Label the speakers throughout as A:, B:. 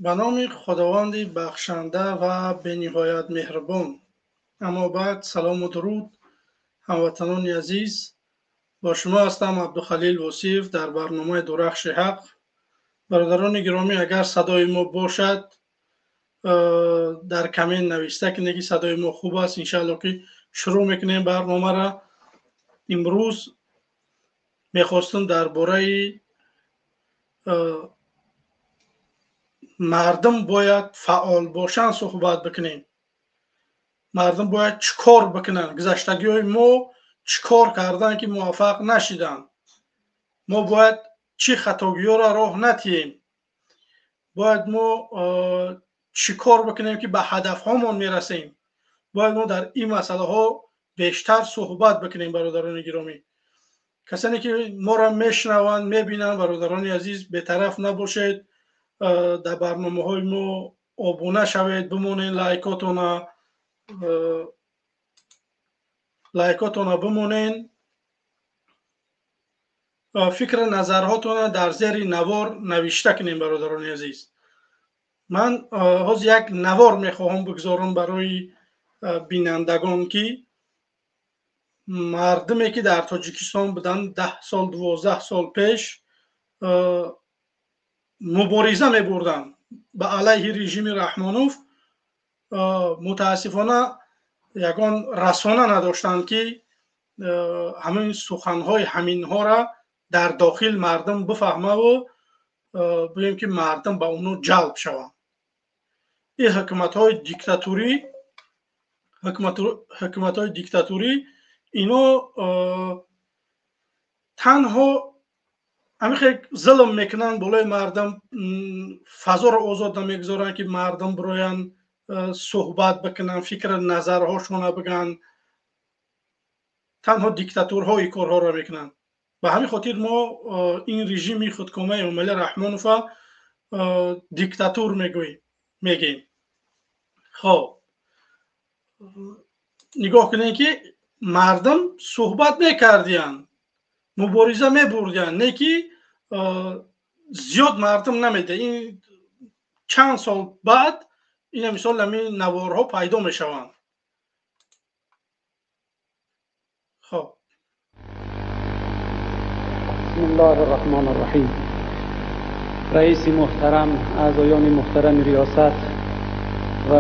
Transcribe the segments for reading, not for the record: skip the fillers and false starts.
A: Ба номи Худованди бахшанда ва бениҳоят меҳрубон. Аммо баъд, салому дуруд, ҳамватанони азиз. Бо шумо ҳастам, Абдухалил Восиев, дар барномаи «Дурахши ҳақ». Бародарони гиромӣ, агар садои мо бошад, дар коммент нависта кунед, ки садои мо хуб аст. Иншаалло, ки шурӯъ мекунем барномаро. Имрӯз мехостам дар бораи мардум бояд фаъол бошанд суҳбат бикунем. Мардум бояд чӣ кор бикунанд? Гузаштагиҳои мо чӣ кор карданд, ки муваффақ нашиданд? Мо бояд чӣ хатогиҳоро роҳ натиҳем? Бояд мо чӣ кор бикунем, ки ба ҳадафҳомон мерасем? Бояд мо дар ин масъалаҳо бештар суҳбат бикунем. Бародарони гиромӣ, касоне ки моро мешунаванд, мебинанд, бародарони азиз, бетараф набошед, дар барномаҳои мо обуна шавед, бимонед, лайкотона бимонед, фикру назарҳотона дар зери навор навишта кунем. Бародарони азиз, ман ҳозир як навор мехоҳам бигзорам барои бинандагон, ки мардуме ки дар Тоҷикистон буданд, 10 сол, 12 сол пеш мубориза мебурданд ба алайҳи режими Раҳмонов, мутаассифона, ягон расона надоштанд, ки ҳамин суханҳои ҳаминҳоро дар дохил мардум бифаҳмаву бигӯем, ки мардум ба оно ҷалб шаванд. Ин ҳукуматҳои диктатурӣ, ино танҳо ҳамин хел зулм мекунанд болои мардум, фазоро озод намегузоранд, ки мардум бироянд, суҳбат бикунанд, фикру назарҳошонро бигӯянд. Танҳо диктатурҳо ин корҳоро мекунанд. Ба ҳамин хотир мо ин режими худкомаи Эмомалӣ Раҳмонова диктатур мегӯем, мегӯем. Хоб, нигоҳ кунед, ки мардум суҳбат мекардиянд, мубориза мебурдиянд, не ки зиёд мардум намеда. Ин чанд сол баъд ина мисол ҳамин наворҳо пайдо мешаванд. Хоб.
B: بسم الله الرحمن الرحیم. رئیس محترم، اعضایان محترم ریاست و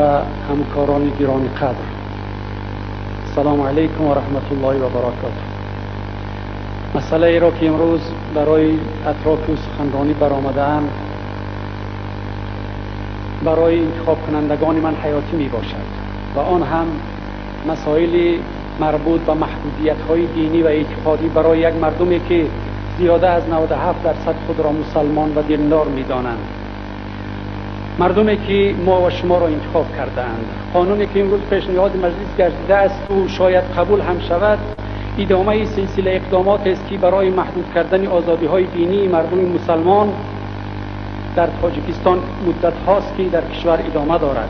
B: همکاران گرامی قدر، السلام علیکم و رحمت الله و برکاته. مسئله ای را که امروز برای اطراف سخنرانی برآمده‌ام، برای انتخاب کنندگان من حیاتی می باشد و آن هم مسائل مربوط به محدودیت های دینی و اعتقادی برای یک مردمی که زیاده از 97٪ خود را مسلمان و دیندار می دانند، مردمی که ما و شما را انتخاب کردند. قانونی که امروز پیشنهاد مجلس گردیده است و شاید قبول هم شود، ادامه سلسله اقدامات است که برای محدود کردن آزادی های دینی مردم مسلمان در تاجیکستان مدت هاست که در کشور ادامه دارد.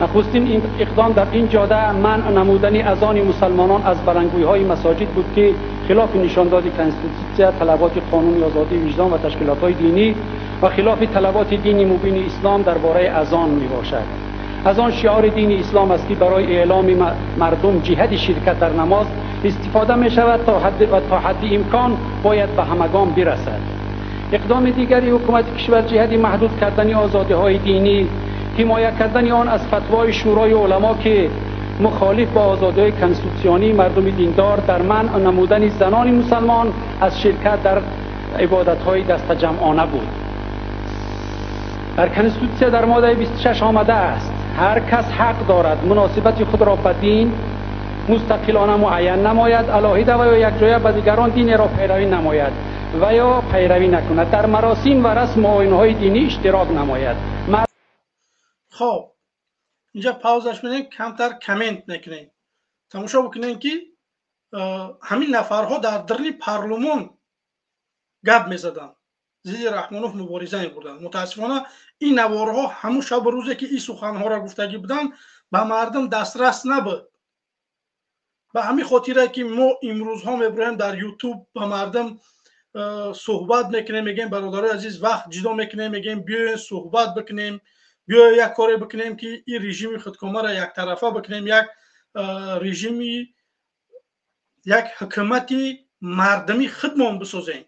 B: نخستین اقدام در این جاده منع نمودن اذان مسلمانان از بلندگوی های مساجد بود که خلاف نشانداد کنستیتوسیا، طلبات قانون آزادی وجدان و تشکیلات های دینی و خلاف طلبات دین مبین اسلام درباره اذان می باشد. اذان شعار دین اسلام است که برای اعلام مردم جهت شرکت در نماز استفاده می شود تا حد و تا حد امکان باید به همگان برسد. اقدام دیگری حکومت کشور جهت محدود کردن آزادی های دینی، حمایت کردن آن از فتوای شورای علما که مخالف با آزادی کنستیتوسیونی مردم دیندار در منع نمودن زنان مسلمان از شرکت در عبادت های دست جمعانه بود. در کنستیتوسیا در ماده 26 آمده است: هر کس حق دارد مناسبت خود را به دین مستقلانه معین نماید، علاهده و یا یک جایه به دیگران دین را پیروی نماید و یا پیروی نکند، در مراسم و رسم و آیین‌های دینی اشتراک نماید.
A: خب، اینجا пауза ш менем, камтар коммент мекунем. Тамошо бикунем, ки ҳамин нафарҳо дар дарни парлумон гап мезаданд, зидди Раҳмонов мубориза мебурданд. Мутаассифона, ин наворҳо ҳамун шабу рӯзе ки ин суханҳоро гуфтагӣ буданд, ба мардум дастрас набуд. Ба ҳамин хотире ки мо имрӯзҳо мебироем дар Ютуб, ба мардум суҳбат мекунем, мегӯем бародарои азиз, вақт ҷудо мекунем, мегӯем биёем суҳбат бикунем, биёем як коре бикунем, ки ин режими худкомаро яктарафа бикунем, як режими, як ҳукумати мардумӣ худмон бисозем.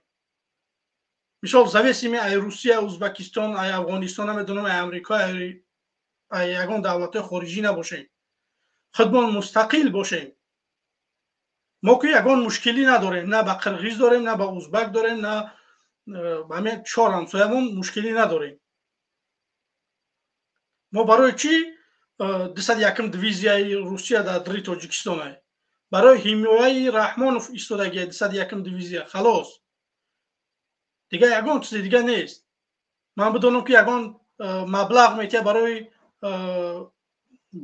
A: Мисол, зависимый ай Русия, Узбекистон, ай Афғонистон, намедонам, ай Амрико, ай ягон давлатҳои хориҷӣ набошем, худмон мустақил бошем. Мо ки ягон мушкилӣ надорем, на ба қирғиз дорем, на ба узбак дорем, на ба ҳамин чор ҳамсоямон мушкилӣ надорем. Мо барои чӣ 201-м дивизияи Русия дар дари Тоҷикистон ай? Барои ҳимояи Раҳмонов истодагия 201-м дивизия, халос. Дигар ягон чизи дига нест. Ман бидонам, ки ягон маблағ метия барои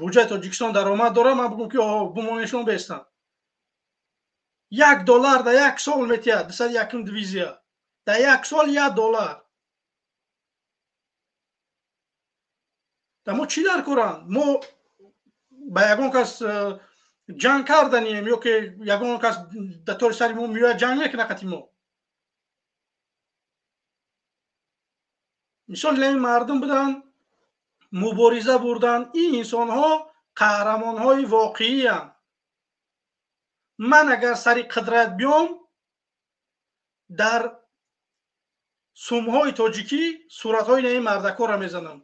A: буҷаи Тоҷикистон даромад дорам, ман бигӯм, ки бумонешон бестам. $1 дар як сол метиҳад 201-м дивизия. Дар як сол $1. Дар мо чӣ дар коранд? Мо ба ягон кас ҷанг карданем ё ки ягон кас дар тори сари мо меояд, ҷанг мекунад қати мо? Мисол, ин мардум буданд, мубориза бурданд. Ин инсонҳо қаҳрамонҳои воқеиянд. Ман агар сари қудрат биём, дар сумҳои тоҷикӣ суратҳои ин мардакҳоро мезанам,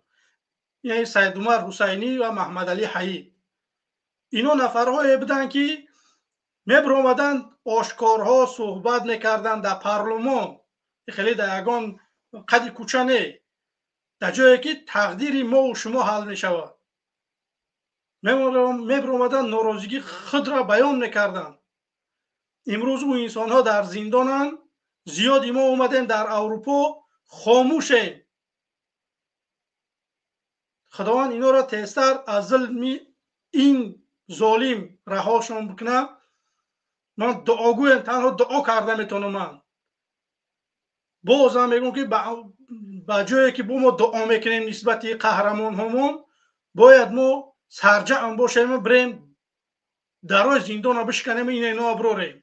A: яъне Саидумар Ҳусайнӣ ва Маҳмадалӣ Ҳаид. Ино нафарҳое буданд, ки мебиромаданд, ошкорҳо суҳбат мекарданд дар парлумон, хеле дар ягон қади кӯча не, дар ҷое ки тақдири мову шумо ҳал мешавад. Мебиромаданд, норозигии худро баён мекарданд. Имрӯз ӯ инсонҳо дар зиндонанд. Зиёди мо омадем дар Аврупо, хомӯшем. Худованд инҳоро тезтар аз зулми ин золим раҳошон бикунад. Ман дуогӯем, танҳо дуо карда метавонам. Ман бозам мегӯм, ки ба ҷое ки бо мо дуо мекунем нисбати қаҳрамонҳомон, бояд мо сарҷаъм бошем, бирем дарои зиндонро бишканем, ина ино аброрем.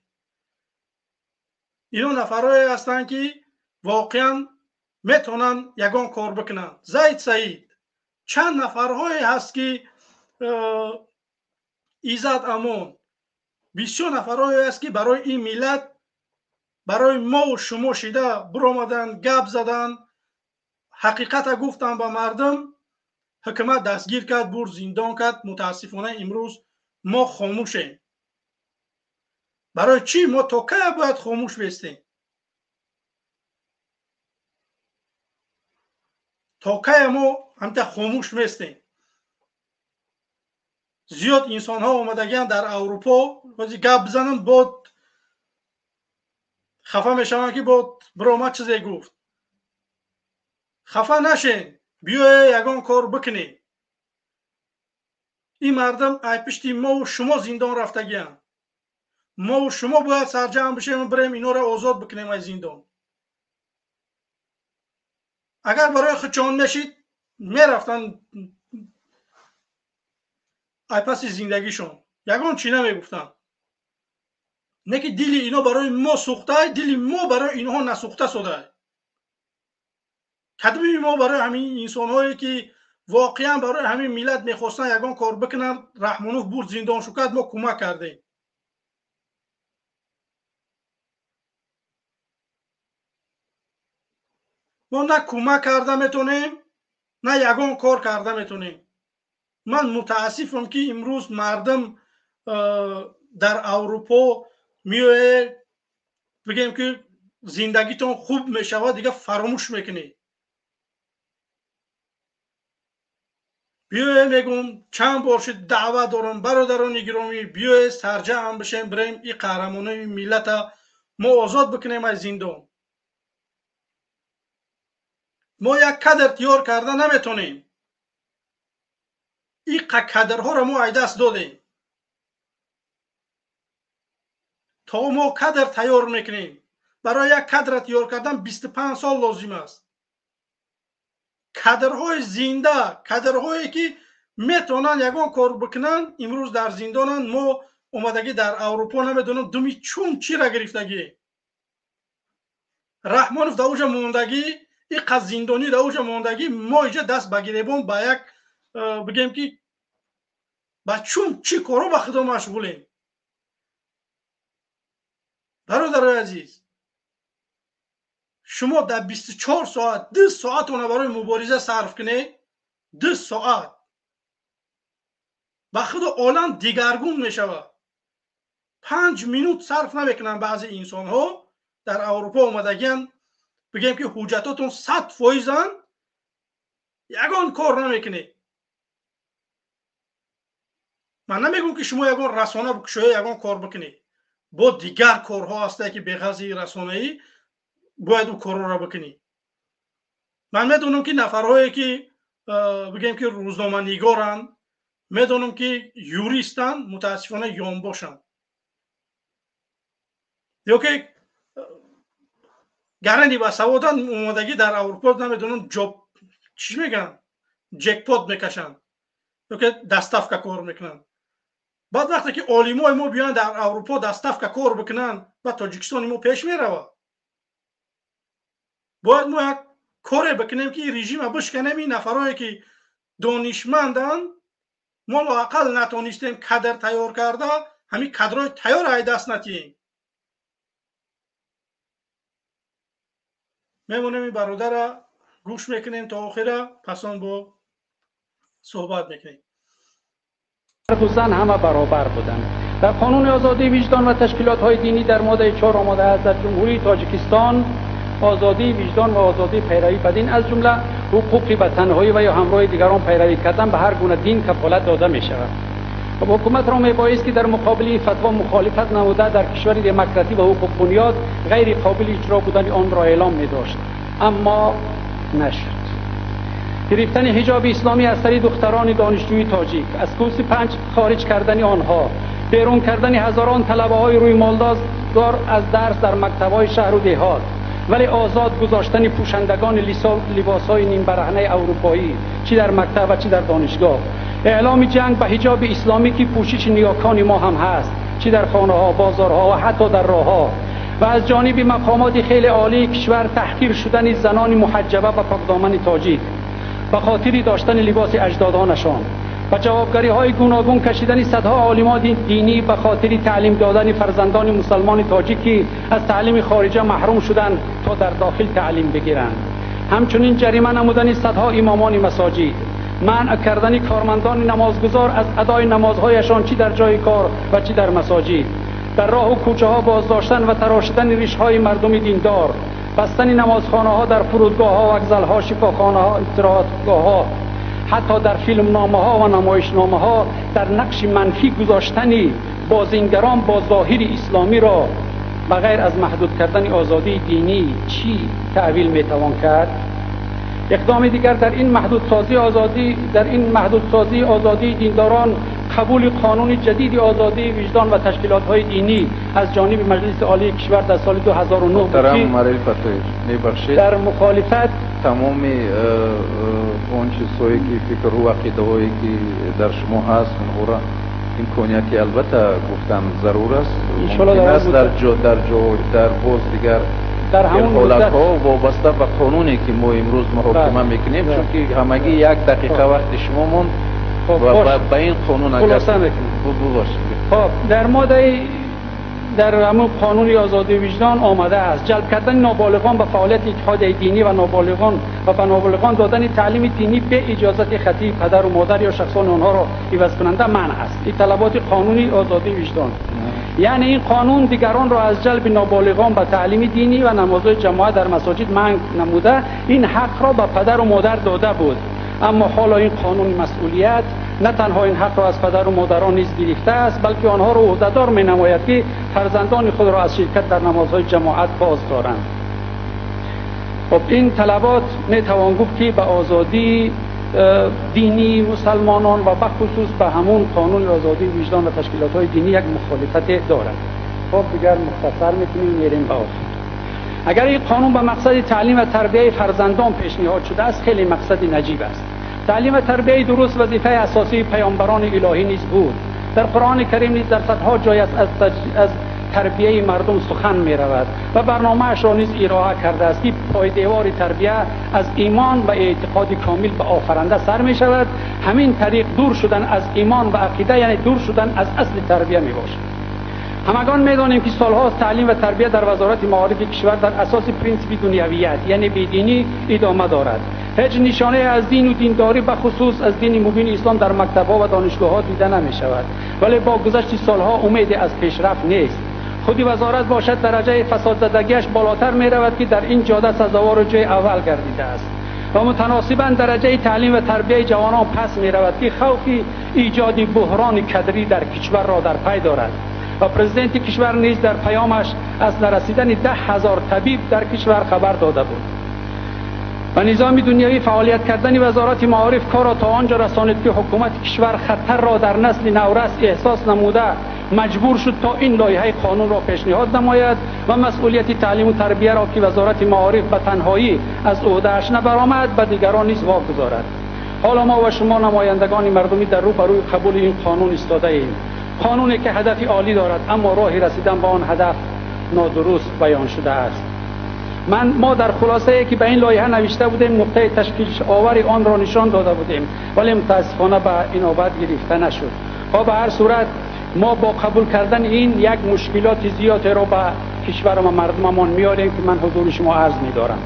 A: Ино нафарҳое ҳастанд, ки воқеан метавонанд ягон кор бикунанд. Зайд Саид, чанд нафарҳое ҳаст, ки Иззат Амон, бисёр нафарҳое ҳаст, ки барои ин миллат, барои мову шумо шида биромаданд, гап заданд, ҳақиқата гуфтанд ба мардум. Ҳукумат дастгир кард, бурд, зиндон кард. Мутаассифона, имрӯз мо хомӯшем. Барои чӣ мо то кая бояд хомӯш бестем? То кая мо ҳамта хомӯш местем? Зиёд инсонҳо омадагианд дар Аврупо, бози гап бизанам, бод хафа мешаванд, ки бод биромад чизе гуфт. Хафа нашен, биёе ягон кор бикунем. Ин мардум ай пишти мову шумо зиндон рафтагианд. Мову шумо бояд сарҷамъ бишем, бирем инҳоро озод бикунем аз зиндон. Агар барои худшон мешид, мерафтанд ай паси зиндагишон, ягон чӣ намегуфтанд. Не ки дили ино барои мо сӯхтай, дили мо барои инҳо насӯхта содай. Кадми мо барои ҳамин инсонҳое, ки воқеан барои ҳамин миллат мехостанд ягон кор бикунанд, Раҳмонов бурд, зиндон шукад, мо кӯмак кардем. Мо на кӯмак карда метонем, на ягон кор карда метонем. Ман мутаассифам, ки имрӯз мардум дар Аврупо меояд, бигем, ки зиндагитон хуб мешавад, дига фаромӯш мекунед. Биёе, мегӯм, чанд бор шуд даъват дорам, бародарони гиромӣ, биёе сарҷаъм бишем, бирем ин қаҳрамонои миллата мо озод бикунем аз зиндон. Мо як кадр тиёр карда наметонем. Ин кадрҳоро мо ай даст додем. То мо кадр тайёр мекунем, барои як кадра тайёр кардан 25 сол лозим аст. Кадрҳои зинда, кадрҳое ки метавонанд ягон кор бикунанд, имрӯз дар зиндонанд. Мо омадагӣ дар Аврупо, намедонам, думи чун чира гирифтагӣ. Раҳмонов дар уҷа мондагӣ, иқад зиндонӣ дар уҷа мондагӣ, мо иҷа даст ба гиребон ба як бигем ки ба чун чӣ коро ба худо машғулем. Бародарои азиз, шумо дар 24 соат 2 соатона барои мубориза сарф кунед, 2 соат ба худу олам дигаргун мешавад. 5 минут сарф намекунанд баъзе инсонҳо дар Аврупо омадагиан, бигем ки ҳуҷҷатотон 100%-анд, ягон кор намекунед. Ман намегӯм ки шумо ягон расона бикушоед, ягон кор бикунед. Бо дигар корҳо ҳастае ки беғарзи расонаӣ бояд ӯ корҳоро бикунӣ. Ман медонам ки нафарҳое ки бигем ки рӯзноманигоранд, медонам ки юристанд, мутаассифона ёнбошанд ё ки гарани басаводанд, омодагӣ дар Аврупо намедонам ҷоб чӣ мегӯянд, ҷекпот мекашанд ё ки доставка кор мекунанд. Баъд вақте ки олимои мо биёянд дар Аврупо доставка кор бикунанд, ба Тоҷикистони мо пеш меравад. Бояд мо як коре бикунем ки режима бишканем. Ин нафарое ки донишманданд, мо лоақал натонистем кадр тайёр карда, ҳамин кадрои тайёр ай даст натиҳем. Мемонем ин бародара гӯш мекунем то охира, пас он бо суҳбат мекунем.
B: Мард ва зан ҳама баробар буданд. Дар қонуни озодии виҷдон ва ташкилотҳои динӣ дар моддаи 4 омадааст: дар Ҷумҳурии Тоҷикистон озодии виҷдон ва озодии пайравӣ ба дин, аз ҷумла ҳуқуқи ба танҳоӣ ва ё ҳамроҳи дигарон пайравӣ кардан ба ҳар гуна дин кафолат дода мешавад. Ҳукуматро мебоист ки дар муқобили ин фатво мухолифат намуда, дар кишвари демократӣ ва ҳуқуқбунёд ғайри қобили иҷро будани онро эълом медошт, аммо нашуд. Гирифтани ҳиҷоби исломӣ аз сари духтарони донишҷӯи тоҷик, аз курси 5 хориҷ кардани онҳо, берун кардани ҳазорон талабаҳои рӯймолдор аз дарс дар мактабҳои шаҳру деҳот, вале озод гузоштани пӯшандагони либосҳои нимбараҳнаи аврупоӣ чӣ дар мактаб ва чӣ дар донишгоҳ, эъломи ҷанг ба ҳиҷоби исломӣ ки пӯшиши ниёкони мо ҳам ҳаст, чӣ дар хонаҳо, бозорҳо ва ҳатто дар роҳҳо, ва аз ҷониби мақомоти хеле олии кишвар таҳқир шудани занони муҳаҷҷаба ва покдомани тоҷик ба хотири доштани либоси аҷдодонашон, ба ҷавобгариҳои гуногун кашидани садҳо олимони динӣ ба хотири таълим додани фарзандони мусалмони тоҷикӣ аз таълими хориҷа маҳрум шуданд то дар дохил таълим бигиранд, ҳамчунин ҷарима намудани садҳо имомони масоҷид, манъ кардани кормандони намозгузор аз адои намозҳояшон чӣ дар ҷои кор ва чӣ дар масоҷид, дар роҳу кӯчаҳо боздоштан ва тарошидани ришҳои мардуми диндор, бастани намозхонаҳо дар фурудгоҳҳо, вокзалҳо, шифохонаҳо, истироҳатгоҳҳо, ҳатто дар филмномаҳо ва намоишномаҳо дар нақши манфӣ гузоштани бозингарон бо зоҳири исломиро ба ғайр аз маҳдуд кардани озодии динӣ чӣ таъвил метавон кард? اقدام دیگر در این محدودسازی آزادی دینداران قبول قانون جدید آزادی وجدان و تشکیلات‌های دینی از جانب مجلس عالی کشور در سال 2009 بود در مخالفت
C: تمام آن چیزهایی که فکر و عقیده‌هایی که در شما هست اونها را امکانیتی البته گفتن ضرور است. انشالله در باز دیگر
B: در همون
C: حالت‌ها وابسته به قانونی که ما امروز محاکمه میکنیم، چون که همگی یک دقیقه وقت شما موند و به این قانون اگر
B: خب در ماده در همون قانون آزادی وجدان آمده است جلب کردن نابالغان به فعالیت اتحاد دینی و نابالغان و به نابالغان دادن تعلیم دینی به اجازت خطی پدر و مادر یا شخصان آنها را عوض کننده منع است. این طلبات قانونی آزادی وجدان، یعنی این قانون دیگران را از جلب نابالغان به تعلیم دینی و نمازهای جماعت در مساجد منع نموده این حق را به پدر و مادر داده بود، اما حالا این قانون مسئولیت نه تنها این حق را از پدر و مادران نیز گرفته است، بلکه آنها را عهدهدار می‌نماید که فرزندان خود را از شرکت در نمازهای جماعت باز دارند. خب این طلبات میتوان گفت که به آزادی دینی مسلمانان و بخصوص به همون قانون آزادی وجدان و تشکیلات‌های دینی یک مخالفت دارند. خب دیگر مختصر می‌کنیم میریم به آخر. اگر این قانون به مقصد تعلیم و تربیه فرزندان پیشنهاد شده است، خیلی مقصد نجیب است. تعلیم و تربیه درست وظیفه اساسی پیامبران الهی نیز بود. در قرآن کریم نیز در صدها جای از тарбияи мардум сухан меравад ва барномаашро низ ироа кардааст ки пойдевори тарбия аз имон ва эътиқоди комил ба офаранда сар мешавад. Ҳамин тариқ дур шудан аз имон ва ақида, яъне дур шудан аз асли тарбия мебошад. Ҳамагон медонем ки солҳост таълим ва тарбия дар вазорати маорифи кишвар дар асоси принсипи дунявият, яъне бединӣ, идома дорад. Ҳеҷ нишонае аз дину диндорӣ, ба хусус аз дини мубини ислом, дар мактабҳо ва донишгоҳҳо дида намешавад. Вале бо гузашти солҳо умеде аз пешрафт нест. Худи вазорат бошад, дараҷаи фасодзадагиаш болотар меравад, ки дар ин ҷода сазовору ҷои аввал гардидааст ва мутаносибан дараҷаи таълим ва тарбияи ҷавонон пас меравад, ки хавфи ایجاد بحران کدری در کشور را در پی دارد. و پرزیدنت کشور نیز در پیامش از نرسیدن 10,000 طبیب در کشور خبر داده بود. و نظام دنیوی فعالیت کردن وزارت معارف کار را تا آنجا رسانید که حکومت کشور خطر را در نسل نورس احساس نموده مجبور شد تا این لایحه قانون را پیشنهاد نماید و مسئولیت تعلیم و تربیه را که وزارت معارف به تنهایی از عهده‌اش نبرآمد به دیگران نیز واگذارد. حالا ما و شما نمایندگان مردمی در روبروی قبول این قانون ایستاده ایم. قانونی که هدف عالی دارد، اما راه رسیدن به آن هدف نادرست بیان شده است. ما در خلاصه که به این لایحه نوشته بودیم نقطه تشکیل آور آن را نشان داده بودیم، ولی متاسفانه به اینابت گرفته نشد. به هر صورت ما با قبول کردن این یک مشکلات زیادی را به کشور و مردممان میاریم که من حضور شما عرض می‌دارم.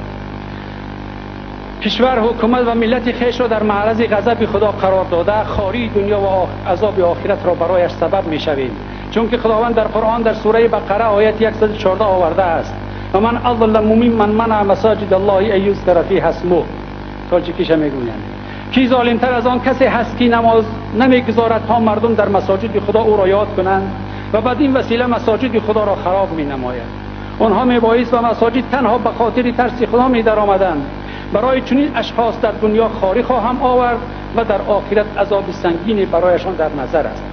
B: کشور، حکومت و ملت خویش را در معرض غضب خدا قرار داده، خواری دنیا و عذاب آخرت را برایش سبب می‌شویم. چون که خداوند در قرآن در سوره بقره آیت 114 آورده است: و من اظلم ممن منع مساجد الله ان یذکر فیها اسمه. تاجیکیش میگویند کی ظالمتر از آن کسی هست که نماز نمیگذارد تا مردم در مساجد خدا او را یاد کنند و بعد این وسیله مساجد خدا را خراب می نماید. آنها میبایست به مساجد تنها به خاطر ترس خدا می درآمدند. برای چنین اشخاص در دنیا خواری خواهم آورد و در آخرت عذاب سنگینی برایشان در نظر است.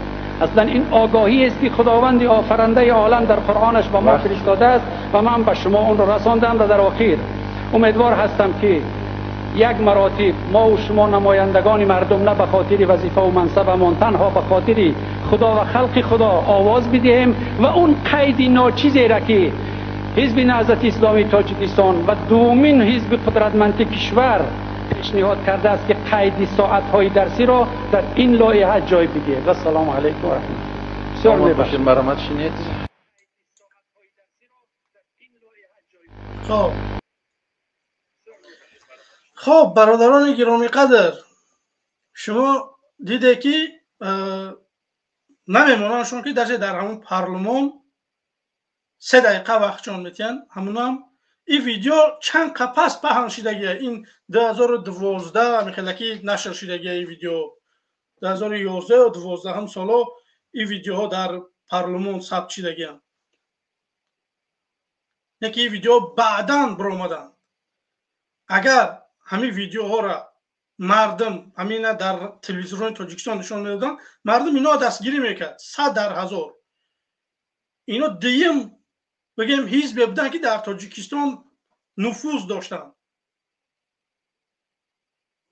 B: اصلا این آگاهی است که خداوند آفرنده عالم در قرآنش به ما فرستاده است و من به شما اون را رساندم. و در آخر امیدوار هستم که یک مراتب ما و شما نمایندگان مردم نه به خاطر وظیفه و منصبمان، تنها به خاطر خدا و خلق خدا آواز بدهیم و اون قید ناچیزی را که حزب نهضت اسلامی تاجیکستان و دومین حزب قدرتمند کشور پیشنهاد کرده است که قید ساعت‌های درسی را در این لایحه جای بدهد. و سلام علیکم و رحمت الله. بسیار ممنون.
C: مرحمت شنید.
A: خب برادران گرامی قدر، شما دیده که نمیمونن که در همون پارلمان 3 دقیقه وقت جان میتین. همونم این ویدیو چند قپس پهن شدگیه. این 2012 میخلکی نشر شدگیه. این ویدیو 2011 و 12 هم سالا این ویدیوها در پارلمان ثبت شدگیه. یکی این ویدیو بعداً برآمدن. اگر همین ویدیوها را مردم همین در تلویزیون تاجیکستان نشان میدادن، مردم اینا دستگیری میکرد 100 در 1000. اینا دیم بگیم حزب بودن که در تاجیکستان نفوذ داشتن.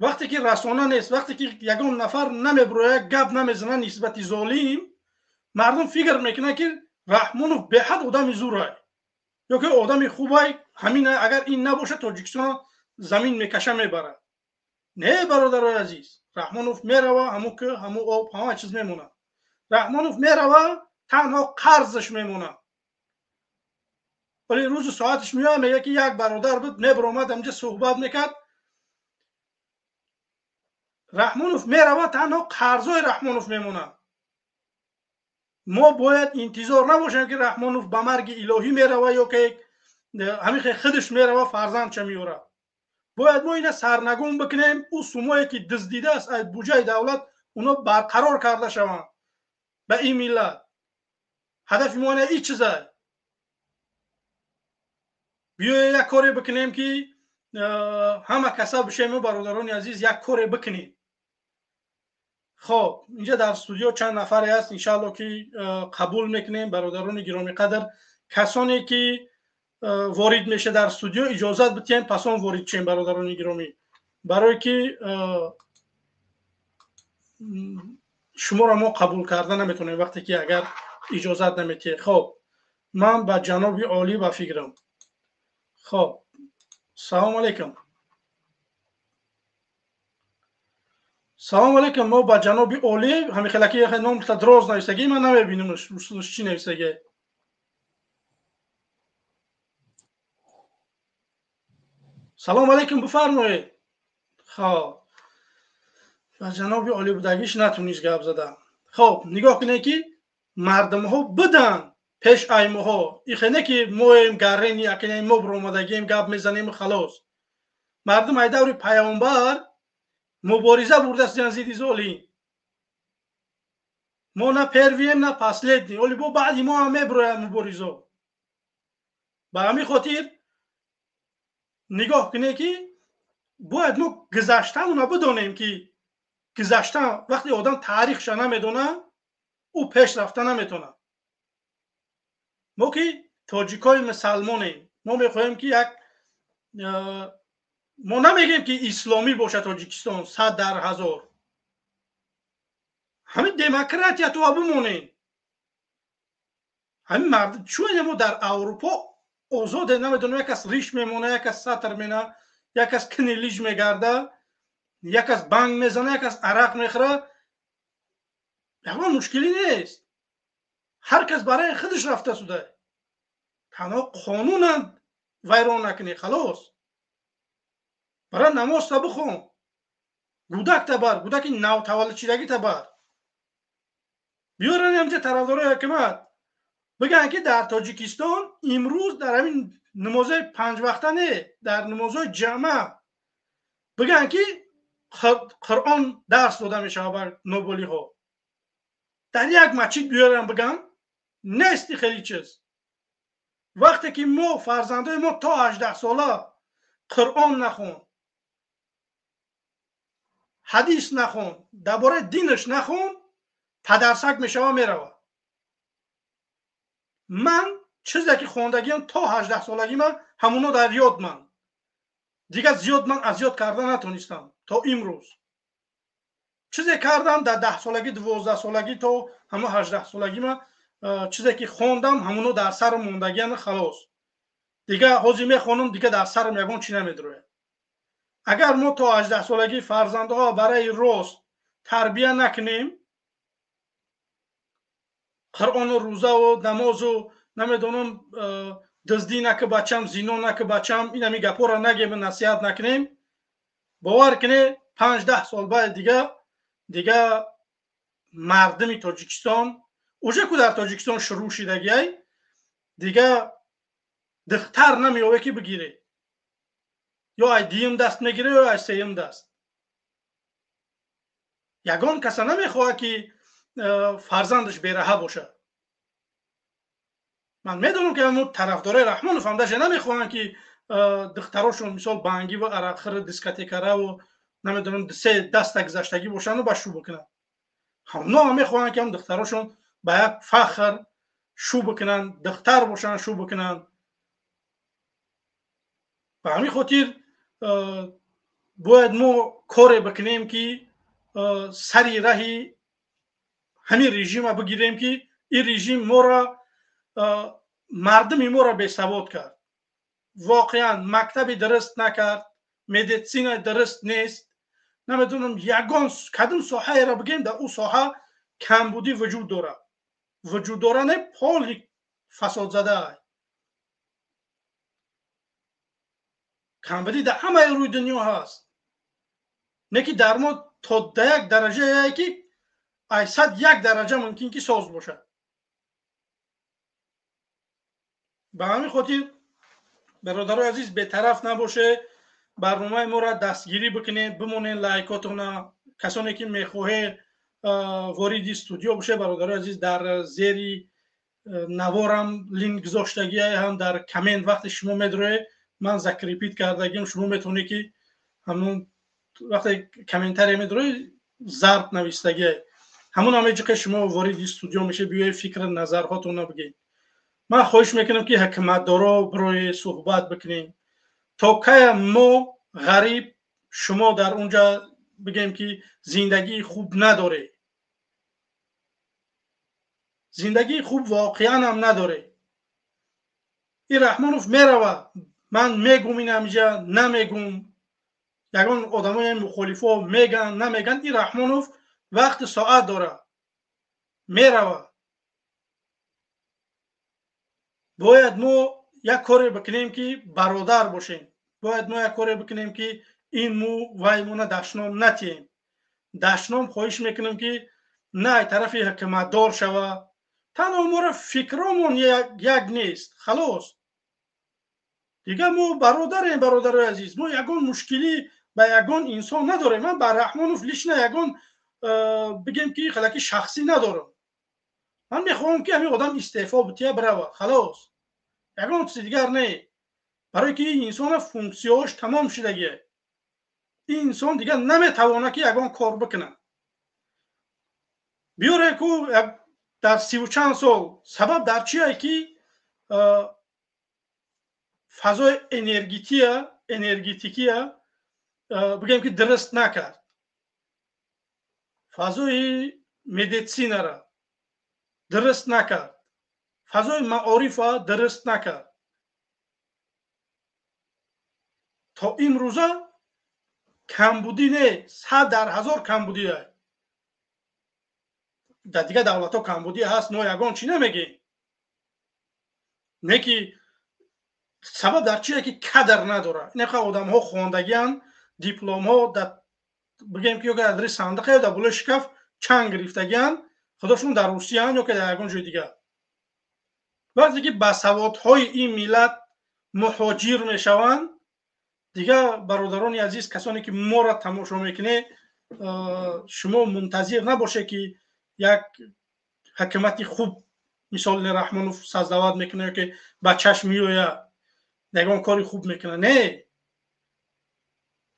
A: وقتی که رسانه نیست، وقتی که یگان نفر نمیبروید گپ نمیزنه نسبت ظالم، مردم فکر میکنن که رحمانوف به حد آدم زورای یا که آدم خوبای، همین اگر این نباشه تاجیکستان زمین میکشه میبره. نه برادرای عزیز، رحمانوف میروه، همو که همو آب همه چیز میمونه. رحمانوف میروه، تنها قرضش میمونه. ولی روز ساعتش میاد میگه که یک برادر بود میبرآمد اینجا صحبت میکرد. رحمانوف میروه، تنها قرضای رحمانوف میمونه. ما باید انتظار نباشیم که رحمانوف به مرگ الهی میروه یا که همین خودش میروه فرزند چه میوره. باید ما اینا سرنگون بکنیم. او سومایی که دزدیده است از بودجه دولت اونا برقرار کرده شوند به این ملت. هدف ما نه این چیزه. بیای یک کاری بکنیم که همه کسا بشیم برادران عزیز، یک کاری بکنیم. خب اینجا در استودیو چند نفری هست انشالله که قبول میکنیم. برادران گرامی قدر، کسانی که وارد میشه در استودیو اجازت بدیم پس آن وارد شیم برادران گرامی، برای که شما را ما قبول کرده نمیتونیم وقتی که اگر اجازت نمیتید. خب Ман ба ҷаноби олӣ ба фикрам. Хоб, салом алейкум. Салом алейкум. Мо ба ҷаноби олӣ ҳамихелаки ном дроз нависагӣ, ман намебинам чӣ нависагӣ. Салом алейкум, бифармоед. Хоб, ба ҷаноби олӣ будагиш натунист гап зада. Хоб, нигоҳ кунед, ки мардумҳо буданд пеш аймоҳо. Ихе не ки моем гаррени акинем, мо биромадагием, гап мезанем, халос. Мардум ай даври паёмбар мубориза бурдастиян зидди золим. Мо на первый ем, на последний. Оли бо баъди мо ҳам мебирояд муборизо. Ба ҳамин хотир нигоҳ кунед, ки бояд мо гузаштаамона бидонем, ки гузашта вақте одам таърихша намедонад, ӯ пеш рафта наметавонад. Мо ки тоҷикои мусалмонем, мо мехоҳем ки як, мо намегӯем ки исломӣ бошад Тоҷикистон 100 дар 1000, ҳамин демократия то бимонем. Ҳамин мард чун мо дар Аврупо озоде, намедонам, як кас риш мемона, як кас сатр мена, як кас кини лиж мегарда, як кас банг мезана, як кас арақ мехӯра, ягон мушкилӣ нест. Ҳар кас барои худаш рафта суда, танҳо қонунам вайрон накунӣ, халос. Барои намозта бихон, гудакта бар, гудаки навтаваллудшидагита бар. Биёран ҳамҷа тарафдорои ҳокимат, бигӯянд, ки дар Тоҷикистон имрӯз дар ҳамин намозои панҷвақта не, дар намозои ҷамъа бигӯянд, ки Қуръон дарс дода мешавад бар ноболиғҳо. Дар як масҷид биёрам, бигӯям, нести хеле чиз. Вақте ки мо фарзандои мо то 18 сола Қуръон нахон, ҳадис нахон, дар бораи динаш нахон, падарсак мешава, меравад. Ман чизе ки хондагиам то 18 солагӣ, ман ҳамуно дар ёд, ман дигар зиёд ман аз ёд карда натонистам. То имрӯз чизе кардам дар 10 солагӣ, 12 солагӣ то ҳамон 18 солагӣ, ман чизе ки хондам, ҳамуно дар сарам мондагиан, халос. Дигар ҳозир мехонам, дигар дар сарам ягон чӣ намедрояд. Агар мо то 18 солагӣ фарзандҳо барои рост тарбия накунем, Қуръону рӯзаву намозу намедонам, дуздӣ наки бачам, зино наки бачам, инами гапҳоро нагем, насиҳат накунем, бовар куне, 5-10 сол баъд дига мардуми Тоҷикистон уже ку дар Тоҷикистон шурӯъ шидагиай, дига духтар намеёве ки бигире, ё ай дуюм даст мегире, ё ай сеюм даст. Ягон каса намехоҳад, ки фарзандаш бераҳа бошад. Ман медонам, ки ҳамун тарафдорои Раҳмонов ҳам даже намехоҳанд, ки духтарошон мисол бангӣ ва арақхӯри дискотекараву намедонам се даста гузаштагӣ бошанду ба шу бикунанд. Ҳамно ҳам мехоҳанд, ки ҳам духтарошон ба як фахр шу бикунанд, духтар бошанд, шу бикунанд. Ба ҳамин хотир бояд мо коре бикунем, ки сари раҳи ҳамин режима бигирем, ки ин режим моро, мардуми моро бесавод кард. Воқеан мактаби дуруст накард, медицина дуруст нест, намедонам, ягон кадом соҳаеро бигем, дар ӯ соҳа камбудӣ вуҷуд дорад. Вуҷуд дора не, поли фасодзада. Камбудӣ дар ҳамаи рӯи дунё ҳаст, не ки дар мо то да як дараҷае, ки ай 101 дараҷа мумкин ки соз бошад. Ба ҳамин хотир, бародарои азиз, бетараф набоше, барномаи моро дастгирӣ бикунед, бимонед лайкотона. Касоне ки мехоҳед вориди студио боше, бародарои азиз, дар зери наворам линк гузоштагия, ҳам дар коммент вақте шумо медроед, ман закрепить кардагим. Шумо метавонед, ки ҳамун вақте комментария медроед, зарб навистагия, ҳамун ҳаме ҷиқе шумо вориди студио мешед. Биёед, фикр назарҳотонро бигӯед. Ман хоҳиш мекунам, ки ҳукуматдоро бирои суҳбат бикунем. То кая мо ғариб, шумо дар унҷа бигем, ки зиндагии хуб надоре? Зиндагии хуб воқеан ҳам надоре. Ин Раҳмонов мерава, ман мегум, ин ҳамиҷа намегум, ягон одамои мухолифо меган, намеган, ин Раҳмонов вақти соат дора, мерава. Бояд мо як коре бикунем, ки бародар бошем. Бояд мо як коре бикунем, ки ин му вай муна дашном натиҳем. Дашном хоҳиш мекунем, ки на ай тарафи ҳукуматдор шава, танҳо моро фикромон як нест, халос. Дигар мо бародарем, бародарои азиз, мо ягон мушкилӣ ба ягон инсон надорем. Ман ба Раҳмонов лично ягон бигем, ки халаки шахсӣ надорам. Ман мехоҳам, ки ҳамин одам истеъфо бития, бирава, халос, ягон чизи дигар не. Барое ки ин инсона функсияҳош тамом шудагие, ин инсон дигар наметавонад, ки ягон кор бикунад. Биёре ку дар 30 чанд сол сабаб дар чие, ки фазои энергетикия бигем, ки дуруст накард, фазои медицинара дуруст накард, фазои маорифа дуруст накард. То имрӯза камбудӣ не, 100 дар 1000 камбудӣ. Дар дигар давлатҳо камбудӣ ҳаст, мо ягон чӣ намегем. Не ки сабаб дар чие, ки кадр надорад. Инақа одамҳо хондагианд, дипломҳо бигем, ки ё дар дари сандиқа ё дар болои шкаф чанг гирифтагианд, худошон дар Русияанд ё ки дар ягон ҷои дигар. Вақте ки ба саводҳои ин миллат муҳоҷир мешаванд, дигар, бародарони азиз, касоне ки моро тамошо мекунед, шумо мунтазир набошед, ки як ҳукумати хуб мисол Раҳмонов создавать мекунад ё ки ба чашм меояд, ягон кори хуб мекунад. Не,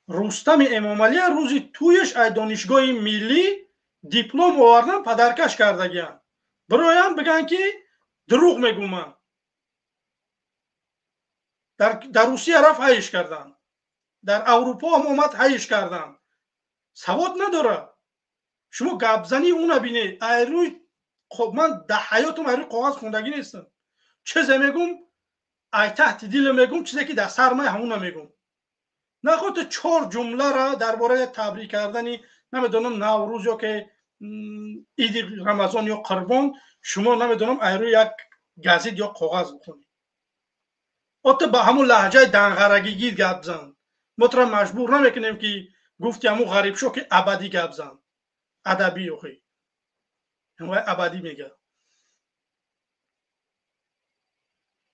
A: Рустами Эмомалия рӯзи тӯяш ай донишгоҳи миллӣ диплом овардан, падаркаш кардагианд. Бироям бигӯянд, ки дурӯғ мегӯманд. Дар Русия рафт, ҳайш карданд, дар Аврупо ҳам омад, ҳайш карданд. Савод надорад. Шумо гапзании уна бинед. Айрӯи ман дар ҳаётам айрӯи коғаз хондагӣ нестам. Чизе мегум, ай таҳти дила мегум, чизе ки дар сар май, ҳамуна мегум. Нахоҳ чор ҷумлара дар бораи табрик кардани, намедонам, Наврӯз ё ки иди Рамазон ё Қурбон, шумо, намедонам, айрӯи як газет ё коғаз бихонед. Ота ба ҳамун лаҳҷаи данғарагигир гап зан. Мо тура маҷбур намекунем, ки гуфти ҳамун Ғарибшо, ки абадӣ гап зан, адабӣ. Охи, абадӣ мега.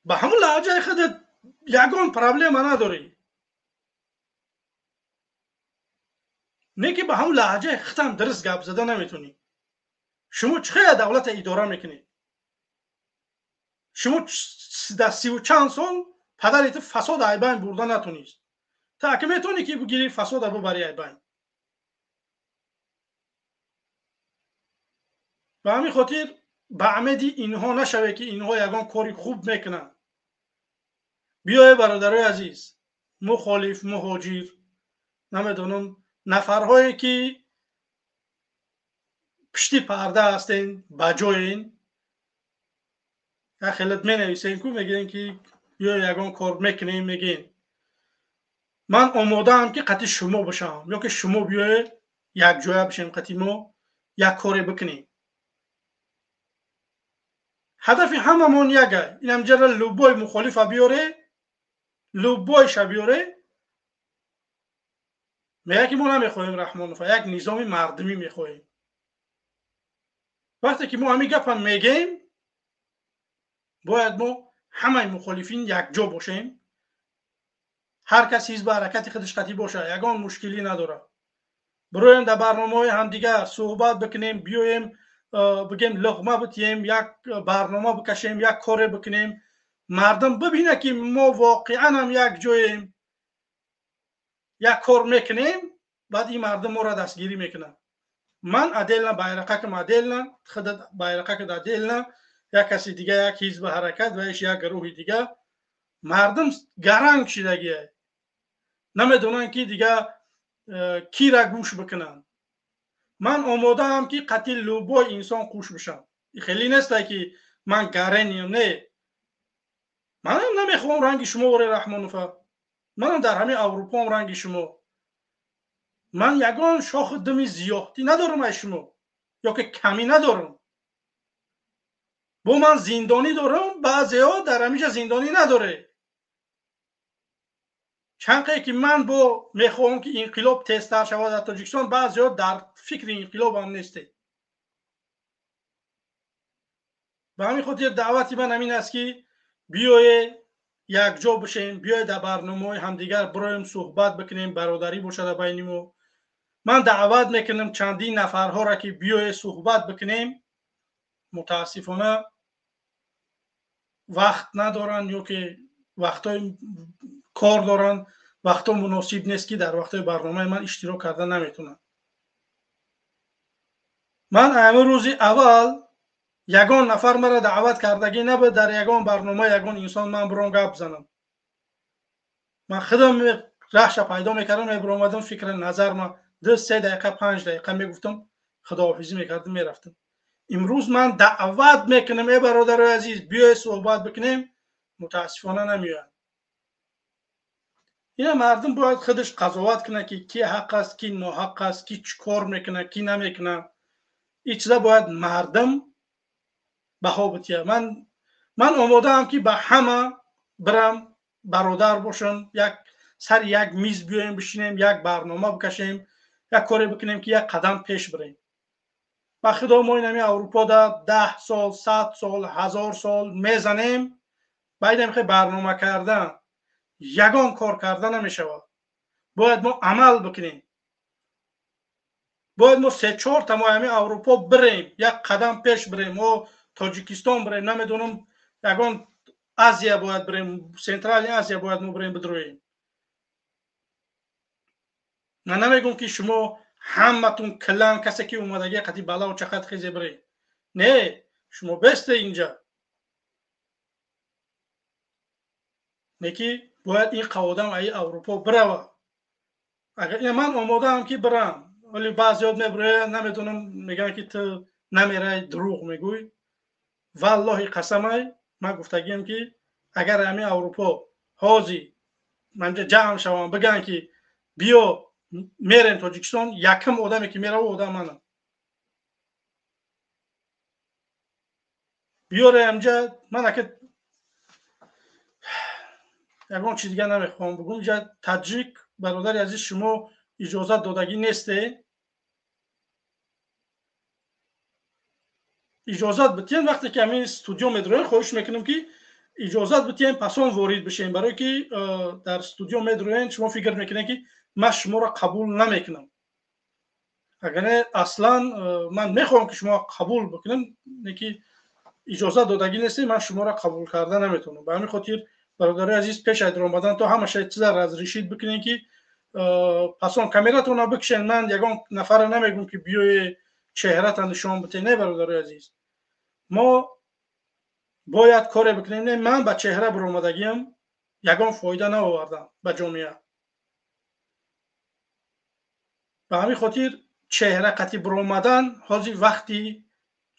A: Ба ҳамун лаҳҷаи худат ягон проблема надорӣ, не ки ба ҳамун лаҳҷаи худам дуруст гап зада наметонӣ. Шумо чӣ хел давлата идора мекунед? Шумо дар 30 чанд сол падари ту фасод айбайн бурда натонист, ту ака метавонӣ, ки бигирӣ, фасода бубарӣ айбайн? Ба ҳамин хотир ба амеди инҳо нашаве, ки инҳо ягон кори хуб мекунанд. Биёе, бародарои азиз, мухолиф, муҳоҷир, намедонам, нафарҳое ки пишти парда ҳастен, ба ҷоен, як хелат менависем ку, мегӯем, ки биё ягон кор мекунем, мегӯем. Ман омодаам, ки қатъи шумо бошам ё ки шумо биёед, якҷоя бишем, қатъи мо як коре бикунем. Ҳадафи ҳамамон яга. Инам ҷара любой мухолифа биёре, любойша биёре, мега, ки мо намехоҳем Раҳмонова, як низоми мардумӣ мехоҳем. Вақте ки мо ҳамин гапа мегӯем, бояд мо ҳамаи мухолифин якҷо бошем. Ҳар кас ҳизби ҳаракати худаш қатъӣ бошад, ягон мушкилӣ надорад. Бироем, дар барномаҳои ҳамдигар суҳбат бикунем, биёем, бигем, луқма битиҳем, як барнома бикашем, як коре бикунем, мардум бибинад, ки мо воқеан ҳам як ҷоем, як кор мекунем. Баъд ин мардум моро дастгирӣ мекунад. Ман отдельно, байрақакам отдельно, худат байрақакат отдельно, як каси дига, як ҳизби ҳаракат ва иш як гурӯҳи дига. Мардум гаранг шидагия, намедонанд, ки дига кира гӯш бикунанд. Ман омодаам, ки қатъи любой инсон қуш бишам. Хеле несте, ки ман гарениям, не. Манам намехоҳам ранги шумо оре Раҳмонова, манам дар ҳамин Аврупоам ранги шумо. Ман ягон шохи думи зиёҳтӣ надорам аз шумо ё ки камӣ надорам. Бо ман зиндонӣ дорам, баъзеҳо дар ҳаминҷа зиндонӣ надоре. Чанд қае ки ман бо мехоҳам ки инқилоб тезтар шавад дар Тоҷикистон, баъзеҳо дар фикри инқилобам нестед. Ба ҳамин хотир даъвати ман ҳамин аст ки биёе якҷо бишем, биёе дар барномаҳои ҳамдигар бироем, суҳбат бикунем, бародарӣ бошад дар байни мо. Ман даъват мекунам чандин нафарҳоро ки биёе суҳбат бикунем. Мутаассифона вақт надоранд ё ки вақтҳои кор доранд, вақтҳо муносиб нест ки дар вақтҳои барномаи ман иштирок карда наметавонанд. Ман ҳамин рӯзи аввал ягон нафар маро даъват кардагӣ набуд дар ягон барнома ягон инсон ман биром гап занам. Ман худам раҳша пайдо мекардам, мебиромадам, фикри назар ма 2-3 дақиқа 5 дақиқа мегуфтам, худоҳофизӣ мекардам, мерафтам. Имрӯз ман даъват мекунам, э бародарои азиз, биёед суҳбат бикунем, мутаассифона намеоянд. Ина мардум бояд худаш қазоват кунад ки ки ҳақ аст, ки ноҳақ аст, ки чӣ кор мекунад, ки намекунад. Ин чиза бояд мардум баҳо битиҳад. Ман омодаам ки ба ҳама бирам, бародар бошам, як сари як миз биёем бишинем, як барнома бикашем, як коре бикунем ки як қадам пеш бирем. Ба худо мо ин ҳамин Аврупода 10 сол, 100 сол, 1000 сол мезанем, ба ин ҳамин барнома кардан ягон кор карда намешавад. Бояд мо амал бикунем. Бояд мо 3-4 та мо ҳамин Аврупо бирем, як қадам пеш бирем, мо Тоҷикистон бирем, намедонам ягон Азия бояд бирем, Центральный Азия бояд мо бирем бидроем. Ман намегӯм ки шумо ҳаматун килан касе ки омадагӣ қати балау чақат хезе бирем. Не, шумо бесте инҷа. Не ки бояд ин қаводам аи Аврупо бирава. Агар ман омодаам ки бирам, вале баъзеҳо мебироянд, намедонам, мегӯянд ки ту намерай, дурӯғ мегӯй. Валлоҳи қасамай, ман гуфтагиам ки агар ҳамин Аврупо ҳозир манҷа ҷамъ шавам, бигӯянд ки биё мерем Тоҷикистон, якум одаме ки мерава одам манам. Биёре ҳамҷа, ман ака ягон чиз дигар намехоҳам бигӯм. Инҷа таҷик бародари азиз, шумо иҷозат додагӣ несте. Иҷозат битиҳем вақте ки ҳамин студио медроем, хоҳиш мекунам ки иҷозат битиҳем пасон ворид бишем, барое ки дар студио медроем шумо фикр мекунед ки ман шуморо қабул намекунам. Агар не, аслан ман мехоҳам ки шумо қабул бикунем, не ки иҷозат додагӣ нестем, ман шуморо қабул карда наметавонам. Ба ҳамин хотир бародарои азиз, пеш аз омадан то ҳамаша чиза разрешид бикунем ки пасон камератонро бикшен. Ман ягон нафарро намегӯм ки биёе чеҳрата нишон бите. Не, бародарои азиз, мо бояд коре бикунем. Не, ман ба чеҳра биромадагиам ягон фоида наовардам ба ҷомеа. Ба ҳамин хотир чеҳра қатӣ биромадан ҳозир вақти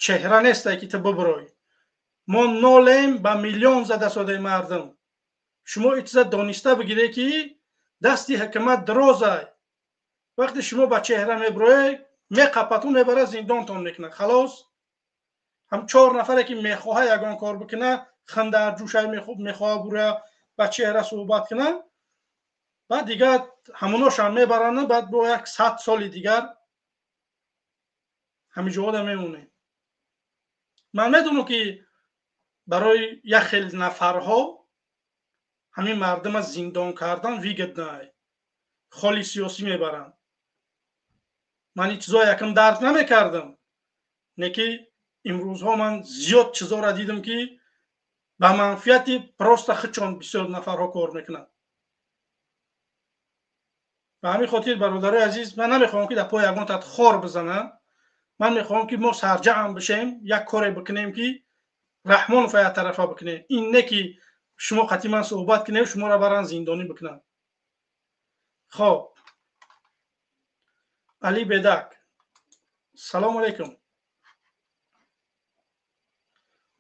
A: чеҳра несте ки ту бибирой. Мо нолем ба миллион зада содаи мардум. Шумо ин чиза дониста бигиред ки дасти ҳукумат дарозай. Вақте шумо ба чеҳра мебироед, меқапатун, мебарад, зиндонтон мекунад. Халос. Ҳам 4 нафаре ки мехоҳад ягон кор бикунад, хандарҷӯшай мехоҳад бура ба чеҳра суҳбат кунад, баъд дигар ҳамоношам мебаранд, баъд бо як 100 соли дигар ҳамин ҷода мемонем. Ман медонам ки барои як хел нафарҳо ҳамин мардума зиндон кардан выгодно, холи сиёсӣ мебаранд. Ман ин чизо якм дарк намекардам, не ки имрӯзҳо ман зиёд чизоро дидам ки ба манфиати просто худшон бисёр нафарҳо кор мекунанд. Ба ҳамин хотир бародарои азиз, ман намехоҳам ки дар пои ягон тат хор бизанам. Ман мехоҳам ки мо сарҷамъ бишем, як коре бикунем ки Раҳмонов як тарафа бикунем. Ин не ки шумо қатъи ман суҳбат кунем, шуморо баран зиндонӣ бикунам. Хоб, Али Бедак, салому алайкум.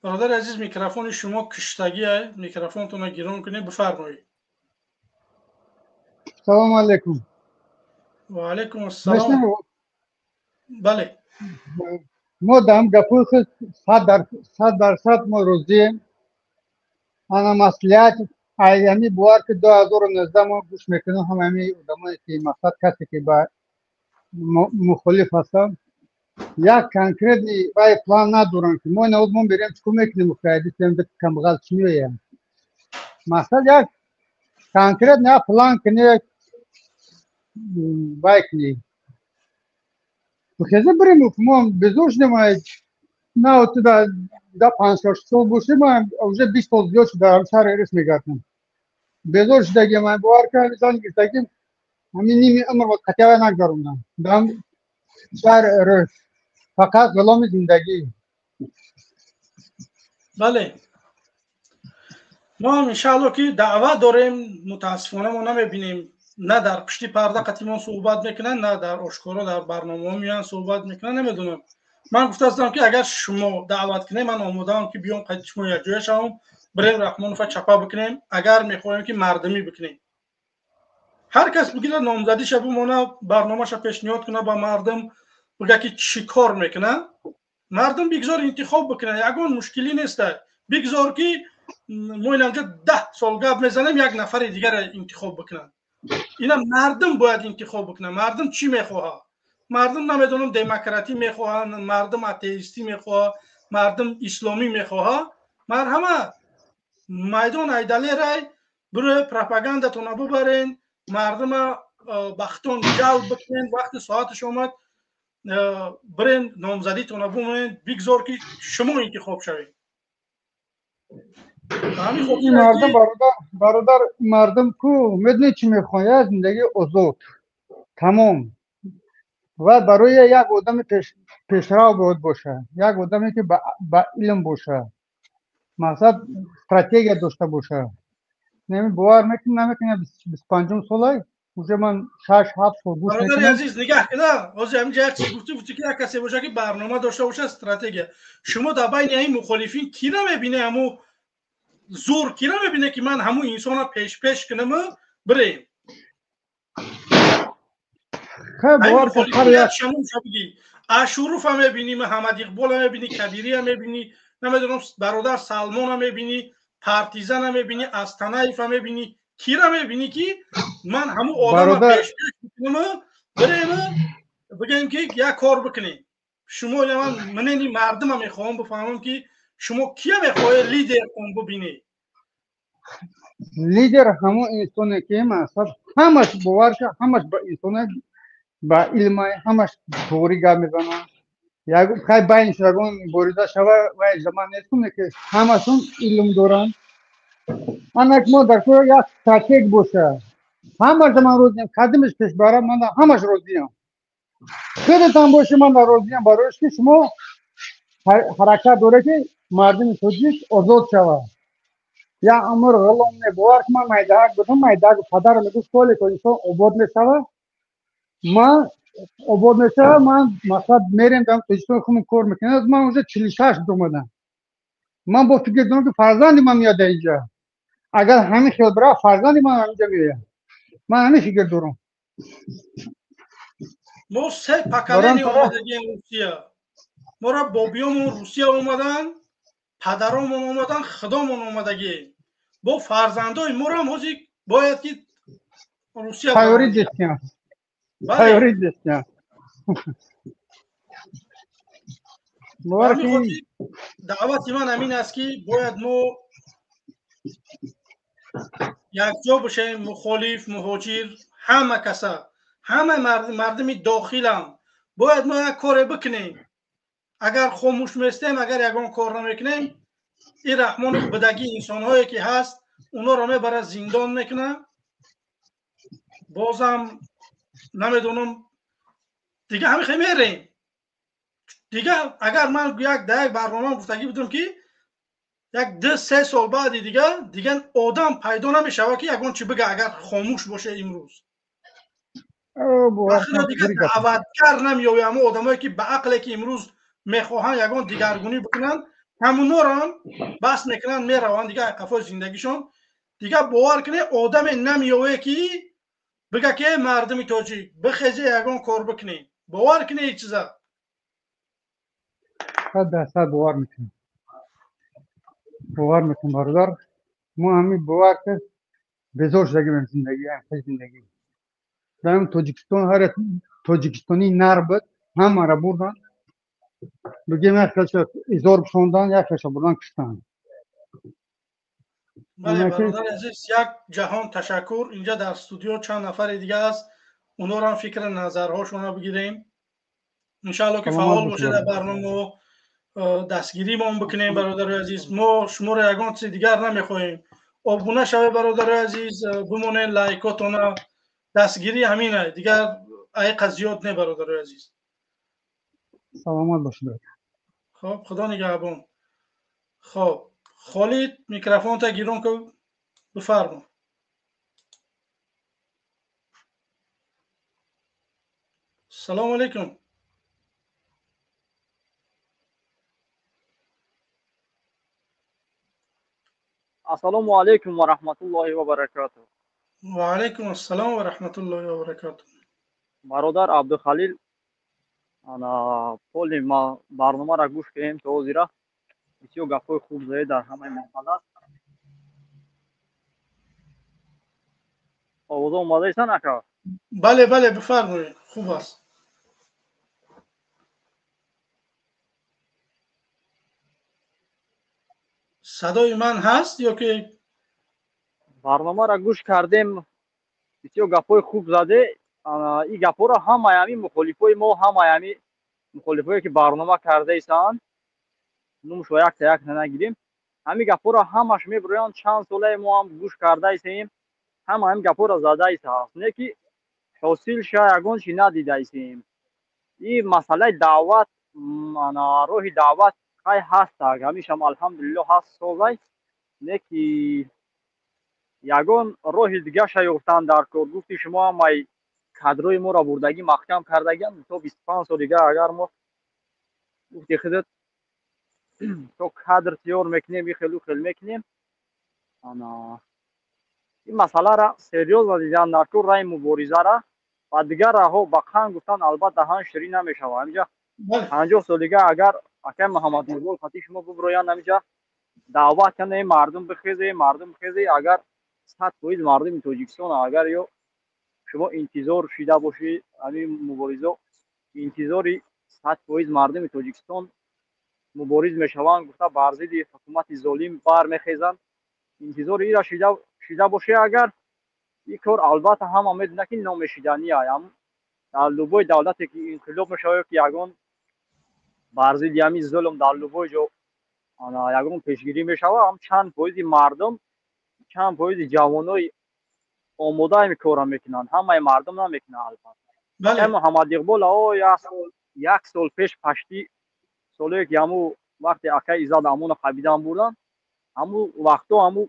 A: Бародари азиз, микрофони шумо киштагӣ, микрофонтонро гирон кунед, бифармоед.
D: Салому алайкум.
A: Ва алайкум ассалом. Бале.
D: Мо дар гапои худ 100% мо розием. Ана маслиҳат ами бовар ки 2019 мо гӯш мекунем, ҳамаи одамое ки мақсад касе ки ба мухолиф ҳастанд, як конкретный вай план надоранд, ки мо инавоз мо берем чӣ кор мекунем, камбағал чӣ меояд. Мақсад як конкретный як план кунӣ, вай кунӣ, хеза бирем. Мо безор шудем, на туда да 5-6 сол бошем, уже 20 сол зиёд шуда шаҳри Рис мегардем. Безор шудагим, бовар кардем, зан гирифтагим, ҳамин ними умр қатъия нагзарондам дар шаҳри Рус, фақат ғуломи зиндагӣ.
A: Бале, мо ҳам иншаалло ки даъват дорем. Мутаассифона, мо намебинем, на дар пушти парда қатимон суҳбат мекунанд, на дар ошкоро дар барномаҳо меоянд суҳбат мекунанд. Намедонам, ман гуфтаастам, ки агар шумо даъват кунем, ман омодаам, ки биём қайди шумо якҷоя шавам, бирем Раҳмонова чапа бикунем. Агар мехоҳем, ки мардумӣ бикунем, ҳар кас бигирад, номзадиша бимона, барномаша пешниҳод кунад ба мардум, бига ки чӣ кор мекунад, мардум бигзор интихоб бикунад, ягон мушкилӣ неста. Бигзор ки мо инамҷо 10 сол гап мезанем, як нафари дигара интихоб бикунад. Ина мардум бояд интихоб бикунад. Мардум чӣ мехоҳад? Мардум, намедонам, демократӣ мехоҳад, мардум атеистӣ мехоҳад, мардум исломӣ мехоҳад. Марҳамат, майдон айдалерай, бирои пропагандатона бубарен, мардума бахтон ҷалб бикунен. Вақти соаташ омад, бирен, номзадитона бумонен, бигзор ки шумо интихоб шавед.
D: Мардум, бародар, мардум ку медонед чӣ мехоҳад? Як зиндагии озод, тамом. Ва барои як одами пешрав бояд бошад, як одаме ки ба илм бошад, мақсад стратегия дошта бошад. Бовар мекунӣ, намекунӣ, 25-ум солай уже ман 6-7 сол гӯш.
A: Бародари азиз, нигаҳ кина, ҳозир ҳаминҷа як чиз гуфтӣ, гуфтӣ ки як касе боша, ки барнома дошта бошад, стратегия. Шумо дар байни ҳамин мухолифин кира мебине, ҳаму зур кира мебине, ки ман ҳамун инсона пеш-пеш кунаму бирем? Ашуруфа мебинӣ, Муҳаммад Иқбола мебинӣ, Кабирия мебинӣ, намедонам, бародар Салмона мебинӣ, Партизана мебинӣ, Астанаева мебинӣ, кира мебинӣ, ки ман ҳамун одама пеш-пеш кунаму бирему бигӯем, ки як кор бикунем? Шумо, ман мнени мардума мехоҳам бифаҳмам, ки шумо кия мехоҳед лидер он бибинед?
D: Лидер ҳамон инсоне ки мақсад ҳамаш, бовар ка, ҳамаш ба инсоне ба илма, ҳамаш тоғри гап мезанад. Хай, байниш ягон бориза шава, вай заман нестум, ки ҳамашон илм доранд. Анак мо дар кор як стратег боша, ҳамаша ман розиям. Кадимиш пеш бара, ман ҳамаш розиям. Худатон боши, ман розиям, бароиш ки шумо ҳаракат доред, ки мардуми тоҷик озод шавад. Як умр ғулом не. Бовар ки ман майдаак будам, майдаак падарам мегуфт: соли Тоҷикистон обод мешавад, ман обод мешавад, ман мақсад мерем дар Тоҷикистон, худмон кор мекунем. Ман уже 46 омадам, ман бо фикр дорам, ки фарзанди ман меяд инҷа. Агар ҳамин хел бирав, фарзанди ман ҳаминҷа меояд. Ман ҳамин фикр дорам.
A: Мо се поколение омадагием Русия. Моро бобиёмон Русия омадан, падаромон омадан, худомон омадагием. Бо фарзандои морам ҳозир бояд ки Русия.
D: Тайёрӣ дистям, тайёрӣ дистям.
A: Даъвати ман ҳамин аст, ки бояд мо якҷо бошем, мухолиф, муҳоҷир, ҳама каса, ҳама мардуми дохилам. Бояд мо як коре бикунем. Агар хомӯш местем, агар ягон кор намекунем, ин Раҳмонов бидагӣ инсонҳое ки ҳаст, онҳоро мебарад, зиндон мекунад. Бозам намедонам, дига ҳамин хел мерем. Дига агар ман як дар як барнома гуфтагӣ будам, ки як 2-3 сол баъди дига одам пайдо намешавад, ки ягон чӣ бига, агар хомӯш боша имрӯз. Дига даъватгар намеёбе. Ҳамон одамое ки ба ақле ки имрӯз мехоҳанд ягон дигаргунӣ бикунанд, Ҳамунорам бас мекунанд, мераванд дига қафои зиндагишон. Дига бовар кунед, одаме намеёве ки бига ки мардуми тоҷик бихезе ягон кор бикунед. Бовар кунед ин чиза.
D: 100% бовар мекунем. Бовар мекунем бародар. Мо ҳамин бовар ки безор шудагим зиндагӣ, ҳамин зиндагӣ. Дар Тоҷикистон ҳар як тоҷикистонӣ нар буд, ҳамаро бурданд. Бигем як хелша изор бишондан, як хелша бурдан куштанд.
A: Бале бародари азиз, як ҷаҳон ташаккур. Инҷа дар студио чанд нафари дига аст, онҳоро фикри назарҳошонро бигирем. Иншаалло ки фаъол бошед дар барнома, дастгиримон бикунем бародари азиз. Мо шуморо ягон чизи дигар намехоҳем. Обуна шавед бародари азиз, бимонед лайкотона. Дастгирӣ ҳамина, дигар айқа зиёд не бародари азиз.
D: Саломат бошед.
A: Хоб, худо нигаҳбон. Хоб, Холид, микрофонта гирон ку, бифармо. Салому алейкум.
E: Ассалому алейкум ва раҳматуллоҳи ва баракатуҳ.
A: Ва алейкум ассалом ва раҳматуллоҳи ва баракатуҳ.
E: Бародар Абдухалил, ана поли ма барномаро гӯш кардем то ҳозира. Бисёр гапҳои хуб зада дар ҳамаи масъала. Овоза омадаисан ака?
A: Бале, бале, бифармоед, хуб аст. Садои ман ҳаст ё ки
E: барномаро гӯш кардем, бисёр гапҳои хуб заде. Ин гапҳоро ҳамаи ҳамин мухолифои мо, ҳамаи ҳамин мухолифое ки барнома кардаистанд, нумшо якта як нагирем, ҳамин гапҳоро ҳамаш мебироянд. Чанд солаи мо ҳам гӯш кардаистем, ҳама ҳамин гапҳоро задаист ҳаст, не ки ҳосил ша ягон чи надидаистем. Ин масъалаи даъват, роҳи даъват хай ҳаст, ҳамишам алҳамдулиллоҳ ҳаст созай, не ки ягон роҳи дигаша ёфтан дар кор. Гуфти шумо ҳамаи кадрои моро бурдагӣ маҳкам кардагиам то 25 сол дига. Агар мо гуфти худат то кадр тиёр мекунем, и хелу хел мекунем, ин масъалара серьёзно дидан дар кор, раи муборизара ва дигар раҳҳо ба қан гуфтан албатта ҳан ширин намешавад. Ҳаминҷа 50 сол дига агар акай Муҳаммад Иқбол хати шумо буброянд, ҳаминҷа даъват кунанд, мардум бихезе, мардум бихезе. Агар 100% мардуми Тоҷикистон, агар ё шумо интизор шида бошӣ, ҳамин муборизо интизори 100% мардуми Тоҷикистон мубориз мешаванд гуфта бар зидди ҳукумати золим бармехезанд, интизори ира шида бошӣ, агар ин кор албатта ҳама медонад ки номешидания. Дар любой давлате ки инқилоб мешавад, ки ягон бар зидди ҳамин зулм дар любой ҷо ягон пешгирӣ мешавад, ҳам чанд фоизи мардум, чанд фоизи ҷавонои омода ҳамин корро мекунанд, ҳамаи мардум намекунанд албатта. Муҳаммад Иқбол як сол пеш пашти солое ки ҳамун вақте акай Иззат Амонов қабидан бурданд, ҳамун вақто ҳамун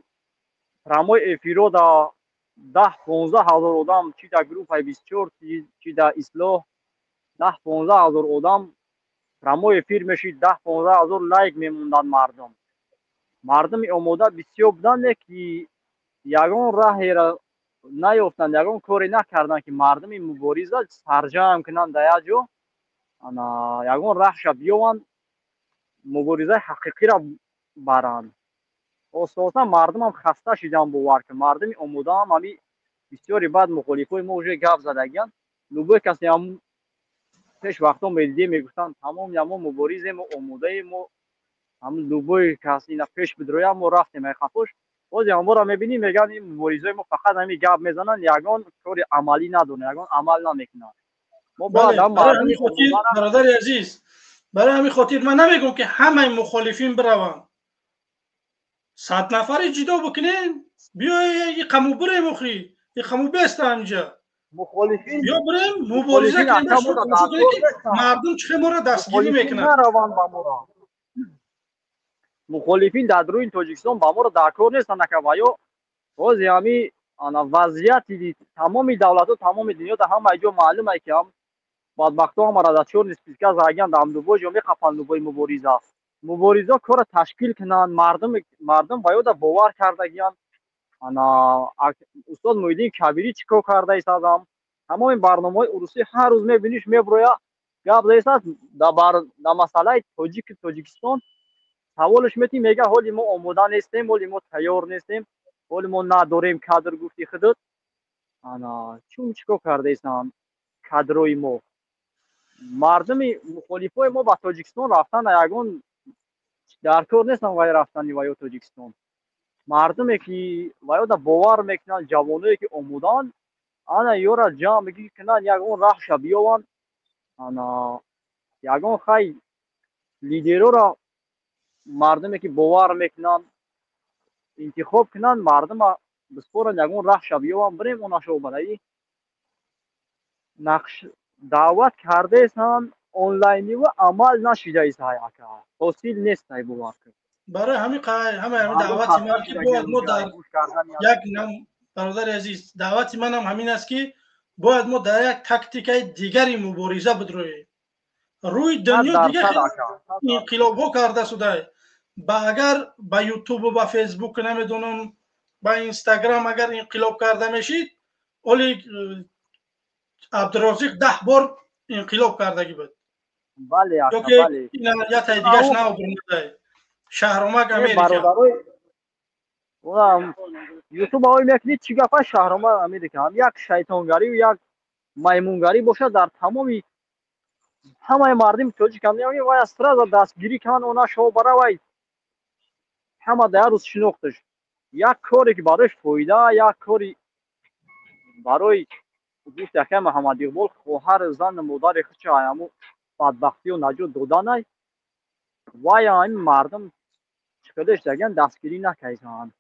E: прямой эфиро да 10-15 ҳазор одам, чи дар группаи 24, чи дар Ислоҳ, 10-15 ҳазор одам прямой эфир мешид, 10-15 ҳазор лайк мемонданд мардум. Мардуми омода бисёр буданд, ки ягон раҳеро наёфтанд, ягон коре накарданд ки мардуми мубориза сарҷамъ кунанд дар як ҷо, ягон раҳша биёванд, муборизаи ҳақиқиро баранд. Оста оста мардумам хаста шидан, бовар кун, мардуми омодаам ҳами бисёри баъд мухолифои мо уже гап задагиянд. Любой касе ҳам пеш вақто медидем, мегуфтанд тамом мо муборизем, мо омодаем, мо ҳам любой кас ина пеш бидроям, мо рафтем ай қафош. Боз ҳамонро мебинем, мегӯянд ин муборизаи мо фақат ҳамин гап мезананд, ягон кори амалӣ надоранд, ягон амал намекунанд. Мо бояд ҳам мардуми
A: бародари азиз, барои ҳамин хотир ман намегӯям ки ҳамаи мухолифин бираванд, 100 нафари ҷидо бикунем, биёй иқаму бирем, охи иқаму беста ҳаминҷа
E: мухолифин
A: биё бирем мубориза кунем, мардум чӣ моро дастгирӣ мекунанд.
E: Нараванд ба моро мухолифин дар рӯи Тоҷикистон ба моро дар кор нестанд ака. Ва ё бози ҳами вазъияти тамоми давлатҳо, тамоми дунё дар ҳамаи ҷо маълум ай ки ҳам бадбахтҳо ҳамаро дар чор списка загиянд, дар любой ҷо меқапанд любой мубориза. Муборизо кора ташкил кунанд, мардум ба ёда бовар кардагиянд. Ана устод Муҳиддин Кабирӣ чӣ кор карда истадам? Тамоми барномаҳои урусӣ ҳар рӯз мебиниш, меброя, гап заистад дар масъалаи тоҷики Тоҷикистон. Саволш метӣ, мега ҳоли мо омода нестем, ҳоли мо тайёр нестем, ҳоли мо надорем кадр, гуфти худат. Ана чун чӣ кор карда истанд кадрои мо? Мардуми мухолифои мо ба Тоҷикистон рафтан ягон дар кор нестанд, вай рафтани ваё Тоҷикистон. Мардуме ки ваёда бовар мекунанд, ҷавоное ки омодаанд, ана ёра ҷамъ кунанд, ягон раҳша биёванд, ана ягон хай лидерора мардуме ки бовар мекунанд интихоб кунанд, мардума биспоранд, ягон раҳша биёванд, бирем онашо барои нақш даъват кардаестанд онлайниву амал нашидаист, ака ҳосил нестай, бовар кун.
A: Барои ҳамин ҳама ҳамин даъвати ман ки бояд мо дар як, бародари азиз, даъвати манам ҳамин аст ки бояд мо дар як тактикаи дигари мубориза бидроем. Рӯи дунё дигар инқилобҳо карда шуда, ба агар ба ютубу ба фейсбук, намедонам, ба инстаграм агар инқилоб карда мешид, оли Абдурозиқ 10 бор инқилоб кардагӣ буд. Ёки ятаи дигаш наобурмадай Шаҳромак Америка.
E: Ютуб ҳои мекунӣ, чӣ гапа, Шаҳромак Америка ҳам як шайтонгарию як маймунгарӣ бошад дар тамоми ҳамаи мардуми тоҷик ҳам вай сразу дастгирӣ кунанд, она шо бара вай ҳама дар рӯз шинохташ. Як коре ки барои фоида, як кори барои гуфт якай Муҳаммад Иқбол, хоҳар, зану модари худша ҳаму бадбахтию наҷот доданай, вай ҳамин мардум чиқадаш даган дастгирӣ накарданд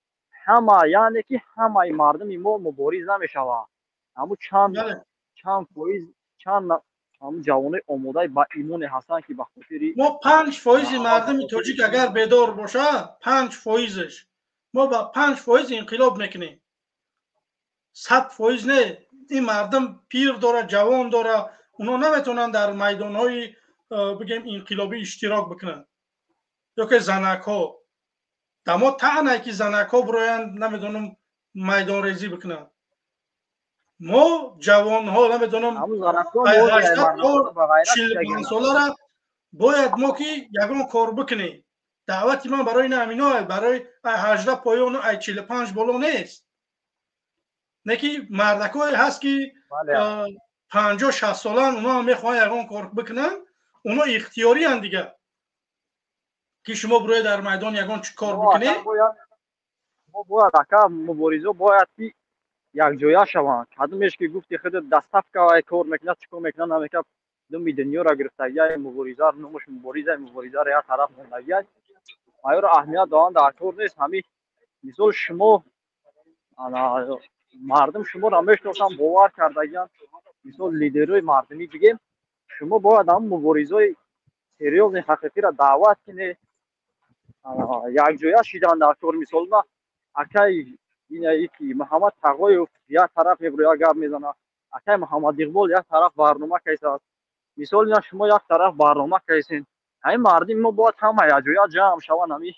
E: ҳама, яъне ки ҳамаи мардуми мо мубориз намешавад. Ҳаму чанд фоиз, чанд ҳамун ҷавонои омодаи ба имоне ҳастанд ки ба хотири
A: мо 5% мардуми тоҷик агар бедор бошад, 5%-ш, мо ба 5% инқилоб мекунем, 100% не. Ин мардум пир дора, ҷавон дора, онҳо наметавонанд дар майдонҳои бигем инқилобӣ иштирок бикунанд. Ё ки занакҳо дамо таънай ки занакҳо бироянд, намедонам, майдонрезӣ бикунанд. Мо ҷавонҳо, намедонам, 45 солара бояд мо ки ягон кор бикунем. Даъвати ман барои ин ҳамино, барои 18 поёну ай 45 боло нест, не ки мардакое ҳаст ки 50-60 солаанд, онҳо ҳам мехоҳанд ягон кор бикунанд, онҳо ихтиёриянд дигар ки шумо бироед дар майдон ягон чӣ кор бикунед.
E: Мо бояд, ака, муборизо бояд ки якҷоя шаванд. Кадомеш ки гуфти худ доставка кор мекунад, чӣ кор мекунад, намекунад, думи дунёро гирифтагия мубориза, номаш мубориза, муборизаро як тараф мондагия, аёро аҳамият додан дар кор нест. Ҳамин мисол шумо, мардум шуморо мешиносанд, бовар кардагиянд, мисол лидерҳои мардумӣ бигем, шумо бояд ҳамн муборизои серьёзный ҳақиқиро даъват кунед, якҷоя шидан дар кор. Мисол ма акай инаи ки Муҳаммад Тағоев як тараф мебуро, як гап мезанад, акай Муҳаммад Иқбол як тараф барнома кайсад, мисол ина шумо як тараф барнома кайсен. Ҳамин мардуми мо бояд ҳама якҷоя ҷамъ шаванд. Ҳамин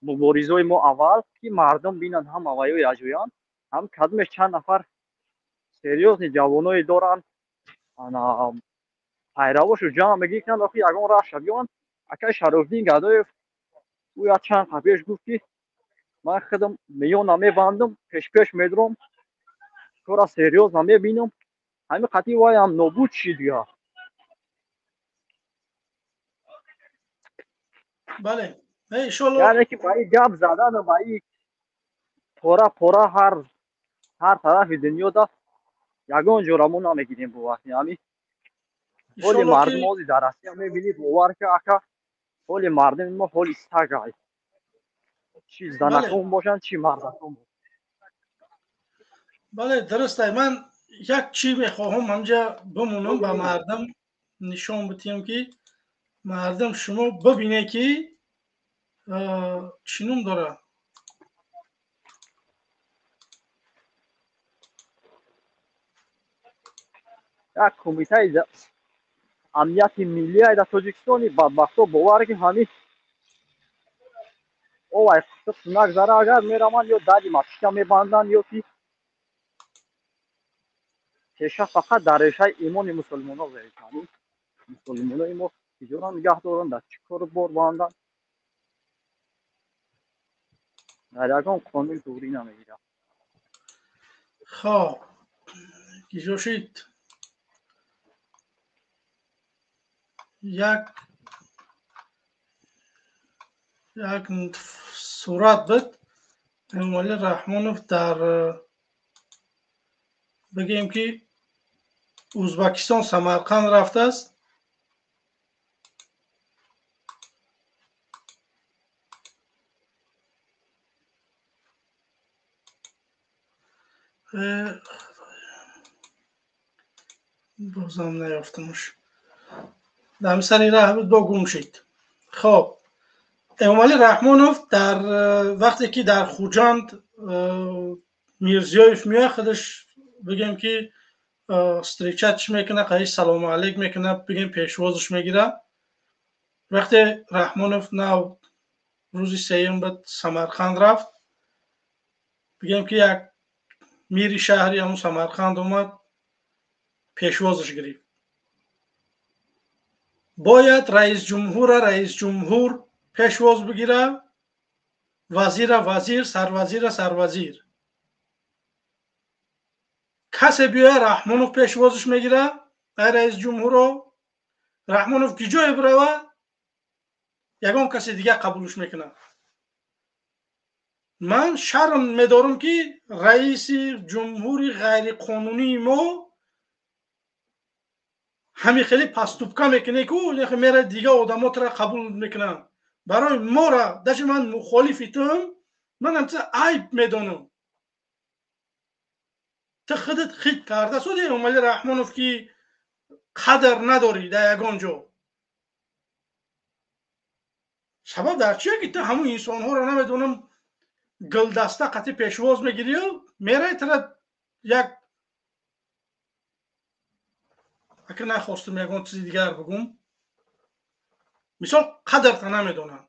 E: муборизои мо аввал ки мардум бинанд, ҳама ваё якҷоянд, ҳам кадомеш чанд нафар серьёзный ҷавоное доранд, ана пайравошу ҷамъ мегиранд, охи ягон раҳша биёванд. Акай Шарофдин Гадоев ӯ як чанд қабл пеш гуфт ки ман худам меёна мебандам, пешпеш медурам, кора серьёзно мебинам. Ҳамин қатъи вайам нобуд шид дигар.
A: Бале, иншолло.
E: Яъне ки ба и гап задану ба и пора пора ҳар тарафи дунёда ягон ҷора мо намегирем. Бо вақти ҳамин ҳоли мардум ҳози дар Россия мебинӣ, бовар ки, ака, ҳоли мардуми мо ҳоли сагай, чӣ занакон бошанд, чӣ мардакон.
A: Бале, дурустай. Ман як чӣ мехоҳам ҳамҷа бимонам, ба мардум нишон битиҳам ки мардум шумо бибине ки чӣ ном дорад.
E: Як кумитаи амнияти миллия дар Тоҷикистони бадбахто, бовар ки ҳамин Овай нагзара, агар мераванд ё дари масҷида мебанданд, ё ки теша фақат дар решаи имони мусулмонҳо зерикани. Мусулмонои мо киҷора нигаҳ доранд, дар чӣ кору бор банданд, дар ягон қонун туғрӣ намегирад.
A: Хоб, киҷо шид? Як як сурат буд, Эмомалӣ Раҳмонов дар, бигем ки, Ӯзбекистон, Самарқанд рафтааст. Бозам наёфтамуш, дар сари раҳ буд, бо гум шид. Хоб, Эмомалӣ Раҳмонов дар вақте ки дар Хуҷанд Мирзиёев меояд, худаш, бигем ки, встречать мекунад, қаи салому алейк мекунад, бигем, пешвозаш мегирад. Вақте Раҳмонов нав рӯзи сеюм ба Самарқанд рафт, бигем ки, як мири шаҳри ҳамун Самарқанд омад, пешвозаш гирифт. Бояд раисҷумҳурра раисҷумҳур пешвоз бигира, вазира вазир, сарвазира сарвазир. Касе биёя, Раҳмонов пешвозиш мегира, ай раисҷумҳурро. Раҳмонов ки ҷое бирава, ягон касе дигар қабулш мекунад. Ман шарм медорам, ки раиси ҷумҳури ғайриқонунии мо ҳамин хеле поступка мекунӣ ку мера дига одамотро қабул мекунанд. Барои мора даже ман мухолифи туам, ман ҳамча айб медонам. Ту худат хит карда суди, Эмомалӣ Раҳмонов, ки қадр надорӣ дар ягон ҷо. Сабаб дар чие, ки ту ҳамун инсонҳоро, намедонам, гулдаста қатӣ пешвоз мегирию мерай тара як ака нахостум ягон чизи дигар бигум. Мисол, қадрта намедонанд.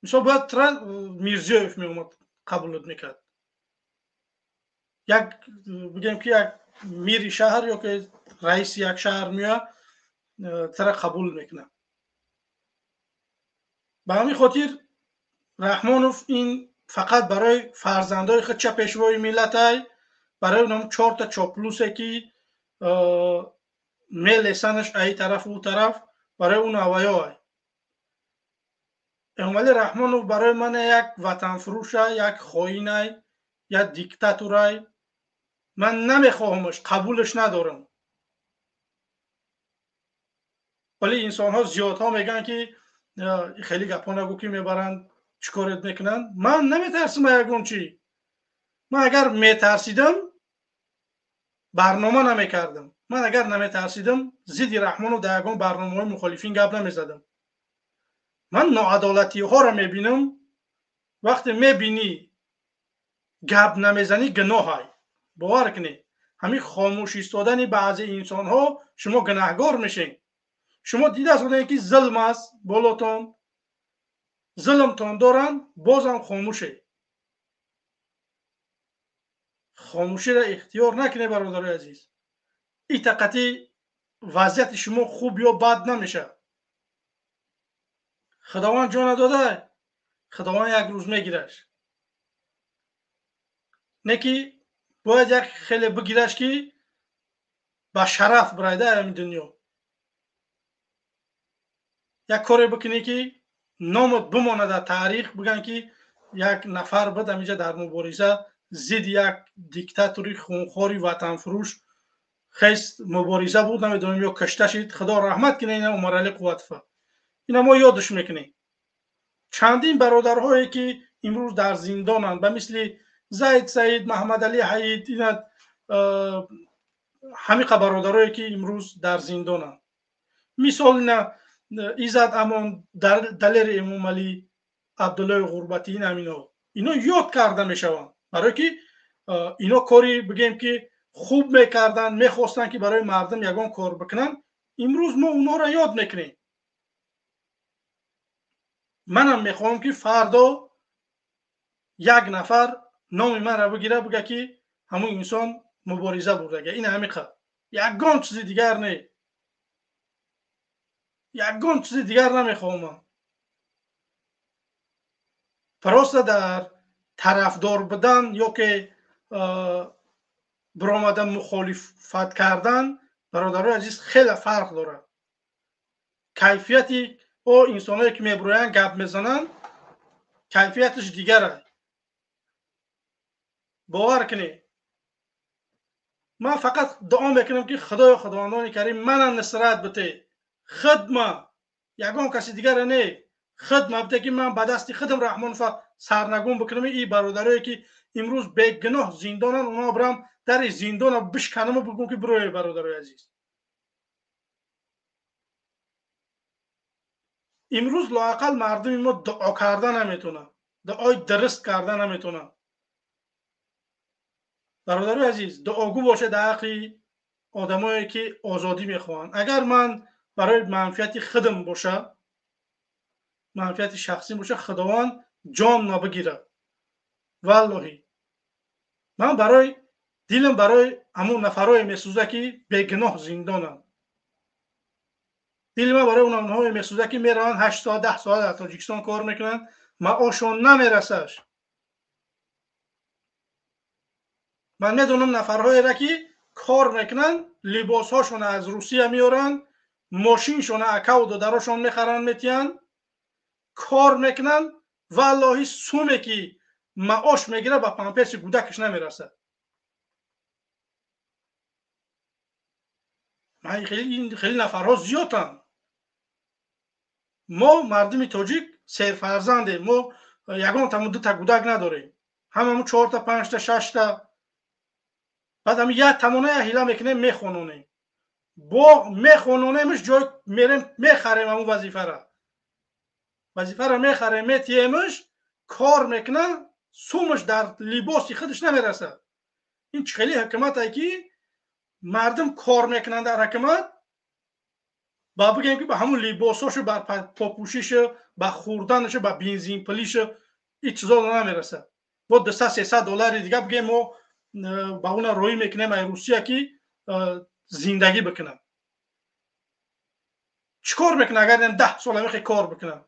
A: Мисол, бояд тара Мирзиёев меомад, қабулат мекард, як, бигем ки, як мири шаҳр ё ки раиси як шаҳр меояд, тара қабул мекунад. Ба ҳамин хотир Раҳмонов ин фақат барои фарзандои худча пешвои миллатай, барои онам чорта чоплусе, ки мелесанаш аи тараф, ӯ тараф, барои он аваёай. Эмомалӣ Раҳмонов барои ман як ватанфурӯша, як хоинай, як диктаторай. Ман намехоҳамаш, қабулаш надорам. Вале инсонҳо зиёдҳо мегӯянд, ки хеле гапҳо нагӯ, ки мебаранд, чӣ корет мекунанд. Ман наметарсам ягон чӣ. Ман агар метарсидам, барнома намекардам. Ман агар наметарсидам, зидди Раҳмонов дар ягон барномаҳои мухолифин гап намезадам. Ман ноадолатиҳоро мебинам. Вақте мебинӣ, гап намезанӣ, гуноҳай. Бовар кунед, ҳамин хомӯш истодани баъзе инсонҳо, шумо гунаҳгор мешед. Шумо дидаст будем, ки зулм аст болотон, зулмтон доранд, бозам хомӯше. Хомӯширо ихтиёр накунед, бародарои азиз. Итақати вазъияти шумо хуб ё бад намешавад. Худованд ҷона дода, Худованд як рӯз мегираш. Не ки бояд як хеле бигираш, ки ба шараф бирайда ҳамин дунё. Як коре бикунӣ, ки номат бимонад дар таърих, бигӯянд, ки як нафар буд ҳаминҷа, дар мубориза зидди як диктатори хунхори ватанфурӯш хест, мубориза буд, намедонам, ё кушта шид. Худо раҳмат кунад ина Умаралӣ Қувватова. Ина мо ёдаш мекунем. Чандин бародарҳое, ки имрӯз дар зиндонанд, ба мисли Зайд Саид, Маҳаммадалӣ Ҳаид, ина ҳамиқа бародарое, ки имрӯз дар зиндонанд, мисол ина Иззат Амон, Далери Эмомалӣ, Абдуллои Ғурбатӣ, ин ҳамино ино ёд карда мешаванд, барое ки ино кори, бигем ки, хуб мекарданд, мехостанд, ки барои мардум ягон кор бикунанд. Имрӯз мо онҳоро ёд мекунем. Манам мехоҳам, ки фардо Як нафар номи манро бигира, бига ки ҳамун инсон мубориза бурдага. Ин ҳамиқа, ягон чизи дигар не, ягон чизи дигар намехоҳам ман. Просто дар тарафдор будан ё ки биромадан мухолифат кардан, бародарои азиз, хеле фарқ дорад. Кайфияти о инсоное ки мебироянд, гап мезананд, кайфияташ дигар аст. Бовар кунед, ман фақат дуо мекунам, ки Худоё, Худовандони Карим, манам нусрат бите, хидма, ягон каси дигара не, хидма бите, ки ман ба дасти худам Раҳмонова сарнагун бикунам. И бародарое ки имрӯз бегуноҳ зиндонанд, онҳо бирам дари зиндона бишканаму бигӯм, ки бироед, бародарои азиз. Имрӯз лоақал мардуми мо дуо карда наметонад, дуои дуруст карда наметонад. Бародарои азиз, дуогӯ бошед дар ҳаққи одамое ки озодӣ мехоҳанд. Агар ман барои манфиати худам боша, манфиати шахсӣ боша, Худованд ҷон набигирад. Валлоҳӣ, ман барои дилам барои ҳамун нафарое месӯзад, ки бегуноҳ зиндонанд. Дили ман барои онҳое месӯзад, ки мераванд, 8 соат, 10 соат дар Тоҷикистон кор мекунанд, маошон намерасаш. Ман медонам нафарҳоеро, ки кор мекунанд, либосҳошона аз Русия меоранд, мошиншона акаву додарошон мехаранд, метиҳанд, кор мекунанд. Валлоҳи, суме ки маош мегирад, ба памперси кӯдакаш намерасад. Хеле нафарҳо зиёданд. Мо мардуми тоҷик серфарзандем. Мо ягон таму дута кӯдак надорем, ҳамаму чорта, панҷта, шашта. Баъд ҳами як тамона як ҳила мекунем, мехононем, бо мехононемш, ҷой мерем, мехарем ҳамун вазифара мехарем, метиҳемш, кор мекунад, сумаш дар либоси худаш намерасад. Ин чӣ хели ҳукумате, ки мардум кор мекунанд дар ҳукумат, ба бигем, ки ба ҳамун либосошу, ба попӯшишу, ба хӯрданашу, ба бензинпулишу, ин чизо намерасад. Бо 200, 300 доллари дига бигем, мо ба уна роҳӣ мекунем ай Русия, ки зиндагӣ бикунад. Чӣ кор мекунад, агар 10 сол ҳамихе кор бикунад?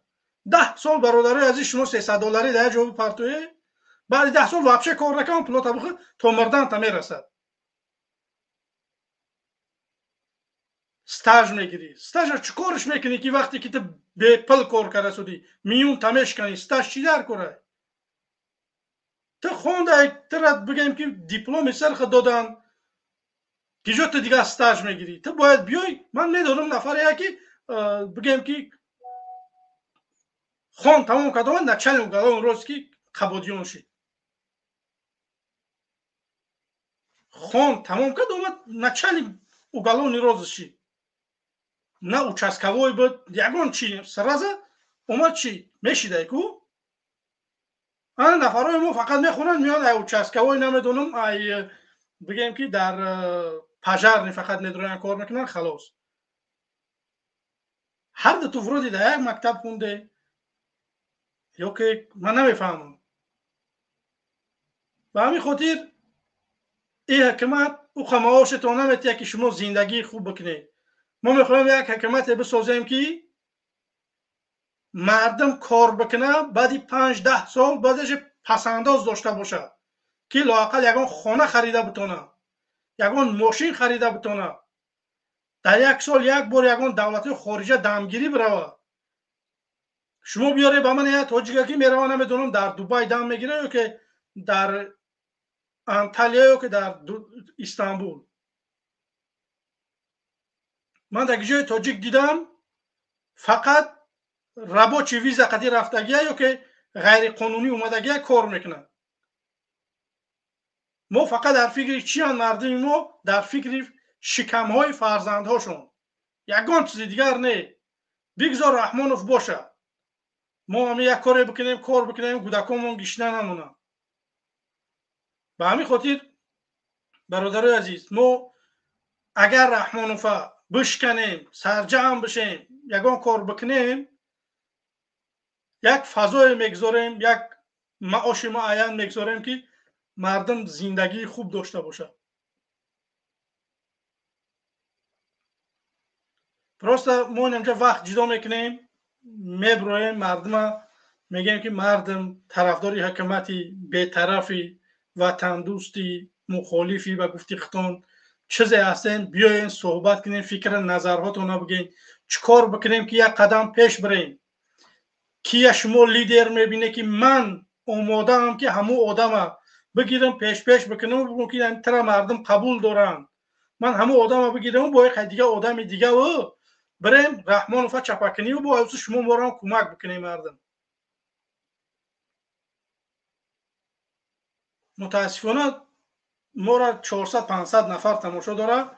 A: 10 сол, бародарои азиз, шумо 300 долларӣ дар як ҷо бипартоед, баъди 10 сол вообще кор накунам, пулота бихӯр, то мурданта мерасад. Стаж мегирӣ, стажа чӣ корш мекунӣ, ки вақте ки ту бепул кор карда судӣ, миюнта мешканӣ, стаж чӣ дар кора? Ту хонда, тура бигем, ки дипломи сарха доданд, киҷо ту дигар стаж мегирӣ? Ту бояд биёй. Ман медонам нафаре, ки бигем, ки хон тамом кард, омад, начальник уголовный розыск ки Қабодиён шид. Хон тамом кард, омад, начальник уголовный розыск шид. На участковой буд, ягон чи, сразу омад, чи мешидай ку. Ана нафарҳои мо фақат мехонанд, меоянд, ай участковой намедонам, ай бигем, ки дар пожарный фақат медроянд, кор мекунанд, халос. Ҳар дуту вроде дар як мактаб хунде ё ки ман намефаҳмам. Ба ҳамин хотир ин ҳукумат уқа маошетон наметиҳад, ки шумо зиндагии хуб бикунед. Мо мехоҳем як ҳукумате бисозем, ки мардум кор бикунад, баъди 5, 10 сол баъдаш пасандоз дошта бошад, ки лоақал ягон хона харида битонад, ягон мошин харида битонад, дар як сол як бор ягон давлатҳои хориҷа дамгирӣ биравад. Шумо биёре ба ман як тоҷика, ки мерава, намедонам, дар Дубай дам мегирад ё ки дар Анталия ё ки дар Истанбул. Ман дар ҷои тоҷик дидам, фақат рабочий виза қади рафтагия ё ки ғайриқонунӣ омадагия, кор мекунад. Мо фақат дар фикри чиянд? Мардуми мо дар фикри шикамҳои фарзандҳошон, ягон чизи дигар не. Бигзор Раҳмонов бошад, мо ҳами як коре бикунем, кор бикунем, кӯдаконмон гишна намонанд. Ба ҳамин хотир, бародарои азиз, мо агар Раҳмонова бишканем, сарҷамъ бишем, ягон кор бикунем, як фазое мегузорем, як Маоши муайян мегузорем, ки мардум зиндагии хуб дошта бошад. Просто мо инҷа вақт ҷудо мекунем, меброем, мардума мегӯем, ки мардум тарафдори ҳукумати бетарафи, ватандӯсти, мухолифи ба гуфти хитон чизе ҳастем, биёен суҳбат кунем, фикри назарҳотонро бигӯем, чӣ кор бикунем, ки як қадам пеш бирем. Кия шумо лидер мебине, ки ман омодаам, ки ҳамун одама бигирам, пеш-пеш бикунам, бигӯм, ки тара мардум қабул доранд, ман ҳамун одама бигирам, бо як дига одами дигаву бирем Раҳмонова чапакуниву бо шумо морам кӯмак бикунем мардум. Мутаассифона мора 400-500 нафар тамошо дорад,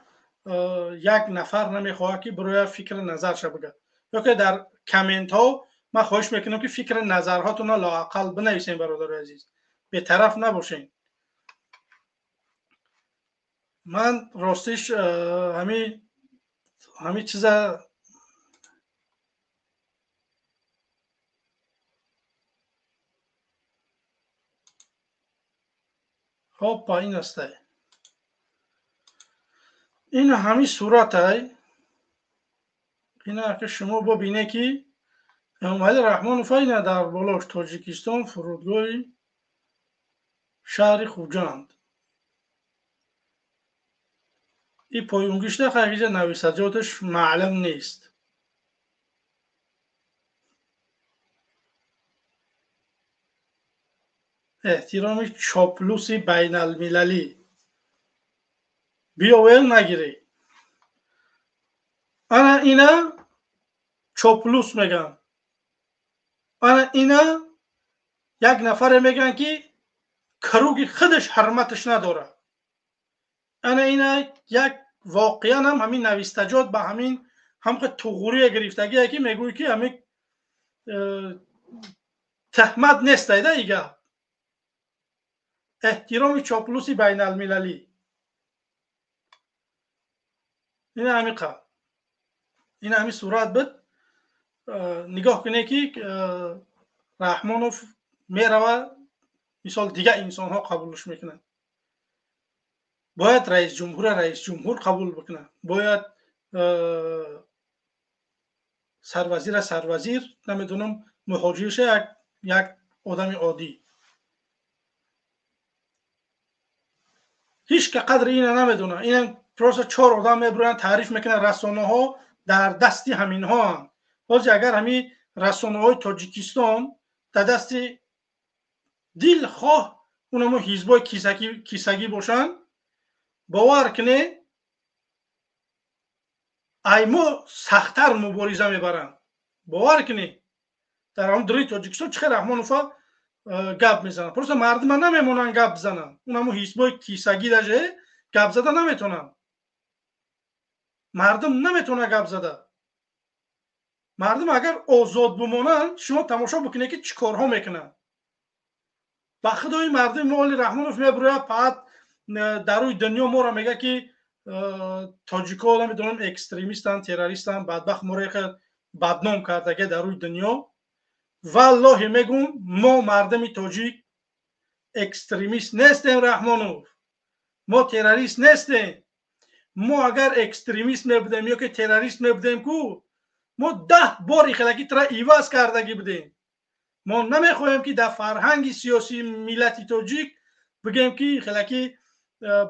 A: як нафар намехоҳад, ки бироя фикри назарша бигӯяд. Ё ки дар комментҳо ман хоҳиш мекунам, ки фикри назарҳотонро лоақал бинависем, бародари азиз, бетараф набошем. Ман ростиш ҳами чиза хопа, ин астай, ин ҳами суратай, ина ки шумо бибине, ки Эмомалӣ Раҳмонов ина дар болош Тоҷикистон, фурудгоҳи шаҳри Хуҷанд. И поюнгишта хайгиҷа нависаҷоташ маълум нест. Эҳтироми чоплуси байналмилалӣ, биёвел нагирӣ. Ана ина чоплус мегӯянд, ана ина як нафаре мегӯянд, ки круги худаш ҳурматаш надорад. Ана ина як воқеан ҳам ҳамин навистаҷот ба ҳамин ҳамқа туғурия гирифтагие, ки мегӯй, ки ҳамин таҳмат нестайда и гап. Эҳтироми чоплуси байналмилалӣ, ина ҳамиқа, ина ҳамин сурат буд. Нигоҳ кунед, ки Раҳмонов мерава, мисол, дигар инсонҳо қабулш мекунанд. Бояд раисҷумҳурра раисҷумҳур қабул бикунад, бояд сарвазира сарвазир, намедонам, муҳоҷирша як одами оддӣ. Ҳеч ка қадри ина намедонад. Ина просто чор одам мебироянд, таъриф мекунанд, расонаҳо дар дасти ҳаминҳоанд. Ҳозир агар ҳамин расонаҳои Тоҷикистон дар дасти дилхоҳ унамо ҳизбои кисагӣ бошанд, бовар кунед, ай мо сахттар мубориза мебаранд. Бовар кунед, дар ҳамн дуруи Тоҷикистон чӣ хел Раҳмонова гап мезананд, просто мардума намемонанд гап бизананд. Унамо ҳизбои кисагӣ даже гап зада наметонанд, мардум наметонад гап зада. Мардум агар озод бимонанд, шумо тамошо бикунед, ки чӣ корҳо мекунанд. Ба худои мардуми мо оли Раҳмонов мебирояд, паат дар рӯи дунё моро мегӯяд, ки тоҷикҳо намедонам экстремистанд, террористанд, бадбахт моро яке бадном кардаге дар рӯи дунё. Валлоҳи мегӯм, мо мардуми тоҷик экстремист нестем, Раҳмонов, мо террорист нестем. Мо агар экстремист мебудем ё ки террорист мебудем ку, мо 10 бори хелаки тра иваз кардагӣ будем. Мо намехоҳем, ки дар фарҳанги сиёсии миллати тоҷик бигӯем, ки хелаки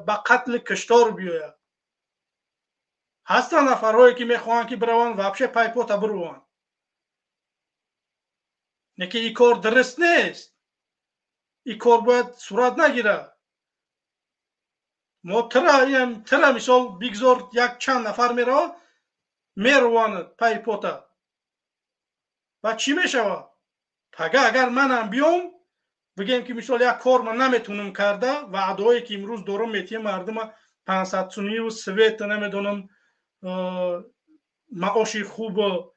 A: ба қатли киштор биёяд. Ҳастанд нафарҳое, ки мехоҳанд, ки бираванд, вообще пайпота бируванд, не ки ин кор дуруст нест, ин кор бояд сурат нагирад. Мо тира мисол бигзор як чанд нафар меравад, меруванд пайпота, ва чӣ мешавад? Пага агар манам биём, бигем, ки мисол як кор ман наметунам карда, ваъдаҳое ки имрӯз дорам метиҳам мардума, 500 сумиву света, намедонам, маоши хубу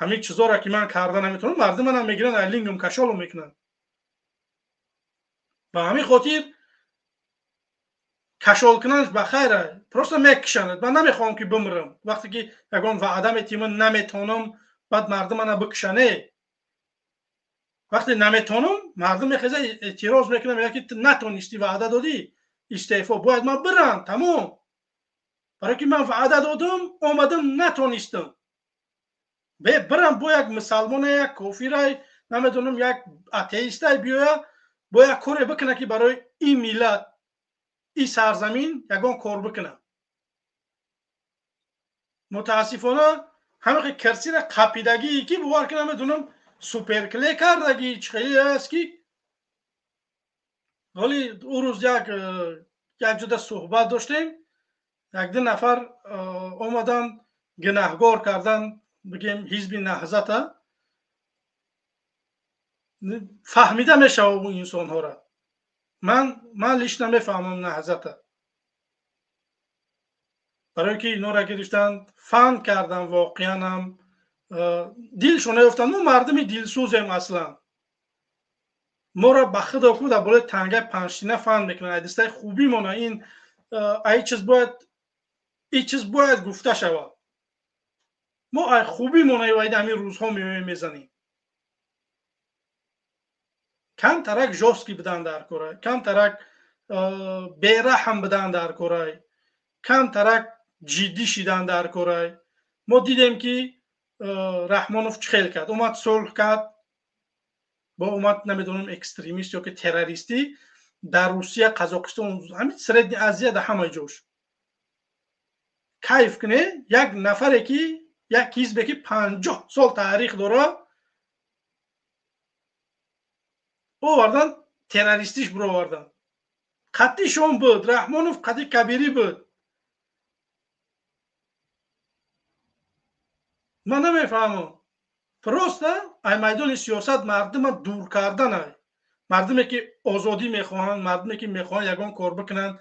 A: ҳамин чизоро ки ман карда наметавонам, мардум манам мегиранд, айлингам кашолу мекунанд. Ба ҳамин хотир кашол кунанд ба хайра, просто мекушанд. Ман намехоҳам, ки бимирам. Вақте ки ягон ваъда метиҳам, наметавонам, баъд мардум мана бикушане. Вақте наметонам, мардум мехеза, эътироз мекунам, мегӯяд, ки ту натонистӣ, ваъда додӣ, истеъфо, бояд ман бирам, тамом. Барои ки ман ваъда додам, омадам, натонистам. Бирам, бо як мусалмоне, як кофирай, намедонам, як атеистай биёя, бо як коре бикуна, ки барои ин миллат, ин сарзамин ягон кор бикуна. Мутаассифона, ҳамин кирсира қапидагие, ки бовар ки намедонам, суперклей кардагӣ, чӣ хеле аст, ки ҳоли ӯ рӯз як ҷода суҳбат доштем, як-ду нафар омадан, гунаҳгор кардан, бигем, ҳизби Наҳзата. Фаҳмида мешавад ӯ инсонҳоро. Ман лично мефаҳмам Наҳзата, барое ки инора гирифтан, фан кардан, воқеан ҳам дилшон наёфтан. Мо мардуми дилсӯзем аслан. Моро ба худо ку дар болои тангаи панҷтина фан мекунанд, айдистаи хубӣ мона. Ин ай чиз бояд, ин чиз бояд гуфта шавад. Мо ай хубӣ мона вайда ҳамин рӯзҳо меоем, мезанем. Камтарак жёсткий будан дар корай, камтарак бераҳм будан дар корай, камтарак ҷиддӣ шидан дар корай. Мо дидем, ки Раҳмонов чӣ хел кард: омад, сулҳ кард бо омад, намедонам, экстремист ё ки террористӣ дар Русия, Қазоқистон, ҳамин Средний Азия, дар ҳамаи ҷош. Кайф куне, як нафаре, ки як ҳизбе, ки 50 сол таърих дорад, овардан, террористиш бировардан. Қатъишон буд Раҳмонов, қатъи Кабирӣ буд. Ман намефаҳмам, просто ай майдони сиёсат мардума дур кардан, ай мардуме, ки озодӣ мехоҳанд, мардуме, ки мехоҳанд ягон кор бикунанд,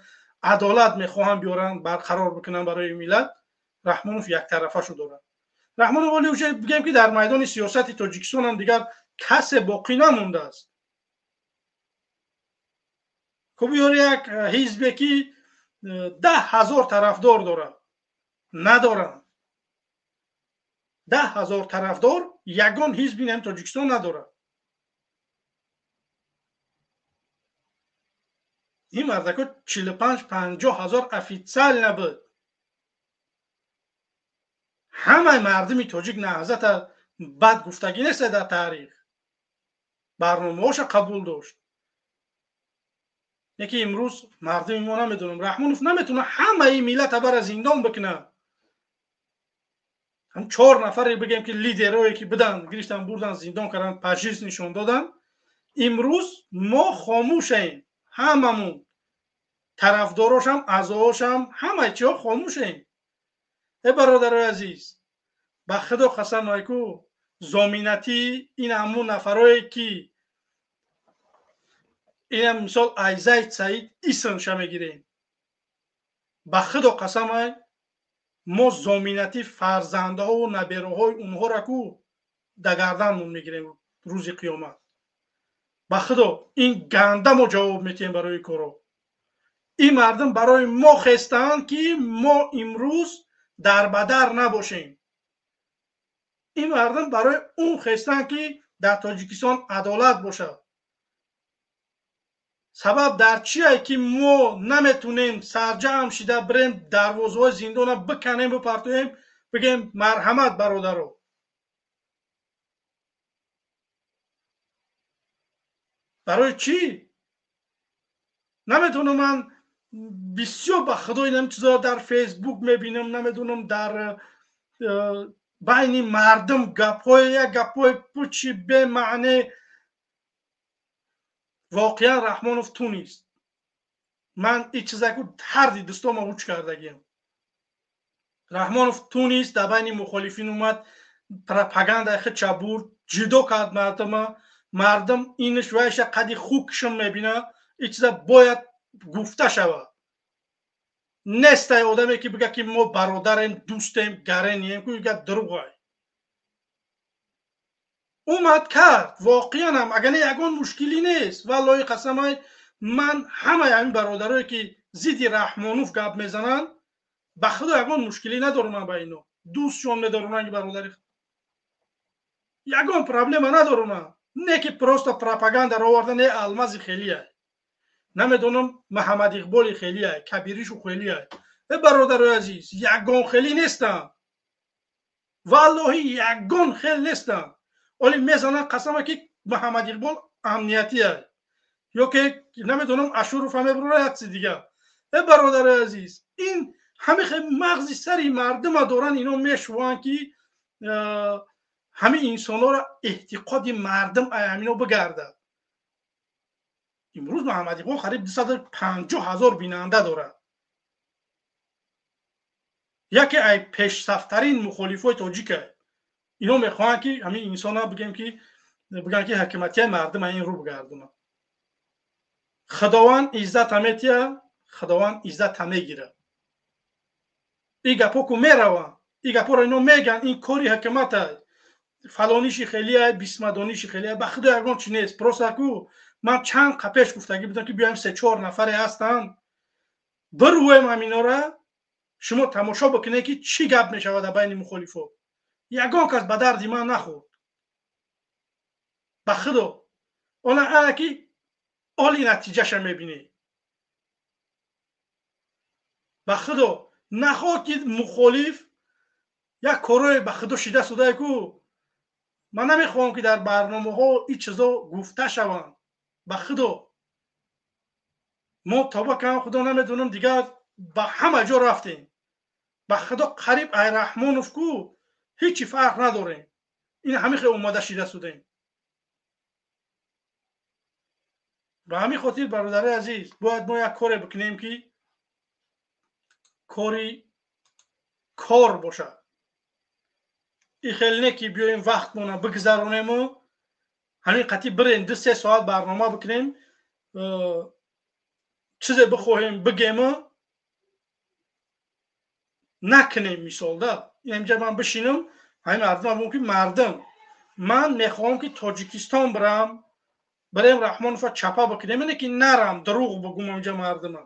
A: адолат мехоҳанд биёранд, барқарор бикунанд барои миллат. Раҳмонов яктарафашу дорад. Раҳмонов оли уже, бигем, ки дар майдони сиёсати Тоҷикистонам дигар касе боқӣ намондааст. Хуб, ёре як ҳизбе, ки 10 000 тарафдор дорад, надоранд. 10 000 тарафдор ягон ҳизби нами Тоҷикистон надорад. Ин мардако 45, 50 000 официально буд. Ҳамаи мардуми тоҷик Наҳзата бад гуфтагӣ нест. Дар таърих барномаҳоша қабул дошт. Яке имрӯз мардуми мо, намедонам, Раҳмонов наметавона ҳамаи миллата бара зиндон бикунад. Ҳам чор нафаре, бигем, ки лидерое, ки будан, гирифтан, бурдан, зиндон кардан, пажиз нишон додан. Имрӯз мо хомӯшем ҳамамун, тарафдорошам, аъзоошам, ҳамаи чиҳо хомӯшем. Э, бародарои азиз, ба худо қасам, айку зоминатӣ ин ҳамун нафарое, ки инам мисол Айзайд Саид исмша мегирем. Ба худо қасам, ай мо зоминатӣ фарзандаҳову набераҳои онҳоро ку дагарданмон мегирем рӯзи қиёмат. Ба худо, ин ганда мо ҷавоб метиҳем барои коро. Ин мардум барои мо хестанд, ки мо имрӯз дар бадар набошем. Ин мардум барои он хестанд, ки дар Тоҷикистон адолат бошад. Сабаб дар чие, ки мо наметунем сарҷамъ шида бирем, дарвозаҳои зиндона биканем, бипартоем, бигем: «Марҳамат, бародаро»? Барои чӣ наметавонам? Ман бисёр, ба худо, инам чизоро дар Фейсбук мебинам, намедонам, дар байни мардум гапҳое, як гапҳои пучи бемаъне. Воқеан, Раҳмонов ту нест. Ман ин чизаку ҳарди дӯстома уч кардагиам. Раҳмонов ту нест, дар байни мухолифин омад, пропагандаи худша бурд, ҷудо кард мардума. Мардум инш вайша қади хукшм мебина. Ин чиза бояд гуфта шавад. Нестай одаме, ки бига, ки мо бародарем, дӯстем, гарением ку гап дурӯғай. Омад, кард. Воқеанам, агар не, ягон мушкилӣ нест. Валлоҳи, қасамай, ман ҳамаи ҳамин бародарое, ки зидди Раҳмонов гап мезананд, ба худо, ягон мушкилӣ надорам. Ман ба ино дӯстшон медорам, ранги бародари, ягон проблема надорам ман. Не ки просто пропаганда оварда, не алмази хелия, намедонам, Маҳаммад Иқболи хелия, Кабиришу хелия. Э, бародарои азиз, ягон хелӣ нестам, валлоҳи, ягон хел нестам. Оли мезананд қасама, ки Маҳаммад Иқбол амниятия ё ки намедонам, Ашуров мебурора, як чизи дигар. Э, бародарои азиз, ин ҳамин мағзи сари мардума доранд, ино мешуванд, ки ҳамин инсонҳоро эътиқоди мардум ҳамино бигардад. Имрӯз Маҳаммад Иқбол қариб 250 000 бинанда дорад, яке ай пешсафтарин мухолифои тоҷика. Ино мехоҳанд, ки ҳамин инсона бигем, ки бигӯянд, ки ҳокиматияи мардум ин рӯ бигардонад. Худованд иззата метия, Худованд иззата мегирад. Ин гапҳо ку мераванд, ин гапҳоро ино мегӯянд, ин кори ҳокимата, фалониши хелия, бисмадониши хелия. Ба худо, ягон чи нест. Просто ку ман чанд қапеш гуфтагӣ будам, ки биёем, се чор нафаре ҳастанд, бирӯем ҳаминора, шумо тамошо бикунед, ки чӣ гап мешавад дар байни мухолифо. Ягон кас ба дарди ман нахӯрд, ба худо. Она ана ки оли натиҷаша мебинӣ. Ба худо, нахоҳ ки мухолиф як корое ба худо шида судае ку. Ман намехоҳам, ки дар барномаҳо ин чизо гуфта шаванд. Ба худо, мо тоба кам худо, намедонам, дигар ба ҳама ҷо рафтем. Ба худо, қариб ай Раҳмонов ку ҳечи фарқ надорем. Ин ҳамин хел омода шида судем. Ба ҳамин хотир, бародари азиз, бояд мо як коре бикунем, ки кори кор бошад. Ин хел не, ки биёем, вақтмона бигзаронему, ҳамин қатӣ бирем, 2-3 соат барнома бикунем, чизе бихоҳем бигему накунем. Мисолда, инҷа ман бишинам, ҳамин мардум бигӯм, ки мардум, ман мехоҳам, ки Тоҷикистон бирам, бирем, Раҳмонова чапа бикунем, ине ки нарам, дурӯғ бигӯм инҷа мардума.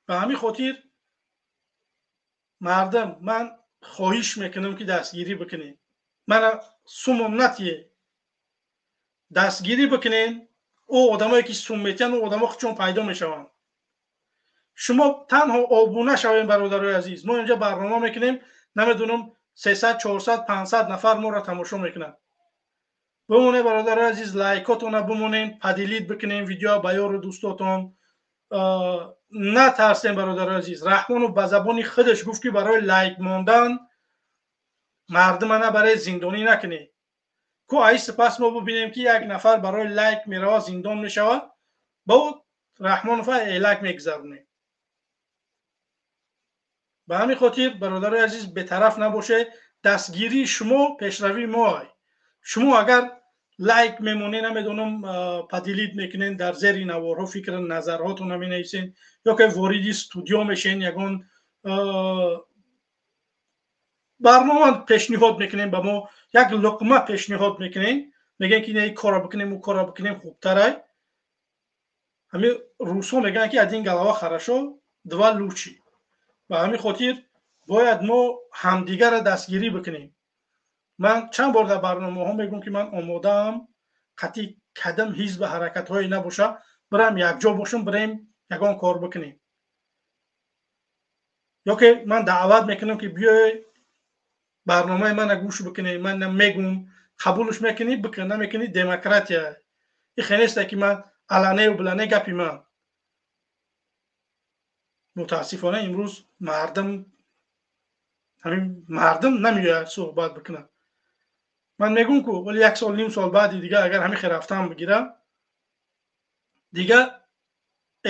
A: Ба ҳамин хотир, мардум, ман хоҳиш мекунам, ки дастгирӣ бикунем. Мана сумом натие, дастгирӣ бикунем. Ӯ одамое ки сум метиҳанд, ӯ одамо худшон пайдо мешаванд. Шумо танҳо обуна шавем, бародарои азиз. Мо инҷа барнома мекунем, намедонам, 300, 400, 500 нафар моро тамошо мекунанд. Бимонед, бародарои азиз, лайкотона бимонем, поделить бикунем видео ба ёру дӯстотон. Натарсем, бародарои азиз. Раҳмонов ба забони худаш гуфт, ки барои лайк мондан мардума набаре, зиндонӣ накунед ку. Аи сипас мо бибинем, ки як нафар барои лайк меравад, зиндон мешавад, ба ӯ Раҳмонова элак мегузаронем. Ба ҳамин хотир, бародарои азиз, бетараф набошед. Дастгирии шумо пешравии мо. Шумо агар лайк мемонед, намедонам, поделить мекунед, дар зери наворҳо фикр назарҳотонро менависед ё ки вориди студио мешен, ягон барнома пешниҳод мекунем, ба мо як луқма пешниҳод мекунем, мегӯем, ки ин корро бикунем, ӯ корро бикунем, хубтарай. Ҳамин русҳо мегӯянд, ки один голова хорошо, два лучше. Ба ҳамин хотир бояд мо ҳамдигарро дастгирӣ бикунем. Ман чанд бор дар барномаҳо мегӯм, ки ман омодаам, қатъи кадам ҳизба ҳаракатҳое набоша, бирам, якҷо бошам, бирем, ягон кор бикунем. Ё ки ман даъват мекунам, ки биёй, барномаи мана гӯш бикунем, ман мегӯм, қабулш мекунӣ, бикун, намекунӣ, демократия. Ин хел неста, ки ман аланею билане гапи ман. Мутаассифона, имрӯз мардум, ҳамин мардум намеояд суҳбат бикунад. Ман мегӯм ку, вале як сол, ним сол баъди дига, агар ҳамин хел рафтан бигирам, дига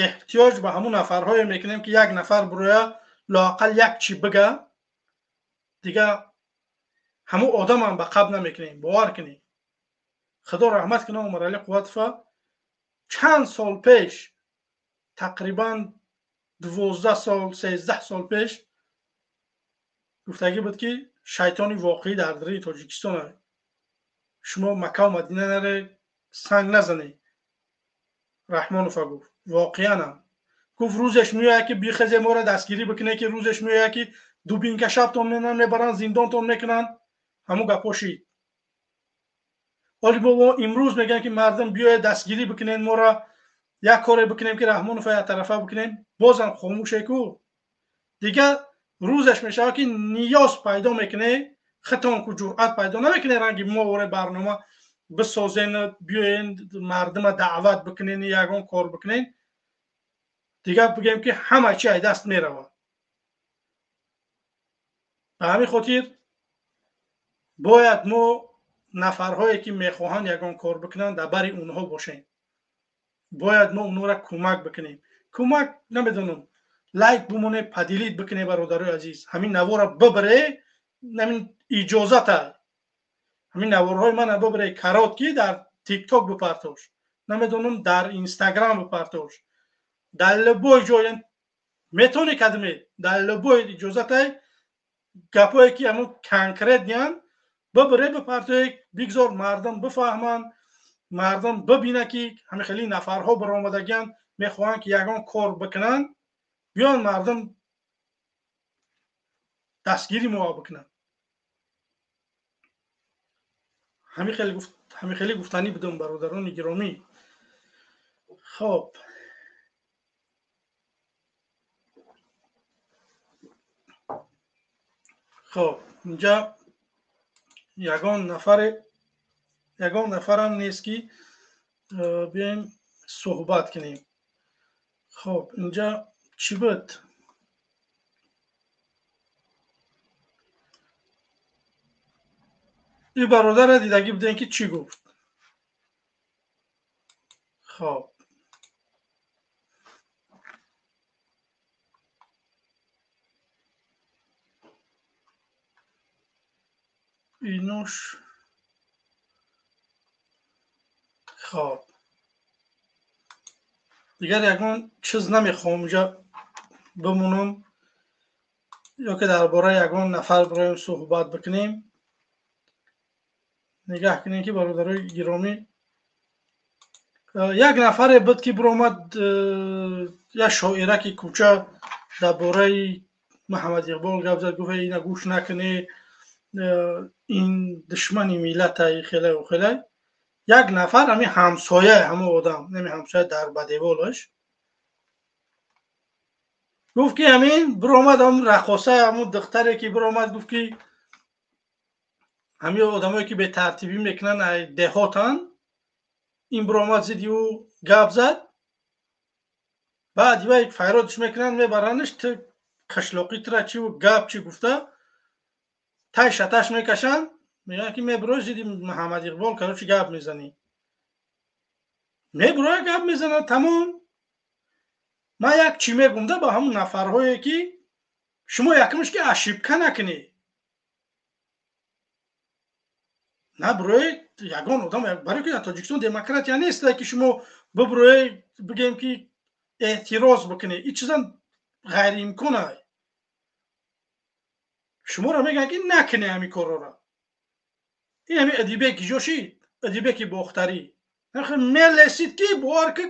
A: эҳтиёҷ ба ҳамун нафарҳое мекунем, ки як нафар бироя, лоақал як чи бига. Дига ҳамун одамам ба қабл намекунем, бовар кунем. Худо раҳмат кунад Умарали Қувватова. Чанд сол пеш, тақрибан 12 сол, 13 сол пеш гуфтагӣ буд, ки шайтони воқеӣ дар дари Тоҷикистон, шумо Маккаву Мадина наре, санг назанед. Раҳмонова гуфт, воқеанам гуфт, рӯзеш меояд, ки бихезе, моро дастгирӣ бикунед, ки рӯзеш меояд, ки Дубинка шабтон менан, мебаранд, зиндонтон мекунанд. Ҳамун гапҳо шид. Оли бобо имрӯз мегӯянд, ки мардум биёед дастгирӣ бикунед моро, як коре бикунем, ки Раҳмонова як тарафа бикунем, бозам хомӯше ку. Дигар рӯзаш мешавад, ки ниёз пайдо мекунед, хитон ку ҷуръат пайдо намекунед, ранги мо оре барнома бисозен, биёен мардума даъват бикунен, ягон кор бикунен. Дигар бигӯем, ки ҳама чи ай даст меравад. Ба ҳамин хотир бояд мо нафарҳое, ки мехоҳанд ягон кор бикунанд, дар бари онҳо бошем. Бояд мо онҳоро кӯмак бикунем. Кӯмак намедонам, лайк бимоне, поделить бикуне, бародарои азиз. Ҳамин навора бибире, ҳамин иҷозата. Ҳамин наворҳои мана бибире, короткий дар тикток бипартош, намедонам, дар инстаграм бипартош, дар любой ҷой метавонӣ кадме, дар любой иҷозатай гапое, ки ҳамун конкретный ан, бибире, бипартое, бигзор мардум бифаҳманд, мардум бибина, ки ҳамин хеле нафарҳо баромадагианд, мехоҳанд, ки ягон кор бикунанд, биён мардум дастгири мо бикунанд. Ҳамин хеле гуфтанӣ будам, бародарони гиромӣ. Хоб, хоб, инҷа ягон нафаре, ягон нафарам нест, ки биёем суҳбат кунем. Хоб, инҷа чӣ буд? Ин бародарро дидагӣ будем, ки чӣ гуфт. Хоб, инуш. Хоб, дигар ягон чиз намехоҳам инҷа бимонам ё ки дар бораи ягон нафар бироем суҳбат бикунем. Нигаҳ кунем, ки бародарои гиромӣ, як нафаре буд, ки биромад, як шоираки кӯча дар бораи Муҳаммад Иқбол гап зад, гуфт: ина гӯш накунӣ, ин душмани миллатай, хелаю хелай. Як нафар ҳамин ҳамсоя, ҳамон одам, ҳамин ҳамсоя дар бадеволаш гуфт, ки ҳамин биромад, ҳамун раққоса, ҳамун духтаре, ки биромад, гуфт, ки ҳамин одамое, ки бетартибӣ мекунанд, ай деҳотанд. Ин биромад, зидди ӯ гап зад. Баъд вай файродш мекунанд, мебаранаш, ту қишлоқӣ, тура чи гап чӣ гуфта, тай шаташ мекашанд, мегӯянд, ки мебирои зидди Муҳаммад Иқбол, короче, гап мезанӣ. Мебироя, гап мезанад, тамом. Ман як чӣ мегум да ба ҳамун нафарҳое, ки шумо якумш ки ошибка накунед, набироед ягон одам, барои ки дар Тоҷикистон демократия нест, ки шумо бибироед, бигем, ки эътироз бикунед. Ин чиза ғайриимкон ай. Шуморо мегӯянд, ки накунед ҳамин корҳоро. Ин ҳамин Адибек киҷо шид? Адибеки Бохтарӣ мелесид, ки бовар ки,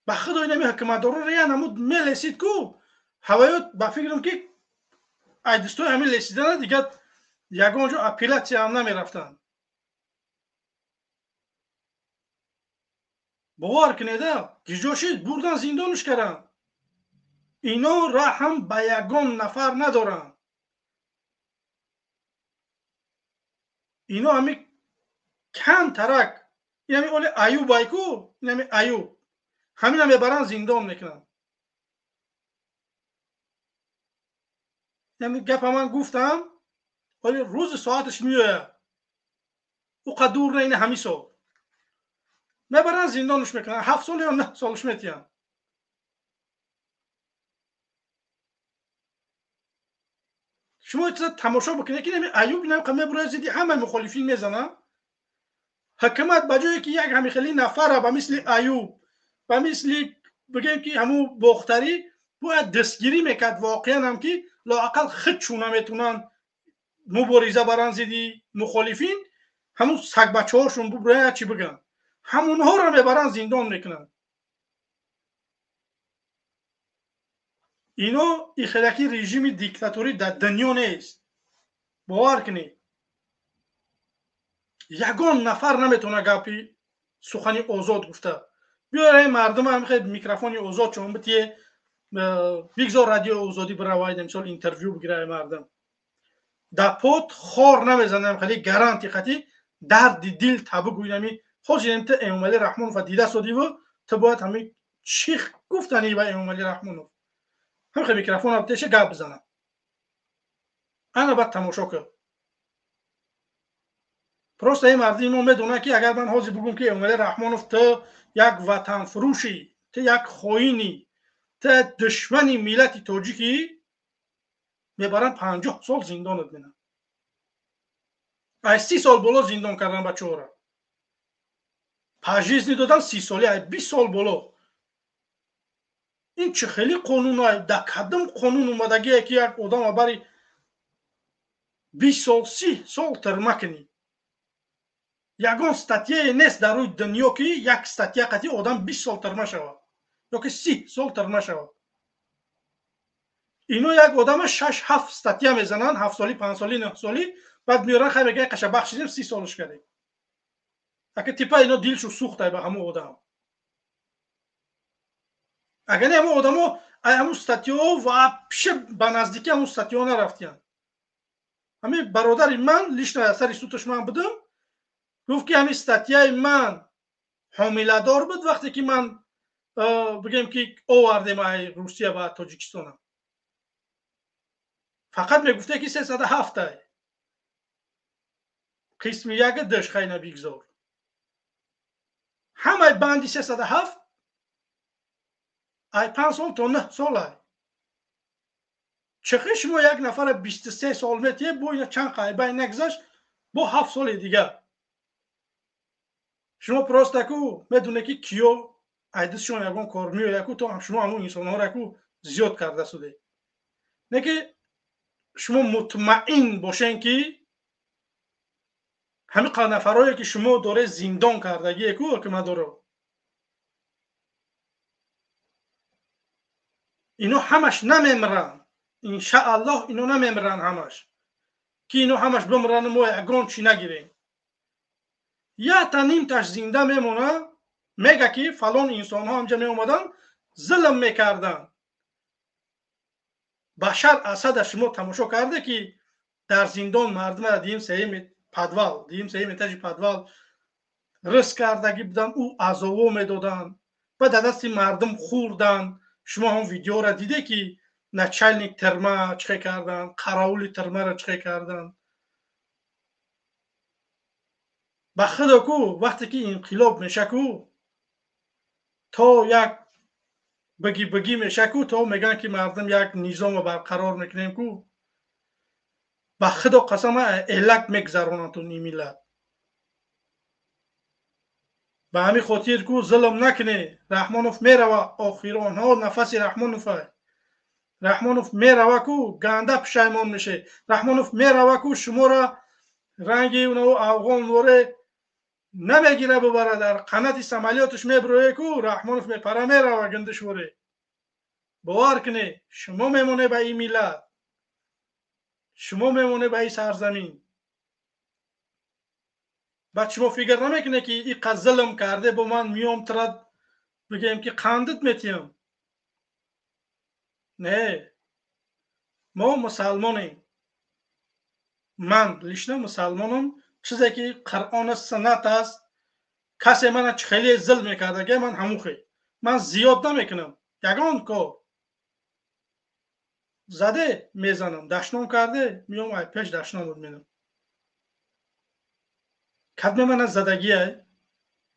A: ба худо, ин ҳамин ҳукуматдорро я намуд мелесид ку ҳаваёт. Ба фикрам, ки айдистои ҳамин лесидана дигар ягон ҷо апеллятсия ҳам намерафтанд. Бовар кунеда, киҷо шид? Бурдан, зиндонш карданд. Ино раҳм ба ягон нафар надоранд. Ино ҳами кам тарак, ин ҳами оли Аюб айку, ин ҳами Аюб, ҳамина мебаранд, зиндон мекунанд. Ҳамин гапа ман гуфтам, оли рӯзи соаташ меояд, ӯ қадур на, ина ҳамин сол мебаранд, зиндонш мекунанд, 7 сол ё 9 солш метиҳанд. Шумо чиза тамошо бикунед, ки ҳамин Аюб мебурояд, зидди ҳамаи мухолифин мезанад. Ҳукумат ба ҷое ки як ҳамин хели нафара ба мисли Аюб, ба мисли бигем, ки ҳамун Бохтарӣ бояд дастгирӣ мекард, воқеан ҳам, ки лоақал худшу наметунанд мубориза баранд зидди мухолифин, ҳамун сагбачаҳошон буброяд, чӣ бигӯянд, ҳамонҳоро мебаранд, зиндон мекунанд. Ино ихелаки режими диктаторӣ дар дунё нест, бовар кунед. Ягон нафар наметавона гапи сухани озод гуфта. Биёра мардум ҳам микрофони озод чун битие, бигзор радио озодӣ биравад, мисол интервю бигирад мардум. Дар под хор намезанам, хеле гаранти хати дарди дил та бигӯям. Ҳозир ту Эмомалӣ Раҳмонова дида содиву ту бояд ҳами чӣ гуфтани ба Эмомалӣ Раҳмонов ҳам хе микрофон теша гап бизанам. Ана баъд тамошо кун. Просто ин мардуми мо медонад, ки агар ман ҳозир бигӯм, ки Эмомалӣ Раҳмонов, ту як ватанфурӯшӣ, ту як хоинӣ, ту душмани миллати тоҷикӣ, мебаранд 50 сол зиндонат менам. Ай 30 сол боло зиндон кардан бачаҳоро, пожизни додан 30 соли, ай 20 сол боло. Ин чӣ хеле қонун? Дар кадом қонун омадагие, ки як одама бари 20 сол, 30 сол тирма кунӣ? Ягон статьяе нест дар рӯи дунё, ки як статья қатъи одам 20 сол тирма шавад ёки 30 сол тирма шавад. Ино як одама шаш ҳафт статья мезананд, 7 соли, 5 соли, 9 соли, баъд меоранд, хай, мегӯянд, қаша бахшидем, 30 солаш кардем. Ака типа ино дилшу сӯхтай ба ҳамон одам. Агар не, ҳамон одамо ай ҳамун статьяҳо вообще ба наздикӣ ҳамун статьяҳо нарафтиянд. Ҳамин бародари ман лично сари суташ ман будам, гуфт, ки ҳамин статьяи ман ҳомиладор буд, вақте ки ман бигем, ки овардем ай Русия ба Тоҷикистонам. Фақат мегуфте, ки 307-ай қисми яка даш, хайна бигзор, ҳамаи банди 307 ай 5 сол то 9 сол. Ай чиқи шумо як нафара 23 сол метие, бо ина чанд қайбай нагзашт, бо 7 соли дигар. Шумо просто ку медоне, ки киё айдисшон ягон кор меояд ку, то шумо ҳамун инсонҳоро ку зиёд карда суде. Не ки шумо мутмаин бошен, ки ҳамин нафарое, ки шумо доре зиндон кардагие ку, ҳукуматдоро, ино ҳамаш намемиранд, иншааллоҳ. Ино намемиранд ҳамаш, ки ино ҳамаш бимирану мо ягон чӣ нагирем. Якта нимташ зинда мемона, мега, ки фалон инсонҳо ҳамҷа меомаданд, зулм мекарданд. Башар Асада шумо тамошо карде, ки дар зиндон мардума дуюм сеюм подвал, дуюм сеюм этажи подвал рис кардагӣ буданд, ӯ азобо медоданд ва дар дасти мардум хӯрданд. Шумо ҳам видеоро диде, ки начальник тирма чӣ карданд, қараули тирмаро чӣ карданд. Ба худо ку, вақте ки инқилоб меша ку, то як бигӣ бигӣ меша ку, то мегӯянд, ки мардум як низомо барқарор мекунем ку, ба худо қасам, элак мегзаронанд ту нимиллат. Ба ҳамин хотир ку зулм накунед. Раҳмонов мерава, охиронҳо нафаси Раҳмонова. Раҳмонов мерава ку, ганда пушаймон меше. Раҳмонов мерава ку, шуморо ранги уно афғон воре намегира, бубара дар қанати самолёташ мебурое ку. Раҳмонов мепара, мерава гиндишворе. Бовар кунед, шумо мемоне ба ин миллат, шумо мемоне ба ин сарзамин. Баъд шумо фикр намекунед, ки иқа зулм карде, бо ман миём тирад, бигӯем, ки қандит метиҳам. Не, мо мусалмонем, ман лично мусалмонам. Чизе ки Қуръону суннат аст, касе мана хеле зулм мекардаге, ман ҳамун хел ман зиёд намекунам. Ягон кор заде мезанам, дашном карде, миём ай пеш дашномот менам. Кадме мана задагиай,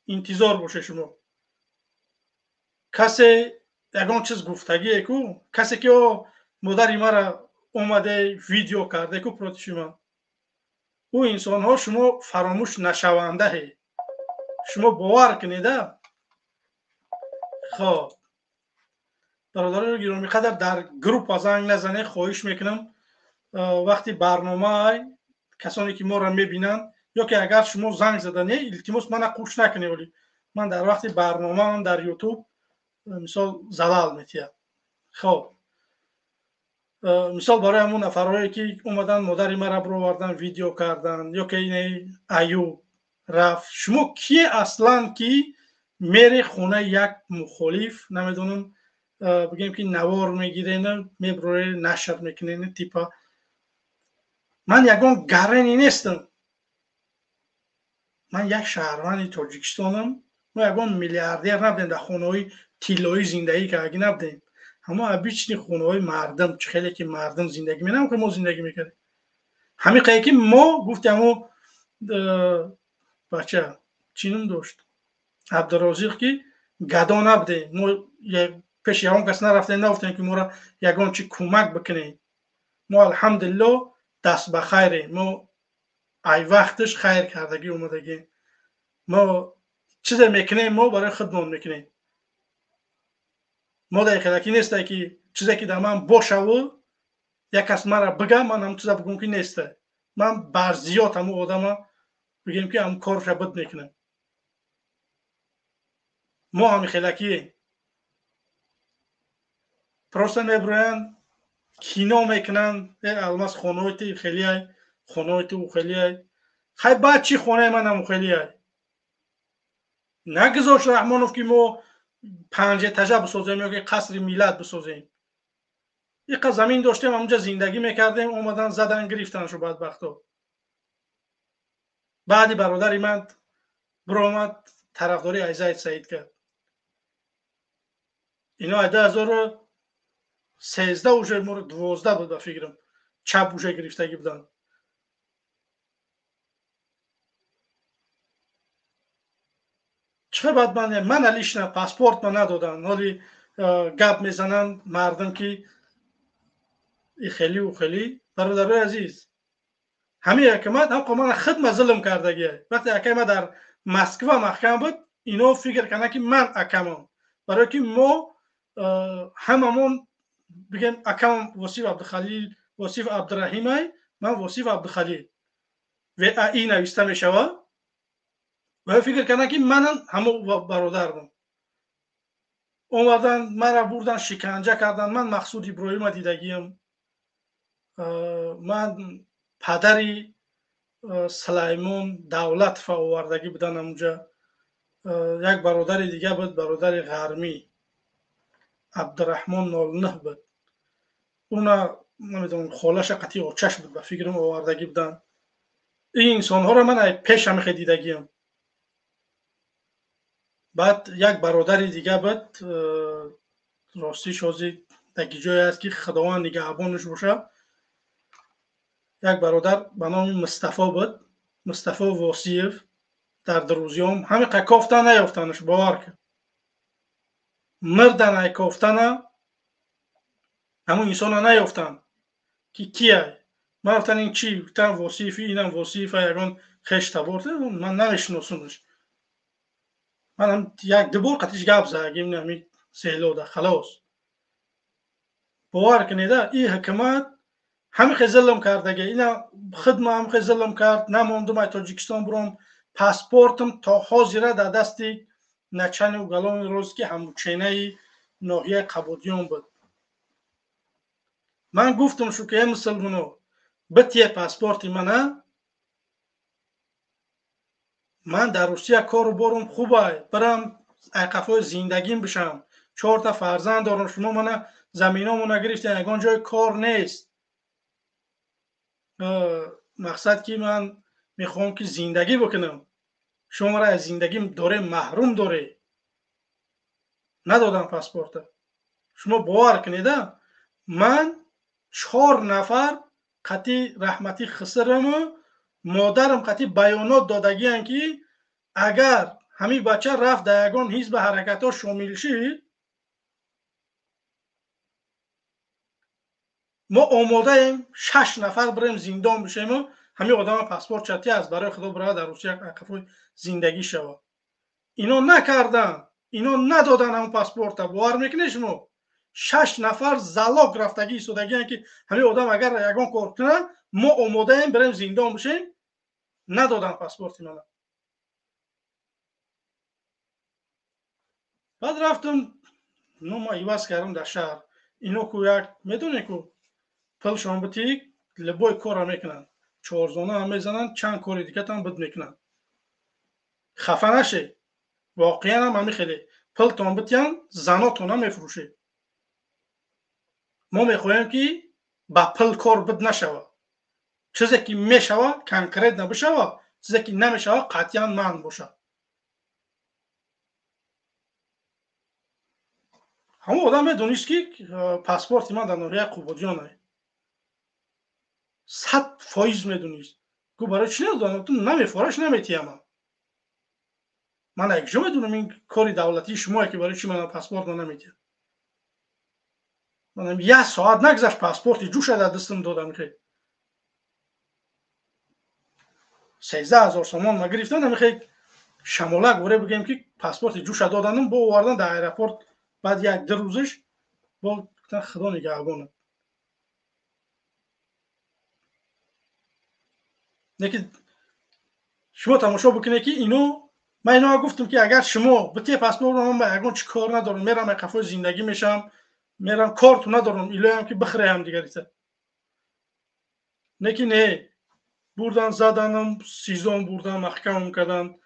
A: интизор боше. Шумо касе ягон чиз гуфтагие ку, касе ки о модари мара омаде видео карде ку против ман, ӯ инсонҳо шумо фаромӯш нашавандаҳе, шумо бовар кунеда. Хоб, бародарони гиромиқадр, дар группа занг назанед, хоҳиш мекунам. Вақти барномаай касоне ки моро мебинанд, ё ки агар шумо занг задане, илтимос, мана қуш накунед. Оли ман дар вақти барномаам дар Ютуб мисол залал метиҳад. Хоб. Мисол барои ҳамун нафарҳое ки омадан модари мара бировардан, видео кардан, ё ки ин Аюб рафт. Шумо кие аслан ки мере хонаи як мухолиф, намедонам, бигем ки навор мегирен, меброре, нашр мекунен, типа ман ягон гарени нестам, ман як шаҳрванди Тоҷикистонам. Мо ягон миллиардер набудем, дар хонаҳои тиллоӣ зиндагӣ кардагӣ набудем. Ҳамо обычный хонаҳои мардум, чӣ хеле ки мардум зиндагӣ менам, ки мо зиндагӣ мекардем. Ҳамин қае ки мо гуфти ҳамо бача чӣ ном дошт, Абдурозиқ, ки гадо набудем. Мо пеши ягон кас нарафтем, нагуфтем ки моро ягон чи кӯмак бикунем. Мо алҳамдулилло даст ба хайрем, мо ай вақташ хайр кардагӣ омадагем. Мо чизе мекунем, мо барои худмон мекунем. Мо дар хелакӣ несте ки чизе ки дар ман бошаву як кас мара бига, ман ҳам чиза бигӯм ки несте. Ман барзиёд ҳамун одама бигем ки ҳам корша буд мекунам. Мо ҳами хелакием. Просто меброянд, кино мекунанд, э Алмаз хонаҳои ту хелиай, хонаҳои ту хелиай. Хай баъд чӣ хонаи манам хелиай? Нагузошт Раҳмонов ки мо панҷ этажа бисозем ё ки қасри миллат бисозем. Иқа замин доштем, ҳамунҷа зиндагӣ мекардем, омадан задан гирифтаншу бадбахто. Баъди бародари ман биромад, тарафдории Айзаид Саид кард. Ино ай 2013 уже моро 12 буд ба фикрам, чап уже гирифтагӣ буданд. Чӣ баъд мана лично паспорт ма надоданд. Ҳоли гап мезананд мардум ки и хелӣ у хелӣ. Бародарои азиз, ҳамин ҳукумат ҳам мана хидма зулм кардагия. Вақте акаи ма дар Москва маҳкам буд, ино фикр карданд ки ман акамам, барое ки мо ҳамамон бигем акамам Восиф Абдухалил, Восиф Абдураҳимай, ман Восиф Абдухалил, ВАИ нависта мешавад. Ва фикр карданд ки манам ҳамо бародарам. Омадан мара бурдан, шиканҷа карданд. Ман Мақсуд Иброҳима дидагиям, ман падари Сулаймон Давлатова овардагӣ будан ҳамунҷа. Як бародари дига буд, бародари ғармӣ Абдураҳмон 09 буд, уна намедонам холаша қатъи очаш буд ба фикрам овардагӣ буданд. Ин инсонҳоро ман ай пеш ҳамихе дидагиям. Баъд як бародари дига буд, ростиш ҳозир даги ҷое аст ки Худованд нигаҳбонаш бошад. Як бародар ба номи Мустафо буд, Мустафо Восиев, дар Друзиём ҳамиқа кофта наёфтанаш, бовар кун, мирдан ай кофтана ҳамун инсона наёфтанд ки кияй. Ман гуфтам ин чи? Гуфтам Восиефи, инам Восиефа, ягон хеш табор, ман намешиносумаш. Манам як ду бор қатиш гап задагим ҳами селода, халос. Бовар кунеда, ин ҳукумат ҳамихе зулм кардаги, ина хидма ҳамихе зулм кард. Намондум ай Тоҷикистон буром, паспортам то ҳозира дар дасти начальник уголовный розыски ҳамученаи ноҳияи Қабодиён буд. Ман гуфтам шу ки э мусулмоно, битие паспорти мана, ман дар Русия кору борум хубай, бирам айқафои зиндагим бишам, чорта фарзанд дорам, шумо мана заминомона гирифтем, ягон ҷои кор нест. Мақсад ки ман мехоҳам ки зиндагӣ бикунам, шумо мара аз зиндагим доре маҳрум доре. Надодам паспорта. Шумо бовар кунеда, ман чор нафар қатъи раҳматӣ хисираму модарам қатъи баёнот додагиянд ки агар ҳамин бача рафт дар ягон ҳизби ҳаракатҳо шомил шид, мо омодаем шаш нафар бирем зиндон бишему ҳамин одама паспорт чати аст барои худо бирава дар Русия қафои зиндагӣ шавад. Ино накарданд, ино надоданд ҳамн паспорта. Бовар мекунед шумо, шаш нафар залог рафтагӣ истодагиянд ки ҳамин одам агар ягон кор кунад, мо омодаем бирем зиндон бишем. Надоданд паспорти мана. Баъд рафтам, нома иваз кардам дар шаҳр. Ино ку як медонед ку Пулшон битӣ, любой корро мекунанд, чорзона ҳам мезананд, чанд кори дигатам бид мекунанд. Хафа наше, воқеан ҳам ҳамин хеле. Пултон битиян, занотона мефурӯшед. Мо мехоҳем, ки ба пул кор бид нашава. Чизе ки мешава, конкретно бишава, чизе ки намешава, қатъиян манъ бошад. Ҳамон одам медонист, ки паспорти ман дар ноҳияи Қубодиён, 100% медонист. Гу барои чӣ надодам? Ту намефораш, наметиямам. Ман якҷо медонам, ин кори давлатии шумое, ки барои чӣ мана паспорт наметиҳад. Манам як соат нагзашт, паспорти ҷӯша дар дастам додам. Хе 13 000 сомон ма гирифтан. Амихе шамолак воре бигем, ки паспорти ҷӯша доданам, бо овардан дар аэропорт. Баъд як ду рӯзаш бо гуфтан: «Худо нигаҳбонат». Лекин шумо тамошо бикунед, ки ино, ман ино гуфтам, ки агар шумо бите паспорт, ман ба ягон чӣ кор надорам, мерам, қафои зиндагӣ мешавам, мерам, корту надорам, илоям ки бихӯраям дигарита. Не ки не, бурдан, заданам, СИЗОм бурдан, маҳкамам кардан.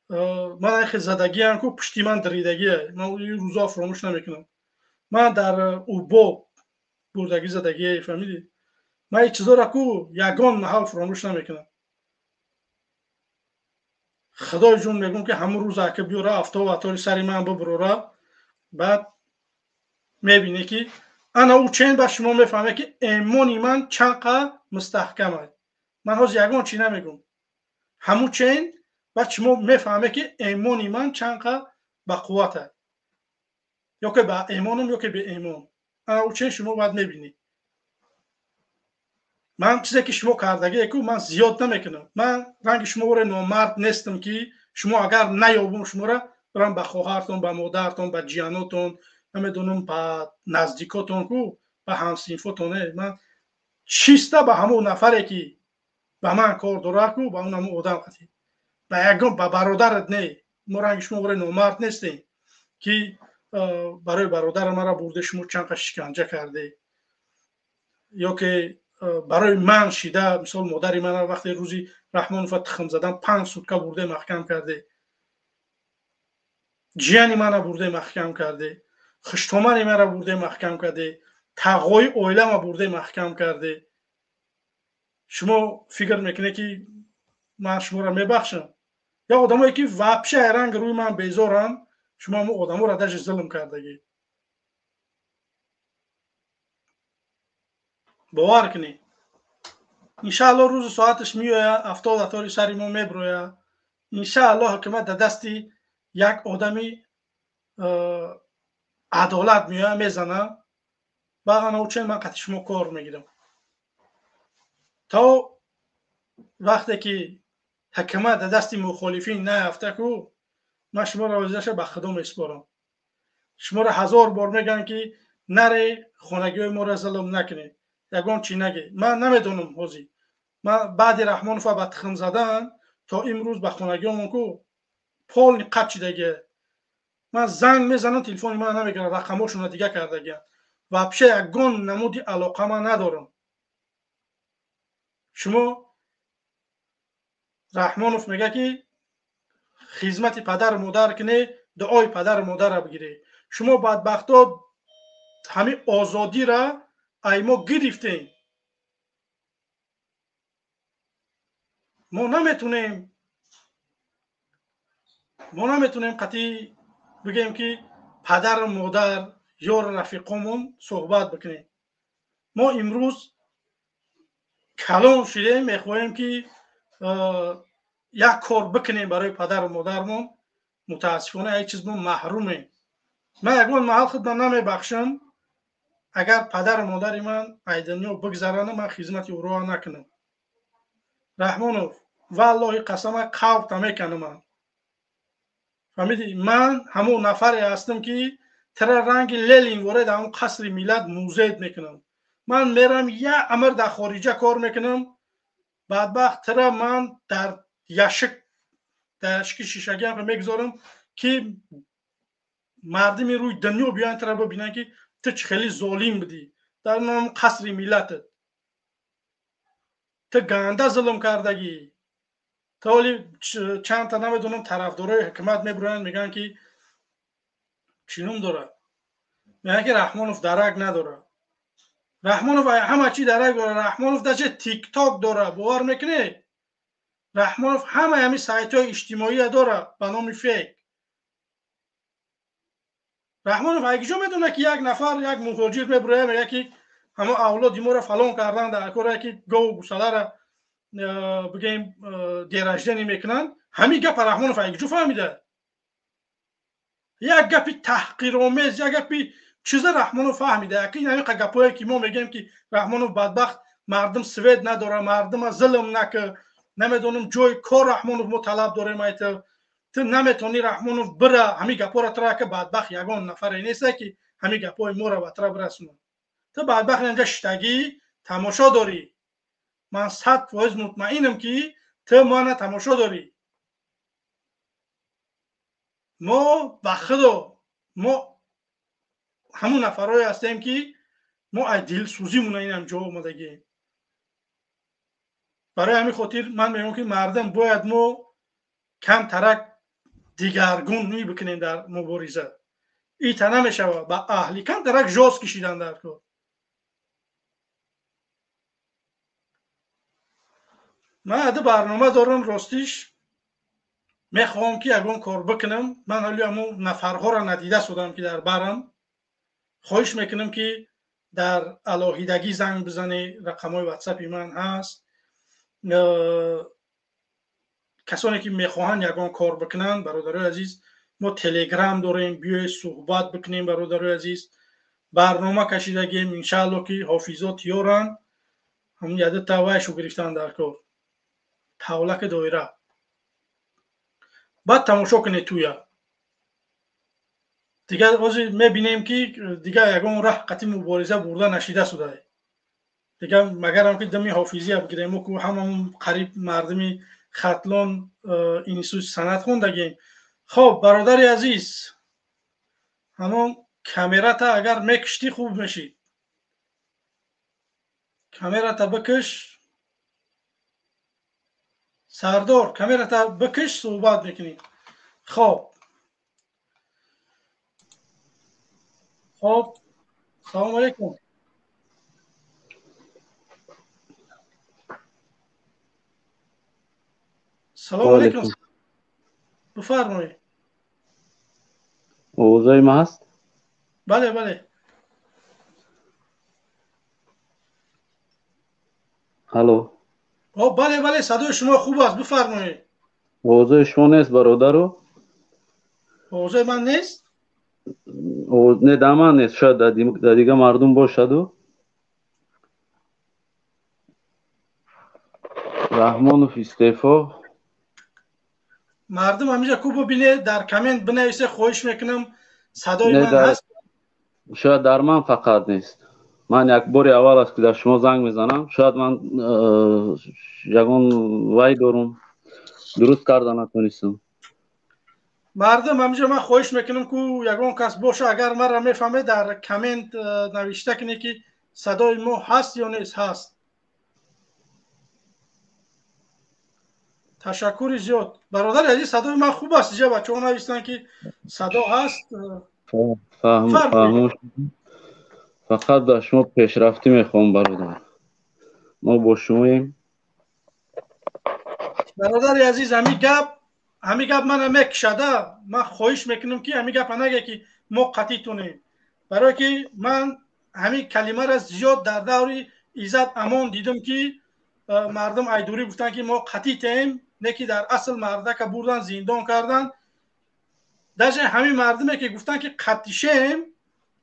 A: Ман айхе задагиам ку, пушти ман даридагия. Ман рӯзо фуромӯш намекунам. Ман дар убо бурдагӣ задагия, фаҳмидӣ? Ман ин чизоро ку ягон маҳал фуромӯш намекунам. Худои ҷон, мегӯм, ки ҳамун рӯз ака биёра, автоватори сари ман бибурора, баъд мебине, ки ана ӯ чен ба шумо мефаҳме, ки эмони ман чанд қа мустаҳкам аст. Ман ҳозир ягон чӣ намегӯм. Ҳамун чен баъд шумо мефаҳме, ки эмони ман чанд қа ба қувват аст, ё ки ба эмонам, ё ки беэмон. Ана ӯ чен шумо баъд мебинед. Ман чизе ки шумо кардагие ку, ман зиёд намекунам. Ман ранги шумо воре номард нестам, ки шумо агар наёбум, шуморо барам ба хоҳартон, ба модартон, ба ҷиянотон, намедонам, ба наздикотон ку, ба ҳамсинфотон. Ман чиста ба ҳамон нафаре, ки ба ман кор дорад ку, ба он ҳамон одам қатӣ, ба ягон, ба бародарат не. Мо ранги шумо воре номард нестем, ки барои бародари мара бурде, шумо чанд қа шиканҷа карде, ё ки барои ман шида, мисол, модари мана вақте рӯзи Раҳмонова тухм задан, 5 сутка бурде, маҳкам карде, ҷияни мана бурде, маҳкам карде, хуштомани мара бурде, маҳкам карде, тағои оилама бурде, маҳкам карде. Шумо фикр мекунед, ки ман шуморо мебахшам? Ё одамое, ки вообще ранг рӯи ман безоранд, шумо ҳамон одаморо даже зулм кардагӣ. Бовар кунед, иншаалло, рӯзу соаташ меояд, 70 атори сари мо меброяд. Иншаалло, ҳукумат дар дасти як одами адолат меояд, мезана. Бағана учен ман қати шумо кор мегирам. То вақте ки ҳукумат дар дасти мухолифин нарафта ку, ман шуморо розидаша ба худо месупорам. Шуморо ҳазор бор мегӯям, ки наре, хонагиҳои моро зулм накунед, ягон чӣ наге. Ман намедонам, ҳозир ман баъди Раҳмонова ба тухм задан то имрӯз ба хонагиҳомон ку полный қат шидагия. Ман занг мезанам, телефони ман намегирад, рақамҳошонро дига кардагиям. Вообще ягон намуди алоқа ман надорам. Шумо, Раҳмонов мега, ки хизмати падару модар куне, дуои падару модарро бигире. Шумо бадбахто ҳамин озодира ай мо гирифтем. Мо наметунем қатъӣ бигӯем, ки падару модар, ёру рафиқомон суҳбат бикунем. Мо имрӯз калон шудем, мехоҳем, ки як кор бикунем барои падару модармон. Мутаассифона, як чиз мо маҳрумем. Ман ягон маҳал худам намебахшам, агар падару модари ман ай дунё бигзаранам, ман хизмати ӯро накунам. Раҳмонов, валлоҳи қасама, қавбта меканам ман, фаҳмидӣ? Ман ҳамон нафаре ҳастам, ки тира ранги Ленин воред ҳамон қасри миллат музед мекунам. Ман мерам, як амр дар хориҷа кор мекунам. Бадбахт, тира ман дар яшик, дар яшики шишагиам мегузорам, ки мардими рӯи дунё биёянд, тира бибинанд, ки ту чӣ хеле золим будӣ. Дар ном қасри миллатат. Ту ганда зулм кардагӣ. То ҳоли чанд та намедонам тарафдорои ҳукумат мебуроянд, мегӯянд ки чӣ ном дорад? Мегӯянд ки Раҳмонов дарак надорад. Раҳмонов ҳама чӣ дарак дорад. Раҳмонов даже тикток дорад, бовар мекунед? Раҳмонов ҳамаи ҳамин сайтҳои иҷтимоия дорад ба номи фейк. Раҳмонов айгиҷо медонад ки як нафар, як муҳоҷир мебурояд, мегӯяд ки ҳамо авлоди моро фалон кардан дар кора, ки гову гусалара бигӯем дерождение мекунанд. Ҳамин гапа Раҳмонов айгиҷо фаҳмида? Як гапи таҳқиромез, як гапи чиза Раҳмонов фаҳмида. Яки ҳамин гапое ки мо мегӯем ки Раҳмонов бадбахт, мардум свет надора, мардума зулм накар, намедонам ҷои кор Раҳмонов мо талаб дорем, айта ту наметавонӣ Раҳмонов бира. Ҳамин гапҳоро тра ка бадбахт ягон нафаре неста ки ҳамин гапҳои моро ба тра бирасонад. Ту бадбахт инҷа шиштагӣ тамошо дорӣ. Ман 100% мутмаинам ки ту мана тамошо дорӣ. Мо ба худо мо ҳамун нафарое ҳастем ки мо аз дилсӯзимона инам ҷо омадагием. Барои ҳамин хотир ман мегӯям ки мардум бояд мо камтарак дигаргунӣ бикунем дар мубориза. Ита намешавад ба аҳли камтарак жоз кишидан дар кор. Ман ада барнома дорам, ростиш мехоҳам ки ягон кор бикунам. Ман ҳоли ҳамон нафарҳоро надида шудам ки дар барам. Хоҳиш мекунам ки дар алоҳидагӣ занг бизанед, рақамҳои ватсапи ман ҳаст. Касоне ки мехоҳанд ягон кор бикунанд, бародарои азиз, мо телеграм дорем, биёед суҳбат бикунем. Бародарои азиз, барнома кашидагем, иншаалло ки ҳофизо тиёранд. Ҳамин яда тавайшу гирифтан дар кор, тавлаки доира. Баъд тамошо кунед туя. Дигар ҳозир мебинем ки дигар ягон раҳ қатъи мубориза бурда нашида шудае. Дигар магарам ки дами ҳофизия бигирем, мо ку ҳамамон қариб мардуми Хатлон институти санъат хондагем. Хоб бародари азиз, ҳамон камерата агар мекиштӣ хуб мешид. Камерата бикиш сардор, камерата бикиш, суҳбат мекунем. Хоб хоб, салому алайкум. Салому алайкум, бифармоед.
F: Овозои ма ҳаст?
A: Бале, бале.
F: Алло.
A: Бале, бале, садои шумо хуб аст, бифармоед.
F: Овозои шумо нест, бародару?
A: Овозои ман нест?
F: Не, дар ман нест, шояд дар дигар мардум бошаду. Раҳмонов истеъфо.
A: Мардум ҳаминҷа ку бибинед, дар коммент бинависе, хоҳиш мекунам, садои ман ҳаст?
F: Шояд дар ман фақат нест. Ман як бори аввал аст ки дар шумо занг мезанам. Шояд ман ягон вай дорум, дуруст карда натонистам.
A: Мардум ҳаминҷа ман хоҳиш мекунам ку ягон кас боша, агар маро мефаҳмед, дар коммент навишта кунед ки садои мо ҳаст ё нест. Ҳаст. Ташаккури зиёд бародари азиз, садои ман хуб аст? Иҷа бачаҳо навистанд ки садо ҳаст.
F: Фаҳм. Фақат ба шумо пешрафтӣ мехоҳам бародар. Мо бо шумоем.
A: Бародари азиз, ҳамин гап мана мекишада. Ман хоҳиш мекунам ки ҳамин гапа нагӯя ки мо қатъитонем, барое ки ман ҳамин калимаро зиёд дар даври Иззат Амон дидам ки мардум айдурӣ гуфтанд ки мо қатъитем, не ки дар асл мардака бурдан зиндон кардан. Даже ҳамин мардуме ки гуфтанд ки қатъишем,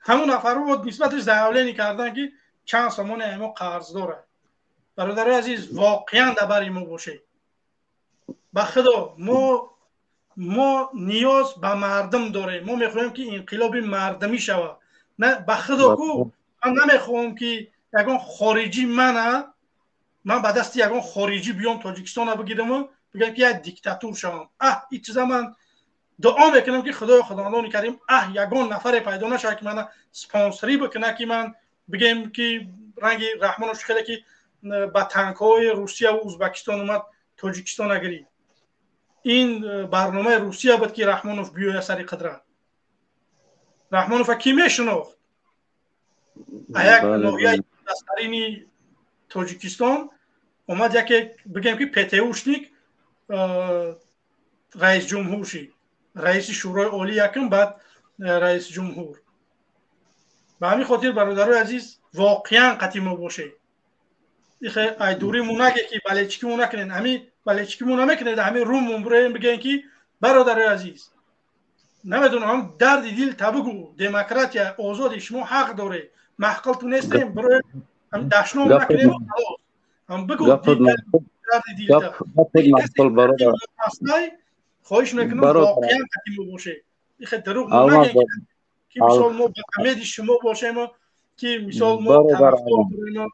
A: ҳамун нафарро нисбаташ заявление кардан ки чанд сомоне мо қарз дорад. Бародарои азиз, воқеан дар бари мо бошед. Ба худо мо ниёз ба мардум дорем. Мо мехоҳем ки инқилоби мардумӣ шавад. На ба худо ку ман намехоҳам ки ягон хориҷӣ ман ба дасти ягон хориҷӣ биём Тоҷикистонро бигираму бигӯям ки як диктатур шавам. Аҳ, ин чиза ман дуо мекунам ки Худои Худовандони Карим аҳ ягон нафаре пайдо нашавад ки мана спонсорӣ бикунад ки ман Бигем ки ранги Раҳмонов хеле ки ба танкҳои Русия ва Узбекистон омад, Тоҷикистона гирифт. Ин барномаи Русия буд, ки Раҳмонов биёяд сари қудрат. Раҳмонова кӣ мешинохт? Як ноҳияи дастарини Тоҷикистон омад, яке бигем ки ПТУшник раис ҷумҳур шид, раиси Шӯрои Олӣ якум, баъд раиси ҷумҳур. Ба ҳамин хотир, бародарои азиз, воқеан қатъи мо бошед. Ихе ай дуриму наге ки болельщикиму накунед, ҳами болельщикиму намекунед, ҳами румун буроем, бигем ки бародарои азиз, намедонам, ҳам дарди дил та бугӯ, демократия, озодӣ, шумо ҳақ доред, маҳқилту нестем, бироем, дашном накунем, халос, ҳам бугӯ дарди дил. Хоҳиш мекунам, воқеан қатъи мо бошед. Ихе дурӯғ наге ки мисол мо ба умеди шумо бошем, ки мисол мо тарафдор дорем.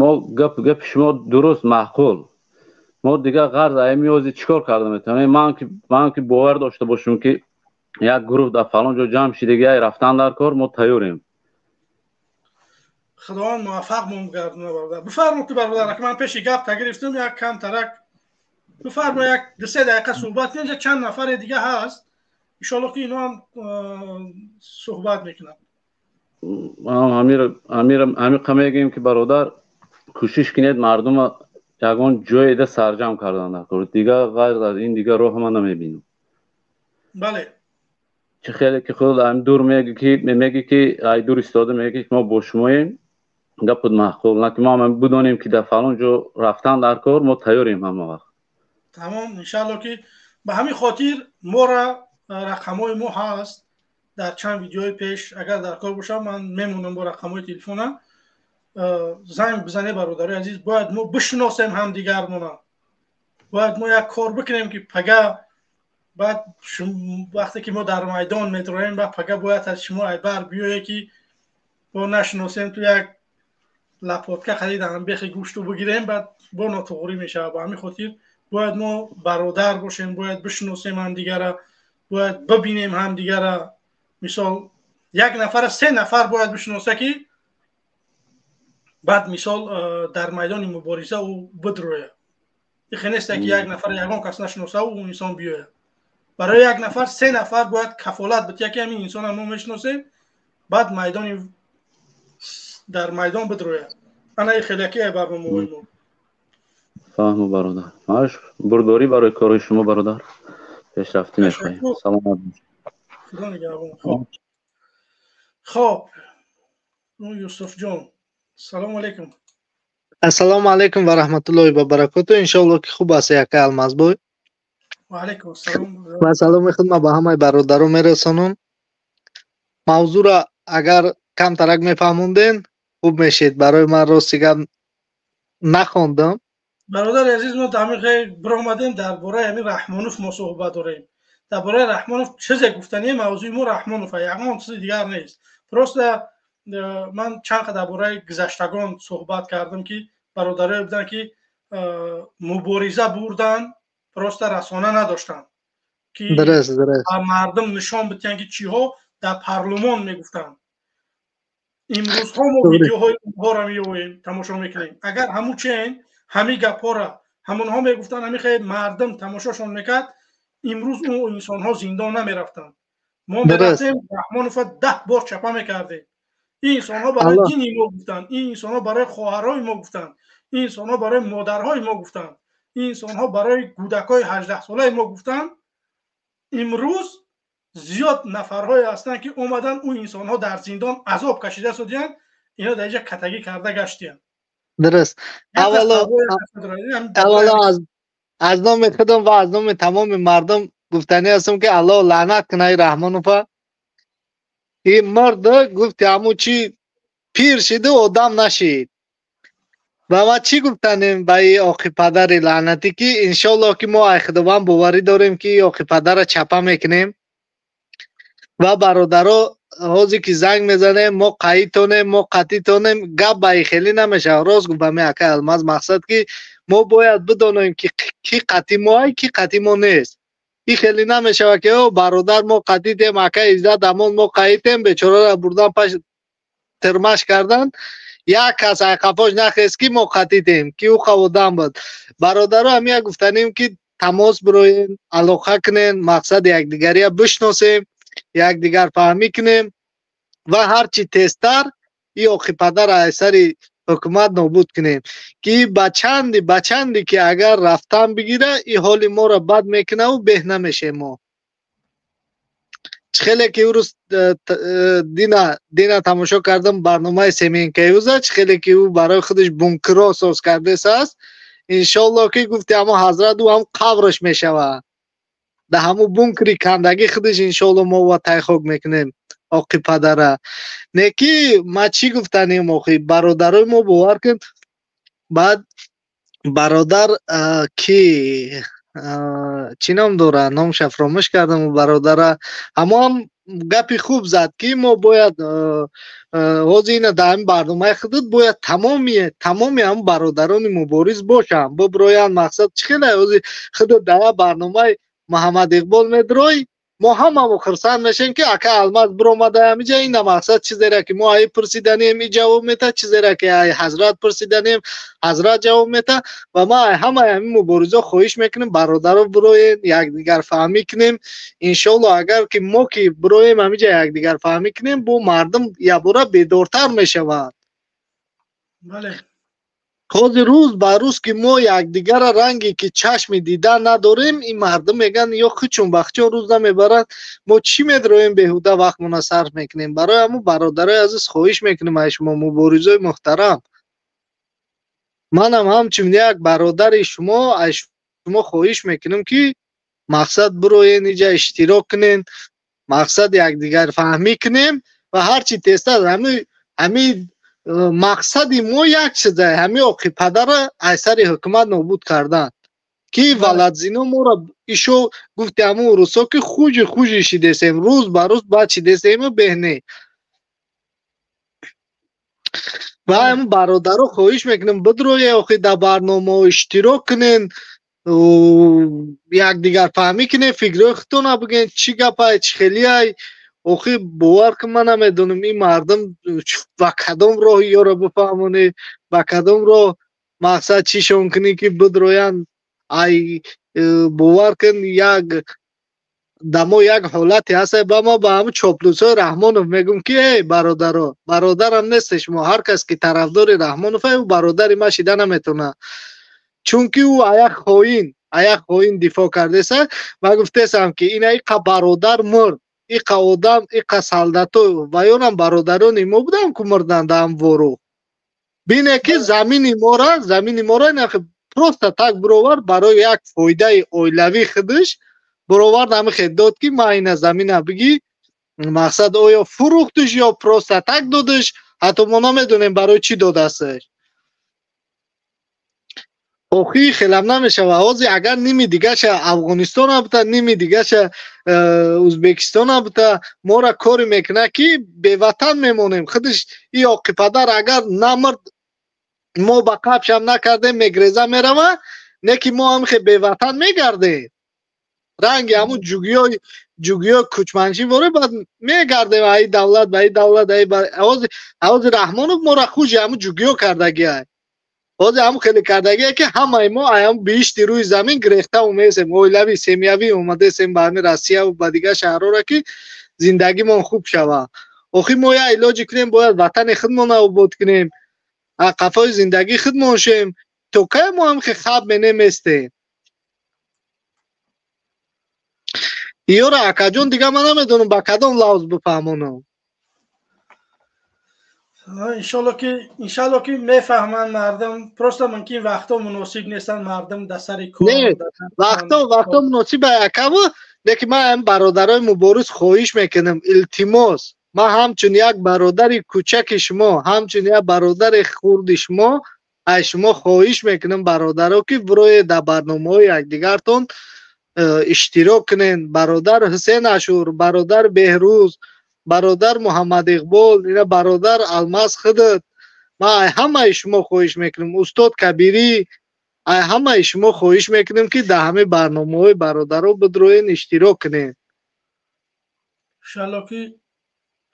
F: Мо гапи шумо дуруст, маъқул. Мо дигар ғарз ами ҳозир чӣ кор карда метавонем? Ман ки бовар дошта бошем, ки як гурӯҳ дар фалон ҷо ҷамъ шидагиай, рафтан дар кор, мо тайёрем.
A: Худованд муваффақ гардона, бародар. Бифармо ки, бародар, ман пеши гап та гирифтам як кам тарак. Бифармо, як 2-се дақиқа суҳбат. Инҷа чанд нафаре дига ҳаст, иншоалло ки ино ҳам суҳбат мекунанд.
F: Ҳамиқа мегӯем ки, бародар, кӯшиш кунед мардума ягон ҷоеда сарҷамъ кардан дар кор. Дигар ғайр аз ин дигар роҳ ман намебинам. Чӣ хеле ки худ ами дур меги ки ай дур истода меги ки мо бо шумоем, гапут маъқул, на ки мо ҳам бидонем ки дар фалон ҷо рафтан дар кор, мо тайёрем ҳама вақт.
A: Тамом, иншаалло ки ба ҳамин хотир мора рақамҳои мо ҳаст дар чанд видеои пеш. Агар дар кор бошам, ман мемонам бо рақамҳои телефона, занг бизане. Бародарои азиз, бояд мо бишиносем ҳамдигармона, бояд мо як кор бикунем, ки пага баъд вақте ки мо дар майдон медроем, ба пага бояд аз шумо айбар биёе ки бо нашиносем, ту як лопатка харидам, бехи гӯшту бигирем, баъд бо нотуғрӣ мешавад. Ба ҳамин хотир бояд мо бародар бошем, бояд бишиносем ҳамдигара, бояд бибинем ҳамдигара. Мисол, як нафара се нафар бояд бишиноса, ки баъд мисол дар майдони мубориза ӯ бидрояд. Ихе несте ки як нафар ягон кас нашиноса, ӯ инсон биёяд. Барои як нафар се нафар бояд кафолат бития, ки ҳамин инсона мо мешиносем, баъд майдони дар майдон бидрояд. Ана и хеляки барномаҳои мо.
F: Фаҳму, бародар. Маш бурдорӣ барои кори шумо, бародар, пешрафтӣ мехоҳем, саломат.
A: Худо нигаҳбон. Хоб, Юсуфҷон, салому алайкум.
G: Ассалому алайкум ва раҳматуллоҳи ва баракоту. Иншоалло ки хуб аст, яка Алмазбой.
A: Ва алайкум ассалом.
G: Ва саломи худма ба ҳамаи бародарон мерасонам. Мавзӯъро агар камтарак мефаҳмонден, хуб мешид барои ман. Рости гап, нахондам.
A: Бародари азиз, мо ҳамин биромадем, дар бораи ҳамин Раҳмонов мо суҳбат дорем. Дар бораи Раҳмонов чизе гуфтанӣ? Мавзӯи мо Раҳмонов, ягон чизи дигар нест. Просто ман чанд қа дар бораи гузаштагон суҳбат кардам, ки бародарое буданд, ки мубориза бурданд, просто расона надоштанд, ки мардум нишон бидиҳанд, ки чиҳо дар парлумон мегуфтанд. Имрӯзҳо мо видеоҳои онҳоро меёбем, тамошо мекунем. Агар ҳамун чен ҳамин гапҳоро ҳамонҳо мегуфтанд, ҳамин хел мардум тамошошон мекард, имрӯз ӯ инсонҳо зиндон намерафтанд. Мо мерафтем, Раҳмонова 10 бор чапа мекардем. Ин инсонҳо барои дини мо гуфтанд, ин инсонҳо барои хоҳарҳои мо гуфтанд, ин инсонҳо барои модарҳои мо гуфтанд, ин инсонҳо барои кӯдакҳои 18-солаи мо гуфтанд. Имрӯз зиёд нафарҳое ҳастанд, ки омаданд, ӯ инсонҳо дар зиндон азоб кашида шудиянд, ино дар инҷа катагӣ карда гаштиянд.
G: Дуруст. Аввало аз номи худам ва аз номи тамоми мардум гуфтанӣ ҳастам, ки Аллоҳ лаънат кунад Раҳмонова. И мард гуфти ҳамун чи пир шиду одам нашид. Ва ма чӣ гуфтанем ба и оқи падари лаънатӣ, ки иншоаллоҳ ки мо ай Худованд боварӣ дорем, ки и оқи падара чапа мекунем. Ва бародаро, ҳозир ки занг мезанем, мо қаитонем, мо қатитонем, гап ба и хелӣ намешавад. Рост гуфт ба ми акай Алмаз, мақсад ки мо бояд бидонем, ки ки қати моай, ки қати мо нест. И хеле намешавад, ки о бародар, мо қатитем, акай Иззат, амон, мо қаитем, бечораро бурдан паш. тирмаш кардан, як кас айқафош нахест ки мо қатидем, ки ӯ қаводам буд. Бародаро, ҳамия гуфтанем ки тамос бироем, алоқа кунем, мақсади якдигария бишносем, якдигар фаҳмӣ кунем ва ҳарчи тезтар и оқипадар аз сари ҳукумат нобуд кунем, ки ба чанди ки агар рафтан бигира, и ҳоли моро бад мекунаву беҳ намешем мо. Чӣ хеле ки ӯ рӯз дина тамошо кардам барномаи Семенкаюза, чӣ хеле ки ӯ барои худаш бункерро соз кардесааст, иншолло ки гуфти ҳамо ҳазрат ӯ ҳам қабраш мешавад. Дар ҳамун бункери кандагӣ худаш иншолло мо ва тайхок мекунем оқи падара. Не ки ма чӣ гуфтанем охи бародарои мо, бовар кун, баъд бародар ки чӣ ном дора, номша фаромӯш кардам, бародара ҳамоам гапи хуб зад ки мо бояд ҳозир ина дар ҳамин барномаи худат бояд тамоми ҳамн бародарони мубориз бошанд, биброянд. Мақсад чӣ хеле ҳозир худат дар як барномаи Муҳаммад Иқбол медрой, мо ҳамамо хурсанд мешем ки ака Алмаз биромада ҳамиҷа, ина мақсад чизере ки мо ай пурсиданем, и ҷавоб мета, чизере ки ай ҳазрат пурсиданем, ҳазрат ҷавоб мета. Ва ма ай ҳамаи ҳамин муборизо хоҳиш мекунем, бародаро бироем, якдигар фаҳмӣ кунем. Иншоалло агар ки мо ки бироем ҳамиҷа якдигар фаҳмӣ кунем, бо мардум якбора бедортар мешавад.
A: Бале.
G: Ҳозир рӯз ба рӯз ки мо якдигарра ранге ки чашми дида надорем, ин мардум мегӯянд ё хучун ба хучун рӯз намебаранд, мо чӣ медроем, беҳуда вақтмона сарф мекунем. Барои ҳамун бародарои азиз хоҳиш мекунем аз шумо, муборизои муҳтарам, манам ҳамчун як бародари шумо аз шумо хоҳиш мекунем ки мақсад бироен, иҷа иштирок кунен, мақсад якдигар фаҳмӣ кунем ва ҳарчи тезтар ҳамин мақсади мо як чиза, ҳамин оқи падара аз сари ҳукумат нобуд кардан, ки валадзино моро ишо гуфти ҳамун рӯзҳо ки хуҷи хуҷи шидесем, рӯз ба рӯз бад шидесему беҳне. Ва ҳамун бародаро хоҳиш мекунем бидрое охи дар барномаҳо иштирок кунен, якдигар фаҳмӣ кунен, фикрҳои худтона бигӯен, чӣ гапай, чӣ хелиай. Охи бовар кун, ман намедонам ин мардум ба кадом роҳ ёро бифаҳмонӣ, ба кадом роҳ мақсад чишон кунӣ ки бидроянд. Ай бовар кун, як дамо як ҳолате ҳаст, ба ма ба ҳамун чоплусҳои Раҳмонов мегӯм ки эй бародаро, бародарам несте шумо, ҳар кас ки тарафдори Раҳмонов ӯ бародари ма шида наметавонад, чунки ӯ аяк хоин дифоъ кардеса. Ма гуфтесам ки ина иқа бародар мурд, иқа одам, иқа солдато ва ёнам бародарони мо буданд ку мурданд дар ҳам вору. Бине ки замини мора нахи просто так бировард барои як фоидаи оилавии худаш бировард, ҳамихе дод ки ма ина замина бигӣ, мақсад оё фурӯхтиш ё просто так додиш, ҳатто мо намедонем барои чӣ додастш. Охи хелам намешава. Ҳозир агар ними дигаша Афғонистон бута, ними дигаша Ӯзбекистон бута, мора коре мекунад ки беватан мемонем. Худаш и оқи падар агар намурд, мо ба қабшам накардем, мегреза мерава, не ки мо ҳамихе беватан мегардем. Ранги ҳамун ҷугиёи кӯчманчӣ воре баъд мегардем ай давлат ба ай давлат ай. Ҳозир Раҳмонов мора хужи ҳамун ҷугиё кардагиай. Ҳозир ҳамун хеле кардагие ки ҳамаи мо ай ҳамун биҳишти рӯи замин гирехта омедесем, оилавӣ, семьявӣ омадесем ба ҳамин Россияву ба дигар шаҳрҳоро ки зиндагимон хуб шавад. Охир мо як илоҷе кунем, бояд ватани худмонро обод кунем, қафои зиндагии худмон шем. То кай мо ҳамихе хаб менеместем? Иёра акаҷон, дигар ман намедонам ба кадом лавз бифаҳмонам.
A: Иншалло ки мефаҳманд мардум, просто мумкин вақтҳо муносиб нестанд мардум дар сари кор.
G: Не, вақтҳо муносиб акаву, лекин ман ҳам бародарои мубориз хоҳиш мекунам, илтимос, ман ҳамчун як бародари кӯчаки шумо, ҳамчун як бародари хурди шумо аз шумо хоҳиш мекунам бародаро ки бироед дар барномаҳои якдигартон иштирок кунед. Бародар Ҳусен Ашур, бародар Беҳрӯз, бародар Муҳаммад Иқбол, ина бародар Алмаз худат, ман ай ҳамаи шумо хоҳиш мекунам, устод Кабирӣ, ай ҳамаи шумо хоҳиш мекунам ки дар ҳамаи барномаҳои бародаро бидроен, иштирок кунед.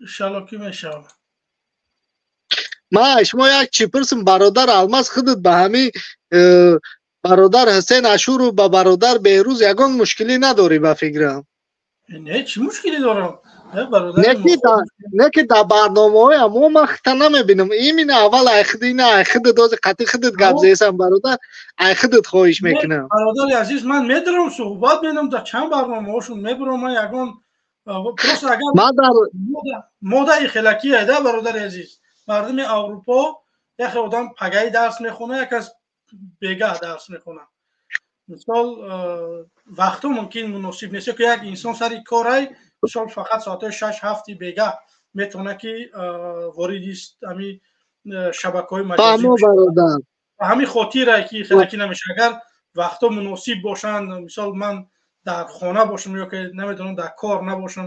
A: Иншалло ки мешавад.
G: Ма шумо як чӣ пурсам, бародар Алмаз, худат ба ҳамин бародар Ҳусейн Ашуров ба бародар Беҳрӯз ягон мушкилӣ надорӣ ба фикрам?
A: Не, чӣ мушкилӣ дорам?
G: Не ки дар барномаҳои мо ман хита намебинам. Именно аввал ай худ ина ай худат ози қатъи худат гап зесам бародар, ай худат хоҳиш мекунам.
A: Бародари азиз, ман медарам, суҳбат менам, дар чанд барномаҳошон мебарам, ман ягон просто агар модаи хелакие да, бародари азиз, мардуми Аврупо яхе одам пагаи дарс мехона, як аз бегаҳ дарс мехона. Мисол, вақтҳо мумкин муносиб нест, ки як инсон сари корай, мисол, фақат соатҳои 6-7 бегаҳ метавона ки вориди ҳами шабакаҳои маҷозӣ. Ҳамин хотире ки хелакӣ намеша. Агар вақтҳо муносиб бошанд, мисол, ман дар хона бошам ё ки намедонам дар кор набошам,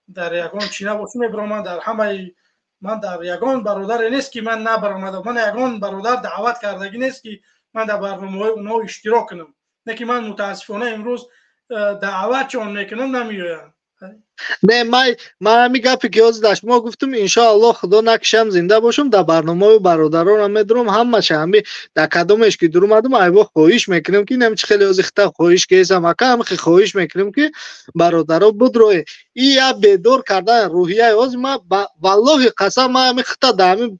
A: дар ягон чӣ набошам, мебарам. Ман дар ҳамаи ман дар ягон бародаре нест ки ман набаромадам, ман ягон бародар даъват кардагӣ нест ки ман дар барномаҳои онҳо иштирок кунам. Не ки ман мутаассифона имрӯз даъват чон мекунам, намеоянд.
G: Не, ман ҳамин гапе ки ҳозир дар шумо гуфтам, иншоаллоҳ худо накушам, зинда бошам, дар барномаҳои бародаронам медурам, ҳамаша ҳами дар кадомеш ки дуромадам, айво хоҳиш мекунам ки инам чи хеле ҳозир хита хоҳиш кесам, ака ҳамихе хоҳиш мекунам ки бародаро будроe. И я бедор кардан рӯҳияи ҳозир ман валлоҳи қасам, ман ҳамин хита дар ҳамин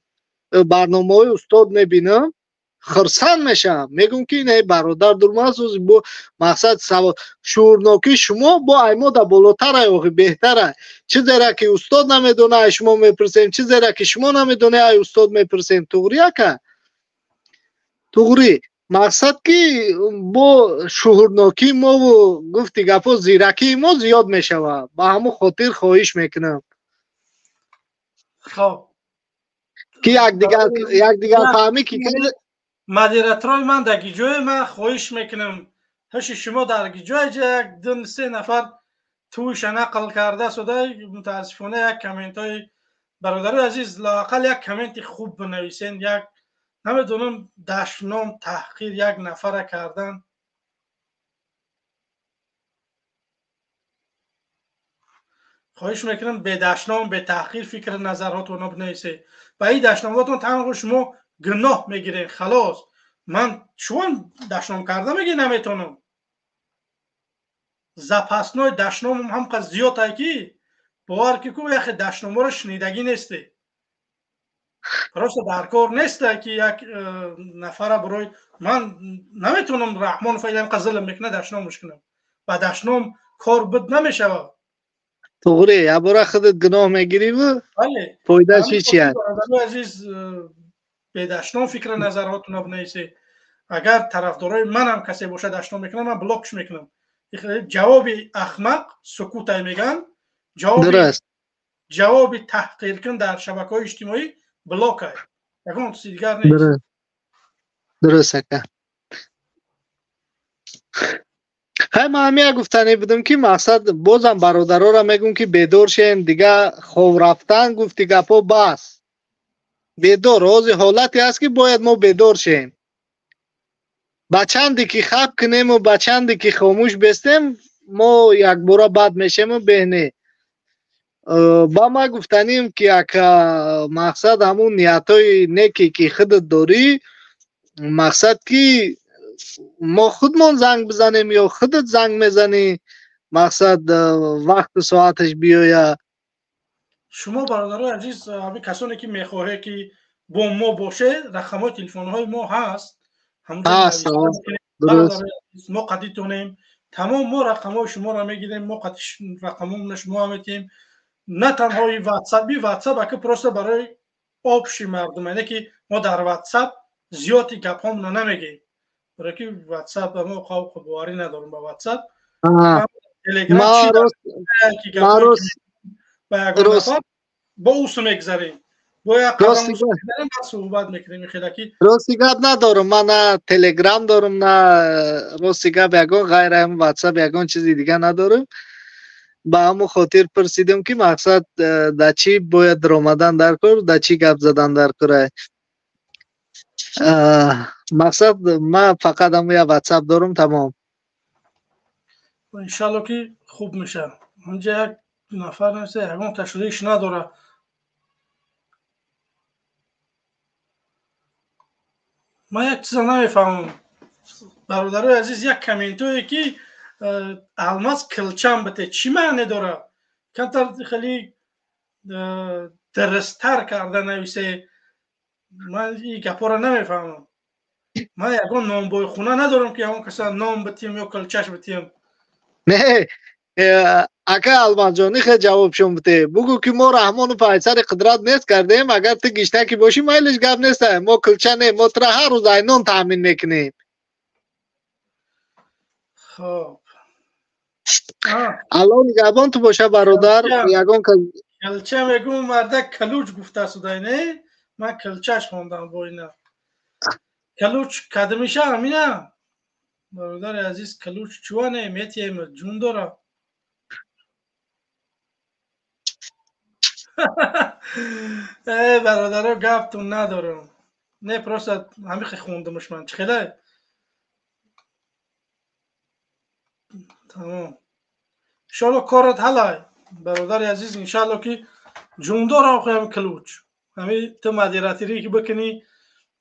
G: барномаҳои устод мебинам, хурсанд мешавам, мегӯм ки ин бародар дурмааст, бо мақсад шуурнокии шумо бо аймода болотарай, охи беҳтарай. Чизере ки устод намедона, ай шумо мепурсем, чизере ки шумо намедоне, ай устод мепурсем. Туғри ака, туғри. Мақсад ки бо шуҳурнокии мову гуфти гапҳо зиракии мо зиёд мешавад. Ба ҳамон хотир хоҳиш мекунам.
A: Хоб
G: ки якдигар фаҳмӣ ки
A: модераторои ман дар гиҷое ман хоҳиш мекунам, ҳаши шумо дар гиҷое як ду се нафар тӯйша нақл карда сода, мутаассифона як комментҳои бародарои азиз, лоақал як комменти хуб бинависен, як намедонам дашном таҳқир як нафара кардан. Хоҳиш мекунам бедашном, бетаҳқир фикр назарҳотонро бинависед. Ба ин дашномҳотон танҳо шумо гуноҳ мегиред, халос. Ман чун дашном карда меги наметонам. Запасной дашномам ҳамқа зиёд ай ки бовар ки ку яхе дашномҳоро шунидагӣ несте. Просто дар кор несте ки як нафара барои ман наметонам Раҳмонов ҳамқа зулм мекунад, дашномаш кунам. Ба дашном кор буд намешавад.
G: Туғри, ябора худат гуноҳ мегириву фоида чи чи аст?
A: Азиз, бедашном фикр назарҳотонро бинависед. Агар тарафдорои манам касе бошад дашном мекунад, ман блокш мекунам. Ҷавоби ахмақ сукутай мегӯянд. Ҷавоби таҳқиркун дар шабакаҳои иҷтимоӣ блокай, ягон чизи дигар нест.
G: Дуруст ака. Хай, ман ҳамия гуфтанӣ будам ки мақсад бозам бародароро мегӯм ки бедор шем, дига хов рафтан гуфти гапҳо бас. Бедор, ҳозир ҳолате аст ки бояд мо бедор шем. Ба чанде ки хаб кунему ба чанде ки хомӯш бестем, мо якбора бад мешему беҳ не. Ба ман гуфтаним ки ака мақсад ҳамун ниятҳои неке ки худат дорӣ, мақсад ки мо худмон занг бизанем ё худат занг мезанӣ, мақсад вақту соаташ биёяд.
A: Шумо бародарои азиз, ҳамин касоне ки мехоҳед ки бо мо бошед, рақамҳои телефонҳои мо ҳаст. Мо қатитонем, тамом мо рақамҳои шуморо мегирем, мо қати рақамҳоро шумо метиҳем. На танҳои ватсап, би ватсап ака просто барои общий мардум, яъне ки мо дар ватсап зиёди гапҳомонро намегӯем, барои ки ватсап ба мо қавқу боварӣ надорем ба ватсап. Телеграм ки ба ягон нафар бо усу мегзарем, бо як қадам суҳбат мекунем. Хелаки
G: рости гап надорам, ман на телеграм дорам, на рости гап ягон ғайр ҳам ватсап ягон чизи дига надорам. Ба ҳамон хотир пурсидам ки мақсад да чӣ бояд омадан дар кор, да чӣ гап задан дар кор. Мақсад ман фақат ҳамон як ватсап дорам, тамом.
A: Иншалло ки хуб мешавад. Онҷа як нафар нест, ягон ташвиш надорад. Ман як чиза намефаҳмам, бародарои азиз, як комментое ки алмаз килчам бите, чӣ маъне дорад? Камтар хеле дурусттар карда нависе. Ман ин гапҳоро намефаҳмам. Ман ягон нонбойхона надорам, ки ягон каса нон битиҳам ё килчаш битиҳам.
G: Не, ака Алмазҷон, ихе ҷавобшон бите. Бугӯ, ки мо Раҳмонов пайсари қудрат нест кардем, агар ту гишна ки бошӣ, майлиш, гап нест, мо килча не, мо тура ҳар рӯз ай нон таъмин мекунем.
A: Хоб.
G: Аллоҳ нигаҳбон ту боша, бародар. Ягон
A: килча мегӯм, мардак калуч гуфтасудай, не? Ман килчаш хондам бо ина. Калуч кадмиша амина? Бародари азиз, калуч чуа не, метием, ҷун дора. Э, бародаро, гаптун надорам. Не, просто ҳамихе хондамаш ман. Чӣ хеле? Тамом. Иншоалло корат ҳалай. Бародари азиз, иншоалло ки ҷундор охоям калуч. Ҳами ту модераторӣ ки бикунӣ,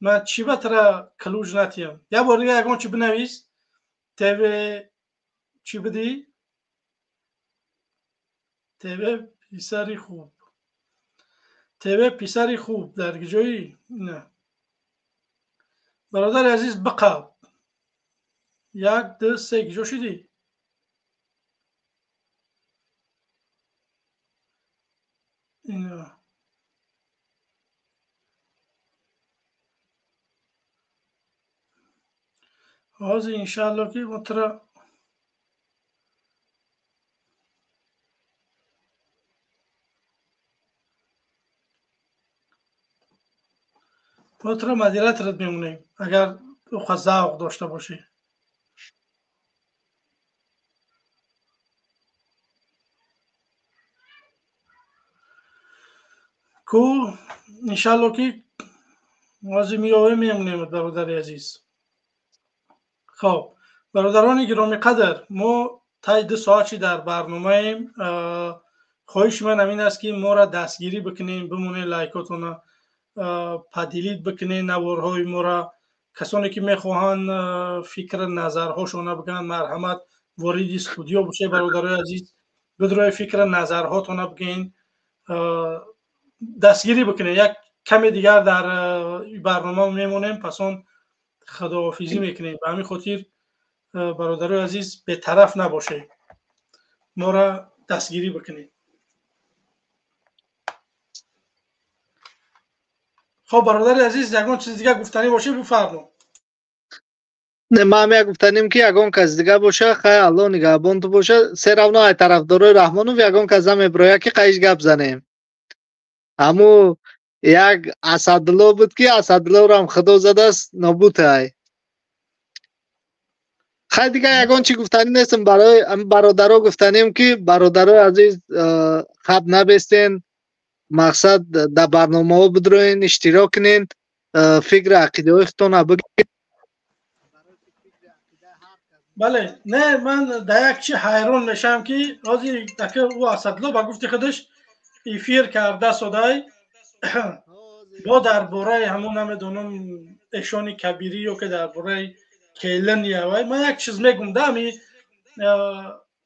A: ман чӣ ба тара калуч натиям? Як бор дига ягон чӣ бинавис. ТВ чӣ бидӣ? ТВ писари хуб. ТВ писари хуб дар ҷои на. Бародари азиз, биқаб. Як, ду, се, ҷо шудӣ? Ина. Ҳозир иншаалло ки мо тура модераторат мемонем, агар уқа завқ дошта бошӣ. Ку иншаалло ки ҳозир меёвем, мемонем, бародари азиз. Хоб, бародарони гиромиқадр, мо таи 2 соат чи дар барномаем. Хоҳиши ман ҳамин аст, ки моро дастгирӣ бикунем, бимонед, лайкотона поделить бикунед, наворҳои моро. Касоне ки мехоҳанд фикр назарҳошона бигӯянд, марҳамат, вориди студио бошед, бародарои азиз, бидрои фикр назарҳотона бигӯен, дастгирӣ бикунед. Як каме дигар дар барнома мемонем, пас он худоҳофизӣ мекунем. Ба ҳамин хотир, бародарои азиз, бетараф набошед, моро дастгирӣ бикунед. Хоб, бародари азиз, ягон чизи дигар гуфтанӣ бошед, бифармо.
G: Не, ман як гуфтанем, ки ягон кас дига боша, хай, Аллоҳ нигаҳбон ту боша. Се равно ай тарафдорои Раҳмонов ягон кас намеброя, ки қайиш гап занем. Ҳаму як Асадулло буд, ки Асадуллорам худо задааст, нобуд ай. Хай, дига ягон чӣ гуфтанӣ нестам. Барои бародаро гуфтанем, ки бародарои азиз, хаб набестен, мақсад дар барномаҳо бидроен, иштирок кунен, фикри ақидаҳои худтона бигӯед.
A: Бале, не, ман дар як чи ҳайрон мешавам, ки ҳозир ака ӯ Асадулло ба гуфти худаш эфир карда содай бо дар бораи ҳамон, намедонам, эшони кабирӣ ё ки дар бораи келин явай. Ман як чиз мегум да, ами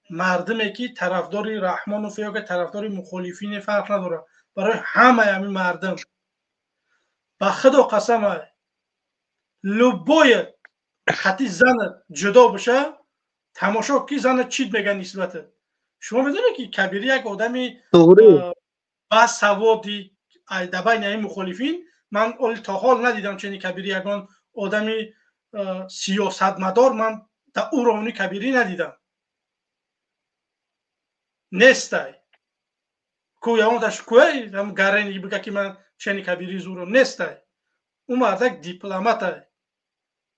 A: мардуме ки тарафдори Раҳмонов ё ки тарафдори мухолифине, фарқ надорад, барои ҳамаи ҳамин мардум ба худо қасам, любое хати занат ҷудо боша, тамошо ки занат чит мега нисбатат. Шумо медонед, ки Кабирӣ як одами басаводи дар байни ҳамин мухолифин. Ман оли то ҳол надидам чунин Кабирӣ, ягон одами сиёсатмадор ман дар уровни Кабирӣ надидам, нестай. Ку ягонташ куай гарени бига, ки ман чени Кабирӣ зурам, нестай. Ӯ мардак дипломатай,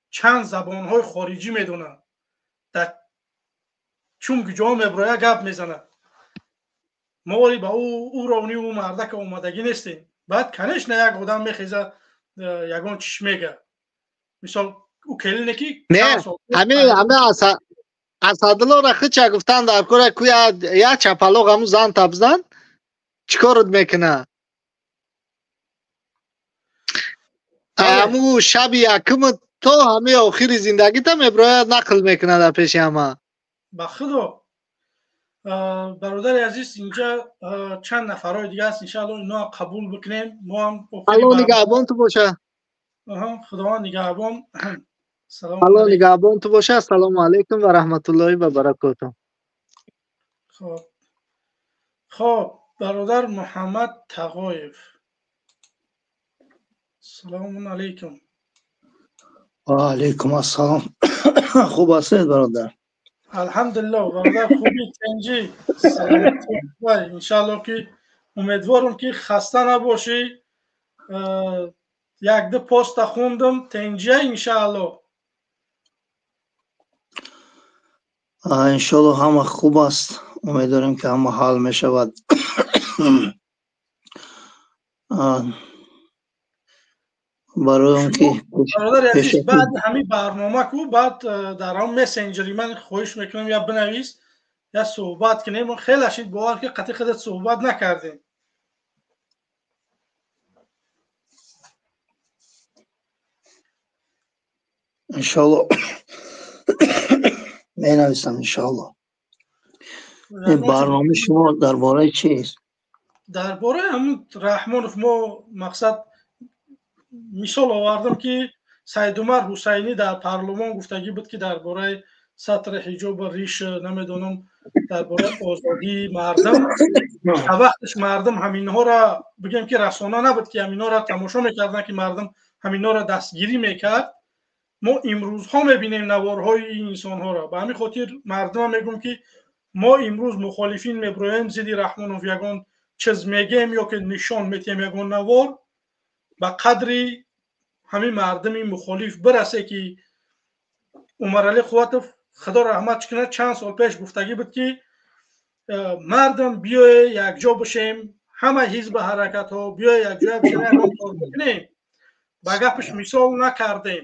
A: чанд забонҳои хориҷӣ медонад, дар чун ҷо меброя гап мезанад. Мо оли ба уровни ӯ мардака омадагӣ нестем. Баъд, конечно, як одам мехеза, ягон чиш мега, мисол ӯ келине ки
G: Не, ҳами Асадуллоро хича гуфтан дар кора ку як чапалоқ ҳаму зан табзан, чӣ корот мекуна? Ҳаму шаби якум то ҳамаи охири зиндагита меброяд, нақл мекунад дар пеши ҳама.
A: Ба худо. Бародари азиз, инҷа чанд нафарҳои дига аст, иншаалло ино қабул бикунем. Мо ҳам
G: Алло нигаҳбон ту боша.
A: Худованд нигаҳбон.
G: Алло нигаҳбон ту боша. Ассалому алайкум ва раҳматуллоҳи ва баракотуҳ.
A: Хоб. Хоб, бародар Муҳаммад Тағоев. Салому алайкум.
H: Ва алайкум ассалом. Хуб ҳастед, бародар?
A: Алҳамдулиллоҳ, бародар, хуби, тинҷӣ, саломатӣ. Иншааллоҳ ки умедворам ки хаста набошӣ. Як ду поста хондам, тинҷия иншааллоҳ.
H: Иншоаллоҳ ҳама хуб аст. Умедворем ки ҳама ҳал мешавад. Барои он ки
A: бародари азиз, баъд ҳамин барнома ку, баъд дар он мессенҷери ман хоҳиш мекунам, я бинавис, я суҳбат кунем. Хеле шид, бовар ки қатъи худат суҳбат накардем.
H: Иншоаллоҳ менависам, иншоаллоҳ. Ин барномаи шумо дар бораи чист?
A: Дар бораи ҳамун Раҳмонов. Мо мақсад мисол овардам ки Сайдумар Ҳусайнӣ дар парлумон гуфтагӣ буд ки дар бораи сатри ҳиҷобу риш, намедонам, дар бораи озодии мардум. Та вақташ мардум ҳаминҳоро, бигем ки расона набуд ки ҳаминҳоро тамошо мекарданд, ки мардум ҳаминҳоро дастгирӣ мекард. Мо имрӯзҳо мебинем наворҳои ин инсонҳоро. Ба ҳамин хотир мардумам мегӯм ки мо имрӯз мухолифин меброем зидди Раҳмонов, ягон чиз мегем ё ки нишон метиҳем ягон навор, ба қадри ҳамин мардуми мухолиф бирасе ки Умаралӣ Қувватов, худо раҳмат кунад, чанд сол пеш гуфтагӣ буд ки мардум биёе якҷо бошем, ҳама ҳизби ҳаракатҳо биёе якҷоя бошем, ягон кор бикунем. Ба гапаш мисол накардем.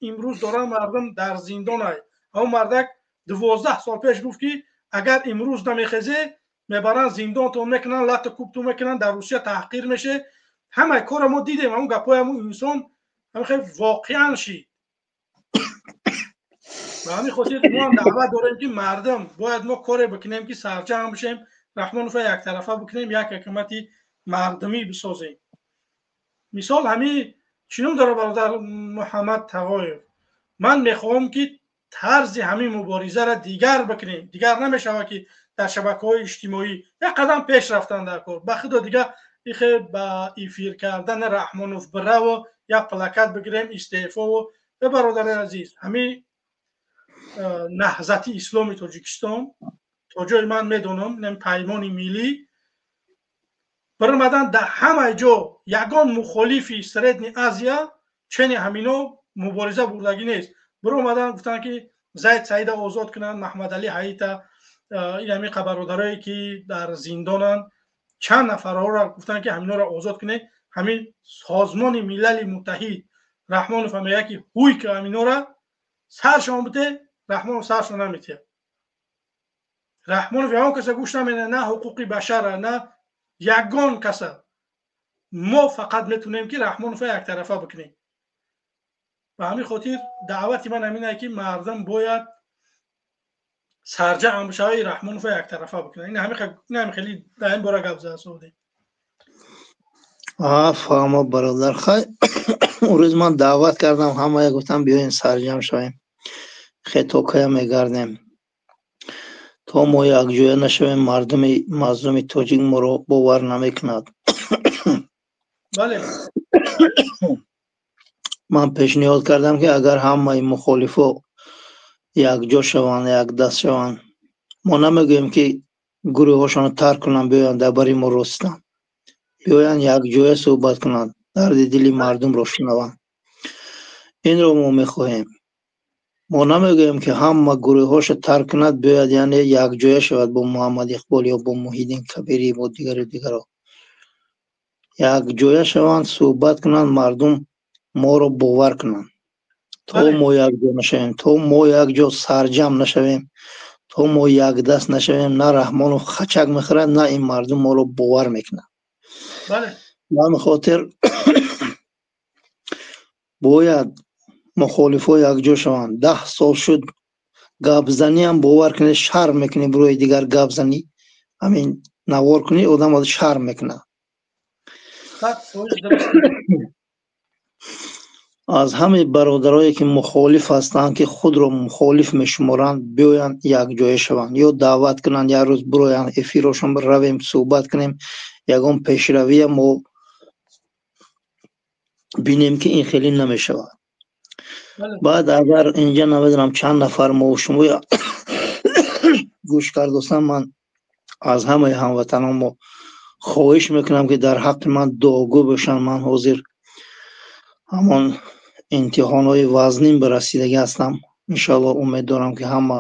A: Имрӯз доран мардум дар зиндонай. Ҳамон мардак 12 сол пеш гуфт ки агар имрӯз намехезе, мебаранд зиндонтон мекунанд, лату кубтон мекунанд, дар Русия таҳқир меше. Ҳамаи корро мо дидем, ҳамон гапҳои ҳамон инсон ҳамин хел воқеан шид. Ба ҳамин хотир мо ҳам даъват дорем ки мардум бояд мо коре бикунем ки сарҷамъ бишем, Раҳмонова яктарафа бикунем, як ҳукумати мардумӣ бисозем. Мисол ҳамин чӣ ном дора бародар Муҳаммад Тағоев? Ман мехоҳам ки тарзи ҳамин муборизаро дигар бикунем. Дигар намешавад ки дар шабакаҳои иҷтимоӣ як қадам пеш рафтан дар кор. Ба худо дигар ихе ба эфир кардан Раҳмонов бираву як плакат бигирем истеъфову. Бародари азиз, ҳамин наҳзати исломи Тоҷикистон то ҷои ман медонам, паймони миллӣ биромадан дар ҳамаи ҷо ягон мухолифи Средний Азия чени ҳамино мубориза бурдагӣ нест. Биромадан гуфтанд ки Зайд Саида озод кунанд, Маҳмадалӣ Ҳаита, ин ҳамин бародарое ки дар зиндонанд, чанд нафарҳоро гуфтанд ки ҳаминҳоро озод кунед. Ҳамин Созмони Милали Муттаҳид Раҳмонов ҳам мегӯяд ки ҳуй ки ҳаминҳоро саршон бите, Раҳмонов саршон наметиҳад. Раҳмонов ягон каса гӯш намедиҳад, на ҳуқуқи башара, на ягон каса. Мо фақат метавонем ки Раҳмонова яктарафа бикунем. Ба ҳамин хотир даъвати ман ҳамин ки мардум бояд сарҷамъ бишавад, Раҳмонова яктарафа бикунад. Ин ҳамин хеле дар ин бора гап зада содем.
H: Фаҳмо бародар. Хай, он рӯз ман даъват кардам, ҳамая гуфтам биёем сарҷамъ шавем, хетокая мегардем. То мо якҷоя нашавем, мардуми мазлуми тоҷик моро бовар намекунад.
A: Бале.
H: Ман пешниҳод кардам ки агар ҳамаи мухолифо якҷо шаванд, якдаст шаванд, мо намегӯем ки гурӯҳҳошонро тарк кунанд, биёянд дар бари мо ростанд, биёянд якҷоя суҳбат кунанд, дарди дили мардумро шунаванд. Инро мо мехоҳем. Мо намегӯем ки ҳама гурӯҳҳошо тарк кунад, биёяд, яъне якҷоя шавад бо Муҳаммад Иқбол ё бо Муҳиддин Кабирӣ, бо дигару дигаро. Якҷоя шаванд, суҳбат кунанд, мардум моро бовар кунанд. То мо якҷо нашавем, то мо якҷо сарҷамъ нашавем, то мо якдаст нашавем, на Раҳмонов хачак мехӯрад, на ин мардум моро бовар мекунад. Ба ҳамин хотир Бояд мухолифо якҷо шаванд. 10 сол шуд гапзанӣ ҳам бовар кунед шарм мекунӣ барои дигар гапзанӣ, ҳамин навор кунӣ одам шарм мекунад. Аз ҳамаи бародарое ки мухолиф ҳастанд, ки худро мухолиф мешуморанд, биёянд якҷоя шаванд ё даъват кунанд, як рӯз бироянд эфирошон равем, суҳбат кунем, ягон пешравия мо бинем ки ин хеле намешавад. Баъд агар инҷа намедонам чанд нафар мо шумо гӯш кардостам, ман аз ҳамаи ҳамватанон мо хоҳиш мекунам ки дар ҳаққи ман дуогӯ бошанд. Ман ҳозир ҳамон имтиҳонҳои вазнин ба расидагӣ ҳастам. Иншоаллоҳ умед дорам ки ҳама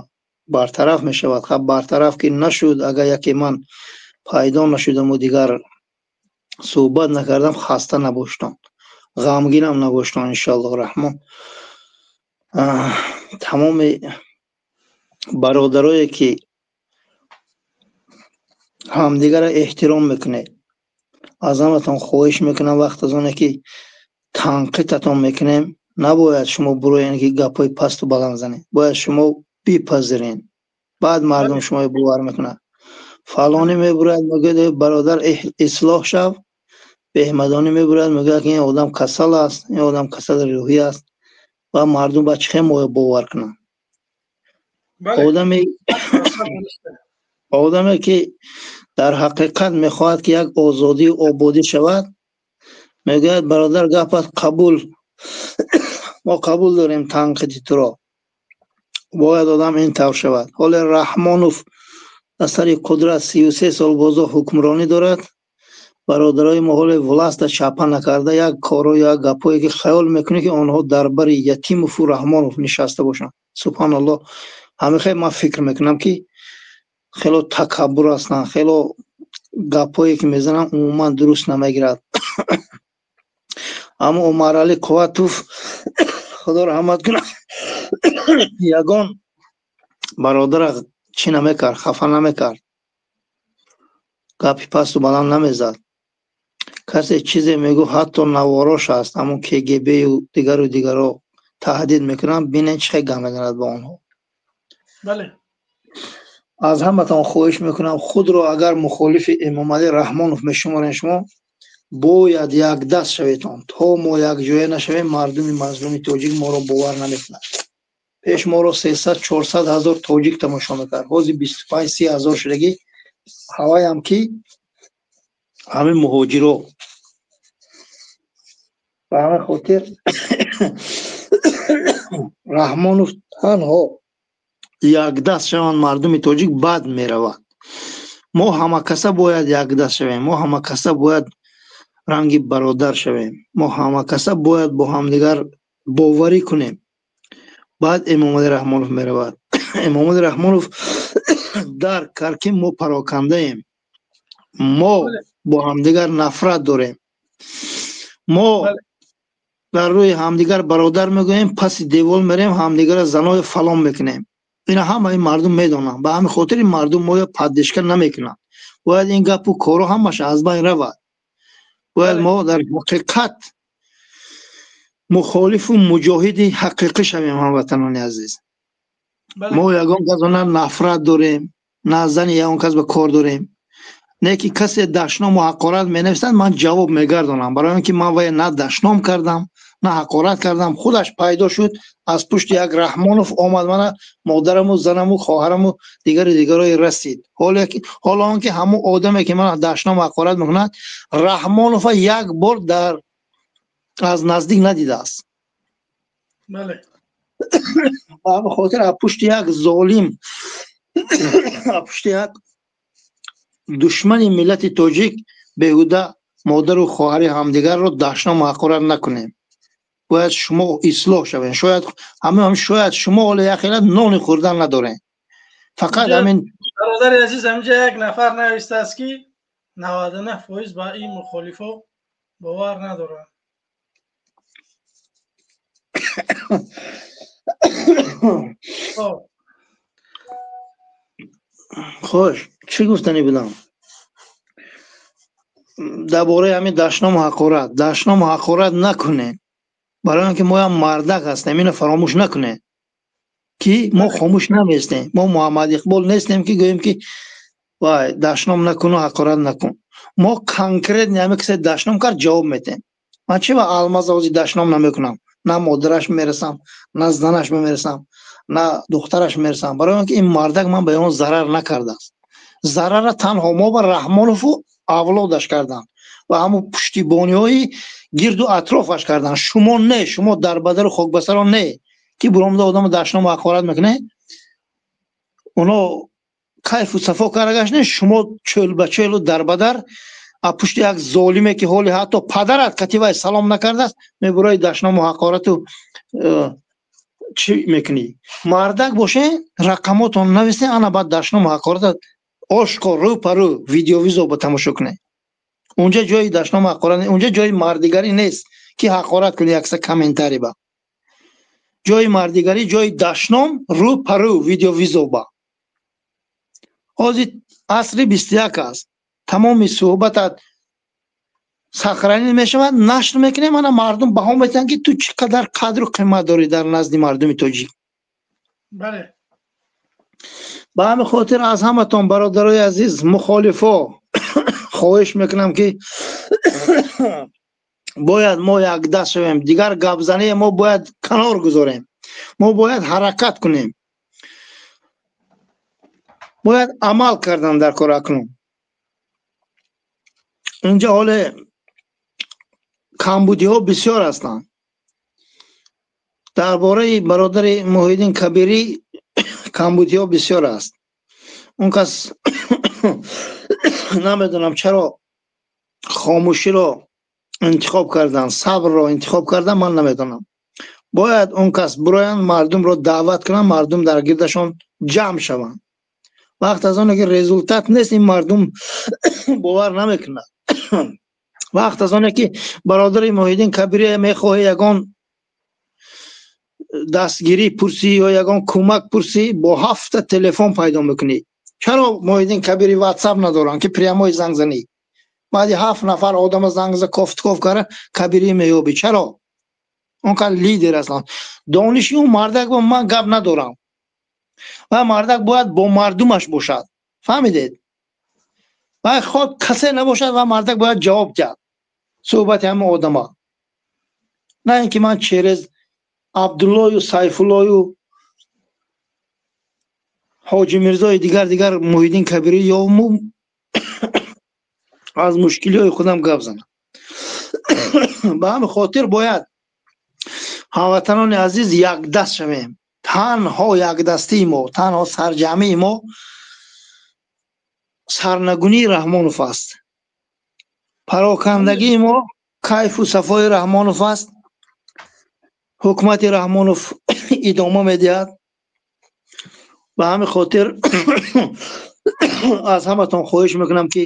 H: бартараф мешавад. Хаб бартараф ки нашуд, агар яке ман пайдо нашудаму дигар суҳбат накардам, хаста набоштам, ғамгинам набоштам. Иншоаллоҳ раҳмон тамоми бародарое ки ҳамдигарро эҳтиром мекунед, аз ҳаматон хоҳиш мекунам, вақт аз оне ки танқидатон мекунем, набояд шумо буроен ки гапҳои пасту баланд занед, бояд шумо бипазирен, баъд мардум шуморо бовар мекунад. Фалонӣ мебурад, мегӯяд бародар ислоҳ шав, беҳмадонӣ мебурад, мегӯяд ки ин одам касал аст, ин одам касали рӯҳӣ аст, ва мардум ба чӣ хел моро бовар кунанд? Одаме ки дар ҳақиқат мехоҳад ки як озодию ободӣ шавад, мегӯяд бародар гапат қабул, мо қабул дорем танқиди туро, бояд одам ин тавр шавад. Ҳоле Раҳмонов дар сари қудрат 33 сол бозо ҳукмронӣ дорад, бародарои мо ҳоле власта чапа накарда як коро як гапое ки хаёл мекунӣ ки онҳо дар бари Ятимову Раҳмонов нишаста бошанд. Субҳаналлоҳ, ҳамин хел ман фикр мекунам ки хело такаббур ҳастанд, хело гапҳое ки мезананд умуман дуруст намегирад. Аммо Умаралӣ Қувватов худо раҳмат кунад, ягон бародара чӣ намекард, хафа намекард, гапи пасту баланд намезад. Касе чизе мегӯ, ҳатто наворош ҳаст, ҳамон КГБ-ю дигару дигаро таҳдид мекунанд, бинед чӣ хел гап мезанад бо онҳо. Аз ҳаматон хоҳиш мекунам, худро агар мухолифи Эмомалӣ Раҳмонов мешуморед, шумо бояд якдаст шаведон. То мо якҷоя нашавем, мардуми мазлуми тоҷик моро бовар намекунад. Пеш моро 300-400 ҳазор тоҷик тамошо мекард, ҳозир 25-30 ҳазор шудагӣ. Ҳаваям ки ҳамин муҳоҷиро. Ба ҳамин хотир Раҳмонов танҳо якдаст шаванд мардуми тоҷик, бад меравад. Мо ҳамакаса бояд якдаст шавем, мо ҳамакаса бояд ранги бародар шавем, мо ҳамакаса бояд бо ҳамдигар боварӣ кунем. Баъд Эмомалӣ Раҳмонов меравад. Эмомалӣ Раҳмонов дарк кард ки мо парокандаем, мо бо ҳамдигар нафрат дорем, мо дар рӯи ҳамдигар бародар мегӯем, паси девол мерем, ҳамдигарро занои фалон мекунем. Ина ҳамаи мардум медонанд. Ба ҳамин хотир мардум моя паддишка намекунанд. Бояд ин гапу коро ҳамаш аз байн равад. Бояд мо дар ҳақиқат мухолифу муҷоҳиди ҳақиқӣ шавем, ҳамватанони азиз. Мо ягон кас на нафрат дорем, на зани ягон кас ба кор дорем. Не ки касе дашному ҳақорат менависад, ман ҷавоб мегардонам, барои он ки ман вая на дашном кардам, на ҳақорат кардам. Худаш пайдо шуд аз пушти як Раҳмонов омад, мана модараму занаму хоҳараму дигару дигарои расид. Ҳоло он ки ҳамон одаме ки мана дашному ҳақорат мекунад, Раҳмонова як бор дар аз наздик надидааст. Ба ҳамин хотир аз пушти як золим, аз пушти як душмани миллати тоҷик беҳуда модару хоҳари ҳамдигарро дашному ҳақорат накунем. Бояд шумо ислоҳ шавед. Шояд ҳамин, шояд шумо ҳоло як хела нони хӯрдан надоред. Фақат ҳамин
A: бародари азиз, ҳаминҷа як нафар навиштааст ки 99% ба ин мухолифо бовар надоранд.
H: Хош, чӣ гуфтанӣ будам? Дар бораи ҳамин дашному ҳақорат. Дашному ҳақорат накунед. Барои он ки мо ҳам мардак ҳастем, ино фаромӯш накунед ки мо хомӯш наместем. Мо Муҳаммад Иқбол нестем ки гӯем ки вай дашном накуну ҳақорат накун. Мо конкретно ҳаме касе дашном кард, ҷавоб метем. Ман чи ба Алмаз ози дашном намекунам, на модараш мерасам, на занаш мерасам, на духтараш мерасам, барои он ки ин мардак ман ба он зарар накардааст. Зарарра танҳо мо ба Раҳмонову авлодаш карданд ва ҳамун пуштибониҳои гирду атрофаш карданд. Шумо не, шумо дарбадару хокбасаро не, ки буромда одамо дашному ҳақорат мекунед, оно кайфу сафо карда гаштед, шумо чӯл ба чӯлу дарбадар а пушти як золиме ки ҳоли ҳатто падарат кати вай салом накардааст, мебурои дашному ҳақорату чӣ мекунӣ? Мардак боше, рақамотон нависед, ана баъд дашному ҳақората ошкор рӯ па рӯ видеовизо ба тамошо кунед. Унҷа ҷои дашному ҳақорат, унҷа ҷои мардигарӣ нест ки ҳақорат кунӣ якса комментарий ба. Ҷои мардигарӣ, ҷои дашном рӯ па рӯ видеовизо ба. Ҳозир асри 21 аст. Тамоми суҳбатат сохранӣ мешавад, нашр мекунем, ана мардум баҳо метиҳанд ки ту чӣ қадар қадру қимат дорӣ дар назди мардуми тоҷик.
A: Бале.
H: Ба ҳамин хотир аз ҳаматон, бародарои азиз, мухолифо, хоҳиш мекунам ки бояд мо якдаст шавем. Дигар гапзании мо бояд канор гузорем. Мо бояд ҳаракат кунем. Бояд амал кардан дар кор акнун. Инҷа ҳоле камбудиҳо бисёр ҳастанд. Дар бораи бародари Муҳиддин Кабирӣ камбудиҳо бисёр аст. Он кас намедонам чаро хомӯширо интихоб карданд, сабрро интихоб карданд, ман намедонам. Бояд он кас бироянд, мардумро даъват кунанд, мардум дар гирдашон ҷамъ шаванд. Вақт аз оне ки результат нест, ин мардум бовар намекунад. Вақт аз оне ки бародари Муҳиддин Кабирӣ мехоҳӣ ягон дастгирӣ пурсӣ ё ягон кӯмак пурсӣ, бо 7 телефон пайдо мекунӣ. Чаро Муҳиддин Кабирӣ ватсап надоранд ки прямой занг занӣ? Баъди 7 нафар одама занг за кофткоф кара Кабирӣ меёбӣ. Чаро? Он кас лидер ҳастанд. Дониши он мардак бо ман гап надорам. Ва мардак бояд бо мардумаш бошад. Фаҳмидед? Ва худ касе набошад ва мардак бояд ҷавоб диҳад суҳбати ҳама одама. На ин ки ман через Абдуллою Сайфуллою Ҳоҷи Мирзои дигар Муҳиддин Кабирӣ ёвму аз мушкилиҳои худам гап занам. Ба ҳамин хотир бояд ҳамватанони азиз якдаст шавем. Танҳо якдастии мо, танҳо сарҷамъии мо сарнагунии Раҳмонов аст. Парокандагии мо кайфу сафои Раҳмонов аст. Ҳукумати Раҳмонов идома медиҳад. Ба ҳамин хотир аз ҳаматон хоҳиш мекунам ки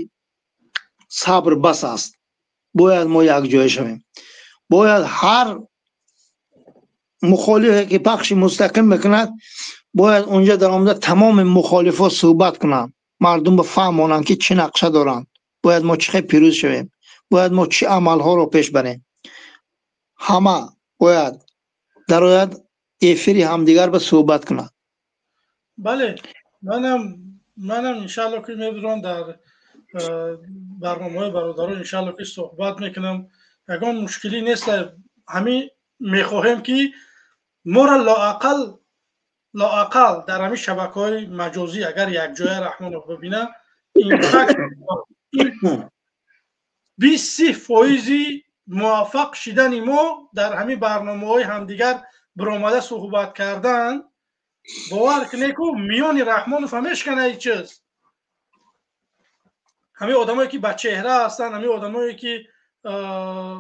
H: сабр бас аст. Бояд мо якҷоя шавем. Бояд ҳар мухолифе ки пахши мустақим мекунад, бояд унҷа даромада тамоми мухолифо суҳбат кунанд. Мардум бифаҳмонанд ки чӣ нақша доранд. Бояд мо чӣ хел пирӯз шавем. Бояд мо чӣ амалҳоро пеш барем. Ҳама бояд дарояд эфири ҳамдигар ба суҳбат кунад.
A: Бале, манам иншаалло ки мебирам дар барномаҳои бародарон, иншаалло ки суҳбат мекунам. Ягон мушкилӣ нест. Ҳамин мехоҳем ки моро лоақал дар ҳамин шабакаҳои маҷозӣ агар якҷоя Раҳмонов бибина, ин 20-30% муваффақ шидани мо дар ҳамин барномаҳои ҳамдигар биромада суҳбат кардан, бовар кунед ку миёни Раҳмонов ҳамешкана ҳеҷ чиз. Ҳамин одамое ки ба чеҳра ҳастанд, ҳамин одамое ки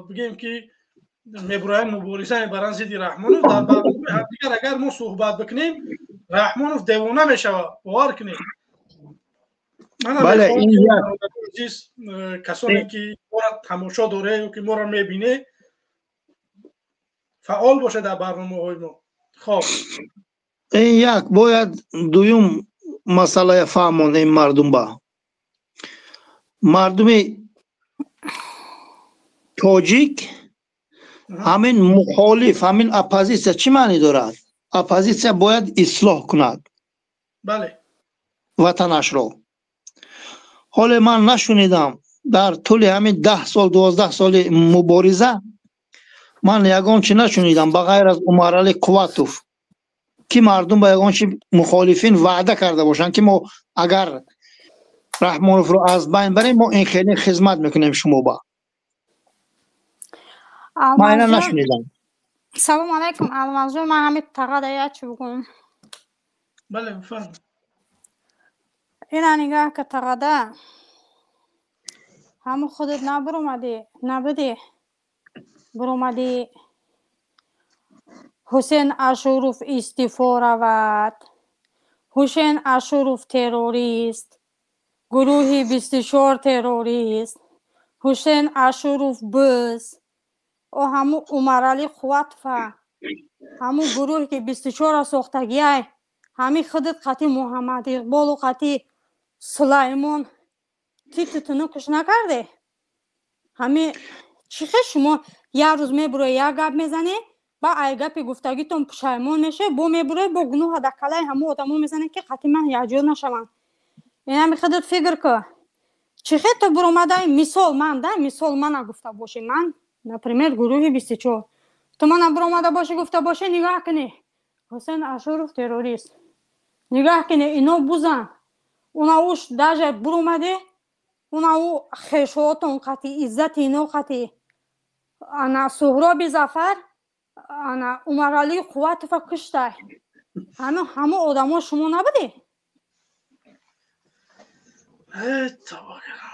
A: бигем ки мебуроянд мубориза мебаранд зидди Раҳмонов, дар барномаи ҳамдигар агар мо суҳбат бикунем, Раҳмонов девона мешавад, бовар кунед.
H: Бале, ин
A: азиз, касоне ки моро тамошо доре ё ки моро мебине, фаъол бошад дар барномаҳои мо. Хоб,
H: ин як бояд дуюм масъалая фаҳмонем ин мардум ба. Мардуми тоҷик Ҳамин мухолиф, ҳамин оппозитсия чӣ маънӣ дорад? Оппозитсия бояд ислоҳ кунад.
A: Бале.
H: Ватанашро. Ҳоле ман нашунидам дар тӯли ҳамин 10 сол, 12 соли мубориза ман ягон чи нашунидам ба ғайр аз Умаралӣ Қувватов, ки мардум ба ягон чи мухолифин ваъда карда бошанд, ки мо агар Раҳмоновро аз байн барем, мо ин хеле хизмат мекунем шумо ба. Ман ина нашунидам.
I: Салом алайкум, Алмазҷон, ман ҳамин тағада як чӣ бигӯям.
A: Бале, бифармоед.
I: Ина нигаҳ ка, тағада. Ҳамун худат набуромадӣ, набудӣ. Буромадӣ Ҳусен Ашуров истифо равад. Ҳусен Ашуров террорист. Гурӯҳи 24 террорист. Ҳусен Ашуров быз. О ҳамун Умаралӣ Қувватова. Ҳамун гурӯҳе ки 24-ро сохтагиай. Ҳамин худат қати Муҳаммад Иқболу қати Сулаймон титутуну куш накарде? Ҳамин чӣ хел шумо як рӯз мебуроед, як гап мезанед, ба ай гапи гуфтагитон пушаймон мешавед, бо мебуроед, бо гуноҳа дар калаи ҳамон одамо мезанед, ки қати ман якҷо нашаванд. Инами худат фикр кун. Чӣ хел ту буромадаи, мисол ман, да, мисол мана гуфта бошӣ, ман, например, гурӯҳи 24. Ту мана буромада бошӣ, гуфта бошӣ, нигаҳ кунӣ. Ҳусен Ашуров террорист. Нигаҳ кунӣ, ино бузан. Уна уш даже буромаде, уна ӯ хешоотон қати, иззати ино қати. Ана Суҳроби Зафар, ана Умаралӣ Қувватова куштай. Ҳамон одамо шумо набудӣ?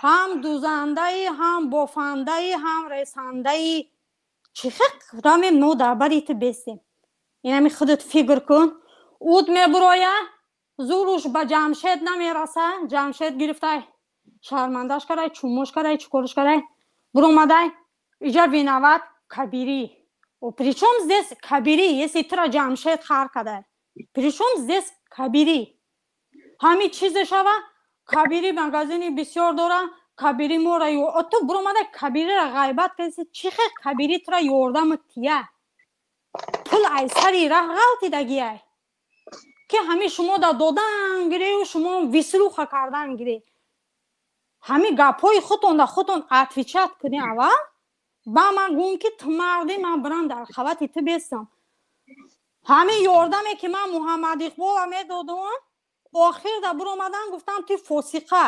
I: Ҳам дузандаи, ҳам бофандаи, ҳам ресандаи. Чӣ хел рамем но дар бари ту бестем? Инами худат фикр кун. Уд мебуроя, зуруш ба Ҷамшед намераса, Ҷамшед гирифтай, шармандаш карай, чумош карай, чӣ корш карай, буромадай, иҷа виноват Кабирӣ. О, при чём здесь Кабирӣ, если тура Ҷамшед хар кадай? При чём здесь Кабирӣ? Ҳамин чизе шава, Кабирӣ магазини бисёр дора, Кабирӣ мора ё ту буромадай Кабириро ғайбат кардӣ, чӣ хел Кабирӣ тура ёрдаму тия? Пул ай сари раҳ ғалтидагиай. Ки ҳамин шумо да додан гирею шумо висруха кардан гире. Ҳамин гапҳои худтон да худтон отвечать кунӣ аввал, ба ман гӯм ки ту марди, ман бирам дар қавати ту бестам. Ҳамин ёрдаме ки ман Муҳаммад Иқбола медодам, охир да буромадан гуфтам ту фосиқа.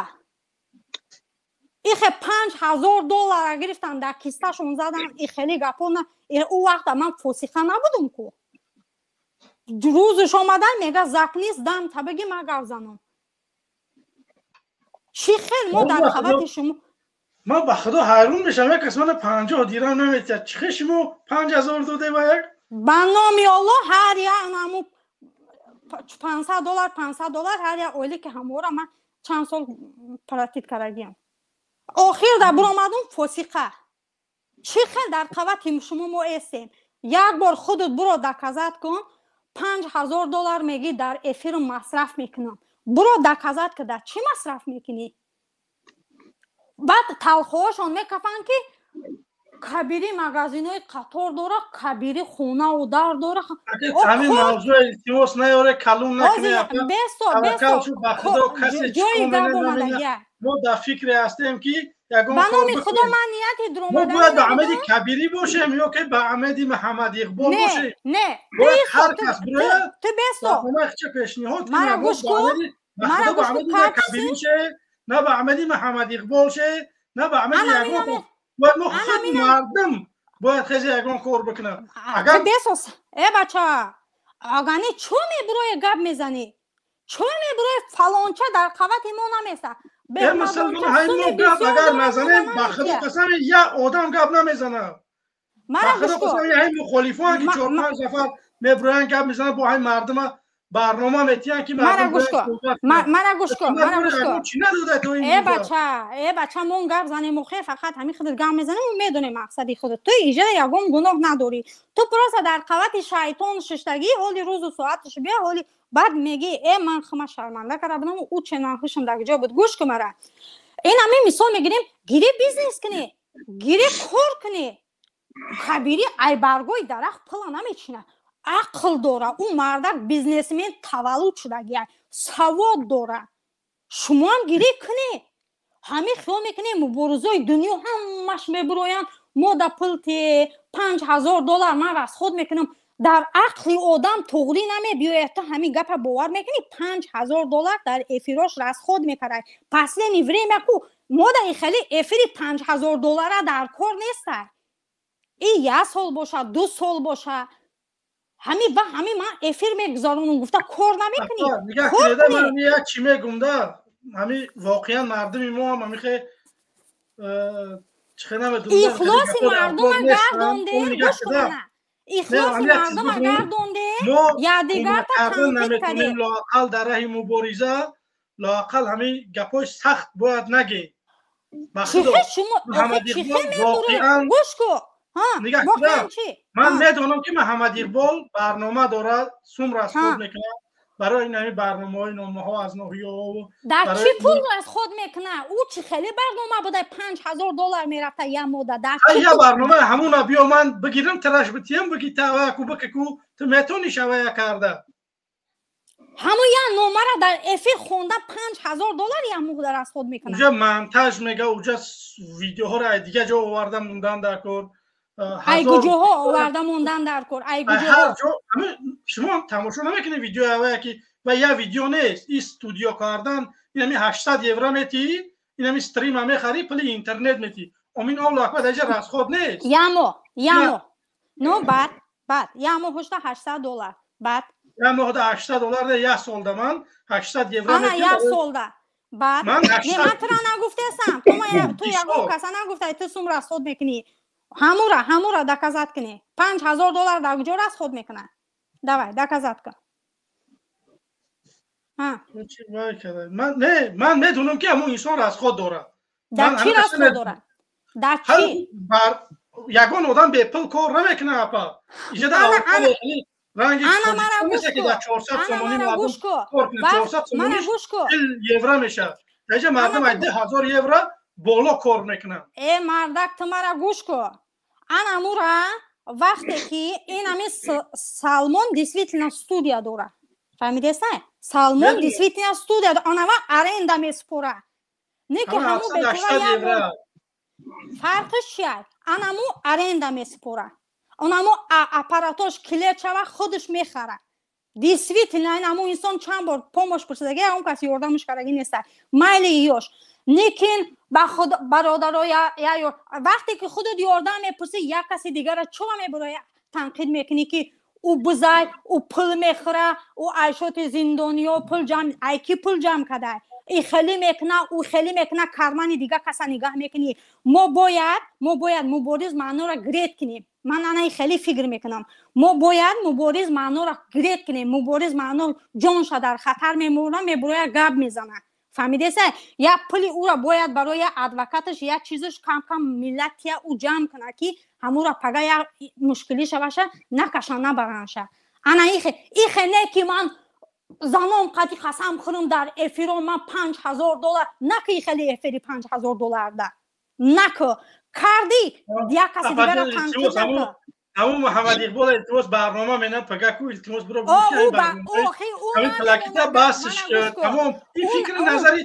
I: Ихе 5000 доллара гирифтам, дар кисташон задан, и хеле гапҳо на, ӯ вақта ман фосиқа набудум ку. Рӯзш омадан мега заклис дам та бигӣ ман гап занам. Чӣ хел мо дар қавати шумо
A: Ман ба худо ҳайрон мешавам, як кас мана 50 дирам наметиҳад. Чӣ хел шумо 5000 доде ба як?
I: Ба номи Аллоҳ, ҳар як ҳаму 500 доллар, 500 доллар ҳар як оиле ки ҳамора ман чанд сол платить кардагиам. Охир да буромадум фосиқа. Чӣ хел дар қавати шумо мо эстем? Як бор худат буро доказать кун, 5000 доллар мегӣ дар эфиру масраф мекунам. Буро доказать ки дар чӣ масраф мекунӣ? Баъд талхоҳошон мекафанд, ки Кабирӣ магазинои қатор дора, Кабирӣ хонаву дар дора.
A: Ҳамин мавзӯъ илтимос наёре, калон накунед.
I: Бесто, бесто, ҷои гап омадагия.
A: Мо дар фикре ҳастем, ки ягон
I: Ба номи Худо, ман нияти
A: мо бояд ба амеди Кабирӣ бошем ё ки ба амеди Муҳаммад Иқбол бошем?
I: Не.
A: Бояд ҳар кас бирояд
I: Ту бесто.
A: ча пешниҳод.
I: Мара гӯш кун, мара гӯш кун.
A: Кабирӣ ше, на ба амеди Муҳаммад Иқбол ше, на ба амеди ягон. Бояд мо худ мардум бояд хези ягон кор бикунад.
I: Агар бесос, э бача, агани чӯ мебурои гап мезанӣ, чӯ мебурои фалонча дар қавати мо намеса.
A: Мусалмон, ҳамин мо гап агар назанем, ба худо қасам, як одам гап намезанад.
I: Мара
A: гӯш кун, ҳамин мухолифон ки чор панҷ нафар мебуроянд, гап мезананд, бо ҳамин мардума барнома метиҳанд, ки
I: мара гӯш кун, мара гӯш кун, мара гӯш кун.
A: Чӣ надода то ин?
I: Э бача, э бача, мон гап занем, охе фақат ҳамин худат гап мезанем, мо медонем мақсади худат. Ту иҷа ягон гуноҳ надорӣ, ту просто дар қавати шайтон шиштагӣ. Ҳоли рӯзу соаташ бия, ҳоли баъд мегӣ: э, ман хума шарманда карда будам, ӯ ченан хушам дар ҷо буд. Гӯш кун мара, ин ҳамин мисол мегирем: гири бизнес кунӣ, гири кор кунӣ. Кабири ай баргои дарахт пула намечина, ақл дора. Ӯ мардак бизнесмен таваллуд шудагия, савод дора. Шумоам гирӣ кунед. Ҳамин хиёл мекунем, муборизои дунё ҳамаш мебуроянд, мо да пул те $5000 ман расход мекунам. Дар ақли одам туғрӣ намебиёяд. Ту ҳамин гапа бовар мекунӣ? $5000 дар эфирош расход мекард. Последний время ку мо да хеле эфири $5000 дар кор нестай. И як сол боша, 2 сол боша, ҳами ба ҳами ман эфир мегузаронам, гуфта кор намекунӣ.
A: Ман як чӣ мегум да, ҳами воқеан мардуми мо ҳам ҳамихе чӣ намедонам,
I: ихлоси мардума гардонде. Гӯш кун, ихлоси мардума гардонде, якдигарта танқид кардем.
A: Лоақал дар раҳи мубориза, лоақал ҳамин гапҳои сахт бояд нагем.
I: Чихе шумо чихе мебуред? Гӯш кун.
A: Ман медонам, ки Муҳаммад Иқбол барнома дорад, сум расход мекунад барои ин ҳамин барномаҳои номаҳо аз ноҳияҳо.
I: Дар чӣ пул расход мекунад? Ӯ чӣ хеле барнома буда, $5000 мерафта як мода дар
A: я барнома? Ҳамуна биё, ман бигирам, тараш битиям, биги таваяку бикаку, ту метавонӣ шавая карда.
I: Ҳамун як номара дар эфир хонда, $5000 як моҳ расход мекунад.
A: Уҷа монтаж мега, уҷа видеоҳоро ай дига ҷо оварда мондан дар кор.
I: Ай куҷоҳо оварда мондан дар кор? Ай куҷоҳо?
A: Шумо тамошо намекунед видеои авая, ки ва я видео нест, и студио кардан инами 800 евро метиҳӣ, инами стрима мехарӣ, пули интернет метиҳӣ. Омин, Аллоҳ акбар, даҷа расход нест.
I: Ямо ямо ну баъд як моҳ ҳушта $800, баъд
A: як моҳда $800, як солда ман 800 евро.
I: Ана, як солда. Баъд не, ман тура нагуфтесам, ту ягон каса нагуфтай, ту сум расход мекунӣ. Ҳамура доказать кунӣ, $5000 дар куҷо расход мекунад? Давай, доказать кун.
A: Не, ман медонам, ки ҳамун инсон расход дорад.
I: Дар чӣ расход дорад? Дар чӣ?
A: Ягон одам бепул кор намекунад, апа.
I: Ана, мара гӯш
A: ку,
I: мара гӯш ку.
A: Евро мешавад. Даҷа мардум ай 2000 евро боло кор мекунанд.
I: Э, мардак, ту мара гӯш ку. Ана мура вақте ки ин ами Салмон действительно студия дора, фаҳмидеста? Салмон действительно студия дора, анава аренда месупора, не ки ҳаму бечора як бор. Фарқиш чия? Анаму аренда месупора, онамо аппаратош клер шава, худаш мехара. Действительно, ин инсон чанд бор помощь пурсидаги, он кас ёрдамаш кардаги неста. Майли, ёш лекин ба худ бародаро я вақте ки худат ёрдам мепурсӣ, як каси дигара чума мебуроя, танқид мекунӣ, ки ӯ бузай, ӯ пул мехӯра, ӯ айшоти зиндониё пул ҷамъ, ай ки пул ҷамъ кадай, и хеле мекуна, ӯ хеле мекуна, кармани дига каса нигаҳ мекунӣ. Мо бояд Мубориз Маънора грет кунем. Ман анаи хеле фикр мекунам, мо бояд Мубориз Маънора грет кунем. Мубориз Маъно ҷонша дар хатар мемонад, мебуроя, гап мезана, фаҳмидеса? Як пули ӯра бояд барои адвокаташ, як чизаш кам-кам миллатия ӯ ҷамъ кунад, ки ҳамура пага як мушкилӣ шаваша, накашан, набаранша. Ана ихе не, ки ман занон қати қасам хӯрам, дар эфиро ман $5000 наки, хеле эфири $5000 да наку кардӣ, як каси дигара танқид наку.
A: Ҳамун Муҳаммад Иқбол, илтимос, барнома менам пагаку, илтимос, биро. Плакита басш, тамом. Ин фикри назари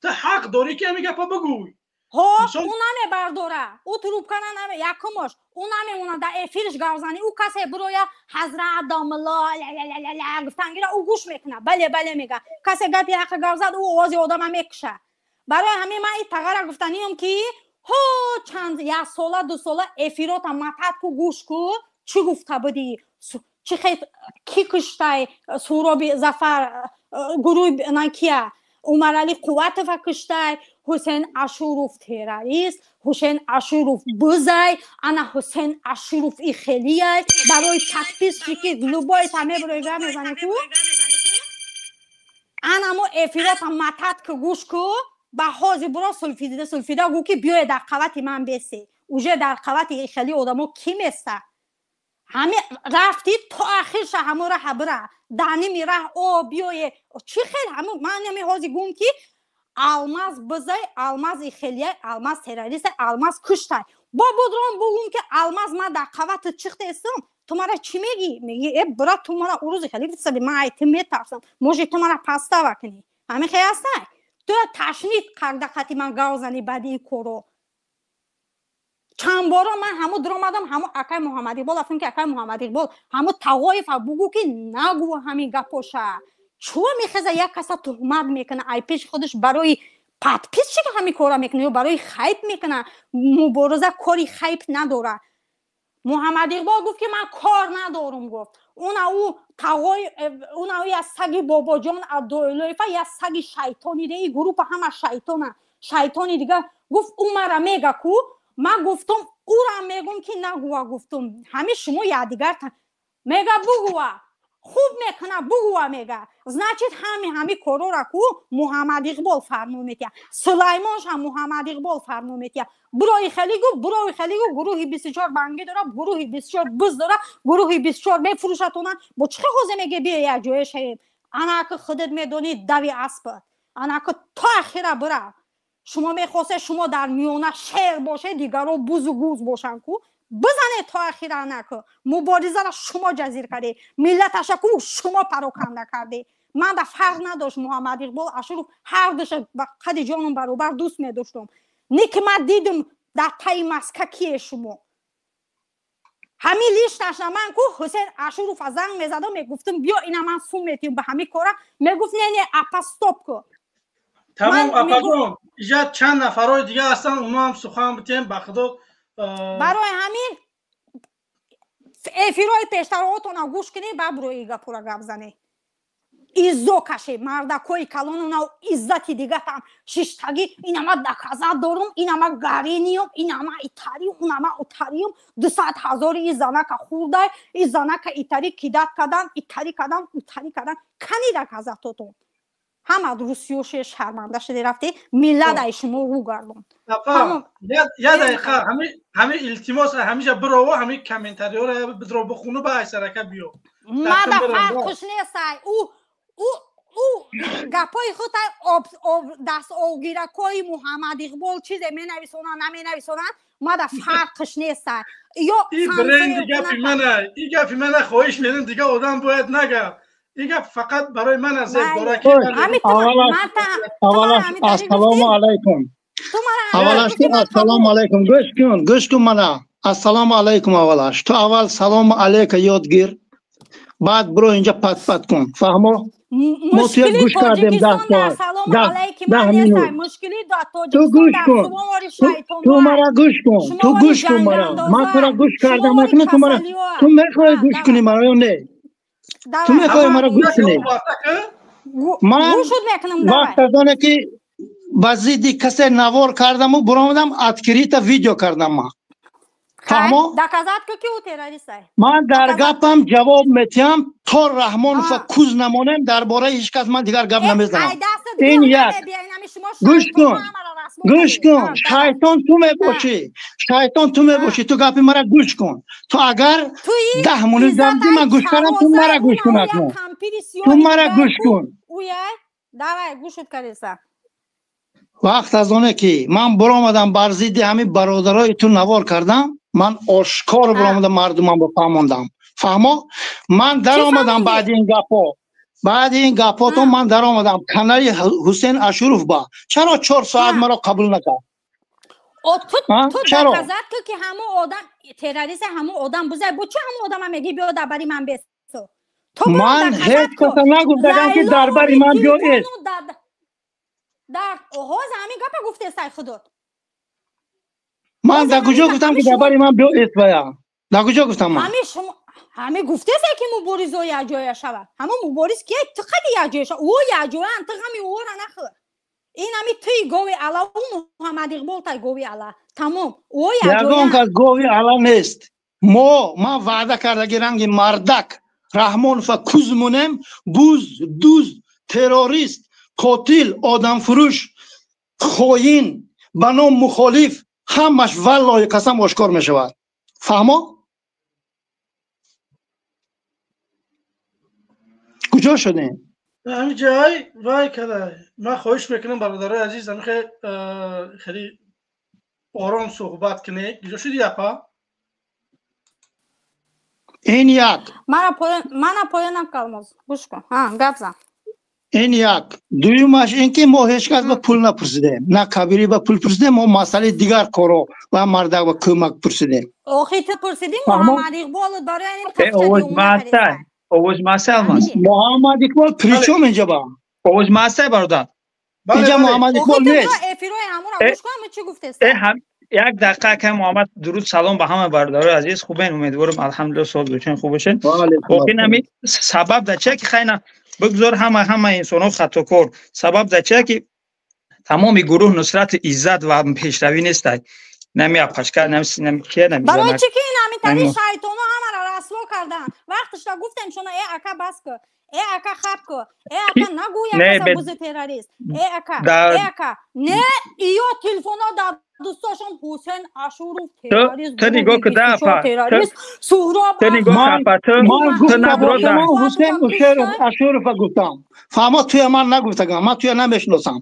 A: ту, ҳақ дорӣ, ки ҳамин гапа бигӯй.
I: Ҳо, ӯ намебардора, ӯ трубкана наме. Якумош, ӯ намемонад дар эфирш гап зани. Ӯ касе бироя, ҳазрат домулло гуфтангира, ӯ гӯш мекунад, бале, бале мега. Касе гапи ҳаққа гап зад, ӯ овози одама мекуша. Барои ҳамин ман ин тағара гуфтаниём, ки ҳо чанд як сола, 2 сола эфирота матат ку, гӯш ку, чӣ гуфта будӣ, чӣ хе ки куштай Суроби Зафар, гурӯҳи накия Умарали Қувватова куштай, Ҳусен Ашуров террорист, Ҳусен Ашуров бузай, ана Ҳусен Ашуров и хелияй. Барои подписчики любой та мебурои, гап мезане ку. Анамо эфирота матат ку, гӯш ку. Ба ҳозир буро, сулфида, сулфида гӯ, ки биёе дар қавати ман бесе. Уже дар қавати хели одамо ки места? Ҳами рафтӣ то ахирша, ҳамо раҳа бира, дар ними раҳ о биёе, чӣ хел? Ҳамо ман ҳами ҳозир гӯм, ки Алмаз бизай, Алмаз ихелияй, Алмаз террориста, Алмаз куштай. Бо будром бугум ки алмаз ма дар қавати чихтестам, ту мара чӣ мегӣ? Мегӣ э брат, ту мара урӯзи хеле гуфтади, ман ай ту метарсам, може ту мара пастава кунӣ. Ҳамин хел ҳастай? Ту ташнид карда қати ман гав зани баъди коро. Чанд бора ман ҳамо дуромадам, ҳамо акай Муҳаммад Иқбол афтам ки акай Муҳаммад Иқбол ҳамо Тағоева бугӯ ки нагӯ ҳамин гапоша. Чӯ мехеза як каса туҳмат мекуна, ай пеши худаш барои подписчик ҳамин кора мекуна ё барои хайп мекуна. Мубориза кори хайп надора. Муҳаммад Иқбол гуфт ки ман кор надорум, гуфт. Уна ӯ Тағой, уна ӯ як саги Бобоҷон Абдуллоева, як саги шайтони де, и группа ҳама шайтона. Шайтони дига гуфт ӯ мара мега ку, ман гуфтум ӯра мегум ки нагӯа, гуфтум. Ҳамин шумо якдигар мега бугӯа. Хуб мекуна бугӯа мега. Значит ҳами корора ку Муҳаммад Иқбол фармон метия. Сулаймонш ҳам Муҳаммад Иқбол фармон метия. Бурои хеле гу, бурои хеле гу, гурӯҳи 24 банги дора, гурӯҳи 24 буз дора, гурӯҳи 24 мефурӯшатона. Бо чӣ хозе меге биё як ҷоя шавем. Анаки худат медонӣ дави аспа. Анаки то ахира бира. Шумо мехосте шумо дар миёна шер боше, дигаро бузу гуз бошанд ку. Бизанед то ахира анаку. Муборизаро шумо ҷазир кардед, миллаташа ку шумо пароканда кардед. Ман да фарқ надошт Муҳаммад Иқбол Ашуров ҳар душа ба қади ҷоном баробар дӯст медоштум. Не ки ман дидум дар таи маска кие шумо. Ҳамин лишташа ман ку Ҳусейн Ашуров занг мезадам, мегуфтум биё ина ман сум метиҳум ба ҳамин кора. Мегуфт не не апа стоп ку.
A: Тамом апаҷон, иҷа чанд нафарҳои дига ҳастанд, онҳо ҳам сухан битем ба худо.
I: Барои ҳамин эфирҳои пештароотона гӯш кунед, баъд рӯи гапура гап занед. Иззо кашед, мардакои калонона иззати дигатам шиштагӣ, инама доказат дорум, инама гариниюм, инама итариюм, унама утариюм, 200 ҳазори и занака хурдай, и занака итари кидат кадан, итари кадан, утари кадан, кани доказатотон? Ҳама русиёше шарманда шуде рафте, миллат ай шумо рӯ гардон.
A: Я дақиқа ҳами илтимос ҳамиҷа бирово, ҳами комментариёро бидро бихуну ба айсарака биё.
I: Мада фарқш нестай. Ӯ гапҳои худ дастовгиракҳои Муҳаммад Иқбол чизе менависонанд, наменависонанд, мада фарқш нестай. Ё
A: и бренди гапи мана, и гапи мана хоҳиш мерем, дига одам бояд нага. Ин гап фақат барои ман аз зеб дора ки
D: аввалаш ассалому алайкум. Аввалаш ассалому алайкум. Гӯш кун, гӯш кун мана. Ассалому алайкум аввалаш. Ту аввал салому алайка ёд гир. Баъд биро инҷа пат-пат кун. Фаҳмо? Мо туя гӯш кардем 10 соат. 10 минут. Ту гӯш кун. Ту мара гӯш кун. Ту гӯш кун мара. Ман тура гӯш кардам, акнун ту мара. Ту мехоҳӣ гӯш кунӣ мара ё не? Ту мехоҳӣ мара гӯш кунӣ? Ман вақт аз оне ки ба зидди касе навор кардаму буромадам, открыто видео кардам ман. Фаҳмо?
I: Доказат ку ки ӯ террорист ай.
D: Ман дар гапам ҷавоб метиҳам, то Раҳмонова куз намонем, дар бораи ҳеҷ кас ман дигар гап намезанам. Ин як. Гӯш кун. Гӯш кун. Шайтон ту мебошӣ. Шайтон ту мебошӣ. Ту гапи мара гӯш кун. Ту агар 10 минут гап ман гӯш кардам, ту мара гӯш кун акнун. Ту мара гӯш кун.
I: Давай гӯшут кардеса.
D: Вақт аз оне ки ман буромадам бар зидди ҳамин бародарои ту навор кардам, ман ошкор буромадам мардумам ба фаҳмондам. Фаҳмо? Ман даромадам баъди ин гапҳо. Баъди ин гапҳото ман даромадам канали Ҳусейн Ашуров ба. Чаро 4 соат маро қабул накард?
I: Ту доказат ку ки ҳамон одам террорист, ҳамон одам бузай. Бо чӣ ҳамон одама мегӣ биё дар бари ман бесо?
D: Ман ҳеҷ каса нагуфтагам ки дар бари ман биё эст.
I: Дар ҳозир ҳамин гапа гуфтестай худот.
D: Ман дар куҷо гуфтам ки дар бари ман биё эст вая? Дар куҷо гуфтам ман?
I: Ҳамин гуфтесе ки муборизо якҷоя шавад. Ҳамон мубориз кия? Ту қади якҷоя шава. Ӯ якҷоян, ту ғами ӯра нахӯр. Ин ҳами туи гови ала, ӯ Муҳаммад Иқбол тай гови ала. Тамом. Ӯ якҷоян.
D: Ягон кас гови ала нест. Ман ваъда кардаги ранги мардак Раҳмонова куз монем, буз, дуз, террорист, қотил, одамфурӯш, хоин, ба ном мухолиф, ҳамаш валлоҳи қасам ошкор мешавад. Фаҳмо? Куҷо шудем?
A: Ҳамин ҷай вай када. Ман хоҳиш мекунам бародарои азиз, ҳамин хеле Ором суҳбат кунед. Гиҷо шуди апа?
H: Ин як.
I: Мана поён накалмоз. Гӯш кун. Ҳа, гап зан.
H: Ин як. Дуюмаш ин ки мо ҳеҷ кас ба пул напурсидем. На Кабирӣ ба пул пурсидем, мо масъалаи дигар коро ва мардак ба кӯмак пурсидем.
I: Охи ту пурсидӣ Муҳаммад Иқбол барои ин
J: овоз маста. Овоз маста Алмаз.
H: Муҳаммад Иқбол при чём инҷа ба?
J: Овоз маста бародар.
H: Инҷа Муҳаммад Иқбол нест.
I: Эфирои ҳамура гӯш кун, чӣ гуфтест?
J: Як дақиқа ака Муҳаммад, дуруд салом ба ҳама бародарои азиз. Хубен, умедворам алҳамдулиллоҳ соз бошен, хуб бошен. Охи нами сабаб дар чия ки хайна бигзор ҳама инсонҳо хатокор. Сабаб дар чия ки тамоми гурӯҳ нусрати иззат ва пешравӣ нестай. Нами апашка, нами кия, нами
I: барои чӣ ки ин ҳамин шайтоно ҳамаро расво карданд. Вақташда гуфтем шуна э ака бас ку, э ака хаб ку, э ака нагӯ як каса бузи террорист, э ака, э ака. Не, иё телефоно дар дӯстошон Ҳусен Ашуров террорист,
J: ту нигоҳ ку да апа,
I: террорист, Суҳроб
J: ту нигоҳ апа, ту
H: наброда. Ҳусен Ашуров гуфтам. Фаҳмо туя ман нагуфтагам, ман туя намешиносам.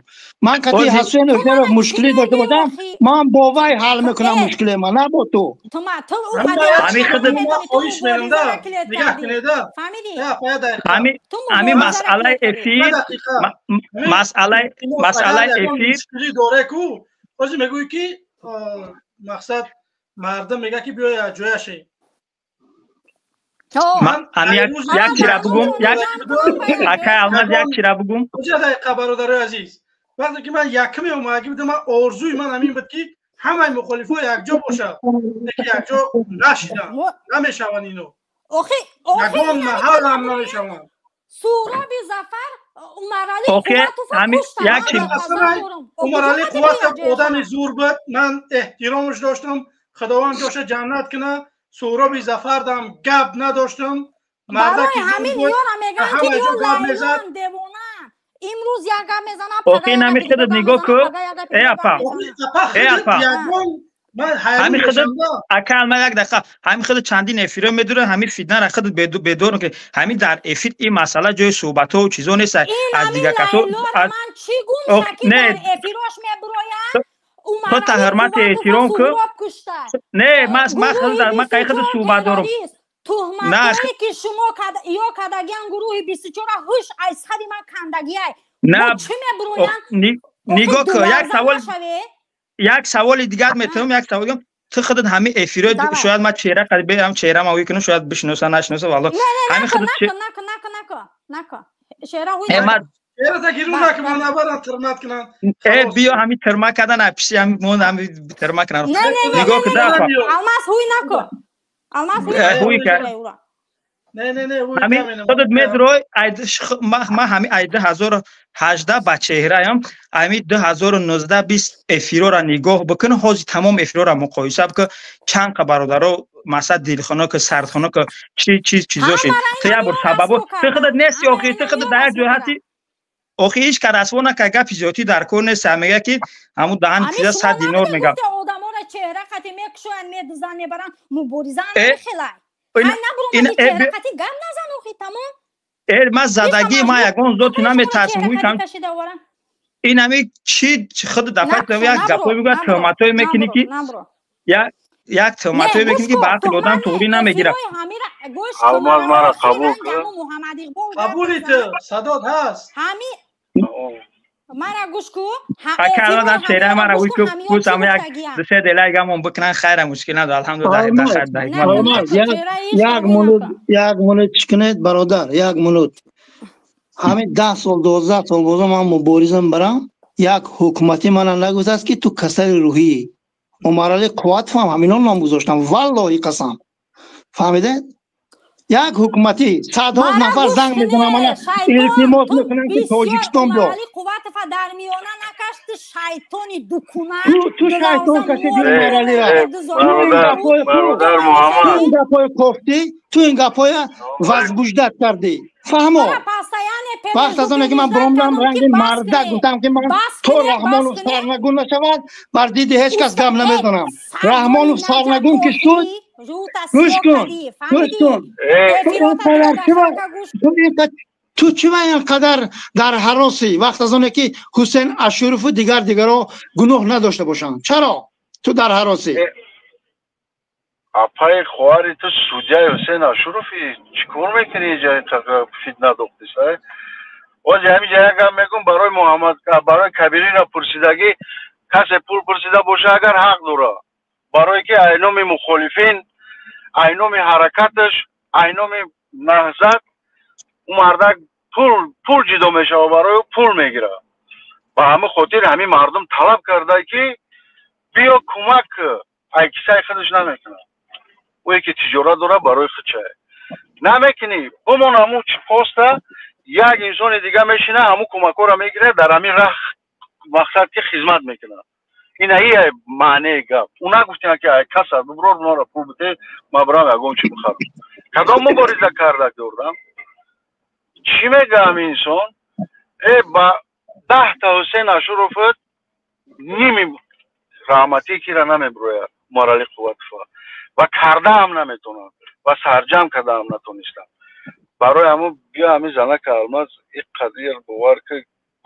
H: Ман кати Ҳусен Ашуров мушкилӣ дошта бошам, ман бо вай ҳал мекунам мушкиле ман, на бо ту.
J: Ҳами масъалаи эфир, масъалаи эфир
A: доре ку ҳозир мегӯӣ ки мақсад мардум мегӯяд ки биёй ҷояше.
J: Як чира бугум, акай Алмаз, як чира бугум.
A: Дақиқа бародарои азиз, вақте ки ман якуме омадагӣ будам, ман орзуи ман ҳамин буд ки ҳамаи мухолифҳо якҷо бошад, лекин якҷо нашиданд, намешаванд ино. Ягон маҳал ҳам намешаванд.
I: Суҳроби Зафар Умарали
A: Умарали Қувватов одами зур буд, ман эҳтиромаш доштам, Худованд ҷоша ҷаннат кунад. Суҳроби Зафардам гап надоштам.
I: Барои ҳамин ёра мегӯянд ки ё лайлон девона. Имрӯз як гап мезанад,
J: охи намешавад. Нигоҳ ку, э апа, э апа, ҳамин худ ака Алмаз як дақиқа, ҳамин худ чандин эфиро медурад, ҳамин фитнара худ бедор мекунад. Ҳамин дар эфир ин масъала ҷои суҳбатҳо чизо нест аз дигар касо.
I: Ман чӣ гум ки дар эфирош мебурояд?
J: Ту та ҳурмати эҳтиром ку. Не, ман қай худ суҳбат дорам.
I: Туҳматое ки шумо ё кардагиан гурӯҳи 24 ҳуш аз сари ман кандагиай. Чӣ мебуроянд?
J: Нигоҳ ку, як савол, як саволи дигар метавонам, як савол. Ту худат ҳамин эфиро шояд ман чеҳра қадр ҳам чеҳра ма кунам, шояд бишиноса нашиноса, валло.
I: Ҳамин худат наку наку наку наку чеҳра ҳуй
J: э биё ҳамин тирма кардан пиши ҳамин мо ҳамин тирма кунан. Нигоҳ ку да апа.
I: Алмаз ҳуй наку. Алмаз ҳуй наку.
J: Ҳамин худат медрой ман ҳамин ай 2018 ба чеҳраям ҳамин 2019 20 эфирора нигоҳ бикун, ҳозир тамом эфирора муқоиса бикун, чанд қа бародаро масалан дилхона ки сардхона ки чи чиз чизо шид. Ту як бор сабабо ту худат нести охи, ту худат дар як ҷой ҳасти охи, ҳеҷ кас расво накард, гапи зиёдӣ дар кор нест. Мегӯяд ки ҳамун даҳани чиза 100 динор мегӯяд.
I: Одаморо чеҳра қати мекушоянд, медузанд, мебаранд, мубориза намехелай.
J: Ман задагӣ ман ягон зоти наметарсам. Ин ҳами чи худ дафъа як гапҳое мегӯяд, туҳматҳое мекунӣ ки як туҳматҳое мекунӣ ки ба ақли одам туғрӣ намегирад.
K: Алмаз мара қабул кун.
A: Қабули ту садод ҳаст.
I: Мара гӯш ку.
J: Ака Алмаз чеҳраи мара гӯш ку, пус ҳам як ду се делай гамон бикунан, хайра мушкил надорад, алҳамдулиллоҳ.
H: Як минут, як минут чӣ кунед бародар, як минут. Ҳамин 10 сол 12 сол бозам ман муборизам барам, як ҳукуматӣ мана нагуфтааст ки ту касали рӯҳӣ. Умарали Қувватов ҳам ҳаминон ном гузоштам, валлоҳи қасам. Фаҳмидед? Як ҳукуматӣ садҳо нафар занг мезанам, мана илтимос мекунам ки Тоҷикистон биё.
I: Умарали Қувватова дар миёна накаш, ту шайтони дукуна.
H: Ту шайтон кашиди Умаралиро.
K: Бародар Муҳаммад,
H: ту ин гапҳои кофтӣ, ту ин гапҳоя возбуждать кардӣ. Фаҳмо? Вақт аз оне ки ман биромдам ранги мардак гуфтам ки ман то Раҳмонов сарнагун нашавад бар диди ҳеҷ кас гап намезанам. Раҳмонов сарнагун ки шуд, гӯш кун, гӯш кун. Ту чӣ ва инқадар дар ҳароси вақт аз оне ки Ҳусен Ашурову дигар дигаро гуноҳ надошта бошанд? Чаро?
L: Ту дар ҳароси.
K: Апаи хоҳари ту судяи Ҳусейн Ашурофи, чӣ кор мекунӣ иҷа фитна дохтиса? Ози ҳамиҷа як гап мегӯм барои Муҳаммад, барои Кабирира пурсидагӣ, касе пул пурсида боша агар ҳақ дора. Барое ки айноми мухолифин, айноми ҳаракаташ, айноми наҳзат, ӯ мардак пул ҷидо мешава барои ӯ пул мегирад. Ба ҳамин хотир ҳамин мардум талаб карда ки биё кӯмак, ай кисаи худаш намекунад. Ӯе ки тиҷорат дорад барои худчае. Намекунӣ, бимон ҳамун поста, як инсони дига мешина, ҳамун кӯмакҳоро мегирад, дар ҳамин раҳ мақсад ки хизмат мекунад. Ина ия маънеи гап. Ӯ нагуфтина ки ай каса биброр маро пул бите, ман бирам ягон чи бихарам. Кадом мубориза карда дорам? Чӣ мега ҳамин инсон? Э ба 10 та Ҳусейн Ашурофат ними раҳматӣ кира намеброяд Умарали Қувватова ва кардаам наметонам ва сарҷам кардаам натонистам. Барои ҳамун биё ҳамин занака Алмаз ин қадир бовар ки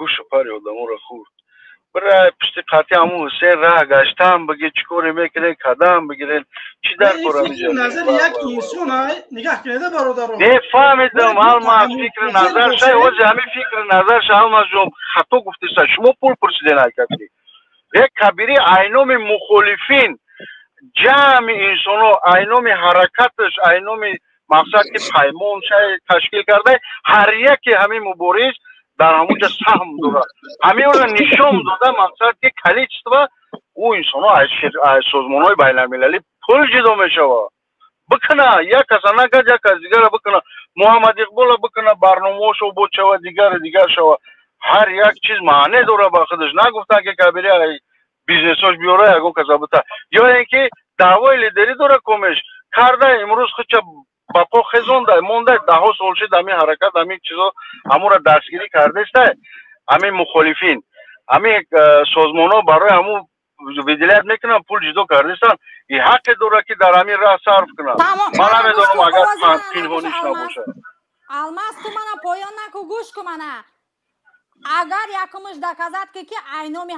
K: гӯшу пари одаморо хӯрд. Бира пушти қатъи ҳамун Ҳусейн раҳ гаштам биги чӣ коре мекунед, кадам бигиред, чӣ дар кор ҳаминҷа?
A: Назари як инсон ай нигаҳ кунед бародарон.
K: Не фаҳмидам Алмаз фикри назар шай, ҳози ҳамин фикри назар шай Алмаз ҷон хато гуфтеса, шумо пул пурсиден ай каси. Як Кабири айноми мухолифин, ҷамъи инсонҳо, айноми ҳаракаташ, айноми мақсад ки паймон шай ташкил карда, ҳар яке ҳамин мубориз дар ҳамунҷа саҳм дорад. Ҳаминро нишон дода мақсад ки количество ӯ инсонҳо аз созмонҳои байналмилалӣ пул ҷидо мешавад. Бикуна, як каса накард, як кас дигара бикуна. Муҳаммад Иқбола бикуна, барномаҳошо бод шава, дигари дигар шава. Ҳар як чиз маъне дорад ба худаш. Нагуфтан ки Кабири бизнесош биёра ягон каса бита. Ё ин ки даъвои лидерӣ дора комеш карда имрӯз худча ба по хезонда монда даҳо сол шид ҳамин ҳаракат ҳамин чизо ҳамонро дастгирӣ кардеста ҳамин мухолифин ҳамин созмонҳо барои ҳамун выделять мекунанд пул ҷидо кардестанд и ҳақе дорад ки дар ҳамин раҳ сарф кунад. Ман намедонам агар пинҳониш набошад.
I: Алмаз ту мана поён наку гӯш ку мана. Агар якумш доказать ки айноми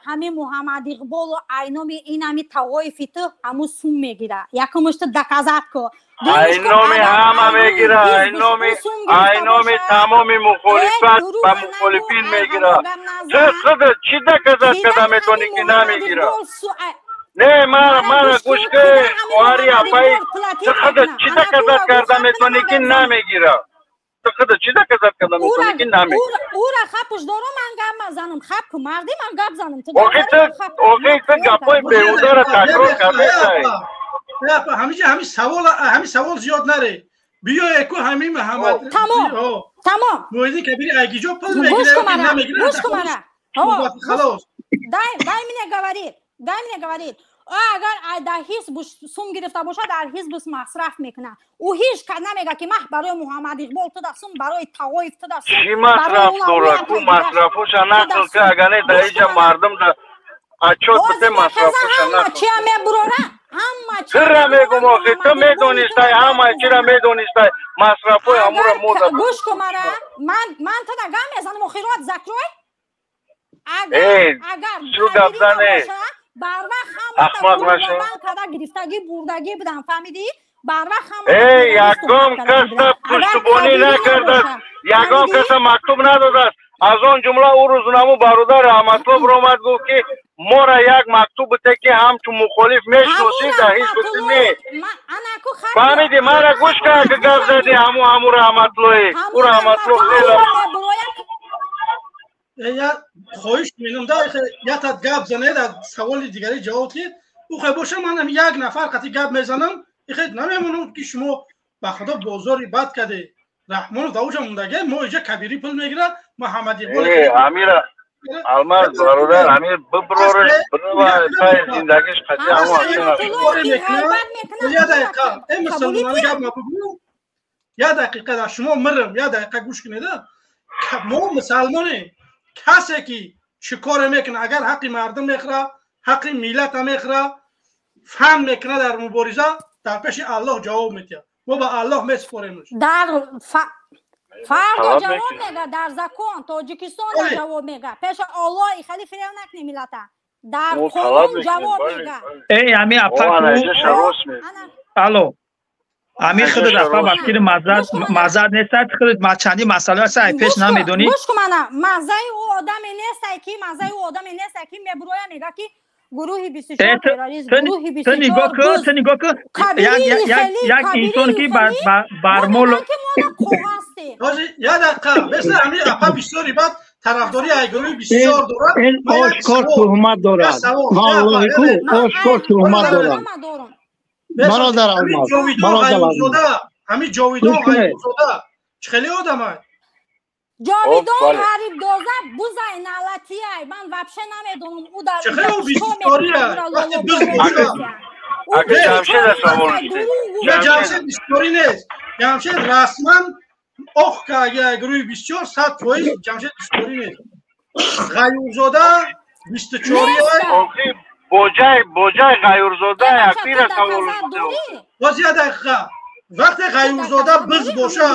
I: ҳами Муҳаммад Иқболу айноми ин ҳами тавоифи ту ҳамун сум мегира. Якумш ту доказать ку.
K: Айноми ҳама мегира, айноми тамоми мухолифат ба мухолифин мегира. Ту худат чӣ доказать карда метавонӣ ки намегира? Не, мара гӯш кун, хоҳари апаи, ту худат чӣ доказать карда метавонӣ ки намегира? Ту худат чӣ доказать карда метавонӣ ки намегира?
I: Ура хапуш дорам, ман гап мазанам, хап ку марди ман гап занам.
K: Охи ту гапҳои беҳударо такрор кардесай.
A: Ҳамиҷа ҳамин савол зиёд наре. Биёе ку ҳамин Муҳаммад.
I: Тамом. Тамом.
A: Муҳиддин Кабири айгиҷо пул мегирад, намегирад.
I: Гӯш кун мана.
A: Халос.
I: Дай мне говорит. Дай мне говорит. Агар дар ҳизб сум гирифта бошад, дар ҳизб масраф мекунад. Ӯ ҳеҷ намега ки мах барои Муҳаммад Иқбол ту да сум, барои Тавоиф ту да сум.
K: Чӣ масраф дорад? Ку масрафоша нақл ки агар не дар иҷа мардум да отчёт бите масрафоша нақл.
I: Чия мебурора? Ҳама
K: чира мегум охи ту медонистай, ҳама чира медонистай масрафҳои ҳамура мода.
I: Гӯш кун мара, ман ту да гап мезанам, охирот закрой. Агар
K: чу гап зане
I: барвақт ҳама
K: Ахмақ наша.
I: Карда гирифтагӣ бурдагӣ будам, фаҳмидӣ? Барвақт ҳама
K: Эй, ягон каса пуштубонӣ накардааст, ягон каса мактуб надодааст. Аз он ҷумла ӯ рӯз наму бародар Раҳматулло биромад гуфт ки моро як мактуб бите ки ҳамчун мухолиф мешиносӣ дар ҳизби не. Фаҳмидӣ? Мара гӯш кар ки гап задӣ ҳаму Раҳматуллои. Ӯ Раҳматулло хеле
A: Я хоҳиш менам да ята гап занед, аз саволи дигари ҷавоб диҳед. Ӯ хе боша манам як нафар қати гап мезанам, ихе намемонам ки шумо ба худо бозори бад каде. Раҳмонов давуҷа мондаге, мо иҷа Кабири пул мегирад, Муҳаммад Иқбол.
K: Э, Амира Алмаз бародар Амир биброриш, бирова пай зиндагиш қати ҳамон
A: Я дақиқа, э мусулмони гап набугӯ. Я дақиқа да шумо мирам, я дақиқа гӯш кунед. Мо мусалмонем. Касе ки чӣ коре мекунад, агар ҳаққи мардум мехӯрад, ҳаққи миллата мехӯрад, фан мекунад дар мубориза, дар пеши Аллоҳ ҷавоб медиҳад. Мо ба Аллоҳ месупоремш.
I: Дар фардо ҷавоб мега, дар закон Тоҷикистон ҷавоб мега. Пеши Аллоҳ и хали фиреб накунӣ миллата. Дар қонун ҷавоб мега.
J: Эй, ами апа, алло, ами худат апа, ба фикри маззат нестад, худат чанди масъала ҳаст, ай пеш намедонӣ.
I: Гӯш кун, мана маззаи ӯ одаме нестай ки, маззаи ӯ одаме нестай ки мебуроя, мега ки гурӯҳи 24 террорист, гурӯҳи 24.
J: Ту нигоҳ кун, як инсон ки бар мол
A: Я дақиқа, мисли ҳамин апа бисёри баъд тарафдории ай гурӯҳи 24 дорад.
H: Ин ошкор туҳмат дорад, валлоҳи ку ошкор туҳмат дорад. Бародар Алмаз,
A: бародар, ҳамин Ҷовидон Ғайбзода чӣ хеле одамай?
I: Ҷовидон Ғарибдоза бузай налатияй, ман вообще намедонам ӯ дар
A: чӣ хеле бисёрия. Вақте биз боша, Ҷамшед бисёрӣ нест. Ҷамшед расман ох ка гурӯҳи 24, 100% Ҷамшед бисёрӣ нест. Ғаюрзода 24-ия.
K: Боҷай Ғаюрзода якира савол.
A: Боз я дақиқа, вақте Ғаюрзода биз боша,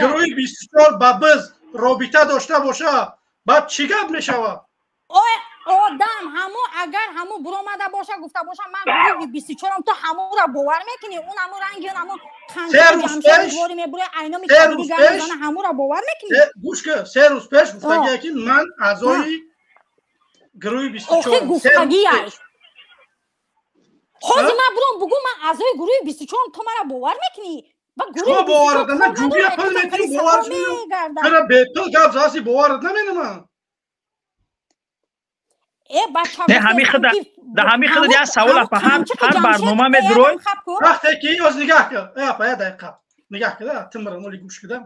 A: гурӯҳи 24 ба биз робита дошта боша, баъд чӣ гап мешавад?
I: Одам ҳамо агар ҳамо буромада боша, гуфта боша ман гурӯҳи 24-ам, ту ҳаморо бовар мекунӣ? Он ҳамо ранги он ҳамо қанҷари мебуроя, айноми кабири, ҳаморо бовар мекунӣ?
A: Гӯш кун, 3 рӯз пеш гуфтагия ки ман аъзои гурӯҳи 24.
I: Охи, гуфтагиаш. Ҳозир ман буром бугу ман аъзои гурӯҳи 24-ам, ту мара бовар мекунӣ?
A: Шумо боварат на ҷубия пул метӣ, бовар чара бепул гап заси, боварат наменамам.
J: Не, ҳами худа да ҳами худа як савол апа, ҳар барнома медурой.
A: Вақте ки оз нигаҳ кун, э апа, я дақиқа нигаҳ кун, тимра моли гӯш кудам,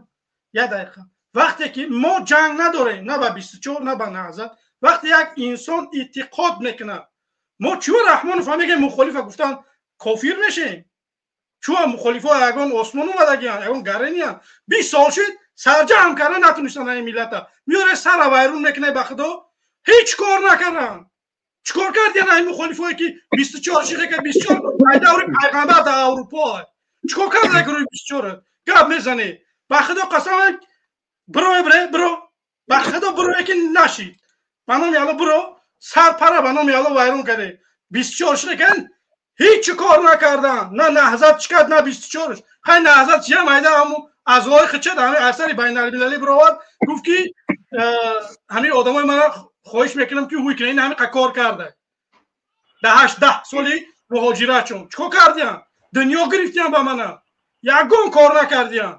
A: я дақиқа. Вақте ки мо ҷанг надорем на ба 24, на ба Наҳзат, вақте як инсон эътиқод мекунад, мо чӯ Раҳмонов мегем мухолифа гуфтан кофир мешем? Чӯ мухолифо ягон осмон омадагиян, ягон гарениян? 20 сол шид, сарҷамъ карда натунистан ин миллата. Меёре сара вайрон мекунай. Ба худо, ҳеҷ кор накардан. Чӣ кор кардиян ин мухолифое ки 24 шиха, ки 24 ай даври пайғамбар дар Аврупо? Чӣ кор карда гурӯҳи 24? Гап мезанӣ. Ба худо қасам, биро, бре, биро, ба худо бирое ки нашид. Ба номи Алло биро, сарпара ба номи Алло вайрон карде. 24 шиха ҳеҷ кор накардан. На Наҳзат чӣ кард, на 24-ш. Хай, Наҳзат чиям айда, ҳамун аъзои хичад, ҳамин асари байналмилалӣ бировард, гуфт ки ҳамин одамои мана хоҳиш мекунам ки ҳуй кунад. Ин ҳамин кор карда дар 8-10 соли муҳоҷиратшон. Чӣ кор кардиям? Дунё гирифтиям ба мана, ягон кор накардиям.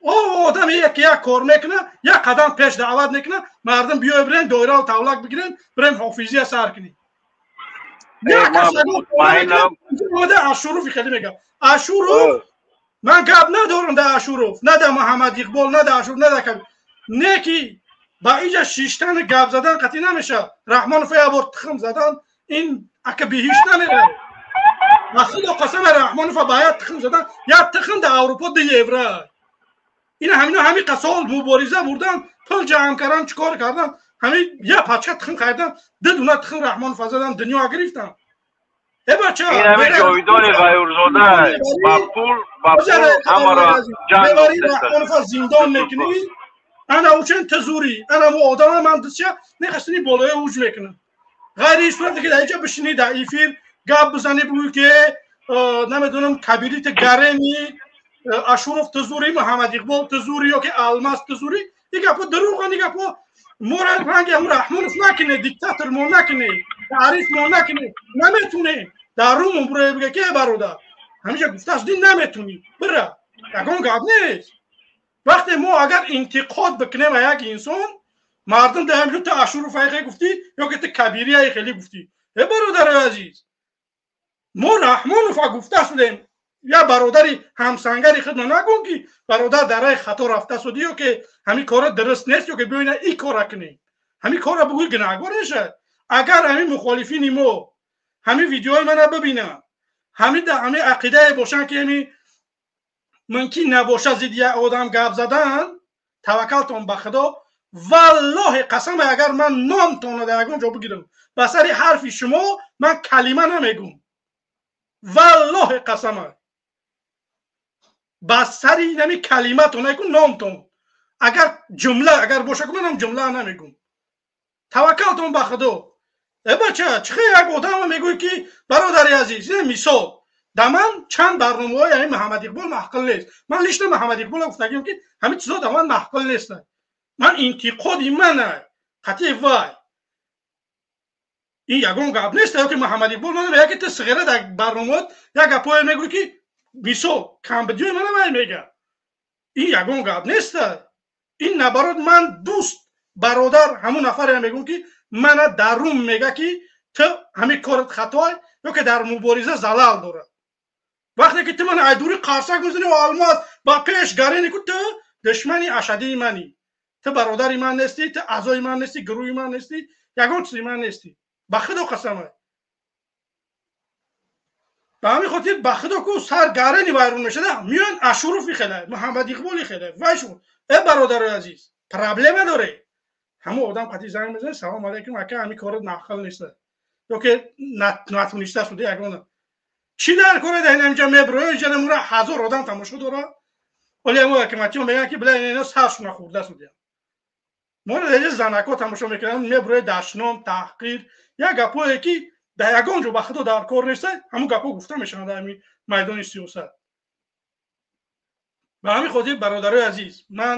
A: О одам яке як кор мекуна, як қадам пеш даъват мекуна мардум: биёй, бирем доираву тавлак бигирем, бирем ҳофизия сар кунем. Ашуруфи хеле мегам. Ашуров, ман гап надорам да Ашуров, на да Муҳаммад Иқбол, на да Ашуров, на да не ки ба иҷа шиштан гап задан қатъӣ намешавад. Раҳмонов як бор тухм задан, ин ака биҳишт намерад. Ба худо қасам, Раҳмонов ба як тухм задан, як тухм дар Аврупо 2 евро. Ина ҳамино ҳами қасол мубориза бурдан, пул ҷамъ кардан, чӣ кор кардан, ҳамин як пачка тухм харидан, ду дуна тухм Раҳмонов задан, дунё гирифтан. Э бача,
K: ин ҳамин Ҷовидони Ғаюрзода ба пул ҳамаро ҷанг.
A: Раҳмонов зиндон мекунӣ, ана учен тезури, ана мо одама ман дисча нехастини болои уҷ мекунам. Ғайри ин сурате ки дар инҷа бишинӣ, дар эфир гап бизанӣ, бугӯӣ ки намедонам, кабирит гарени, Ашуров тезури, Муҳаммад Иқбол тезури ё ки Алмаз тезури, ин гапо дурӯған. Ин гапо моро ранги ҳамун Раҳмонов накунед, диктатор мо накунед, таъриф мо накунед. Наметунем дар румон буроя бига ки бародар, ҳамиҷа гуфташ дин наметунӣ, бира, ягон гап нест. Вақте мо агар интиқод бикунем а як инсон, мардум даҳам ту Ашуров айхе гуфтӣ ё ки ту Кабири айхели гуфтӣ. Э бародари азиз, мо Раҳмонова гуфта шудем, я бародари ҳамсангари худро нагӯм ки бародар, дар рай хато рафта шудӣ ё ки ҳамин кора дуруст нест, ё ки биёина ин кора кунем, ҳамин кора бугӯй, гунаҳгор мешавад. Агар ҳамин мухолифини мо ҳамин видеои мана бибинанд, ҳамин ақидае бошанд ки ҳамин мумкин набошад зидди як одам гап задан, таваккалтон ба худо, валлоҳи қасам, агар ман номтонро дар ягон ҷо бигирам, ба сари ҳарфи шумо ман калима намегӯм. Валлоҳи қасама, ба сари нами калиматон наку номтон, агар ҷумла агар боша, ку манам ҷумла намегӯм. Таваккалтон ба худо. Э бача, чӣ як одама мегӯй ки бародари азиз, ин мисол да ман чанд барномаҳои ҳамин Муҳаммад Иқбол маъқул нест. Ман лично Муҳаммад Иқбол гуфтагиам ки ҳамин чизо да ман маъқул нест. Ман интиқоди мана қатъи вай. Ин ягон гап нест, ё ки Муҳаммад Иқбол мана мега ки ту сиғира дар барномаот як гапҳое мегӯй ки мисол камбудиёи мана вай мега. Ин ягон гап нест. Ин наоборот ман дӯст, бародар ҳамун нафаре мегӯм ки мана дарун мега ки ту ҳамин корат хатоай ё ки дар мубориза залал дорад. Вақте ки ту мана айдури қарсак мезанӣ ва алмаз ба пеш гарени ку, ту душмани ашадии манӣ. Ту бародари ман нестӣ, ту аъзои ман нестӣ, гурӯҳи ман нестӣ, ягон чизи ман нестӣ. Ба худо қасамай. Ба ҳамин хотир ба худо ку сар гарени вайрон мешада, миён Ашуруфи хеле, Муҳаммад Иқболи хеле, вай шу. Э бародарои азиз, проблема доре. Ҳамон одам қатъи занг мезанад, салом алейкум, ака, ҳамин корот маъқул нест. Ё ки натуниста шуда ягона. Чӣ дар кора дар инҷа меброё, инҷа намура ҳазор одам тамошо дора. Оли ҳамон ҳакиматиён мегӯянд ки била ино саршона хӯрда шудия. Моро дар инҷа занако тамошо мекунанд, меброя дашном, таҳқир, як гапҳое ки дар ягон ҷо ба худо дар кор нест, ҳамон гапҳо гуфта мешаванд дар ҳамин майдони сиёсат. Ба ҳамин хотир бародарои азиз, ман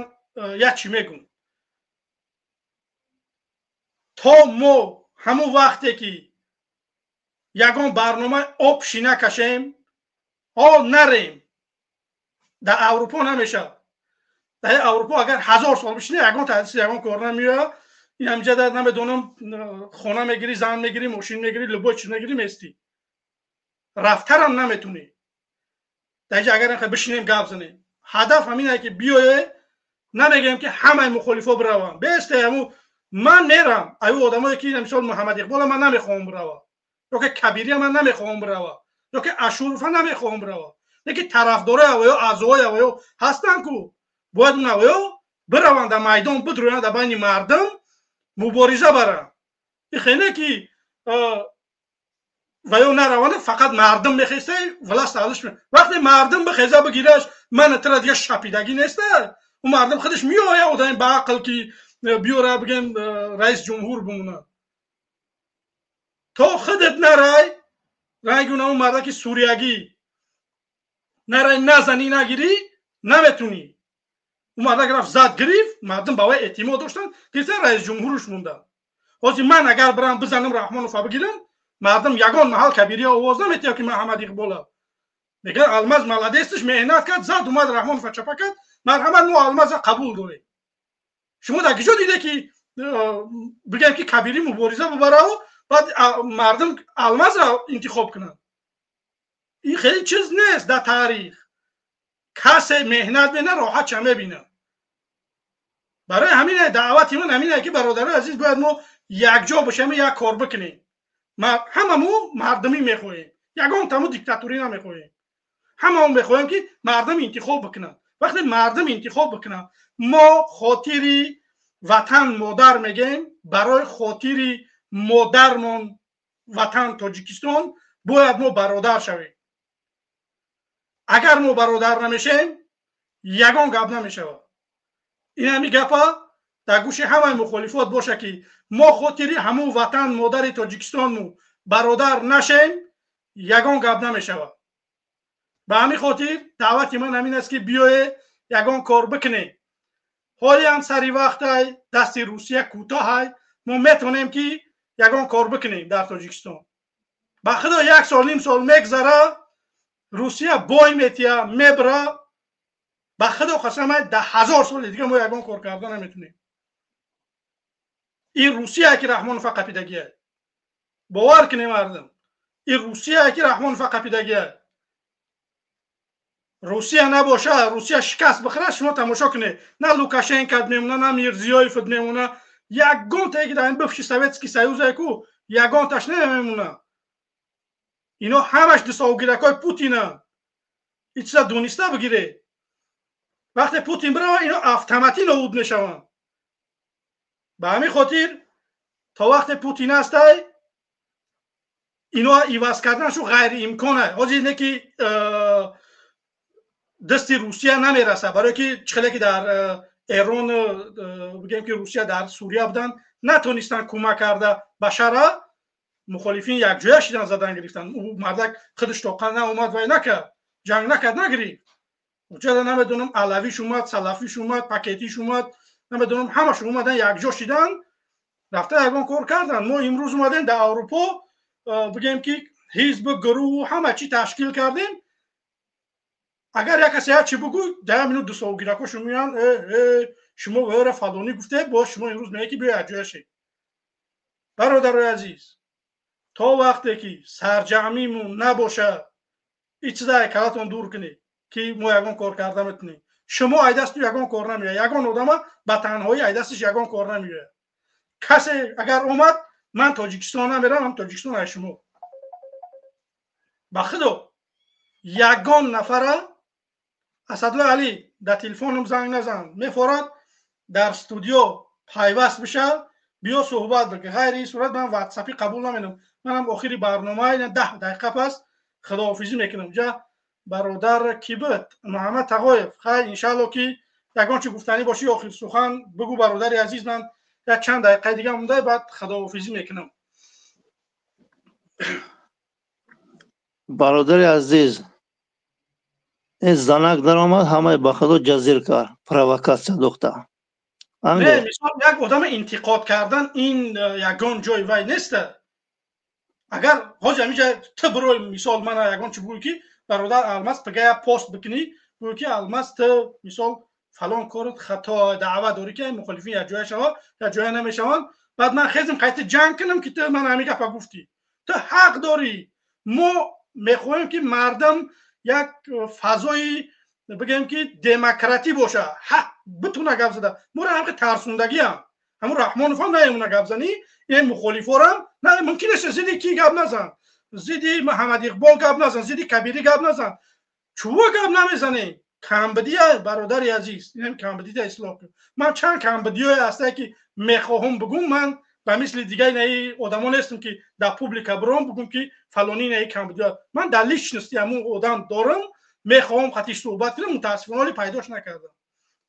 A: як чӣ мегӯм. То мо ҳамон вақте ки ягон барнома обши накашем, ҳо нарем, дар Аврупо намешавад. Дар Аврупо агар 1000 сол бишине, ягон таҳдиси ягон кор намеояд. Ин ҳамҷа дар намедонам хона мегирӣ, зан мегирӣ, мошин мегирӣ, любой чиз мегирӣ, местӣ. Рафтарам наметунӣ. Дар инҷа агар бишинем гап занем. Ҳадаф ҳамин ае ки биёе, намегӯем ки ҳамаи мухолифо бираванд. Бесте ҳамун ман мерам. Аю одамое ки мисол Муҳаммад Иқбола ман намехоҳам бирава. Ё ки Кабирия ман намехоҳам бирава. Ё ки Ашуруфа намехоҳам бирава. Лекин тарафдорои авоё, аъзои авоё ҳастанд ку. Бояд он авоё бираванд дар майдон, бидроянд дар байни мардум, мубориза баранд. Ин хеле ки ваё нараванд, фақат мардум мехеста, власт алиш. Вақте мардум бихеза бигираш, ман тра дига шапидагӣ неста. У мардум худаш меояд одами ба ақл ки биёра бигем раис ҷумҳур бимонад. То худат нарай, ранги он мардаки суриягӣ нарай, назанӣ, нагирӣ, наметунӣ. У мардак рафт зад гирифт, мардум ба вай эътимод доштанд, гирифта раис ҷумҳурш монда. Ҳозир ман агар бирам бизанам Раҳмонова бигирам, мардум ягон маҳал Кабирия овоз наметиҳад ки Муҳаммад Иқбола. Мегӯяд Алмаз молодецш, меҳнат кард, зад омад Раҳмонова чапа кард, марҳамат, мо Алмаза қабул дорем. Шумо дар куҷо диде ки бигӯем ки Кабирӣ мубориза бибараву баъд мардум Алмазро интихоб кунанд? Ин хеле чиз нест дар таърих. Касе меҳнат мекунад, роҳатша мебинад. Барои ҳамин даъвати ман ҳамин ки бародарои азиз, бояд мо якҷо бошем, як кор бикунем. Ҳамамо мардумӣ мехоҳем, ягон таму диктатурӣ намехоҳем. Ҳамамо мехоҳем ки мардум интихоб бикунанд. Вақте мардум интихоб бикунанд, мо хотири ватан модар мегӯем, барои хотири модармон ватан Тоҷикистон бояд мо бародар шавем. Агар мо бародар намешем, ягон гап намешавад. Ин ҳами гапа дар гӯши ҳамаи мухолифот боша ки мо хотири ҳамун ватан модари Тоҷикистонму бародар нашем, ягон гап намешавад. Ба ҳамин хотир даъвати ман ҳамин аст ки биёе ягон кор бикунем. Ҳоле ҳам сари вақтай, дасти Русия кӯтоҳай, мо метавонем ки ягон кор бикунем дар Тоҷикистон. Ба худо як сол ним сол мегзара, Русия бой метия, мебра. Ба худо қасам, дар 1000 соли дига мо ягон кор карда наметунем. Ин Русия ки Раҳмонова қапидагия. Бовар кунем мардум. Ин Русия ки Раҳмонова қапидагия. Русия набоша, Русия шикаст бихӯрад, шумо тамошо кунед. На Лукашенко мемона, на Мирзиёев мемона. Ягонтае ки дар ин бывший Советский Союз ку, ягонташ намемона. Ино ҳамаш дусовгиракҳои Путинанд. Ин чиза дониста бигиред. Вақте Путин бирава, ино автоматӣ нобуд мешаванд. Ба ҳамин хотир то вақте Путин ҳастай, ино иваз карданашу ғайриимкон аст. Ҳозир не ки дасти Русия намерасад, барое ки чӣ хеле ки дар Эрон бигем ки Русия дар Сурия буданд, натонистанд кӯмак карда Башара. Мухолифин якҷоя шидан, задан гирифтан. Ӯ мардак худаш тоқа наомад, вай накард, ҷанг накард, нагирифт. Уҷада намедонам, алавиш омад, салафиш омад, пакетиш омад, намедонам, ҳамашон омадан, якҷо шидан, рафта ягон кор кардан. Мо имрӯз омадем дар Аврупо, бигем ки ҳизб, гурӯҳу ҳама чӣ ташкил кардем. Агар як касе як чӣ бугӯй, 10 минут дусовгиракошо меоянд: «Шумо вера фалонӣ гуфтед, боз шумо имрӯз меоед ки биё якҷоя шед». Бародарои азиз, то вақте ки сарҷамъимон набошад, ин чиза калатон дур кунед, ки мо ягон кор карда метунем. Шумо айдасту ягон кор намеояд. Ягон одама ба танҳоӣ айдастиш ягон кор намеояд. Касе агар омад, ман Тоҷикистон намерам, ҳам Тоҷикистон ай шумо. Ба худо, ягон нафара Асадулло Алӣ дар телефонам занг назан, мефорад дар студио пайваст бишав, биё суҳбат бикун. Ғайри ин сурат ман ватсапӣ қабул наменам. Манам охири барнома, 10 дақиқа пас худоҳофизӣ мекунам. Ҷа бародар кӣ буд? Муҳаммад Тағоев. Хайр, иншаалло, ки ягон чи гуфтанӣ бошӣ, охир сухан бигӯ, бародари азиз. Ман як чанд дақиқаи дига монда, баъд худоҳофизӣ мекунам.
H: Бародари азиз, ин занак даромад, ҳамаи ба худо ҷазир кард, провокатсия духта.
A: Не, мисол, як одама интиқод кардан ин ягон ҷои вай неста. Агар ҳоҷи ҳамиҷа ту бирои, мисол, мана ягон чи бугӯй, ки бародар Алмаз, пага як пост бикунӣ, бугӯй ки Алмаз, ту мисол фалон корот хато, даъва дорӣ, ки мухолифин якҷоя шава, якҷоя намешаванд, баъд ман хезм қайти ҷанг кунам, ки ту ман ҳамин гапа гуфтӣ. Ту ҳақ дорӣ. Мо мехоҳем, ки мардам як фазои, бигем ки, демократӣ боша, ҳақ битуна гап зада. Моро ҳамқи тарсундагиам, ҳамун Раҳмонов ҳам наемуна гап занӣ, ин мухолифорам на мумкин нест. Зидди ки гап назан? Зидди Муҳаммад Иқбол гап назан, зидди Кабирӣ гап назан. Чӯва гап намезанем? Камбидия, бародари азиз, инам камбидида ислоҳ кун. Ман чанд камбидиҳое ҳастае, ки мехоҳам бигӯм. Ман ба мисли дигаи наи одамо нестам, ки дар публика биром, бигӯм, ки фалонӣ наи камбидиҳо. Ман дар личности ҳамун одам дорам, мехоҳам хатиш суҳбат кунам, мутаассифона ҳоли пайдош накардам.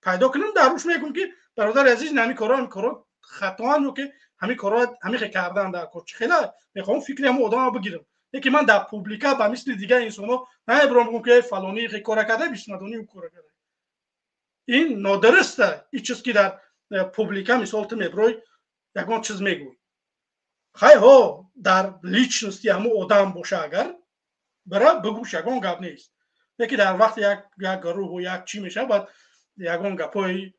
A: Пайдо кунам, дар рӯш мегӯм, ки бародари азиз, ҳамин корро, ҳамин корро хатоан ё ки ҳамин корро ҳамин хел кардан дар кор чӣ хела. Мехоҳам фикри ҳамун одамро бигирам, лекин ман дар публика ба мисли дигар инсонҳо намебиром, бигӯм, ки фалонӣ хел кора карда, бисмадонӣ ӯ кора карда. Ин нодуруста. Ин чиз, ки дар публика, мисол, ту мебирой, ягон чиз мегӯй. Хай, ҳо, дар личности ҳамун одам боша, агар бира бигӯш, ягон гап нест. Лекин дар вақти як гурӯҳу як чӣ мешавад, баъд ягон гапҳои,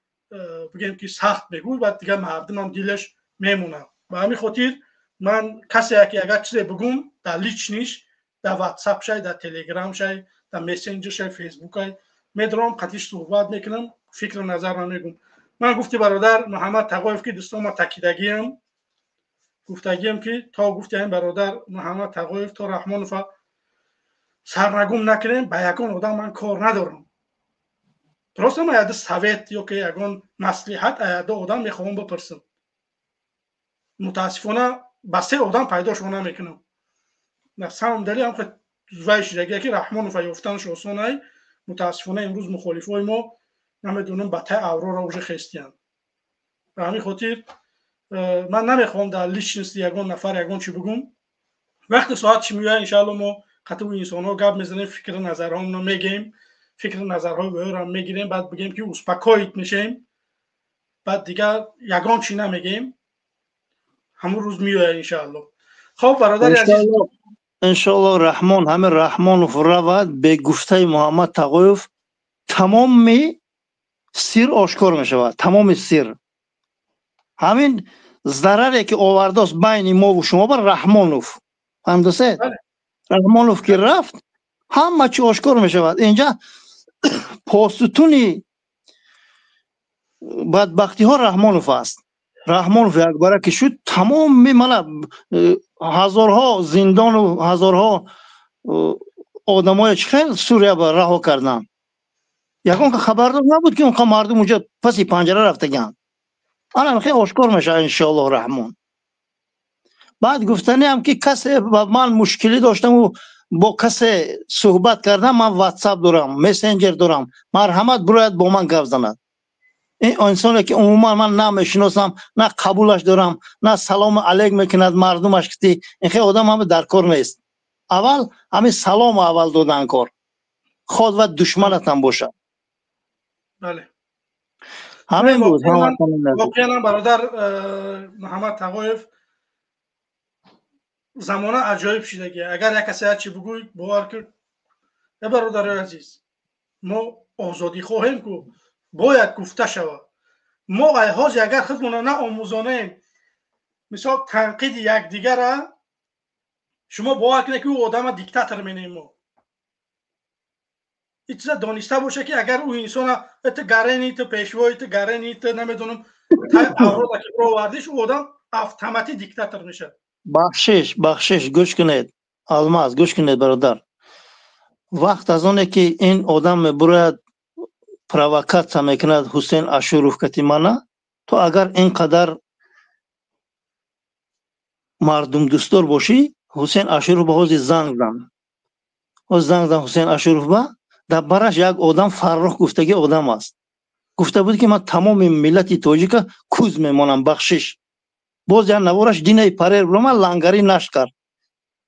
A: бигем ки, сахт мегӯй, баъд дигар мардумам дилаш мемонад. Ба ҳамин хотир ман касе ки агар чизе бигӯм дар личный ш, дар ватсап шай, дар телеграм шай, дар мессенҷер шай, фейсбукай, медорам, қатиш суҳбат мекунам, фикру назарам мегӯм. Ман гуфти бародар Муҳаммад Тағоев, ки дӯстон, ма такидагиам, гуфтагиам, ки то гуфти ҳамин бародар Муҳаммад Тағоев, то Раҳмонова сарнагум накунем, ба ягон одам ман кор надорам. Просто ман яда совет ё ки ягон маслиҳат аяда одам мехоҳам бипурсам. Мутаассифона, ба се одам пайдошо намекунам. На самом деле ҳам вай шидагия, ки Раҳмонова ёфтанаш осонай. Мутаассифона, имрӯз мухолифои мо, намедонам, ба тай Аврора уже хестиянд. Ба ҳамин хотир ман намехоҳам дар личности ягон нафар ягон чӣ бигӯм. Вақти соат чӣ меояд, иншаалло, мо қатъи инсонҳо гап мезанем, фикру назарҳоамонро мегӯем, фикру назарҳои ваёро мегирем, баъд бигем ки успокоить мешем, баъд дигар ягон чӣ намегӯем. Ҳамун рӯз меояд, иншаалло. Хоб, бародари азиз.
H: Иншоалло, Раҳмон, ҳамин Раҳмонов равад, бегуфтаи Муҳаммад Тағоев тамоми сир ошкор мешавад, тамоми сир. Ҳамин зараре ки овардааст байни мову шумо бар Раҳмонов, фаҳмидасед? Раҳмонов ки рафт, ҳама чи ошкор мешавад. Инҷа постутуни бадбахтиҳо Раҳмонов аст. Раҳмонов якбара ки шуд, тамоми мана ҳазорҳо зиндону ҳазорҳо одамое чӣ хел Сурия ба раҳо карданд. Ягон хабардор набуд, ки онқа мардум унҷа паси панҷара рафтаганд. Ана хел ошкор мешавад, иншоаллоҳ, Раҳмон. Баъд гуфтаниам, ки касе ба ман мушкилӣ доштаму бо касе суҳбат кардам, ман ватсап дорам, мессенҷер дорам, марҳамат, бирояд, бо ман гап занад. Ин инсоне ки умуман ман намешиносам, на қабулаш дорам, на салому алейк мекунад мардумаш, ки ин хел одам ҳама дар кор нест. Аввал ҳамин салому аввал додан кор, худ ва душманатам бошад.
A: Бале,
H: ҳамин буд.
A: Воқеан, бародар Муҳаммад Тағоев, замона аҷоиб шидаги. Агар як касе ҳарчи бугӯй, бовар кун, э бародари азиз, мо озодӣ хоҳем ку, бояд гуфта шавад. Мо айҳози агар худмона наомӯзонем, мисол, танқиди якдигара, шумо бовар кунед, ки ӯ одама диктатор менем. Мо ин чиза дониста боша, ки агар ӯ инсона ту гарени, ту пешвои, ту гарени, ту намедонам, аврода ки бировардиш, ӯ одам автоматӣ диктатор мешавад.
H: Бахшиш, бахшиш, гӯш кунед, Алмаз, гӯш кунед, бародар. Вақт аз оне ки ин одам мебурояд, провокатсия мекунад Ҳусейн Ашуров кати мана, ту агар ин қадар мардумдӯстдор бошӣ, Ҳусейн Ашуров ба ҳози занг зан, ҳози занг зан Ҳусейн Ашуров ба. Дар бараш як одам, Фаррух гуфтагӣ одам аст, гуфта буд, ки ман тамоми миллати тоҷика куз мемонам. Бахшиш, боз як навораш динаи парер була, лангари нашр кард.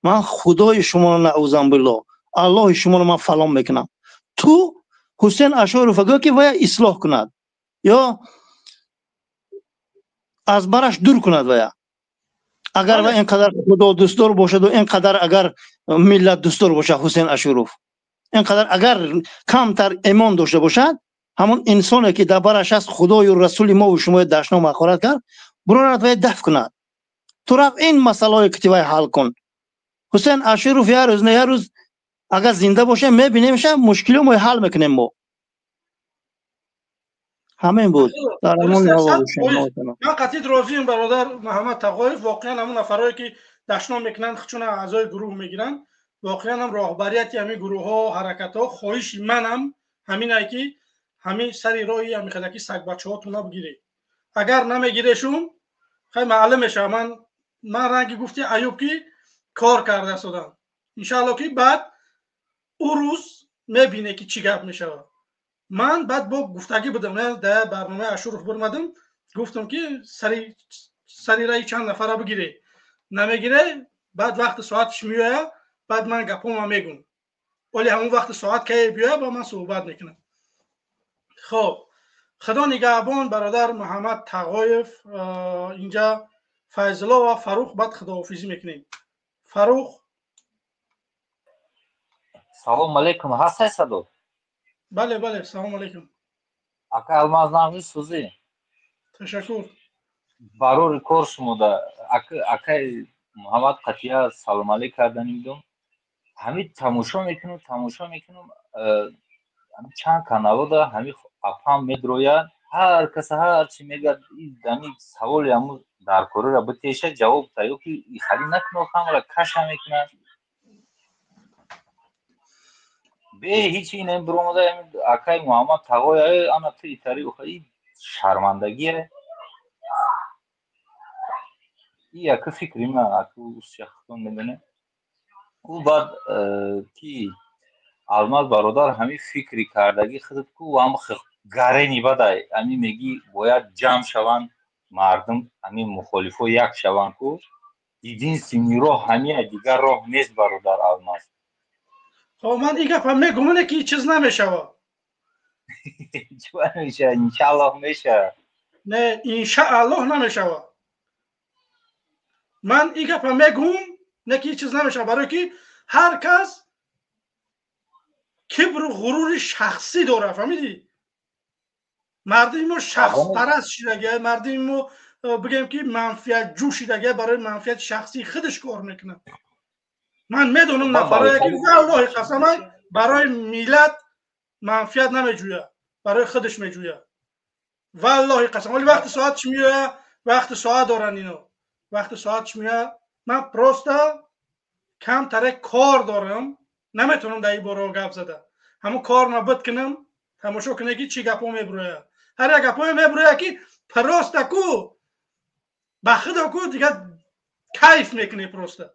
H: Ман худои шуморо, наузан билло, Аллоҳи шуморо ман фалон мекунам. Ту Ҳусейн Ашуров гӯ, ки вая ислоҳ кунад ё аз бараш дур кунад вая. Агар ва ин қадар худодӯстдор бошаду ин қадар агар миллатдӯстдор бошад, Ҳусейн Ашуров ин қадар агар камтар имон дошта бошад, ҳамон инсоне ки дар бараш аст, худою расули мову шумои дашном ҳақорат кард, бурорад вай даф кунад. Ту рафт ин масъалаҳое ки вай ҳал кун. Ҳусейн Ашуров як рӯз, не, як рӯз агар зинда бошем, мебинемша, мушкилиҳо мо ҳал мекунем мо. Ҳамин буд.
A: Ман қатъи розием, бародар Муҳаммад Тағоев. Воқеан, ҳамон нафарое ки дашном мекунанд, чун аъзои гурӯҳ мегиранд, воқеан ҳам роҳбарияти ҳамин гурӯҳҳо, ҳаракатҳо, хоҳиши манам ҳаминае, ки ҳамин сари роҳи ҳамин хелаки сагбачаҳотона бигиред. Агар намегирешун, хай, маълум мешавад. Ман ранги гуфти Аюб, ки кор карда истодам, иншаалло, ки баъд ӯ рӯз мебине, ки чӣ гап мешавад. Ман баъд бо гуфтагӣ будам, дар барномаи Ашуров бурмадам, гуфтам, ки сари раи чанд нафара бигире, намегире, баъд вақти соатш меоя, баъд ман гапома мегум. Вале ҳамон вақти соат кае биёя, ба ман суҳбат мекунам. Хоб, худо нигаҳбон, бародар Муҳаммад Тағоев. Инҷа Файзулло ва Фарух, баъд худоҳофизӣ мекунем. Фарух.
L: Салом алейкум, ҳастай садо?
A: Бале, бале, салом алейкум.
L: Ака Алмаз, нағзи, сӯзӣ?
A: Ташаккур.
L: Барори кор шумода. Акай Муҳаммад қатия салом алейк карданӣ будум. Ҳамин тамошо мекунам, тамошо мекунам, чанд каналода ҳамин апам медрояд, ҳар каса ҳар чи мегӯяд. Ҳамин саволи ҳамун даркориро битеша, ҷавоб таё ки халӣ накуно, ҳамаро каша мекунад бе ҳеҷ. Ин биромада акай Муҳаммад Тағоя, ана ту итари, и шармандагие. И яка фикри ман, аку шахсон медоне. Ӯ баъд ки Алмаз бародар, ҳамин фикри кардагӣ худат ку, ҳам гарени бадай, ҳамин мегӣ, бояд ҷамъ шаванд мардум, ҳамин мухолифо як шаванд ку, единственный роҳ ҳамия, дигар роҳ нест, бародар Алмаз.
A: Хоб, ман ин гапа мегумоне, ки чиз намешавад.
L: Чӣ мешавад? Иншааллоҳ мешавад.
A: Не, иншааллоҳ намешавад. Ман ин гапа мегум, не, ки чиз намешавад, барое ки ҳар кас кибру ғурури шахсӣ дорад, фаҳмидӣ? Мардуми мо шахспараст шидагия, мардуми мо, бигем, ки манфиатҷӯ шидагия, барои манфиати шахсии худаш кор мекунад. Ман медонам нафарое, ки валлоҳи қасамай, барои миллат манфиат намеҷӯяд, барои худаш меҷӯяд, валлоҳи қасам. Вале вақти соатш меояд, вақти соат доранд ино, вақти соатш меояд. Ман просто камтаре кор дорам, наметавонам дар ин бора гап зада. Ҳамон корма бид кунам, тамошо кунед, ки чӣ гапҳо мебурояд. Ҳар як гапҳое мебурояд, ки просто ку, ба худо ку, дигар кайф мекунӣ просто.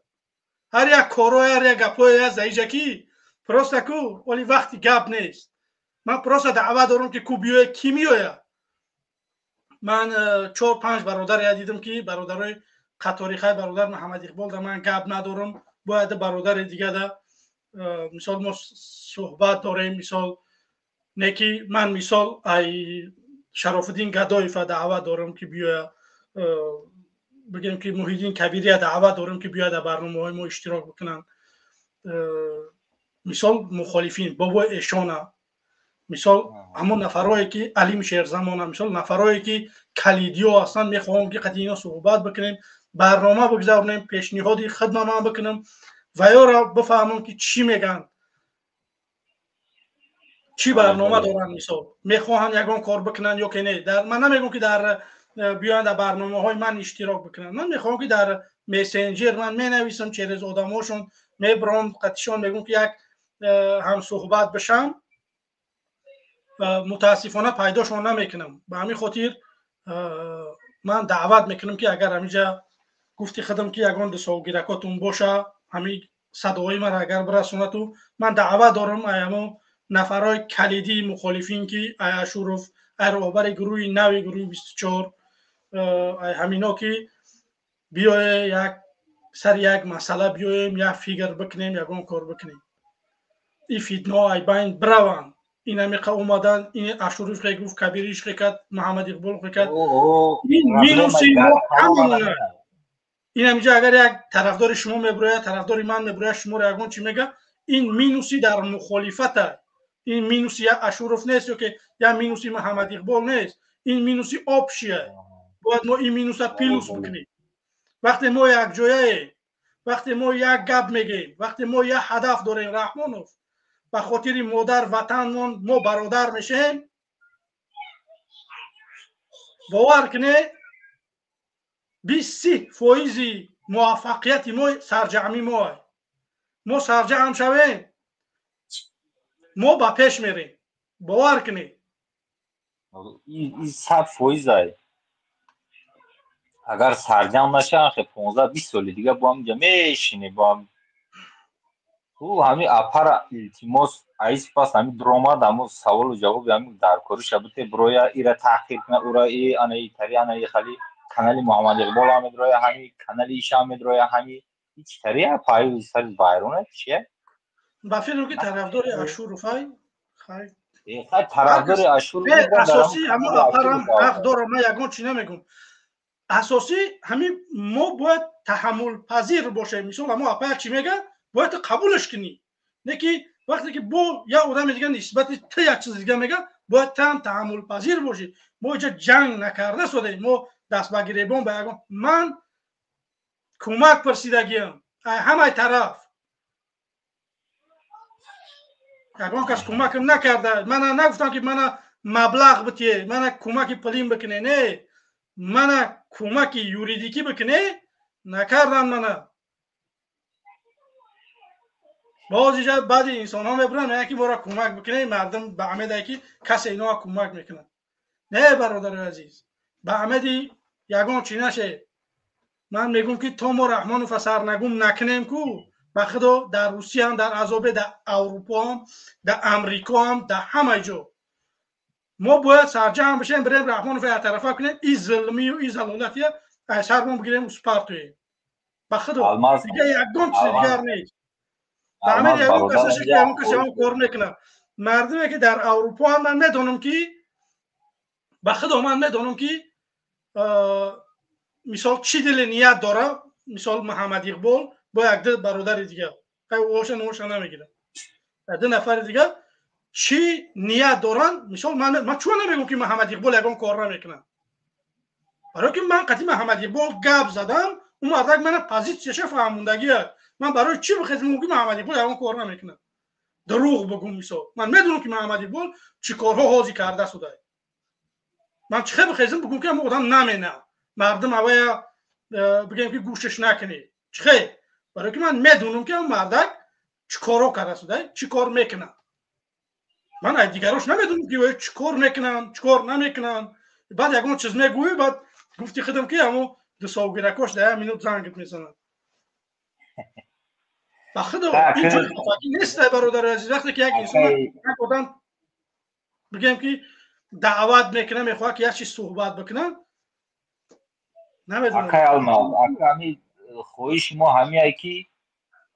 A: Ҳар як корҳое, ҳар як гапҳое аст дар ки просто ку, вале вақти гап нест. Ман просто даъват дорам, ки ку биёя, ки меояд. Ман 4-5 бародаре дидам ки бародарои қатори хай бародар Муҳаммад Иқбол да ман гап надорам, бояд бародари дига да мисол мо суҳбат дорем, мисол не ки ман мисол ай Шарофиддин Гадоева даъват дорам ки биёя, бигем ки Муҳиддин Кабирия даъват дорам ки биёя дар барномаҳои мо иштирок бикунанд. Мисол мухолифин бобои эшона, мисол ҳамон нафарое ки Алим Шерзамона, мисол нафарое ки калидиё ҳастанд, мехоҳам ки қати ино суҳбат бикунем, барнома бигзаронем, пешниҳоди хидма ман бикунам ва ёро бифаҳмам ки чӣ мегӯянд, чӣ барнома доранд, мисол мехоҳанд ягон кор бикунанд ё ки не. Ман намегӯям ки дар биёянд дар барномаҳои ман иштирок бикунанд, ман мехоҳам ки дар мессенҷер ман менависам, через одамошон мебарам, қатишон мегӯям ки як ҳамсуҳбат бишам. Мутаассифона пайдошон намекунам. Ба ҳамин хотир ман даъват мекунам ки агар ҳаминҷа гуфти худам ки ягон дусовгиракотун боша, ҳамин садои мара агар бирасонату, ман даъват дорам ай ҳамон нафарҳои калидии мухолифин ки ай Ашуров, ай роҳбари гурӯҳи нави гурӯҳи 24, ай ҳамино ки биёе як сари як масъала биёем, як фикр бикунем, ягон кор бикунем. Ин фитнаҳо ай байн бираванд. Ин ҳамиқа омадан, ин Ашуров хе гуфт, Кабириш хе кард, Муҳаммад Иқбол хе кард. Ин минуси мо ҳамона. Ин ҳаминҷа агар як тарафдори шумо мебирояд, тарафдори ман мебирояд, шуморо ягон чӣ мега, ин минуси дар мухолифата. Ин минуси я Ашуров нест ё ки я минуси Муҳаммад Иқбол нест, ин минуси общия. Бояд мо ин минуса плюс бикунем. Вақте мо якҷояем, вақте мо як гап мегӯем, вақте мо як ҳадаф дорем, Раҳмонов, ба хотири модар ватанмон мо бародар мешем, бовар кунед, 20-30% муваффақияти мо сарҷамъи мо. Мо сарҷамъ шавем, мо ба пеш мерем. Бовар кунед.
L: Ин 100% ай. Агар сарҷамъ нашаванд, 15-20 соли дига бо ҳаминҷа мешинем, бо ҳам ӯ ҳамин апара илтимос аис пас ҳамин биромад, ҳамун саволу ҷавоби ҳамин даркориша бите, бироя ира таҳқир куна, ура и ана и тари ана и хали канали Муҳаммад Иқбол ҳам медроя, ҳами канали иша ҳам медроя, ҳами ҳеч тари апаи сари вайрона чия?
A: Ба фикрам ки тарафдори Ашуров ай хай
L: хай тарафдори Ашуров
A: асосӣ ҳамон апарам ҳақ дорам, ман ягон чӣ намегӯм. Асосӣ ҳамин мо бояд таҳаммулпазир бошем. Мисол ҳамон апая чӣ мега, бояд қабулаш кунӣ. Не ки вақте ки бо як одами дига нисбати ту як чиз дига мега, бояд ту ҳам таҳаммулпазир бошӣ. Мо инҷа ҷанг накарда содем, мо даст ба гиребон ба ягон. Ман кӯмак пурсидагиам ай ҳамаи тараф, ягон кас кӯмакам накарда. Мана нагуфтам ки мана маблағ битие, мана кӯмаки пулим бикуне, не, мана кӯмаки юридикӣ бикуне, накардан. Мана боз инҷа баъди инсонҳо мебуранд, мегӯянд ки моро кӯмак бикунед, мардум ба умеде ки касе иноа кӯмак мекунад. Не, бародари азиз, ба умеди ягон чӣ нашед. Ман мегӯм ки то мо Раҳмонова сарнагум накунем ку, ба худо дар Русияам, дар азобе, дар Аврупоам, дар Амрикоам, дар ҳама ҷо мо бояд сарҷамъ бишем, бирем Раҳмонова яктарафа кунем, и зулмию и залолатия аз сармон бигирем, успартоем. Ба худо дига ягон чизи дигар нест. Ба умеди ягон кас нашед ки ягон кас ягон кор мекунад. Мардуме ки дар Аврупоам, ман медонам ки ба худо ман медонам ки мисол чӣ дили ният дора, мисол Муҳаммад Иқбол бо як ду бародари дига, оша номоша намегирам, ду нафари дига чӣ ният доранд. Мисол ман чун намегӯм ки Муҳаммад Иқбол ягон кор намекунад, барои ки ман қатъи Муҳаммад Иқбол гап задам, ӯ мардак мана позитсияша фаҳмондагиаст. Ман барои чӣ бихезм ки Муҳаммад Иқбол ягон кор намекунад? Дурӯғ бигӯм. Мисол ман медонам ки Муҳаммад Иқбол чӣ корҳо ҳозир карда шуда. Ман чӣ хел бихезм бигӯм ки ҳамон одам намена, мардум авая бигӯем ки гӯшаш накунед? Чӣ хел? Барои ки ман медонам ки ҳамон мардак чӣ корҳо карда шуда, чӣ кор мекунад. Ман аз дигарош намедонам ки чӣ кор мекунанд, чӣ кор намекунанд. Баъд ягон чиз мегӯӣ, баъд гуфти худам ки ҳамон дусовгиракош дар як минут зангит мезанад. Ба худо ин ҷои хафагӣ нест, бародари азиз. Вақте ки як инсон, як одам бигӯем ки даъват мекунад, мехоҳад ки як чиз суҳбат бикунад, намедонам.
L: Акай Алмаз, ака, ҳами хоҳиши мо ҳамияе ки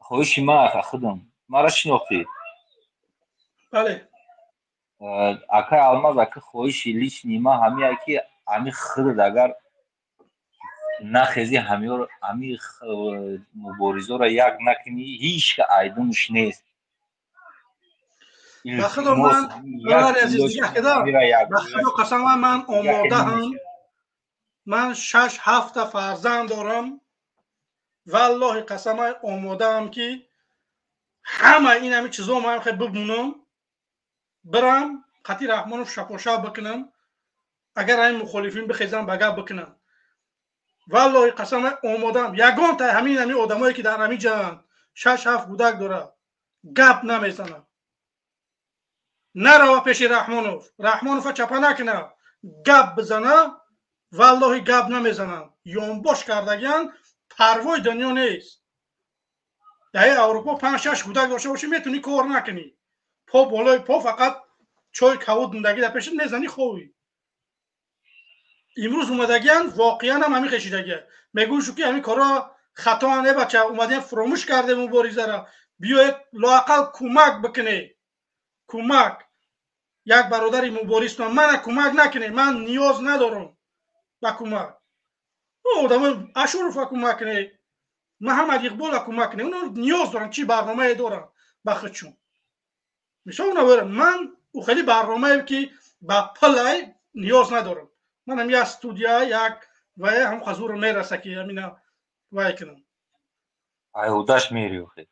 L: хоҳиши ма, ака, худам мара шинохтӣ?
A: Бале.
L: Акай Алмаз, ака, хоҳиши личный ма ҳамияе ки ҳами худат агар нахези, ҳами муборизоро як накунӣ, ҳеҷ ка айдумш нест.
A: Ба худо, ман, бародари азиз, нигоҳ кардам, ба худо қасам, ман омодаам. Ман шаш ҳафта фарзанд дорам, валлоҳи қасам, омодаам ки ҳама ин ҳами чизо ман хе бибунам, бирам қати Раҳмонов шапошаб бикунам, агар ҳамин мухолифин бихезам ба гап бикунам. Валлоҳи қасам, омодаам. Ягон та ҳамин ҳамин одамое ки дар ҳамин ҷаанд, шаш ҳафт кӯдак дорад, гап намезанад, нарава пеши Раҳмонов, Раҳмонова чапа накуна, гап бизана, валлоҳи гап намезананд. Ёнбош кардагианд, парвои дунё нест. Дар Аврупо панҷ шаш кӯдак дошта бошӣ, метавонӣ кор накунӣ, по болои по, фақат чой кавуд дундагӣ дар пешат мезанӣ, ховӣ. Имрӯз омадагианд, воқеан ҳам ҳамин хешидагия мегӯшу ки ҳамин корро хатоан, е бача, омадем, фуромӯш кардем муборизаро, биёед лоақал кӯмак бикунед, кӯмак як бародари мубориз. Мана кӯмак накунед, ман ниёз надорам ба кӯмак. Одамо Ашурова кӯмак кунед, Муҳаммад Иқбола кӯмак кунед, оно ниёз доранд. Чӣ барномае доранд ба худшон? Мисол, ман ӯ хеле барномае ки ба пулай ниёз надорам. Манам як студия, як вай ҳам хазур мераса ки ҳамина вай кунам.
L: Айҳудаш мери охи.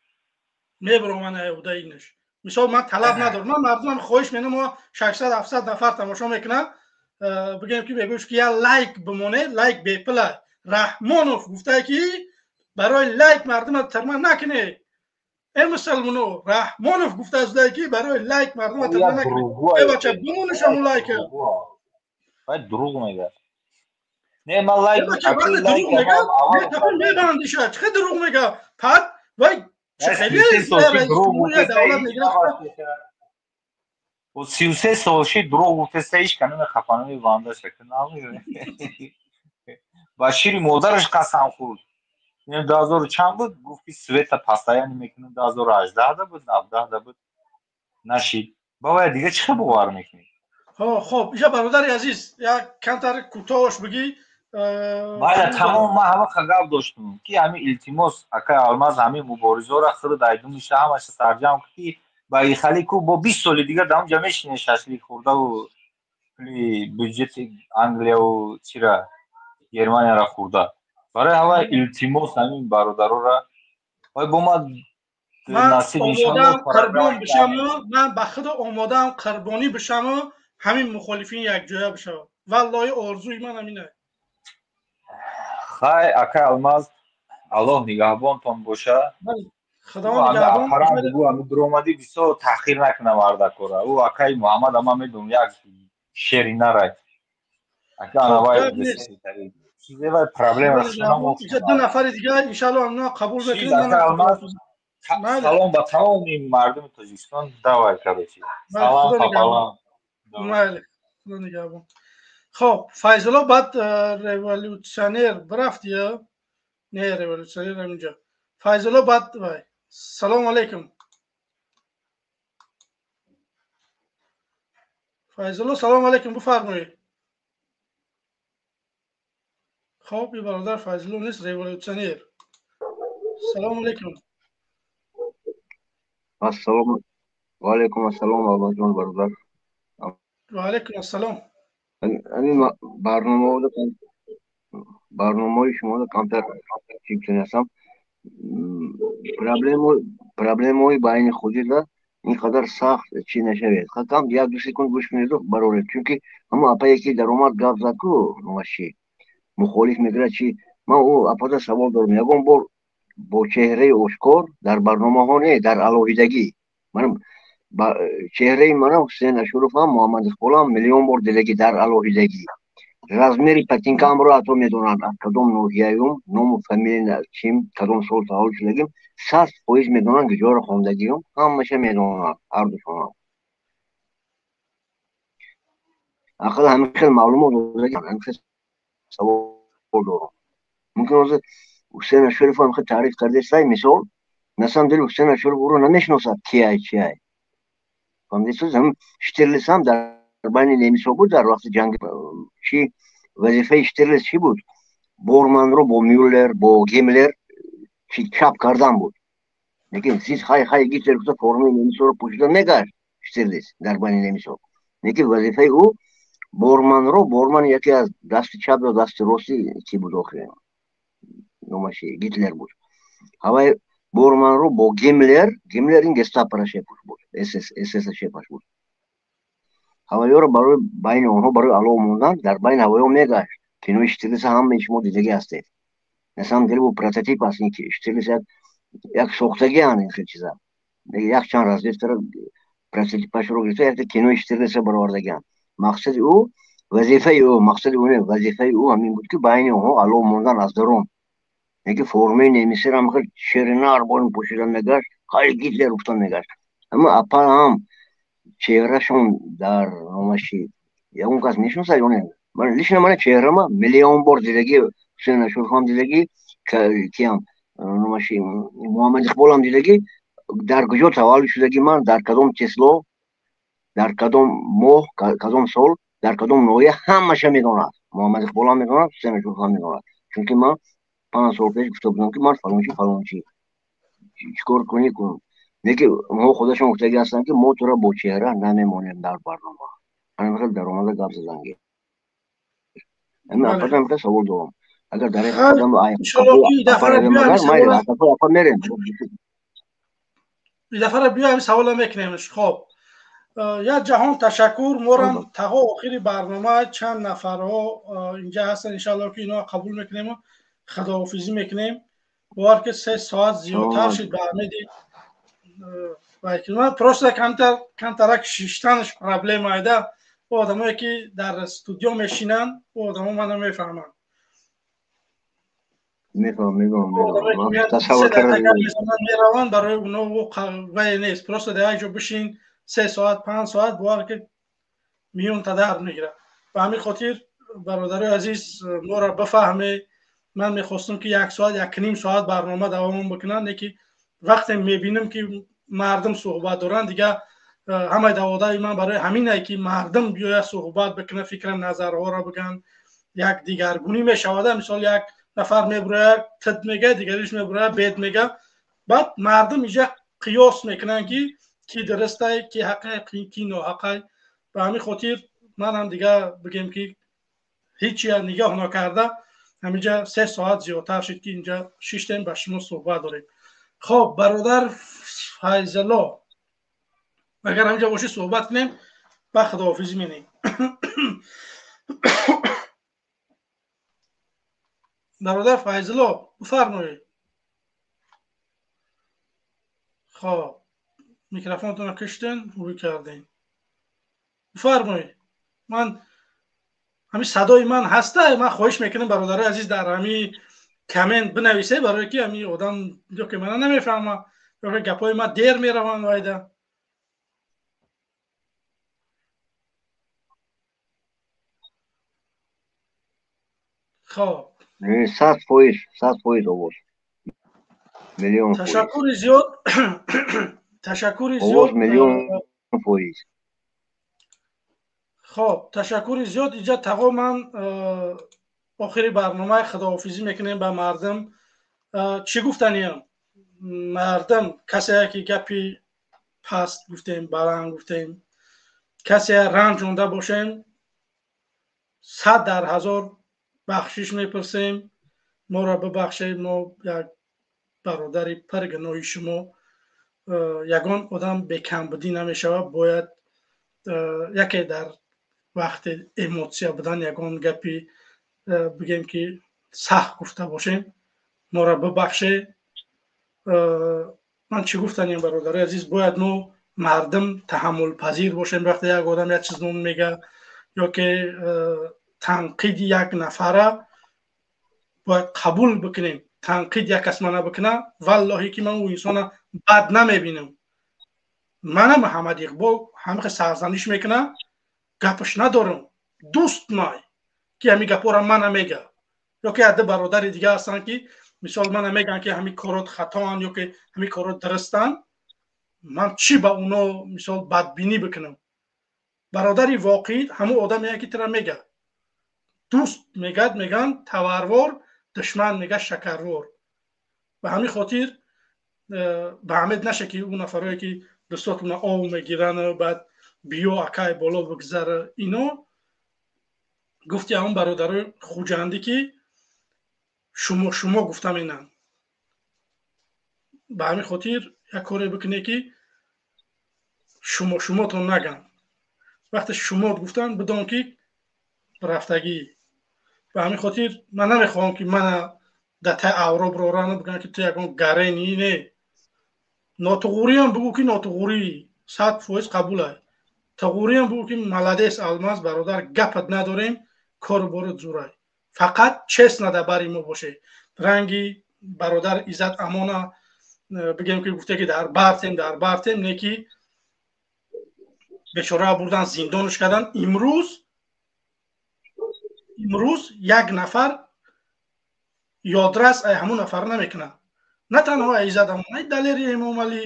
A: Мебурам ман айҳуда инаш. Мисол, ман талаб надорам. Ман мардумам хоҳиш менам, мо 600 700 нафар тамошо мекунам, бигем ки мегӯш ки як лайк бимонед, лайк бепула. Раҳмонов гуфтае ки барои лайк мардума тирма накунед. Э мусалмоно, Раҳмонов гуфтааст ки барои лайк мардума тирма накунед. Э бача, бимонеш ҳамун лайка.
L: Вай дурӯғ мегӯяд. Не, ман лайк
A: дурӯғ мегӯяд, мебандиша. Чӣ дурӯғ мегӯяд? Пад вай
L: 33 сол ши дурӯғ гуфтеста, ҳеҷ ка намехапа, намебандаша. Ба шири модараш қасам хӯрд. 2000 чанд буд, гуфт ки света постоянно мекунем, 2018-да буд, 17-да буд, нашид. Ба вай дига чӣ хел бовар мекунӣ?
A: Хоб, иҷа, бародари азиз, як камтар кӯтоҳш бигӣ.
L: Майла, тамом, ман ҳама гап доштум ки ҳамин илтимос, акай Алмаз, ҳамин муборизора хирд айдумиша ҳамаша сарҷам ки ба ихали ку бо 20 соли дигар дар онҷа мешине, шашлик хӯрдаву пули бюҷети Англияву чира Германияра хӯрда. Барои ҳавай илтимос, ҳамин бародарора вай бо ма.
A: Ман омодаам қурбон бишаму, ман ба худо омодаам қурбонӣ бишаму, ҳамин мухолифин якҷоя бишавад. Валлоҳи, орзуи ман ҳамин.
L: Хай, акай Алмаз, Аллоҳ нигаҳбонтон боша.
A: Худо нигаҳбон.
L: Дуромадӣ бисёр таъхир накунам мардакора. Ӯ акай Муҳаммад ама медонам, як шери нарай. Ака, анавай чизе вай проблема.
A: Ду нафари дигар, иншалло, амно қабул
L: мекунем. Салом ба тамоми мардуми Тоҷикистон. Давай, короче, салом папалам.
A: Майли, худо нигаҳбон. Хоб, Файзулло, баъд революционер бирафт ё не? Революционер ҳаминҷо. Файзулло, баъд вай. Салому алайкум, Файзулло, салому алайкум, бифармоед. Хоб, и бародар Файзулло нест, революционер, салому алайкум.
M: Ассалому ва алайкум ассалом, Алмазҷон бародар.
A: Ва алайкум ассалом.
M: Ҳамин барномаҳои шуморо камтар чӣ ҳастам, проблемаҳои байни худида ин қадар сахт чӣ нашавед. Кам як ду секунд гӯш кунеду бароред, чунки ҳамон апае ки даромад гап зад ку, номаш мухолиф мегирад чи, ман ӯ апада савол дорам: ягон бор бо чеҳраи ошкор дар барномаҳо, не, дар алоҳидагӣ, чеҳраи манам, Ҳусейн Ашуровам, Муҳаммад Иқболам миллион бор дидагӣ дар алоҳидагӣ, размери ботинкаамро ҳатто медонанд, аз кадом ноҳияюм, ному фамилия чим, кадом сол таваллуд шудагим 100% медонанд, куҷоро хондагиюм, ҳамаша медонанд ҳардушонам. Ақал ҳамин хел маълумот ҳамин хел савол дорам. Мумкин ҳозир Ҳусейн Ашуров ҳам хел таъриф кардестай, мисол, на самом деле Ҳусейн Ашуров ӯро намешиносад, кияй, чияй. Фаҳмидед? Ҳам Штирлиц ҳам дар байни немисҳо буд дар вақти ҷанг. Чи вазифаи Штирлиц чӣ буд? Борманро бо Мюллер, бо Гиммлер чи чап кардан буд. Лекин сиз хай хай Гитлер гуфта формаи немисҳоро пӯшида мегашт Штирлиц дар байни немисҳо. Лекин вазифаи ӯ Борманро, Борман яке аз дасти чап ё дасти рости ки буд охир? Номаш Гитлер буд. Ҳавай Борманро бо Гиммлер, Гиммлер ин гестапора шефаш буд, СС, СС шефаш буд. Ҳавайёро барои байни онҳо барои алов мондан дар байни ҳавайё мегашт. Кинои Штирлица ҳамаи шумо дидагӣ ҳастед. На самом деле ӯ прототип аст, ин Штирлиц як сохтагианд ин хел чиза. Як чанд разведкаро прототипашро гирифта, якта кинои Штирлица баровардагианд. Мақсади ӯ, вазифаи ӯ, мақсади ӯ не, вазифаи ӯ ҳамин буд, ки байни онҳо алов мондан аз дарун. Яке формаи немисиро ҳам хел ширинар бо ин пӯшида мегашт, хай Гитлер гуфта мегашт. Аммо апа ҳам чеҳрашон дар номаши ягон кас мешиносад ё не? Ман лично мана чеҳрама миллион бор дидагӣ, Ҳусейн Ашуров ҳам дидагӣ, киам номаши Муҳаммад Иқбол ҳам дидагӣ, дар куҷо таваллуд шудагӣ ман, дар кадом число, дар кадом моҳ, кадом сол, дар кадом ноҳия ҳамаша медонад. Муҳаммад Иқбол ҳам медонад, Ҳусейн Ашуров ҳам медонад. Чунки ман 5 сол пеш гуфта будам, ки ман фалончи, фалончи, чӣ кор кунӣ кун. Лекин онҳо худашон гуфтагӣ ҳастанд, ки мо туро бо чеҳра намемонем дар барнома. Ҳамин хел даромада гап задан гир. Ҳамин ападан хел савол дорам. Агар дар як қадам апа мерем.
A: Ин дафъара биё ҳамин савола мекунем. Хоб, як ҷаҳон ташаккур. Морам таҳо охири барнома чанд нафарҳо инҷа ҳастанд, иншаалло ки ино қабул мекунему худоҳофизӣ мекунем. Бовар ки 3 соат зиёдтар шид. Ба амеди ман просто камтарак шиштанаш проблема айда. Одамое ки дар студио мешинанд, одамо мана мефаҳманд. Мераванд, барои оно вай нест. Просто дар як ҷо бишин 3 соат, 5 соат, бовар ки миёнта дард мегирад. Ба ҳамин хотир, бародарои азиз, моро бифаҳме. Ман мехостам, ки як соат, якним соат барнома давом бикунанд, леки вақте мебинам, ки мардум суҳбат доранд, дига ҳамаи даводаи ман барои ҳамине, ки мардум биёяд суҳбат бикунад, фикра назарҳоро бигӯянд, як дигаргунӣ мешавада. Мисол, як нафар мебурояд, тид мега, дигариш мебурояд, бед мега, баъд мардум иҷа қиёс мекунанд, ки ки дурустай, ки ҳақай, ки ноҳақай. Ба ҳамин хотир ман ҳам дига бигем, ки ҳичи нигоҳ накарда ҳаминҷа 3 соат зиёдтар шуд, ки инҷа шиштем, ба шумо суҳбат дорем. Хоб, бародар Файзалло, агар ҳаминҷа бошӣ, суҳбат кунем, ба худоҳофизӣ менем. Бародар Файзалло, бифармоед. Хоб, микрофонтонро киштен, ҳуй кардем, бифармоед. Ман ҳамин садои ман ҳаста? Ман хоҳиш мекунам, бародарои азиз, дар ҳамин коммент бинависе, барое ки ҳамин одам ё ки мана намефаҳма, ё ки гапҳои ман дер мераванд вайда. Хоб.
M: 100%, 100% овоз миллион.
A: Ташаккури зиёд, ташаккури зиёд.
M: Миллион фоиз.
A: Хоб, ташаккури зиёд. Иҷа тағо ман охири барномаи худоҳофизӣ мекунем ба мардум. Чӣ гуфтаниям? Мардум, касе ки гапи паст гуфтем, баланд гуфтем, касе ранҷонда бошем, сад дар ҳазор бахшиш мепурсем, моро бибахшед. Мо як бародари пиргуноҳи шумо. Ягон одам бекамбудӣ намешавад. Бояд яке дар вақти эмоция будан ягон гапи бигем, ки сахт гуфта бошем, моро бибахшед. Ман чӣ гуфтанем, бародари азиз? Бояд мо мардум таҳаммулпазир бошем. Вақте як одам як чиз ном мега ё ки танқиди як нафара бояд қабул бикунем. Танқид як кас мана бикуна, валлоҳи ки ман ӯ инсона бад намебинам. Мана Муҳаммад Иқбол ҳамихе сарзаниш мекуна, гапаш надорам. Дӯст май ки ҳамин гапҳоро мана мега, ё ки ду бародари дига ҳастанд ки мисол мана меган ки ҳамин корот хатоанд ё ки ҳамин корот дурустанд. Ман чӣ ба уно мисол бадбинӣ бикунам? Бародари воқеӣ ҳамон одаме ки тура мега. Дӯст мегад, меган таварвор, душман мега шакарвор. Ба ҳамин хотир ба ҳамед наша ки ӯ нафарое ки дӯстотона ов мегиранд, баъд биё акай боло бигзара. Ино гуфти ҳамон бародарои хуҷандӣ ки шумо гуфта менанд. Ба ҳамин хотир як коре бикуне ки шумотон наган. Вақте шумот гуфтан, бидон ки рафтагӣ. Ба ҳамин хотир ман намехоҳам ки мана дар таи авро бироран бигӯянд ки ту ягон гарени. Не, нотуғуриам бигӯ ки нотуғурӣ 100% қабулай. Туғуриам бигӯ ки маладес Алмаз бародар, гапат надорем, кору борот зурай. Фақат честно дар бари мо боше. Ранги бародар Иззат Амона бигем ки гуфте ки дар бартем, дар бартем, не ки бечора бурдан зиндонш кардан. Имрӯз як нафар ёдрас ай ҳамун нафар намекунад. На танҳо ай Иззат Амон, ай Далери Эмомалӣ,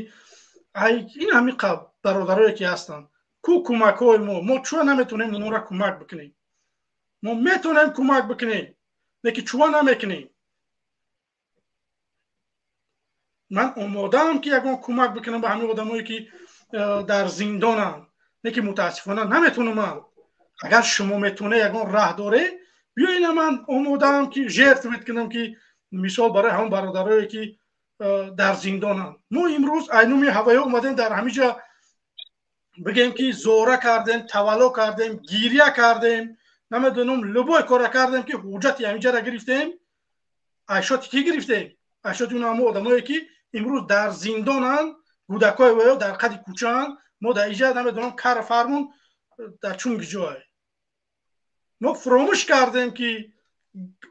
A: ай ин ҳамин бародарое ки ҳастанд. Ку кӯмакҳои мо? Мо чӯа наметонем онҳоро кӯмак бикунем? Мо метонем кӯмак бикунем, лекин чӯа намекунем? Ман омодаам ки ягон кӯмак бикунам ба ҳамин одамое ки дар зиндонанд, лекин мутаассифона наметонам. Агар шумо метоне ягон раҳ доре, биёина, ман омодаам ки жертвовать кунам ки мисол барои ҳамон бародарое ки дар зиндонанд. Мо имрӯз айнуми ҳаваё омадем дар ҳамин ҷа бигем ки зора кардем, тавалло кардем, гиря кардем, намедонам любой кора кардем ки ҳуҷҷати ҳамин ҷара гирифтем. Айшоти ки гирифтем? Айшоти он ҳамон одамое ки имрӯз дар зиндонанд, кӯдакҳои ваё дар қади кӯчаанд. Мо дар иҷа намедонам кар фармон дар чунги ҷой. Мо фуромӯш кардем ки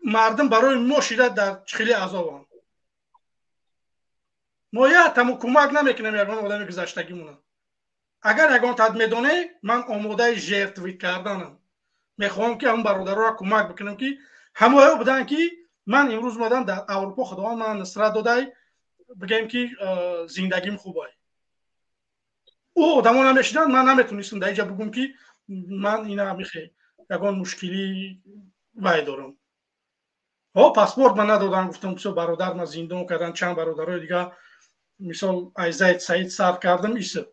A: мардум барои мо шида дар хеле азобанд. Мо як таму кӯмак намекунем ягон одами гузаштагимона. Агар ягон тад медоне, ман омодаи жертвит карданам. Мехоҳам ки ҳамон бародароро кӯмак бикунам ки ҳамоё буданд ки ман имрӯз омадам дар Аврупо, Худованд ман нусрат додай, бигем ки зиндагим хубай. Ӯ одамо намешиданд, ман наметонистам дар иҷа бигӯм ки ман ина михе ягон мушкилӣ вай дорам. Ҳо, паспорт ман надодам, гуфтам бисёр бародар ман зиндон кардан, чанд бародарои дига мисол ай Зайд Саид сар кардам иса.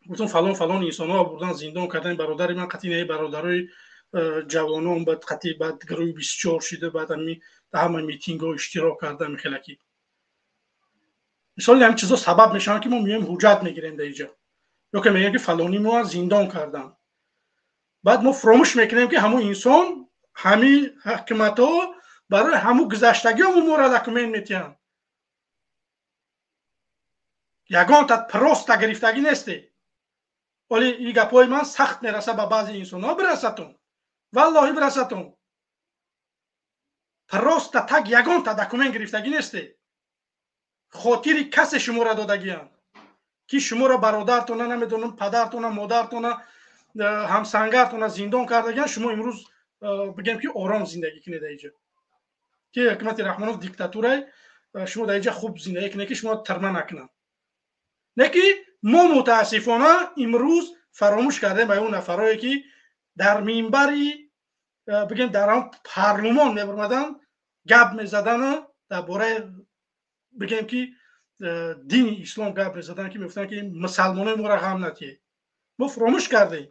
A: Гуфтам фалон фалон инсонҳо бурдан зиндон кардан, бародари ман қатъи не бародарои ҷавонон баъд қатъи баъд гурӯҳи 24 шида, баъд ҳами ҳама митингҳо иштирок карда михелаки. Мисол ҳамин чизо сабаб мешаванд ки мо меоем ҳуҷҷат мегирем дар иҷа. Ё ки мегӯем ки фалони мо зиндон кардан. Баъд мо фуромӯш мекунем ки ҳамон инсон ҳамин ҳукуматҳо барои ҳамун гузаштагиҳо моро документ метиҳанд. Ягон та просто гирифтагӣ несте. Оли ин гапҳои ман сахт мераса ба баъзе инсонҳо, бирасатон. Валлоҳи бирасатон. Просто так ягон та документ гирифтагӣ несте. Хотири касе шуморо додагианд ки шуморо бародартона, намедонам падартона, модартона, ҳамсангартона зиндон кардагианд, шумо имрӯз бигем ки ором зиндагӣ кунед дар иҷа. Ки ҳукумати Раҳмонов диктатурай, шумо дар иҷа хуб зиндагӣ кунед ки шумо тирма накунанд. Не ки мо мутаассифона имрӯз фаромӯш кардем ба он нафарое ки дар минбари бигем дар он парлумон мебурмаданд, гап мезадану дар бораи бигем ки дини ислом гап мезаданд, ки мегуфтанд ки мусалмонои моро ғам натиҳед. Мо фуромӯш кардем.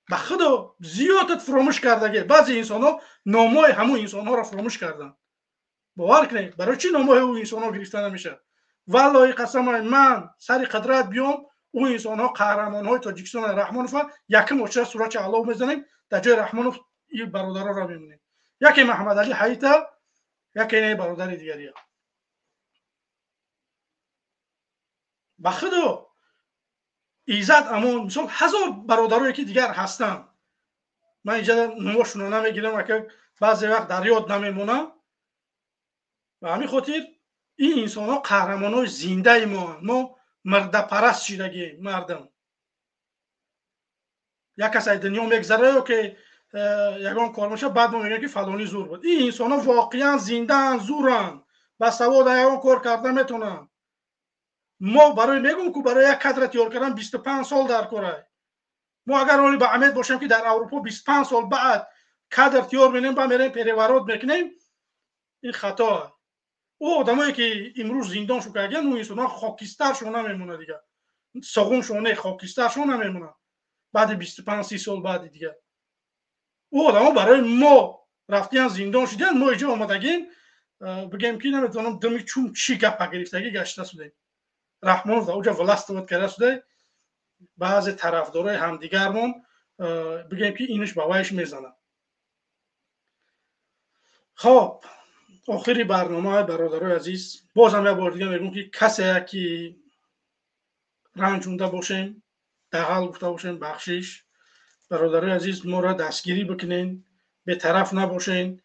A: Ба худо зиёдат фуромӯш кардаги. Баъзе инсонҳо номҳои ҳамун инсонҳоро фуромӯш карданд. Бовар кунед, барои чӣ номҳои ӯ инсонҳо гирифта намешавад? Валлоҳи қасамай, ман сари қудрат биём, ӯ инсонҳо қаҳрамонҳои Тоҷикистон Раҳмонова якум оча сурати аллоҳ мезанем, дар ҷои Раҳмонов ин бародароро мемонем. Яке Маҳаммадалӣ Ҳаита, яке не бародари дигария. Ба худо Иззат Амон, мисол ҳазор бародарое ки дигар ҳастанд. Ман инҷа номошонро намегирам, ака баъзе вақт дар ёд намемонам. Ба ҳамин хотир ин инсонҳо қаҳрамонҳои зиндаи моанд. Мо мирдапараст шидагием, мардам. Як кас аз дунё мегзара ё ки ягон кор мешавад, баъд мо мегӯем, ки фалонӣ зур буд. Ин инсонҳо воқеан зиндаанд, зуранд, ба савод ягон кор карда метавонанд. Мо барои мегӯм, ку барои як кадра тиёр кардан 25 сол дар корай. Мо агар оли ба умед бошем, ки дар Аврупо 25 сол баъд кадр тиёр менем, ба мерем переворот мекунем, ин хато. Ӯ одамое ки имрӯз зиндон шу кардагиян, ӯ инсонҳо хокистаршон намемонад дигар, соғумшон не, хокистаршон намемонад баъди 25-30 сол баъди дигар. Ӯ одамо барои мо рафтиян, зиндон шудиян. Мо иҷо омадагим, бигем ки наметавонам, дими чун чӣ гапа гирифтагӣ гашта шудем. Раҳмонов дар оҷа властвовать карда шуда, баъзе тарафдорои ҳамдигармон, бигем ки инаш ба вайш мезанад. Хоб, охири барнома, бародарои азиз, бозам як бор дига мегӯм, ки касе ки ранҷунда бошем, дағал гуфта бошем, бахшиш. Бародарои азиз, моро дастгирӣ бикунен, бетараф набошен.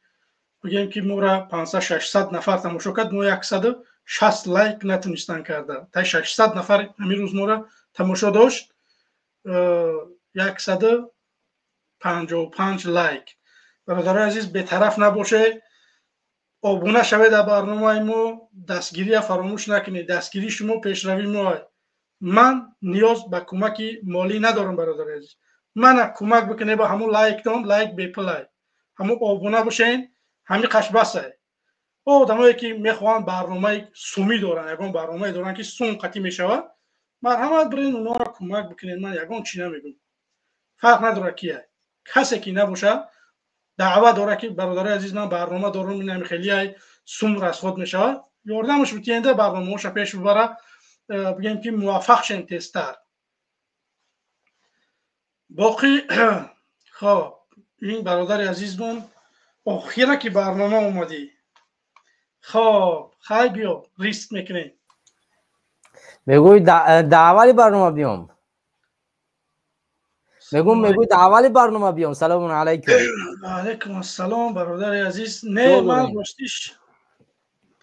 A: Бигем ки моро 500-600 нафар тамошо кард, мо 160 лайк натунистан карда. Та 600 нафар ҳамин рӯз моро тамошо дошт, 155 лайк. Бародарои азиз, бетараф набошед, обуна шавед дар барномаи мо, дастгирия фаромӯш накунед. Дастгирии шумо пешравии мо. Ман ниёз ба кӯмаки молӣ надорам, бародари азиз. Мана кӯмак бикунед ба ҳамун лайктон, лайк бепулай, ҳамун обуна бошен, ҳамин қашбасай. О одамое ки мехоҳанд, барномаи сумӣ доранд, ягон барномае доранд, ки сум қатъӣ мешавад, марҳамат, бирен, онҳоро кӯмак бикунед. Ман ягон чӣ намегӯм, фарқ надорад кия. Касе ки набошад, даъва дорад, ки бародарои азиз, ман барнома дорам, инами хелиай сум расход мешавад, ёрдамаш битиенда, барномаҳоша пеш бибара, бигем ки муваффақ шем тезтар. Боқӣ, хоб, ин бародари азизмон охира ки барнома омадӣ. Хоб, хай, биё, риск мекунем.
N: Мегӯй, да аввали барнома биём. Мегӯм, мегӯй, да аввали барнома биём. Салому алайкум.
A: Алайкум ассалом, бародари азиз. Не, ман ростиш,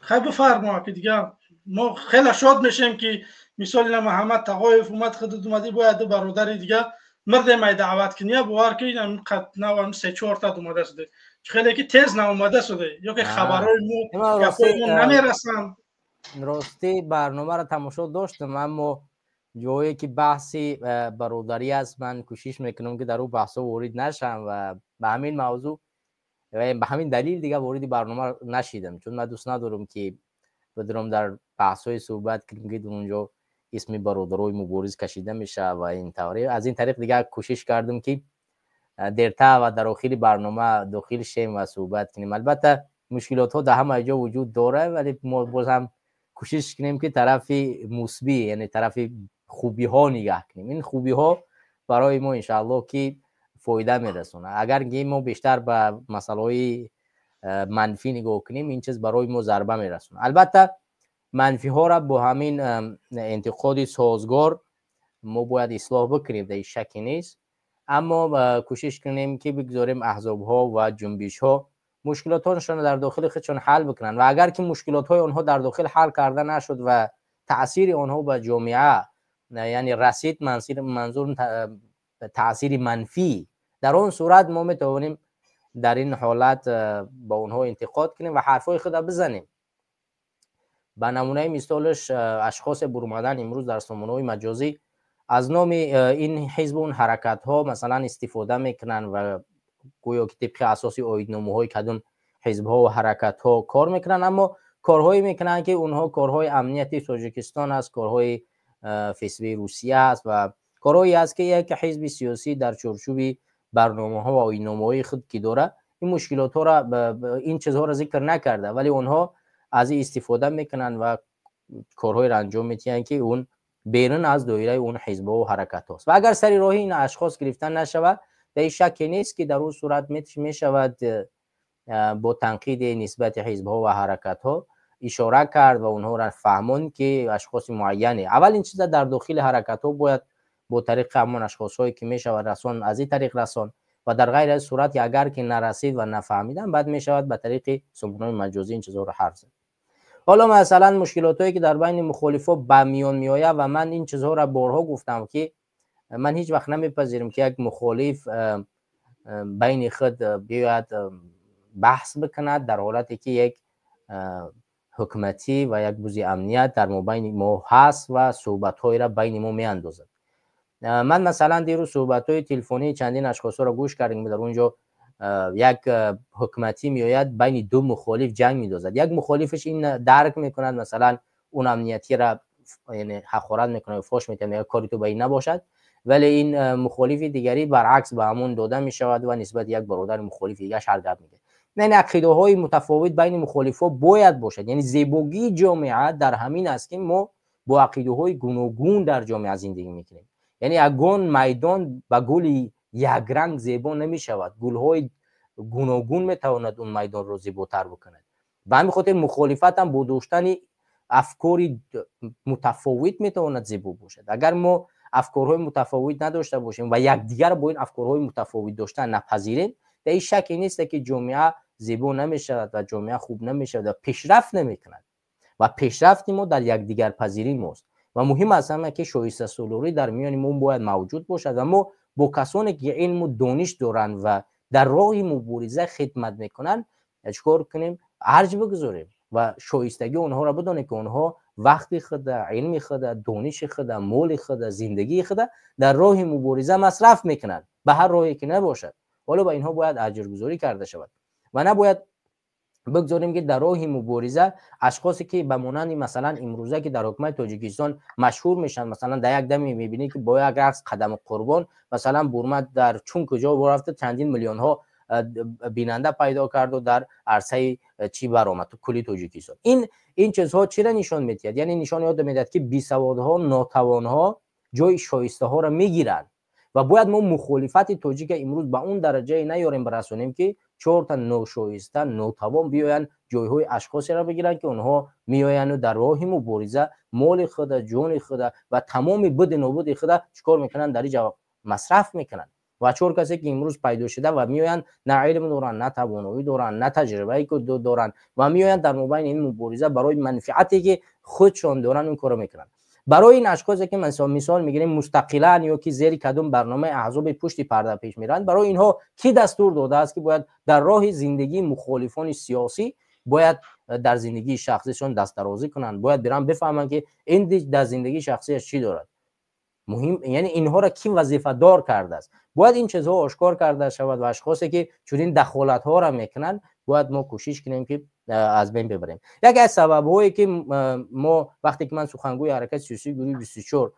A: хай, бифармо, ки дига мо хеле шод мешем, ки мисол ина Муҳаммад Тағоев омад, худат омадӣ, бояд ду бародари дига мирдем ай даъват киния. Бовар ки навам се чорта омада шуде, хеле ки тез наомада шуде ё ки хабарҳои мо, гапҳои мо намерасанд.
N: Ростӣ, барномаро тамошо доштам, аммо ҷое ки баҳси бародарӣ аст, ман кӯшиш мекунам, ки дар ӯ баҳсҳо ворид нашам ва ба ҳамин мавзӯъ, ба ҳамин далил дига вориди барнома нашидам, чун ман дӯст надорам, ки бидурам дар баҳсҳои суҳбат кунем, ки унҷо исми бародарои мубориз кашида мешавад ва ин тавре. Аз ин тариқ дига кӯшиш кардам, ки дертар ва дар охири барнома дохил шем ва суҳбат кунем. Албатта, мушкилотҳо дар ҳама ҷо вуҷуд дорад, вале мо боз ҳам кӯшиш кунем, ки тарафи мусбӣ, яъне тарафи хубиҳо нигаҳ кунем. Ин хубиҳо барои мо, иншааллоҳ, ки фоида мерасонад. Агар ки мо бештар ба масъалаҳои манфӣ нигоҳ кунем, ин чиз барои мо зарба мерасонад. Албатта, манфиҳоро бо ҳамин интиқоди созгор мо бояд ислоҳ бикунем, дар шакке нест, аммо кӯшиш кунем, ки бигзорем аҳзобҳо ва ҷунбишҳо мушкилотҳояшонро дар дохили худшон ҳал бикунанд ва агар ки мушкилотҳои онҳо дар дохил ҳал карда нашуд ва таъсири онҳо ба ҷомеа, яъне расид, манзур таъсири манфӣ, дар он сурат мо метавонем дар ин ҳолат ба онҳо интиқод кунем ва ҳарфҳои худро бизанем. Ба намунаи мисолаш, ашхосе бурумадан имрӯз дар сомонаҳои маҷозӣ, аз номи ин ҳизбу он ҳаракатҳо, масалан, истифода мекунанд ва гӯё ки тибқи асоси оидномаҳои кадом ҳизбҳо ва ҳаракатҳо кор мекунанд, аммо корҳое мекунанд, ки онҳо корҳои амнияти Тоҷикистон аст, корҳои ФСБ Русия аст ва корҳое аст, ки як ҳизби сиёсӣ дар чорчӯби барномаҳо ва оинномаҳои худ ки дорад, ин мушкилотҳоро, ин чизҳоро зикр накарда, вале онҳо аз ин истифода мекунанд ва корҳоеро анҷом медиҳанд, ки он берун аз доираи он ҳизбҳо ва ҳаракатҳост. Ва агар сари роҳи ин ашхос гирифта нашавад, дар ин шакке нест, ки дар он сурат мешавад бо танқиди нисбати ҳизбҳо ва ҳаракатҳо ишора кард ва онҳоро фаҳмонд, ки ашхоси муайяне. Аввал ин чиза дар дохили ҳаракатҳо бояд бо тариқи ҳамон ашхосҳое ки мешавад расон, аз ин тариқ расон ва дар ғайри аз сурат, агар ки нарасид ва нафаҳмидан, баъд мешавад ба тариқи сомонаҳои маҷозӣ ин чизҳоро ҳарф зад. Ҳоло, масалан, мушкилотҳое ки дар байни мухолифо ба миён меояд, ва ман ин чизҳоро борҳо гуфтам, ки Ман ҳеҷ вақт намепазирам, ки як мухолиф байни худ биёяд баҳс бикунад, дар ҳолате ки як ҳукуматӣ ва як бузи амният дар мобайни мо ҳаст ва суҳбатҳоеро байни мо меандозад. Ман масалан дирӯз суҳбатҳои телефонии чандин ашхосҳоро гӯш кардем, дар он ҷо як ҳукуматӣ меояд, байни ду мухолиф ҷанг медозад. Як мухолифаш ин дарк мекунад, масалан он амниятиро яъне ҳақорат мекунад, фош метиҳад, мегӯяд кори ту ба ин набошад, вале ин мухолифи дигарӣ баръакс ба ҳамон дода мешавад ва нисбати як бародари мухолифи дигараш ҳар гап мегӯяд. Яъне ақидаҳои мутафовит байни мухолифҳо бояд бошад. Яъне зебогии ҷомеа дар ҳамин аст, ки мо бо ақидаҳои гуногун дар ҷомеа зиндагӣ мекунем. Яъне ягон майдон ба гули якранг зебо намешавад, гулҳои гуногун метавонад он майдонро зеботар бикунад. Ба ҳамин хотир мухолифат ҳам бо доштани афкори мутафовит метавонад зебо бошад. Агар мо афкорҳои мутафовит надошта бошем ва якдигар бо ин афкорҳои мутафовит доштан напазирем, дар ин шаке нест, ки ҷомеа зебо намешавад ва ҷомеа хуб намешавад ва пешрафт намекунад. Ва пешрафти мо дар якдигарпазирии мост. Ва муҳим аст ҳама, ки шоистасолорӣ дар миёни мо бояд мавҷуд бошад ва мо бо касоне ки илму дониш доранд ва дар роҳи мубориза хидмат мекунанд, чикор кунем? Арҷ бигузорем ва шоистагии онҳоро бидонем, ки онҳо вақти худа, илми худа, дониши худа, моли худа, зиндагии худа дар роҳи мубориза масраф мекунанд, ба ҳар роҳе ки набошад. Ҳоло ба инҳо бояд аҷргузорӣ карда шавад ва набояд бигзорем, ки дар роҳи мубориза ашхосе ки ба монанди масалан имрӯза ки дар ҳукумати Тоҷикистон машҳур мешаванд, масалан дар як даме мебинӣ, ки бо як рақс қадаму қурбон масалан бурмад дар чун куҷо рафта, чандин миллионҳо бинанда пайдо карду дар арсаи чӣ баромад, кулли Тоҷикистон. Ин чизҳо чиро нишон медиҳад? Яъне нишон ёд медиҳад, ки бисаводҳо, нотавонҳо ҷои шоистаҳоро мегиранд. Ва бояд мо мухолифати тоҷика имрӯз ба он дараҷае наёрем, барасонем, ки чорта ношоиста, нотавон биёянд, ҷойҳои ашхосеро бигиранд, ки онҳо меоянду дар роҳи мубориза моли худа, ҷони худа ва тамоми буди нобуди худа чикор мекунанд? Дар инҷа масраф мекунанд. Ва чор касе ки имрӯз пайдо шуда ва меоянд, на илм доранд, на тавоноӣ доранд, на таҷрибае доранд ва меоянд дар мобайни ин мубориза барои манфиате ки худшон доранд ин корро мекунанд. Барои ин ашхосе ки мисол мегирем мустақилан ё ки зери кадом барномаи аҳзоби пушти парда пеш мераванд, барои инҳо кӣ дастур додааст, ки бояд дар роҳи зиндагии мухолифони сиёсӣ бояд дар зиндагии шахсишон дастдарозӣ кунанд? Бояд биран бифаҳманд, ки ин дар зиндагии шахсияш чӣ дорад. Муҳим, яъне инҳоро кӣ вазифадор кардааст? Бояд ин чизҳо ошкор карда шавад ва ашхосе ки чунин дахолатҳоро мекунанд, бояд мо кӯшиш кунем, ки аз байн бибарем. Яке аз сабабҳое ки мо вақте ки ман сухангӯи ҳаракати сиёсии гурӯҳи 24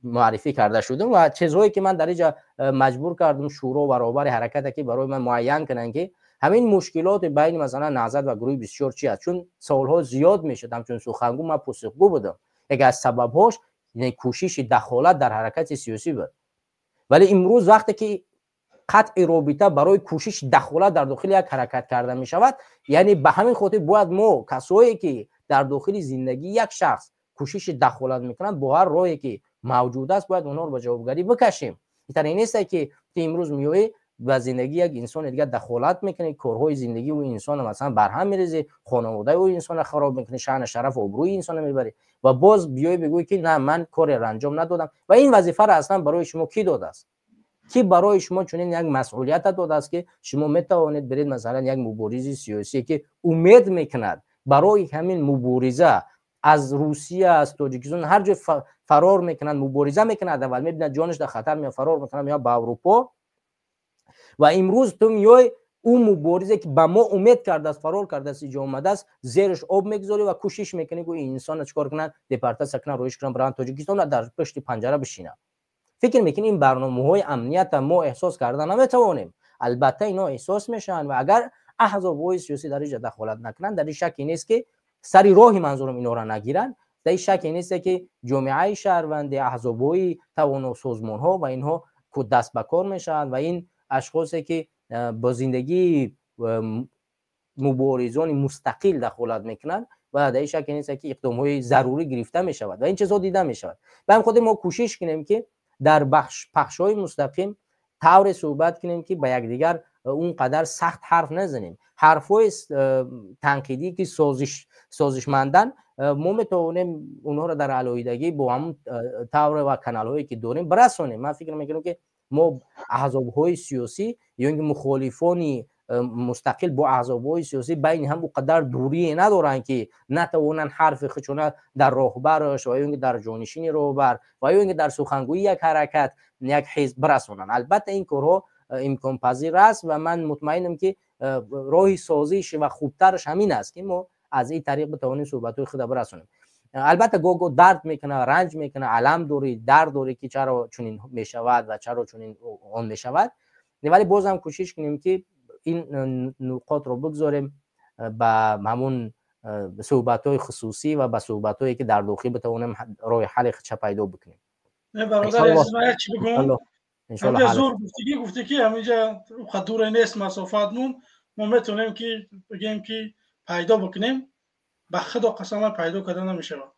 N: муаррифӣ карда шудам ва чизҳое ки ман дар инҷа маҷбур кардам шӯро ва роҳбари ҳаракате ки барои ман муайян кунанд, ки ҳамин мушкилоти байни масалан Наҳзат ва гурӯҳи 24 чи аст, чун саволҳо зиёд мешуд, ҳамчун сухангӯ ман посухгӯ будам. Яке аз сабабҳош кӯшиши дахолат дар ҳаракати сиёсӣ буд. Вале имрӯз вақте ки қатъи робита барои кӯшиши дахолат дар дохили як ҳаракат карда мешавад, яъне ба ҳамин хотир бояд мо касое ки дар дохили зиндагии як шахс кӯшиши дахолат мекунанд, бо ҳар роҳе ки мавҷуд аст, бояд онҳоро ба ҷавобгарӣ бикашем. Ин нест, ки ту имрӯз меоӣ, ба зиндагии як инсони дигар дахолат мекунӣ, корҳои зиндагии ӯ инсона масалан барҳам мерезӣ, хонаводаи ӯ инсона хароб мекунӣ, шаъну шарафу обрӯи инсона мебарӣ ва боз биёӣ бигӯӣ, ки на, ман кореро анҷом надодам. Ва ин вазифаро аслан барои шумо кӣ додааст? Кӣ барои шумо чунин як масъулията додааст, ки шумо метавонед биред, масалан як муборизи сиёсие ки умед мекунад барои ҳамин мубориза аз Русия, аз Тоҷикистон, ҳар ҷой фарор мекунад, мубориза мекунад, аввал мебинад ҷонаш дар хатар меояд, фарор мекунад, меояд ба Аврупо. Ва имрӯз ту меоӣ, ӯ муборизе ки ба мо умед кардааст, фарор кардааст, инҷо омадааст, зераш об мегузорӣ ва кӯшиш мекунӣ, ки инсонро чикор кунанд? Депортатсия кунанд, роҳиш кунанд, баранд Тоҷикистон, дар пушти панҷара бишинанд. Фикр мекунӣ ин барномаҳои амнията мо эҳсос карда наметавонем? Албатта ино эҳсос мешаванд. Ва агар аҳзобҳои сиёсӣ дар инҷа дахолат накунанд, дар ин шаке нест, ки сари роҳи манзурам инора нагиранд, дар ин шаке нест, ки ҷомеаи шаҳрвандӣ, аҳзобҳои тавоно, созмонҳо ва инҳо даст ба кор мешаванд ва ин ашхосе ки бо зиндагии муборизони мустақил дахолат мекунанд, ва дар ин шаке нест, ки иқдомҳои зарурӣ гирифта мешавад ва ин чизҳо дида мешавад. Ба ҳамин хотир мо кӯшиш кунем, ки дар пахшҳои мустақим тавре суҳбат кунем, ки ба якдигар он қадар сахт ҳарф назанем. Ҳарфҳои танқидӣ ки созишманданд, мо метавонем онҳоро дар алоҳидагӣ бо ҳамун тавр ва каналҳое ки дорем бирасонем. Ман фикр мекунам, ки мо аҳзобҳои сиёсӣ ё ин ки мухолифони мустақил бо аҳзобҳои сиёсӣ байни ҳам он қадар дурие надоранд, ки натавонанд ҳарфи худшона дар роҳбараш ва ё ин ки дар ҷонишини роҳбар ва ё ин ки дар сухангӯи як ҳаракат, як ҳизб бирасонанд. Албатта, ин корҳо имконпазир аст ва ман мутмаинам, ки роҳи созиш ва хубтараш ҳамин аст, ки мо аз ин тариқ битавонем суҳбатҳои худро бирасонем. Албатта, гоҳ-гоҳ дард мекунад, ранҷ мекунад, алам дорӣ, дард дорӣ, ки чаро чунин мешавад ва чаро чунин он мешавад, вале бозам кӯшиш кунем, ки ин нуқотро бигзорем ба ҳамун суҳбатҳои хусусӣ ва ба суҳбатҳое ки дар дохил битавонем роҳи ҳалли худша пайдо бикунем.
A: Бародар азиз, ман як чи бигӯм. Зур гуфтагӣ, гуфтӣ, ки ҳаминҷа дуре нест масофатмон, мо метавонем ки бигем, ки пайдо бикунем. Ба худо қасамай, пайдо карда намешавад.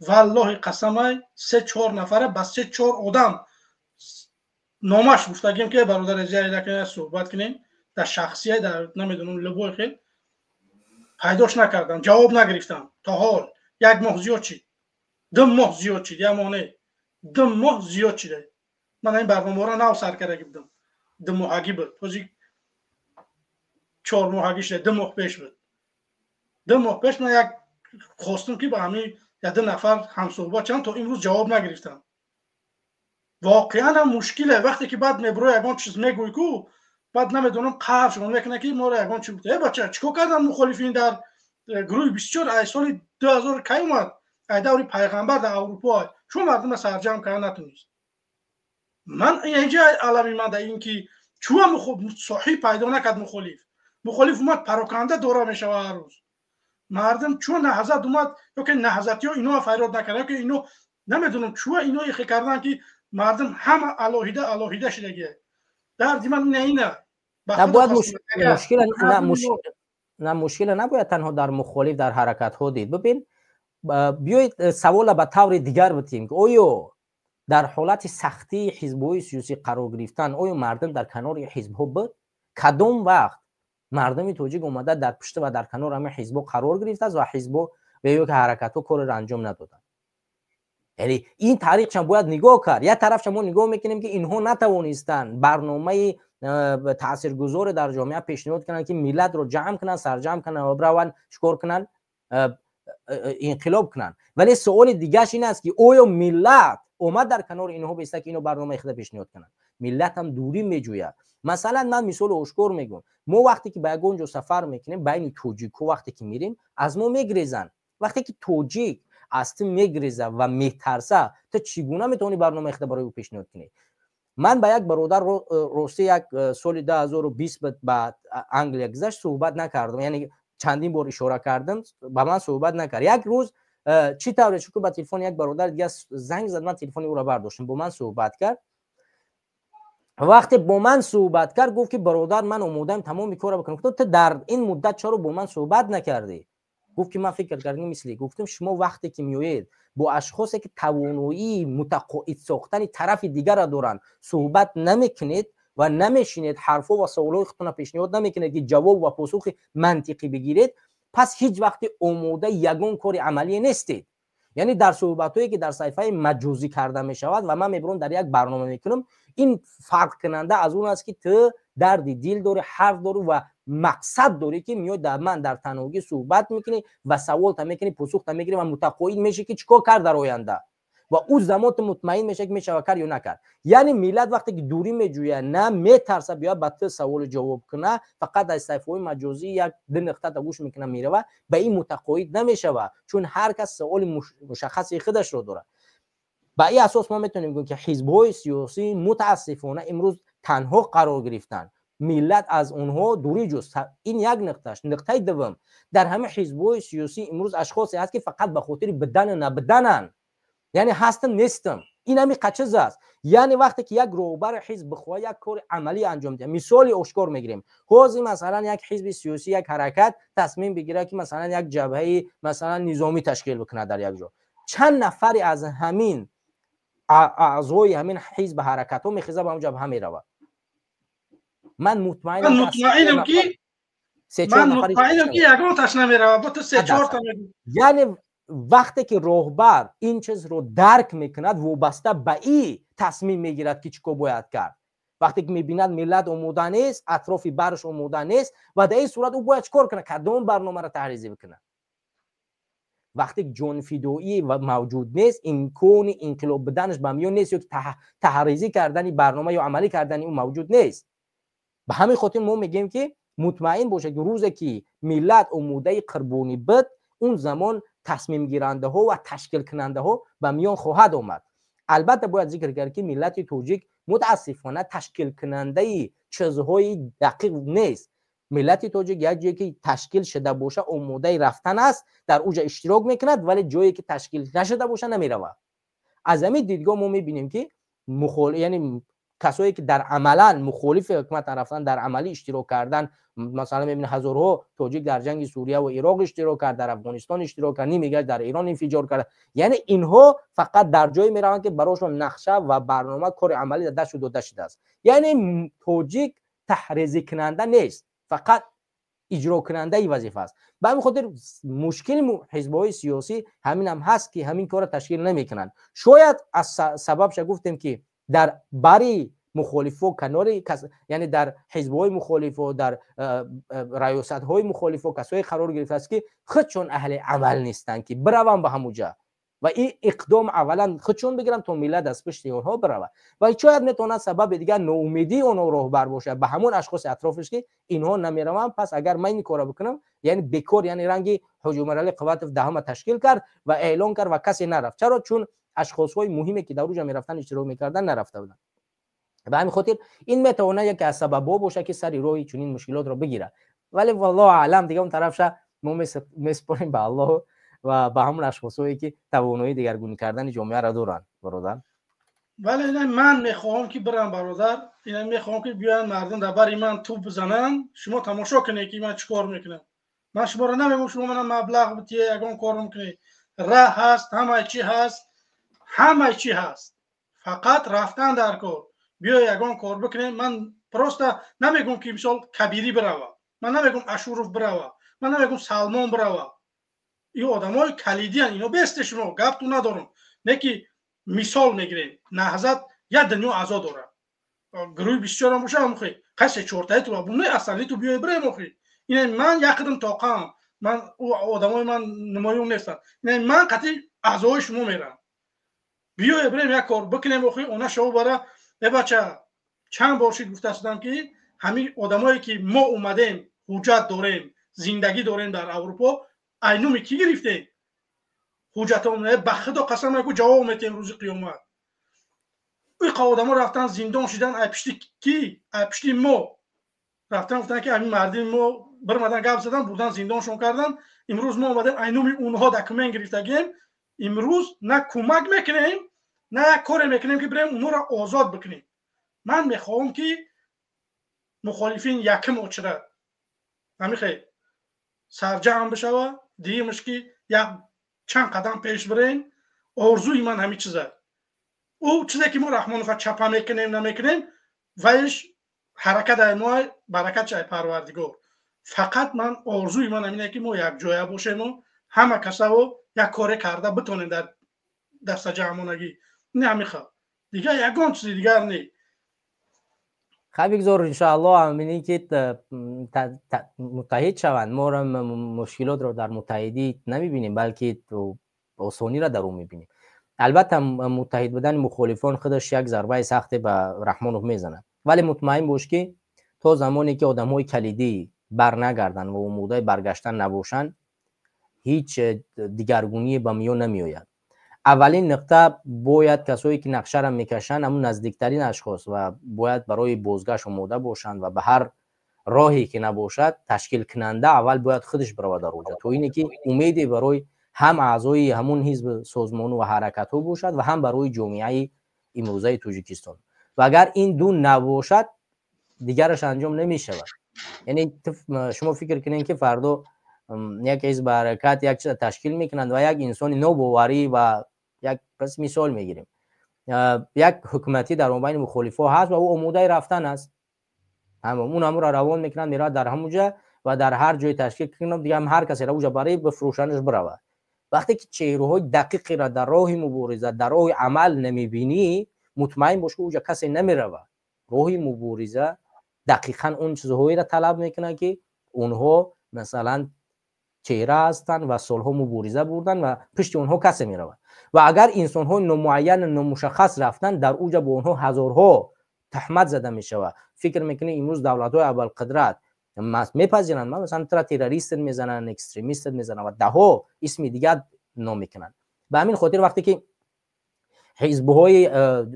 A: Валлоҳи қасамай, се чор нафара ба се чор одам номаш гуфтагим, ки бародар азиз, суҳбат кунем дар шахсия, дар намедонам, любой хел пайдош накардам, ҷавоб нагирифтам то ҳол. Як моҳ зиёд шид, 2 моҳ зиёд шид, як моҳ не, 2 моҳ зиёд шида. Ман ин барномаро нав сар кардаги будам, 2 моҳагӣ буд, ҳозир 4 моҳагӣ шуда. 2 моҳ пеш буд. 2 моҳ пеш ман як хостум, ки ба ҳамин як ду нафар ҳамсуҳбат шавам, то имрӯз ҷавоб нагирифтам. Воқеан ҳам мушкиле. Вақте ки баъд мебуро, ягон чиз мегӯй ку, баъд намедонам, қаҳршон мекунад, ки моро ягон чи гуфта. Э бача, чӣ кор кардан мухолифин дар гурӯҳи 24 ай соли 2000 кай омад, ай даври пайғамбар дар Аврупо чун мардума сарҷамъ карда натунист? Ман инҷа алами ман дар ин ки чӯа соҳиб пайдо накард. Мухолиф омад, пароканда дора мешава ҳар рӯз. Мардум чун наҳзат омад ё ки наҳзатиҳо ино фарёд накард, ё ки ино намедонам чӯа ино ихе кардан, ки мардум ҳама алоҳида алоҳида шидагия. Дарди ман ина ина.
N: На, мушкила набояд танҳо дар мухолиф, дар ҳаракатҳо дид. Бибин, биёед савола ба таври дигар битем: оё дар ҳолати сахтии ҳизбҳои сиёсӣ қарор гирифтан, оё мардум дар канори ҳизбҳо буд? Кадом вақт мардуми тоҷик омада дар пушта ва дар канори ҳамин ҳизбҳо қарор гирифтааст ва ҳизбҳо ва ё ки ҳаракатҳо кореро анҷом надоданд? Яъне ин тариқшам бояд нигоҳ кард. Як тарафша мо нигоҳ мекунем, ки инҳо натавонистанд барномаи таъсиргузоре дар ҷомеа пешниҳод кунанд, ки миллатро ҷамъ кунанд, сарҷамъ кунанд ва бираванд, чикор кунанд, инқилоб кунанд. Вале суоли дигараш ин аст, ки оё миллат омад дар канори инҳо беста, ки ино барномаи худа пешниҳод кунанд? Миллат ҳам дурӣ меҷӯяд. Масалан, ман мисоли ошкор мегӯям: мо вақте ки ба ягон ҷо сафар мекунем, байни тоҷикҳо вақте ки мирем, аз мо мегрезанд. Вақте ки тоҷик аз ту мегреза ва метарса, ту чӣ гуна метавонӣ барномаи худа барои ӯ пешниҳод кунӣ? Ман ба як бародар, рости, як соли 2020 ба Англия гузашт, суҳбат накардам, яъне чандин бор ишора кардам, ба ман суҳбат накард. Як рӯз чӣ тавре шуд, ба телефони як бародар дига занг зад, ман телефони ӯро бардоштам, бо ман суҳбат кард. Вақте бо ман суҳбат кард, гуфт, ки бародар, ман омодаам тамоми корро бикунам. Гуфтам: ту дар ин муддат чаро бо ман суҳбат накардӣ? Гуфт, ки ман фикр кардам мисли. Гуфтам: шумо вақте ки меоед, бо ашхосе ки тавоноии мутақоид сохтани тарафи дигарро доранд, суҳбат намекунед ва намешинед, ҳарфҳо ва саволҳои худтонро пешниҳод намекунед, ки ҷавоб ва посухи мантиқӣ бигиред, пас ҳеҷ вақте омодаи ягон кори амалие нестед. Яъне дар суҳбатҳое ки дар саҳифаи маҷозӣ карда мешавад ва ман мебурам, дар як барнома мекунам, ин фарқкунанда аз он аст, ки ту дарди дил дорӣ, ҳарф дорӣ ва мақсад дорӣ, ки меои дар ман дар танҳогӣ суҳбат мекунӣ ва саволта мекунӣ, посухта мегирӣ ва мутақоид мешӣ, ки чӣ кор кард дар оянда, ва ӯ замон ту мутмаин мешавӣ, ки мешава кард ё накард. Яъне миллат вақте ки дурӣ меҷӯяд, на метарса биёяд ба ту саволу ҷавоб куна, фақат аз саҳифаҳои маҷозӣ як ду нуқтата гӯш мекуна, мерава, ба ин мутақоид намешава, чун ҳар кас саволи мушаххаси худашро дорад. Ба ин асос мо метавонем гӯем, ки ҳизбҳои сиёсӣ мутаассифона имрӯз танҳо қарор гирифтанд, миллат аз онҳо дурӣ ҷуст. Ин як нуқташ. Нуқтаи дуввум: дар ҳамаи ҳизбҳои сиёсӣ имрӯз ашхосе ҳаст, ки фақат ба хотири бидану набидананд, яъне ҳастам, нестам, ин ҳами қачиз аст. Яъне вақте ки як роҳбари ҳизб бихоҳад як кори амалӣ анҷом диҳад, мисоли ошкор мегирем: ҳозир масалан як ҳизби сиёсӣ, як ҳаракат тасмим бигирад, ки масалан як ҷабҳаи масалан низомӣ ташкил бикунад дар як ҷо, чанд нафаре аз ҳамин аъзои ҳамин ҳизб, ҳаракатҳо мехеза, ба он ҷабҳа меравад? Ман
A: мутмаинам ки ман мутмаинам ки ягонташ намеравад, бо ту се чорта мегӯӣ.
N: Яъне вақте ки роҳбар ин чизро дарк мекунад, вобаста ба ин тасмим мегирад ки чӣ кор бояд кард. Вақте ки мебинад миллат омода нест, атрофи барш омода нест, ва дар ин сурат ӯ бояд чӣ кор кунад, кадом барномаро таҳризӣ бикунад? Вақте ки ҷонфидоӣ мавҷуд нест, имкони инқилоб буданаш ба миён нест, ё ки таҳризӣ кардани барнома ё амалӣ кардани ӯ мавҷуд нест. Ба ҳамин хотир мо мегӯем ки мутмаин бошад ки рӯзе ки миллат омодаи қурбонӣ буд, он замон тасмимгирандаҳо ва ташкилкунандаҳо ба миён хоҳад омад. Албатта бояд зикр кард ки миллати тоҷик мутаассифона ташкилкунандаи чизҳои дақиқ нест. Миллати тоҷик як ҷое ки ташкил шуда боша омодаи рафтан аст, дар уҷа иштирок мекунад, вале ҷое ки ташкил нашуда боша намеравад. Аз ҳамин дидгоҳ мо мебинем ки яъне касое ки дар амалан мухолифи ҳукумат рафтан, дар амалӣ иштирок кардан, масалан мебинем ҳазорҳо тоҷик дар ҷанги Сурия ва Ироқ иштирок кард, дар Афғонистон иштирок кард, нимигаш дар Эрон инфиҷор кард. Яъне инҳо фақат дар ҷое мераванд ки барошон нақша ва барнома, кори амалӣ дар дастшон дода шудааст. Яъне тоҷик таҳризикунанда нест, фақат иҷрокунандаи вазифа аст. Ба ҳамин хотир мушкили ҳизбҳои сиёсӣ ҳамин ҳам ҳаст ки ҳамин корро ташкил намекунанд. Шояд аз сабабша гуфтем ки дар бари мухолифо канори, яъне дар ҳизбҳои мухолифо, дар раёсатҳои мухолифо касое қарор гирифтааст ки худшон аҳли амал нестанд ки бираванд ба ҳамуҷа ва ин иқдом аввалан худшон бигиранд то миллат аз пушти онҳо биравад. Ва шояд метавонад сабаби дигар ноумедии онҳо роҳбар бошад ба ҳамон ашхоси атрофиш ки инҳо намераванд, пас агар ман ин корро бикунам, яъне бекор, яъне ранги Ҳоҷи Умаралӣ Қувватов даҳама ташкил кард ва эълон кард ва касе нарафт. Чаро? Чун ашхосҳои муҳиме ки дар уҷа мерафтанд, иштирок мекарданд, нарафта буданд. Ба ҳамин хотир ин метавонад яке аз сабабҳо бошад ки сари роҳи чунин мушкилотро бигирад. Вале валлоҳу аълам, дига он тарафша мо месупорем ба Аллоҳ ва ба ҳамон ашхосҳое ки тавоноии дигаргунӣ кардани ҷомеаро доранд, бародар.
A: Бале, ина ман мехоҳам ки бирам, бародар, ина мехоҳам ки биёянд мардум дар бари ман тӯб бизананд, шумо тамошо кунед ки ман чӣ кор мекунам. Ман шуморо намегӯям шумо мана маблағ битие, ягон кор мекунед. Раҳ ҳаст, ҳамаи чӣ ҳаст, ҳамаи чӣ ҳаст, фақат рафтан дар кор. Биё ягон кор бикунем. Ман просто намегӯям ки мисол Кабирӣ бирава, ман намегӯям Ашуров бирава, ман намегӯям Салмон бирава. Ин одамои калидиян, ино бесте шумо гапту надорум, не ки мисол мегирем. Наҳзат як дунё аъзо дорад, гурӯҳи бисёрам боша, охи қай се чортаи ту не асали ту биёй бирем. Охи ина ман як қадам тоқам, ман одамои ман намоён нестанд, ина ман қатъи аъзои шумо мерам, биёе бирем як кор бикунем. Охи она шоу бара э бача, чанд бор шид гуфта шудам ки ҳамин одамое ки мо омадем, ҳуҷҷат дорем, зиндагӣ дорем дар Аврупо, айнуми кӣ гирифтем ҳуҷҷатон? Ба худо қасам яку ҷавоб метиҳем рӯзи қиёмат. Иқа одамо рафтан зиндон шидан, ай пишти кӣ? Ай пишти мо рафтан, гуфтан ки ҳамин мардими мо бирмадан гап задан, бурдан зиндоншон кардан. Имрӯз мо омадем, айнуми онҳо документ гирифтагием. Имрӯз на кӯмак мекунем, на як коре мекунем ки бирем онҳоро озод бикунем. Ман мехоҳам ки мухолифин якм очирад ҳамихе сарҷамъ бишава, дуюмаш ки як чанд қадам пеш бирем. Орзуи ман ҳамин чиза. Ӯ чизе ки мо Раҳмонова чапа мекунем, намекунем, вайш ҳаракат ай мо, баракат ай Парвардигор. Фақат ман орзуи ман ҳамине ки мо якҷоя бошему ҳама касаво як коре карда битонем дар дастаҷамъонагӣ. Не ҳамиха, дигар ягон чизи дигар не.
N: Хай, бигзор, иншоаллоҳ, ҳамине ки муттаҳид шаванд. Моро мушкилотро дар муттаҳидӣ намебинем, балки осониро дар ӯ мебинем. Албатта муттаҳид будани мухолифон худаш як зарбаи сахте ба Раҳмонов мезанад, вале мутмаин бош ки то замоне ки одамҳои калидӣ барнагарданд ва омодаи баргаштан набошанд, ҳеҷ дигаргуние ба миён намеояд. Аввалин нуқта, бояд касое ки нақшаро мекашанд ҳамун наздиктарин ашхос ва бояд барои бозгашт омода бошанд ва ба ҳар роҳе ки набошад ташкилкунанда аввал бояд худаш биравад дар оҷа, то ине ки умеде барои ҳам аъзои ҳамун ҳизб, созмону ва ҳаракатҳо бошад ва ҳам барои ҷомеаи имрӯзаи Тоҷикистон. Ва агар ин ду набошад, дигараш анҷом намешавад. Яъне шумо фикр кунед ки фардо як ҳизб, ҳаракат, як чиза ташкил мекунанд ва як инсони нобоварӣ ва як пас мисол мегирем, як ҳукуматӣ дар мобайни мухолифҳо ҳаст ва ӯ омодаи рафтан аст. Тамом, он ҳамуро равон мекунанд, меравад дар ҳамуҷа ва дар ҳар ҷое ташкил кунанд, дига ҳам ҳар касеро уҷа барои бифурӯшанаш биравад. Вақте ки чеҳраҳои дақиқеро дар роҳи мубориза, дар роҳи амал намебинӣ, мутмаин бош, ки уҷа касе намеравад. Роҳи мубориза дақиқан он чизҳоеро талаб мекунад, ки онҳо масалан чеҳра ҳастанд ва солҳо мубориза бурданд ва пушти онҳо касе меравад. Ва агар инсонҳои номуайяну номушаххас рафтанд, дар уҷа бо онҳо ҳазорҳо таҳмат зада мешавад. Фикр мекунӣ, имрӯз давлатҳои абарқудрат мепазиранд? Масалан, тура террористт мезананд, экстремистт мезананд ва даҳҳо исми дигар ном мекунанд. Ба ҳамин хотир вақте ки ҳизбҳои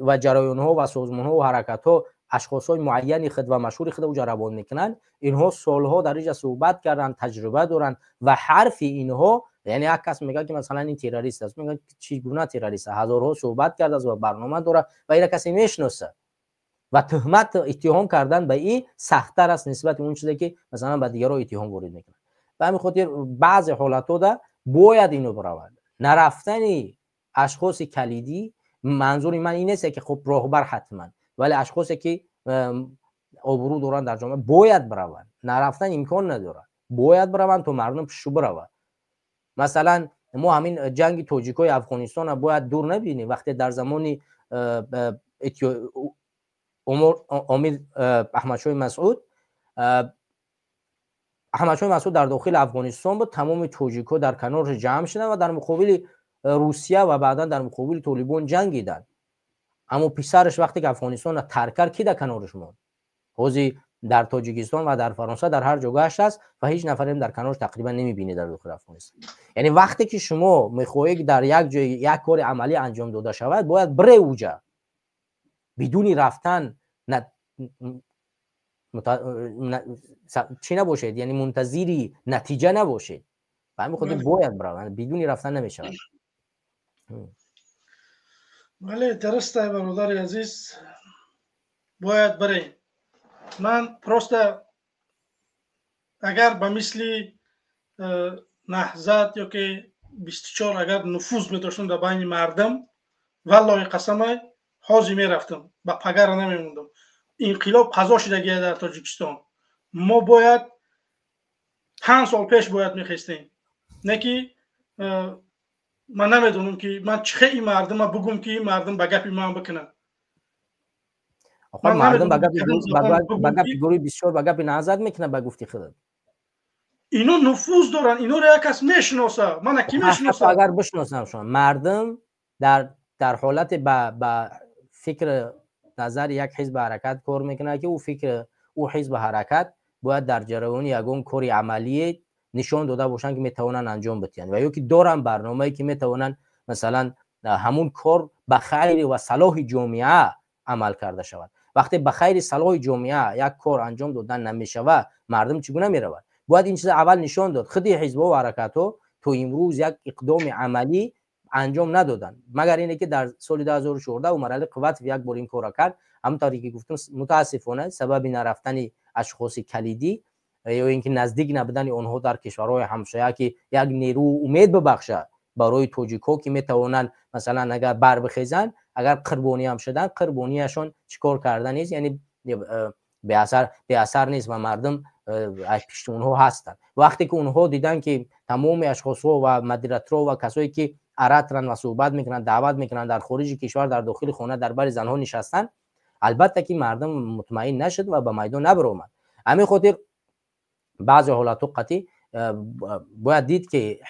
N: ва ҷараёнҳо ва созмонҳо ва ҳаракатҳо ашхосҳои муайяни худ ва машҳури худ уҷа равон мекунанд, инҳо солҳо дар инҷа суҳбат карданд, таҷриба доранд ва ҳарфи инҳо, яъне як кас мегӯяд, ки масалан ин террорист аст, мегӯяд, чӣ гуна террорист аст, ҳазорҳо суҳбат кардааст ва барнома дорад ва инро касе мешиносад. Ва туҳмат иттиҳом кардан ба ин сахттар аст нисбати он чизе, ки масалан ба дигарро иттиҳом ворид мекунад. Ба ҳамин хотир баъзе ҳолатҳода бояд ино биравад. Нарафтани ашхоси калидӣ, манзури ман ин нест, ки хуб роҳбар ҳатман, вале ашхосе ки обрӯ доранд дар ҷомеа бояд бираванд. Нарафтан имкон надорад, бояд бираванд, то мардум пушту биравад. Масалан, мо ҳамин ҷанги тоҷикои Афғонистонро бояд дур набинем. Вақте дар замони Амир Аҳмадшоҳи Масъуд, Аҳмадшоҳи Масъуд дар дохили Афғонистон буд, тамоми тоҷикҳо дар канораш ҷамъ шуданд ва дар муқобили Русия ва баъдан дар муқобили Толибон ҷангиданд. Аммо писараш вақте ки Афғонистонро тарк кард, ки дар канораш монд? Ҳозир дар Тоҷикистон ва дар Фаронса, дар ҳар ҷо гашт аст ва ҳеҷ нафарем дар канораш тақрибан намебинед дар дохили Афғонистон. Яъне вақте ки шумо мехоҳед дар як ҷой як кори амалӣ анҷом дода шавад, бояд бире уҷа. Бидуни рафтан чӣ набошед, яъне мунтазири натиҷа набошед. Ба ҳамин хотир бояд бираванд, бидуни рафтан намешавад.
A: Бале, дуруст, бародари азиз, бояд бирем. Ман просто агар ба мисли Наҳзат ё ки 24 агар нуфуз медоштам дар байни мардум, валлоҳи қасамай, ҳозир мерафтам, ба пагара намемондам. Инқилоб қазо шудагия дар Тоҷикистон. Мо бояд 5 сол пеш бояд мехестем, не ки ман намедонам, ки ман чӣ хел ин мардума бугум, ки ин мардум ба гапи ман бикунанд.
N: Мардум ба гапи гурӯҳи 24, ба гапи Наҳзат мекунад, ба гуфти худат.
A: Ино нуфуз доранд, иноро як кас мешиноса. Мана ки мешиноса?
N: Агар бишиносам шумо, мардум дар ҳолате ба фикр назари як ҳизби ҳаракат кор мекунад, ки ӯ фикр ӯ ҳизби ҳаракат бояд дар ҷараёни ягон кори амалие нишон дода бошанд, ки метавонанд анҷом бидиҳанд ва ё ки доранд барномае, ки метавонанд масалан ҳамун кор ба хайри ва салоҳи ҷомеа амал карда шавад. Вақте ба хайри салоҳи ҷомеа як кор анҷом додан намешавад, мардум чӣ гуна меравад? Бояд ин чиза аввал нишон дод. Худи ҳизбҳо ва ҳаракатҳо то имрӯз як иқдоми амалӣ анҷом надоданд, магар ине ки дар соли 2014 Умарали Қувватов як бор ин корро кард. Ҳамон тавре ки гуфтам, мутаассифона, сабаби нарафтани ашхоси калидӣ ё ин ки наздик набудани онҳо дар кишварҳои ҳамсоя, ки як нерӯ умед бибахшад барои тоҷикҳо, ки метавонанд масалан агар барбихезанд, агар қурбонӣ ҳам шуданд, қурбонияшон чӣ кор карда нест, яъне беасар нест ва мардум аз пишти онҳо ҳастанд. Вақте ки онҳо диданд, ки тамоми ашхосҳо ва модераторо ва касое ки ораторанд ва суҳбат мекунанд, даъват мекунанд, дар хориҷи кишвар, дар дохили хона дар бари занҳо нишастанд, албатта ки мардум мутмаин нашуд ва ба майдон набаромад. Ҳамин хотир баъзе ҳолатҳо қатъӣ бояд дид, ки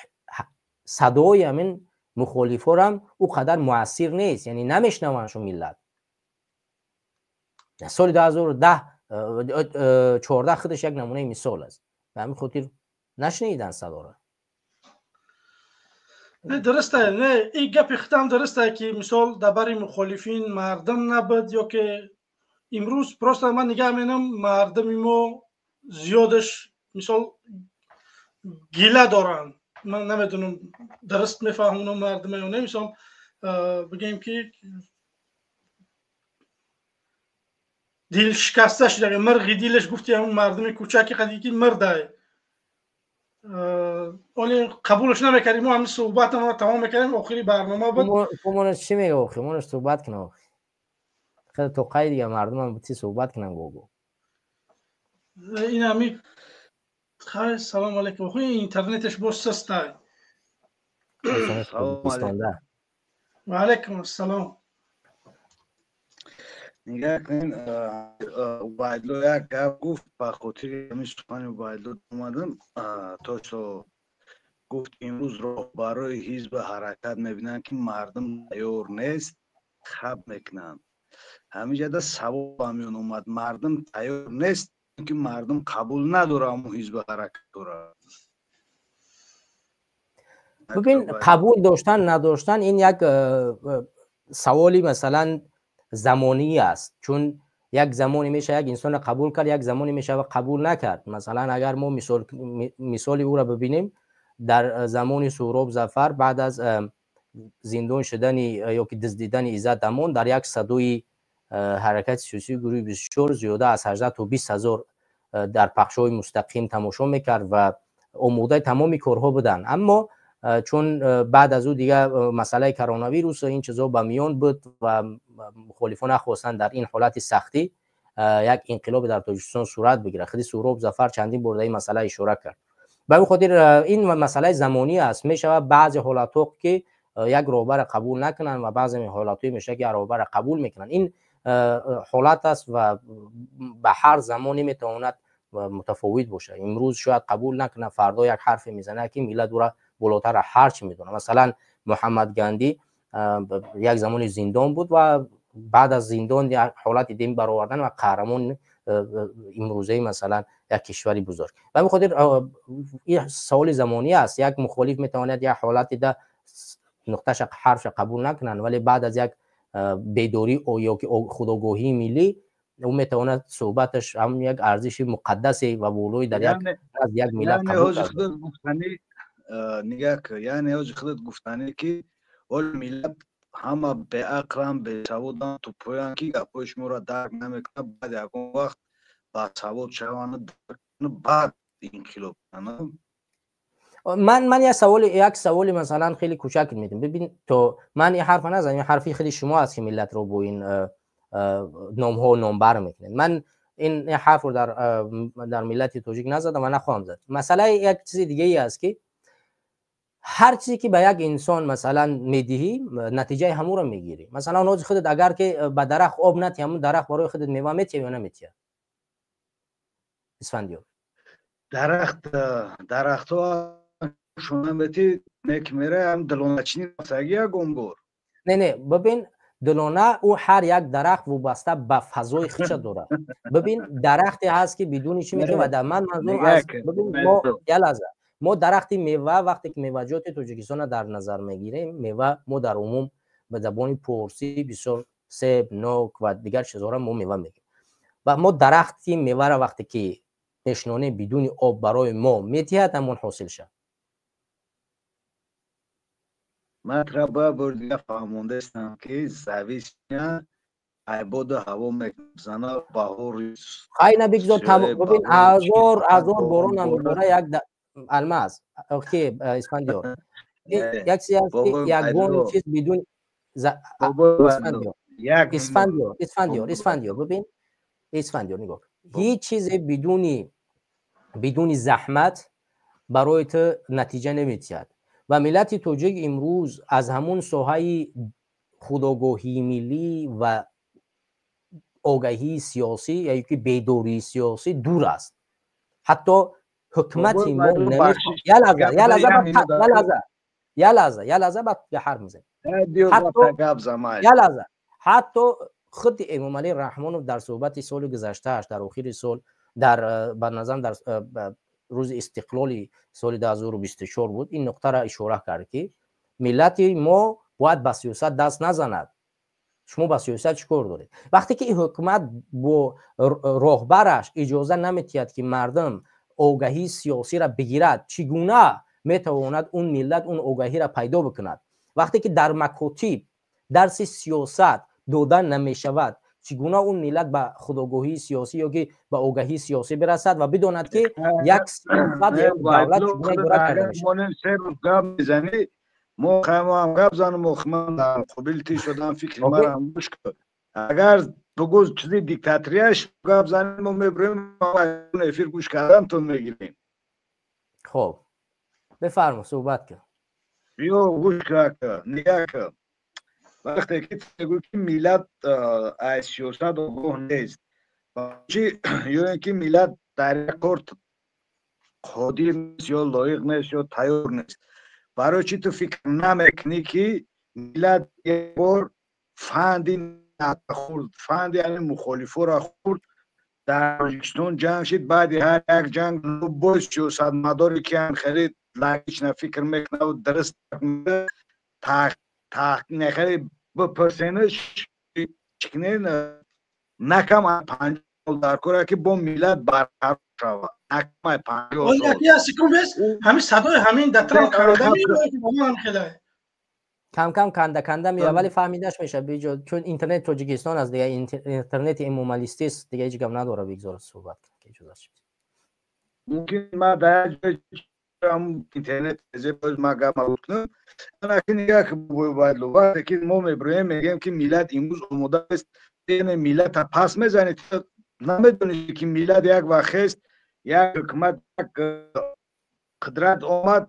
N: садои ҳамин мухолифорам ӯ қадар муассир нест, яъне намешнаванд шу миллат. Соли 2010 14 худаш як намунаи мисол аст. Ба ҳамин хотир нашнидан садоро.
A: Не, дуруст, не, ин гапи худам дуруст, ки мисол дар бари мухолифин мардум набуд ё ки имрӯз просто ман нигаҳ менам, мардуми мо зиёдаш мисол гила доранд. Ман намедонам, дуруст мефаҳмонам мардума ё не. Мисол бигем, ки дилшикаста шуда, мирғи дилаш, гуфти ҳамн мардуми кӯчаки қади ки мирдай, оли қабулаш намекардем. Мо ҳамин суҳбатамонро тамом мекардем, охири барнома буд.
N: Монаш чӣ мега охи? Монаш суҳбат кунам охи, хеле тоқаи дига мардумам бити суҳбат кунам гого.
A: Ин ҳами хай, салом алейкум. Интернеташ боз састай. Ва алейкум ассалом.
K: Нигоҳ кунед, Убайдулло як гап гуфт, ба хотири ҳамин сухани Убайдулло омадам, то что гуфт имрӯз роҳбарои ҳизби ҳаракат мебинанд, ки мардум тайёр нест, хаб мекунанд. Ҳамин ҷада савол ба миён омад: мардум тайёр нест, ки мардум қабул надорад ҳамун ҳизби ҳаракат дорад?
N: Бибин, қабул доштан, надоштан, ин як саволи, масалан, замонӣ аст, чун як замоне меша як инсонро қабул кард, як замоне мешава қабул накард. Масалан, агар мо мисоли ӯро бибинем, дар замони Суҳроб Зафар, баъд аз зиндон шудани ё ки дуздидани Иззат Амон, дар як садои ҳаракати сиёсии гурӯҳи 24 зиёда аз 18 то 20 ҳазор дар пахшҳои мустақим тамошо мекард ва омодаи тамоми корҳо буданд. Аммо чун баъд аз ӯ дигар масъалаи коронавирус, ин чизҳо ба миён буд ва мухолифон нахостанд дар ин ҳолати сахтӣ як инқилобе дар Тоҷикистон сурат бигирад. Худи Суҳроб Зафар чандин бор дар ин масъала ишора кард. Ба ин хотир ин масъалаи замонӣ аст. Мешавад баъзе ҳолатҳо, ки як роҳбарро қабул накунанд, ва баъзе ҳолатҳое мешавад, ки роҳбарро қабул мекунанд. Ин ҳолат аст ва ба ҳар замоне метавонад мутафовит бошад. Имрӯз шояд қабул накунад, фардо як ҳарфе мезанад, ки миллат ӯра болотар ҳар чӣ медонад. Масалан, Муҳаммад Гандӣ як замони зиндон буд ва баъд аз зиндон як ҳолати дин баровардан ва қаҳрамон имрӯзаи, масалан, як кишвари бузург. Ба ҳамин хотир ин саволи замонӣ аст. Як мухолиф метавонад як ҳолати да нуқташа, ҳарфша қабул накунанд, вале баъд аз як бедорӣ ё ки худогоҳии миллӣ ӯ метавонад суҳбаташ ҳамун як арзиши муқаддасе ва волои дар як як миллат қабул.
K: Нигаҳ, яъне ҳози худат гуфтанӣ, ки ҳоли миллат ҳама беақлан, бесаводан, тупоян, ки гапҳои шуморо дарк намекунад, баъд ягон вақт басавод шаванд, баъд инқилоб кунанд.
N: Ман як саволи, масалан, хеле кӯчак медим. Бибин, то ман ин ҳарфа назанам, ин ҳарфи худи шумо аст, ки миллатро бо ин номҳо номбар мекунед. Ман ин ҳарфро дар миллати тоҷик назадам ва нахоҳам зад. Масъалаи як чизи дигаре аст, ки ҳар чизе ки ба як инсон, масалан, медиҳӣ, натиҷаи ҳамонро мегирӣ. Масалан, ҳозир худат агар ки ба дарахт об натиҳӣ, ҳамун дарахт барои худат мева метиҳад ё наметиҳад, Исфандиёр?
K: Дарахт, дарахтҳо шуна мети, нек мера, ҳам дилоначини рафтаги ягон бор?
N: Не, бибин, дилона ӯ ҳар як дарахт вобаста ба фазои худша дорад. Бибин, дарахте ҳаст, ки бидуни чӣ мекунад ва дар ман манзур аз, бибин, мо, як лаҳза, мо дарахти мева, вақте ки меваҷоти Тоҷикистонро дар назар мегирем, мева мо дар умум ба забони порсӣ бисёр себ, нок ва дигар чизҳоро мо мева мегӯем. Ва мо дарахти меваро вақте ки мешинонем, бидуни об барои мо метиҳад ҳамон ҳосилша?
K: Ман тра бояд бори дига фаҳмондаистам, ки зависия айбоду ҳаво мезана, баҳор.
N: Хай, на, бигзор. Бибин, ҳазор ҳазор боронам бибора, як алмаз ки, Исфандиёр, як чизе аст, ки ягон чиз бидун, Исфандиёр, Исфандиёр, Исфандиёр, бибин, Исфандиёр, нигоҳ, ҳеҷ чизе бидуни заҳмат барои ту натиҷа наметиҳад. Ва миллати тоҷик имрӯз аз ҳамун соҳаи худогоҳии миллӣ ва огаҳии сиёсӣ ё ки бедории сиёсӣ дур аст. Ҳатто ҳукумати мо, я лаҳза, я лаҳза, я лаҳза, я лаҳза, я лаҳза, баъд ҳарф мезанем. Я лаҳза, ҳатто худи Эмомалӣ Раҳмонов дар суҳбати соли гузаштааш, дар охири сол, дар ба назарам дар рӯзи истиқлоли соли 2024 буд, ин нуқтаро ишора кард, ки миллати мо бояд ба сиёсат даст назанад. Шумо ба сиёсат чӣ кор доред? Вақте ки ҳукумат бо роҳбараш иҷоза наметиҳад, ки мардум огаҳии сиёсиро бигирад, чӣ гуна метавонад он миллат он огаҳиро пайдо бикунад? Вақте ки дар макотиб дарси сиёсат дода намешавад, чӣ гуна он миллат ба худогоҳии сиёсӣ ё ки ба огаҳии сиёсӣ бирасад ва бидонад, ки як сиёсат ё давлат чӣ гуна идора карда
K: мешавад? Мо ҳам гап занем, ман дар қобил ти шудам, фикри марам гӯш кун. Агар бугӯ чизи диктаторияш гап занем, мо мебурем эфир гӯш кардан тон мегирем.
N: Хоб, бифармо, суҳбат кун.
K: Биё, гӯш кун, нигаҳ кун. Вақте ки мегӯӣ, ки миллат аз сиёсат огоҳ нест, чи ё ин ки миллат дар як кор қодир нест ё лоиқ нест ё тайёр нест, барои чӣ ту фикр намекунӣ, ки миллат як бор фанди хурд, фанди яъне мухолифоро хурд дар Тоҷикистон ҷамъ шид, баъди ҳар як ҷанг боз сиёсатмадоре, ки ҳам хеле логично фикр мекунаву дуруст хеле бипурсенаш, чикунен, накам 50 сол дар кора, ки бо миллат барқарор шавад, накам 50 сол.
A: Ҳамин садои ҳамин датрам карда.
N: Кам кам канда канда меояд, вале фаҳмидаш мешавад, биҷо, чун интернет Тоҷикистон аст, дига интернети эмомалистист, дига ҳеҷ гап надорад. Бигзор суҳбат, иҷозат.
K: Мумкин ма дар як ҷой интернет боз ма гап мабуд кунам. Як вақте ки мо мебироем, мегӯем, ки миллат имрӯз омода аст, яъне миллата пас мезанед. Намедонед, ки миллат як вақт хест, як ҳукумат, як қудрат омад,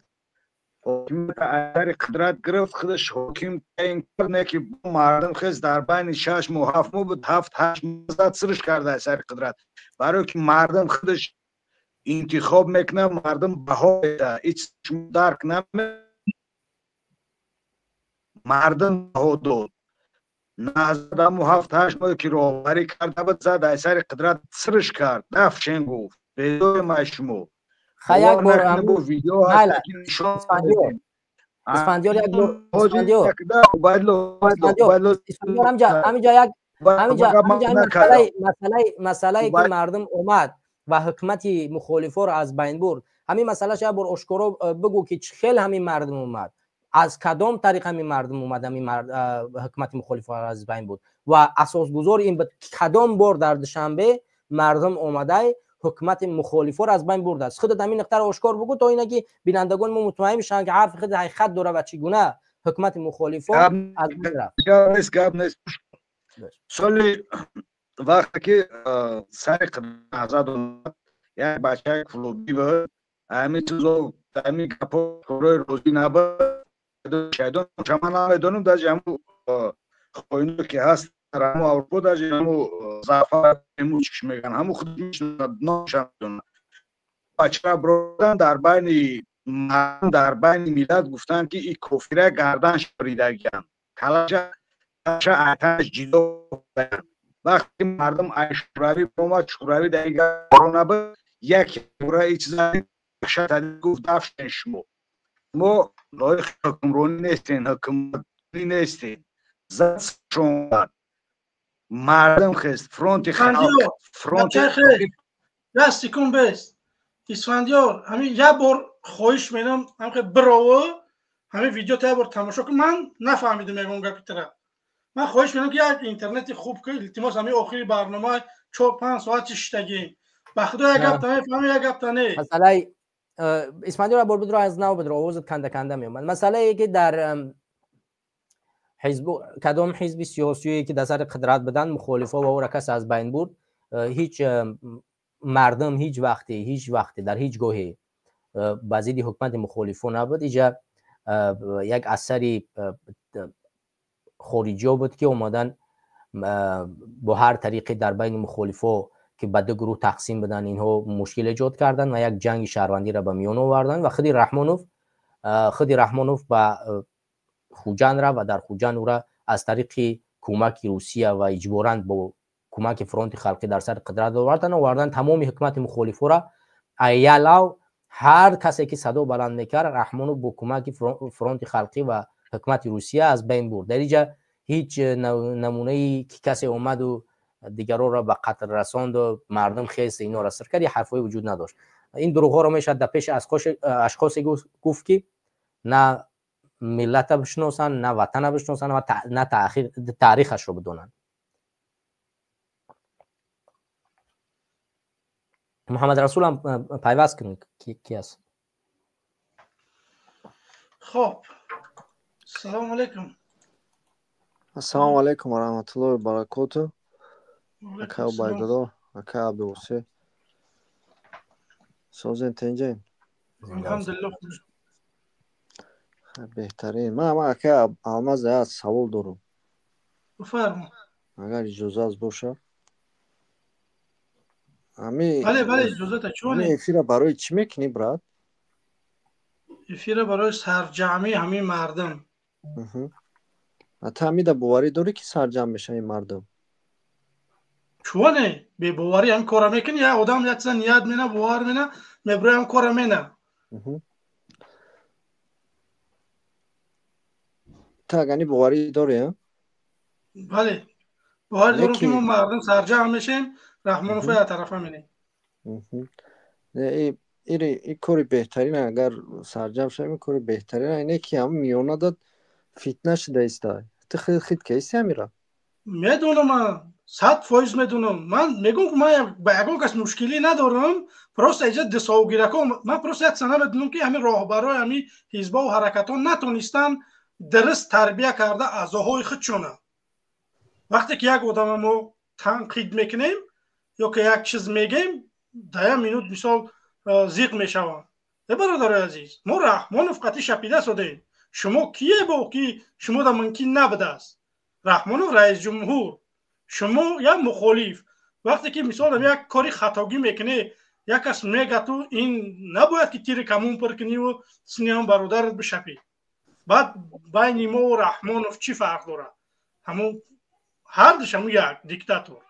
K: ҳокимият қудрат гирифт, худаш ҳоким таъин кард, не ки мардум хест, дар байни 6 моҳ, 7 моҳ буд, 7-8 моҳ зад, сирш карда сари қудрат, барое ки мардум худаш интихоб мекунад, мардум баҳо медиҳад. Ҳеҷ шумо дарк наме, мардум баҳо дод. Назад ҳаму 7-8 моҳе ки роҳбарӣ карда буд, зад ай сари қудрат, сирш кард, дафшен гуфт: «Безорем ай шумо».
N: Як бор
K: видео.
N: Исфандиёр, як бор, Исфандиёр, ҳаминҷа як ҳаминҷа масъалае, ки мардум омад ва ҳукумати мухолифоро аз байн бурд, ҳамин масъалаш як бор ошкоро бигӯ, ки чӣ хел ҳамин мардум омад, аз кадом тариқ ҳамин мардум омад, ҳамин ҳукумати мухолифоро аз байн бурд ва асосгузори ин кадом бор дар Душанбе мардум омадай ҳукумати мухолифоро аз байн бурдааст. Худат ҳамин нуқтаро ошкор бигӯ, то ина ки бинандагони мо мутмаин шаванд, ки ҳарфи худ ҳақиқат дорад ва чӣ гуна ҳукумати мухолифо аз байн рафт.
K: Гап нест, гап нест. Соли вақте ки сари назад як бачаи клубӣ буд, ҳамин чизо, ҳамин гапо корои розӣ набуд, шайдон ман намедонам, даже ҳаму хоино ки ҳаст дар ҳаму Аврупо, даже ҳаму Зафар чиш меган, ҳаму худ номша медонад. Бачара бродан дар байни мардум, дар байни миллат гуфтанд, ки и кофира гардан шоридагиян, калаша айтанаш ҷидо. Вақте мардум ай Шӯравӣ омад, Шӯравӣ дар ин набуд, як бура и чиза гуфт: «Дафшен шумо, мо лоиқи ҳукмронӣ нестем, ҳукуматӣ нестем». Зад шон, мардум хест, фронти халқ, фронти
A: Як секунд бест, Исфандиёр. Ҳамин як бор хоҳиш менам, ҳамхе бирову ҳамин видеото як бор тамошо кун. Ман нафаҳмидам ягон гапи тара. Ман хоҳиш менам, ки як интернети хуб ки, илтимос. Ҳамин охири барнома 4-5 соат шиштагим, ба худо, як гапта мефаҳмам, як гапта не.
N: Масъалаи Исфандиёр, бор бидро, аз нав бидро, овозат канда канда меомад. Масъалае ки дар ҳизб, кадом ҳизби сиёсие ки дар сари қудрат буданд, мухолифо ва ӯра кас аз байн бурд, ҳеҷ мардум ҳеҷ вақте, ҳеҷ вақте, дар ҳеҷ гоҳе ба зидди ҳукумати мухолифо набуд. Иҷа як асари хориҷиё буд, ки омадан бо ҳар тариқе дар байни мухолифо, ки ба ду гурӯҳ тақсим буданд, инҳо мушкил эҷод карданд ва як ҷанги шаҳрвандиро ба миён оварданд. Ва худи Раҳмонов ба Хуҷанд рафт ва дар Хуҷанд ӯра аз тариқи кӯмаки Русия ва иҷборан бо кӯмаки фронти халқӣ дар сари қудрат овардан. Тамоми ҳукумати мухолифоро аялав, ҳар касе ки садо баланд мекард, Раҳмонов бо кӯмаки фронти халқӣ ва ҳукумати Русия аз байн бурд. Дар инҷа ҳеҷ намунае ки касе омаду дигаронро ба қатл расонду мардум хест инора сир кард, ҳарфҳое вуҷуд надошт. Ин дурӯғҳоро мешавад дар пеши ашхосе гуфт, ки на миллата бишносанд, на ватана бишносанд ва на таърихашро бидонанд. Муҳаммад Расулам пайваст кун, ки аст.
A: Хоб, салому алайкум.
O: Ассалому алайкум ва раҳматуллоҳи ва баракоту. Ака Убайдулло, ака Абдуҳусейн. Созен тенҷен?
A: Алҳамдулиллоҳ.
O: Беҳтарин. Ман ака Алмаз як савол дорам.
A: Бифармо.
O: Агар иҷозат боша. Ами
A: Бале, бале, иҷозата чӯне.
O: Эфира барои чӣ мекунӣ, брат?
A: Эфира барои сарҷамъи ҳамин мардум.
O: Ту ҳамида боварӣ дорӣ, ки сарҷамъ мешавад ин мардум?
A: Чӯне? Бебоварӣ ҳам кора мекунӣ, як одам як чиза ният мена, бовар мена, меброи ҳам кора мена.
O: Ту агани боварӣ дорӣ, а?
A: Бале. Боварӣ дорам, ки мо мардум сарҷамъ мешем, Раҳмонов як тарафа менем.
O: И кори беҳтарин, агар сарҷамъ шавем, ин кори беҳтарин, ине ки ҳам миёна дад фитна шуда иста. Ту хит кайси ҳамира?
A: Медонам, ман 100% медонам. Ман мегӯм, ки ман ба ягон кас мушкилӣ надорам, просто иҷа дисовгирако, ман просто як сана медонам, ки ҳамин роҳбарои ҳамин ҳизбову ҳаракатҳо натонистанд дуруст тарбия карда аъзоҳои худшона. Вақте ки як одама мо танқид мекунем ё ки як чиз мегем, дар як минут мисол зиқ мешаванд. Э бародарои азиз, мо Раҳмонов қатъи шапида содем. Шумо кие бо ки шумо да мумкин набудааст? Раҳмонов раисҷумҳур, шумо як мухолиф. Вақте ки мисол як кори хатогӣ мекунӣ, як кас мега ту ин набояд ки тири камон пур куниву синиам бародарат бишапӣ. Баъд байни мо ва Раҳмонов чӣ фарқ дорад? Ҳамун ҳардуш ҳамун як диктатор.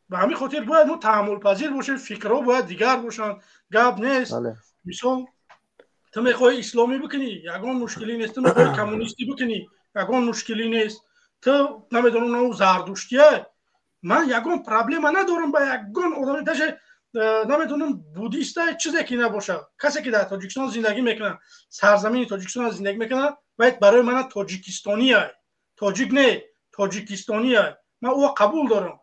A: Ба ҳамин хотир бояд мо таҳаммулпазир бошем, фикрҳо бояд дигар бошанд, гап нест. Мисол ту мехоҳӣ исломӣ бикунӣ, ягон мушкилӣ нест. Ту мехоҳӣ коммунистӣ бикунӣ, ягон мушкилӣ нест. Ту намедонам нав зардуштия, ман ягон проблема надорам ба ягон одами, даже намедонам буддиста, чизе ки набошад. Касе ки дар Тоҷикистон зиндагӣ мекунад, сарзамини Тоҷикистон зиндагӣ мекунад, бояд барои мана тоҷикистония, тоҷик не, тоҷикистония. Ман ӯро қабул дорам,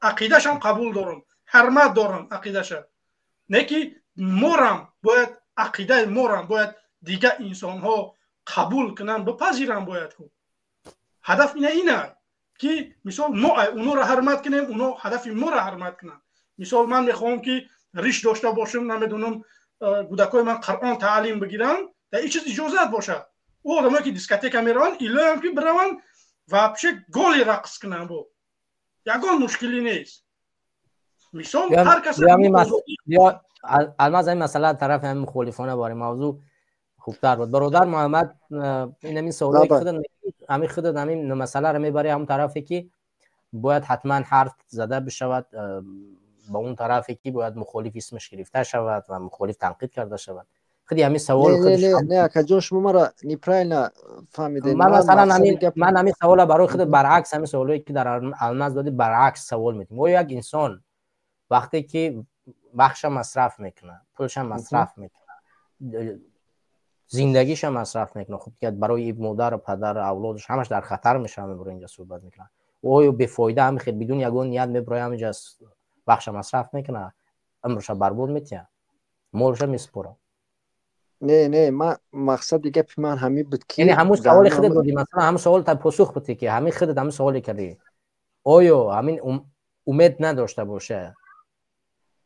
A: ақидашам қабул дорам, ҳурмат дорам ақидаша. Не ки морам бояд ақидаи морам бояд дигар инсонҳо қабул кунанд, бипазиранд бояд. Ку ҳадаф ина ина ки мисол мо онҳоро ҳурмат кунем, онҳо ҳадафи моро ҳурмат кунанд. Мисол ман мехоҳам ки риш дошта бошам, намедонам кӯдакои ман Қуръон таълим бигиранд, дар ин чиз иҷозат бошад. Ӯ одамое ки дискотека мераванд, илоям ки бираванд вообще голи рақс кунанд, бо ягон мушкилӣ нест. Мисол ҳар кас
N: Алмаз ҳамин масъала тарафи ҳамин мухолифона барои мавзӯъ хубтар буд. Бародар Муҳаммад, ин ҳамин саволе худат ҳамин худат ҳамин масъаларо мебарӣ ҳамон тарафе ки бояд ҳатман ҳарф зада бишавад, ба он тарафе ки бояд мухолиф исмаш гирифта шавад ва мухолиф танқид карда шавад. Худи ҳамин савол
O: не, акаҷон, шумо маро неправильно фаҳмидед.
N: Ман масалан ҳамин ман ҳамин савола барои худат баръакс, ҳамин саволое ки дар Алмаз додӣ баръакс савол медиҳем. Оё як инсон вақте ки вақтша масраф мекунад, пулша масраф мекунад, зиндагиша масраф мекунад, хуб ки барои модару падар, авлодаш ҳамаш дар хатар мешавад, мебарои инҷа суҳбат мекунад, оё бефоида ҳамин хел бидуни ягон ният мебарои ҳаминҷа вақтша масраф мекунад, умрша барбод метиҳад, молша месупорад?
O: Не, не, ман мақсади гапи ман ҳамин буд ки
N: яъне ҳамун саволи худат додӣ, масалан ҳамун савол та посух будӣ ки ҳамин худат ҳамин саволе кардӣ. Оё ҳамин умед надошта боша,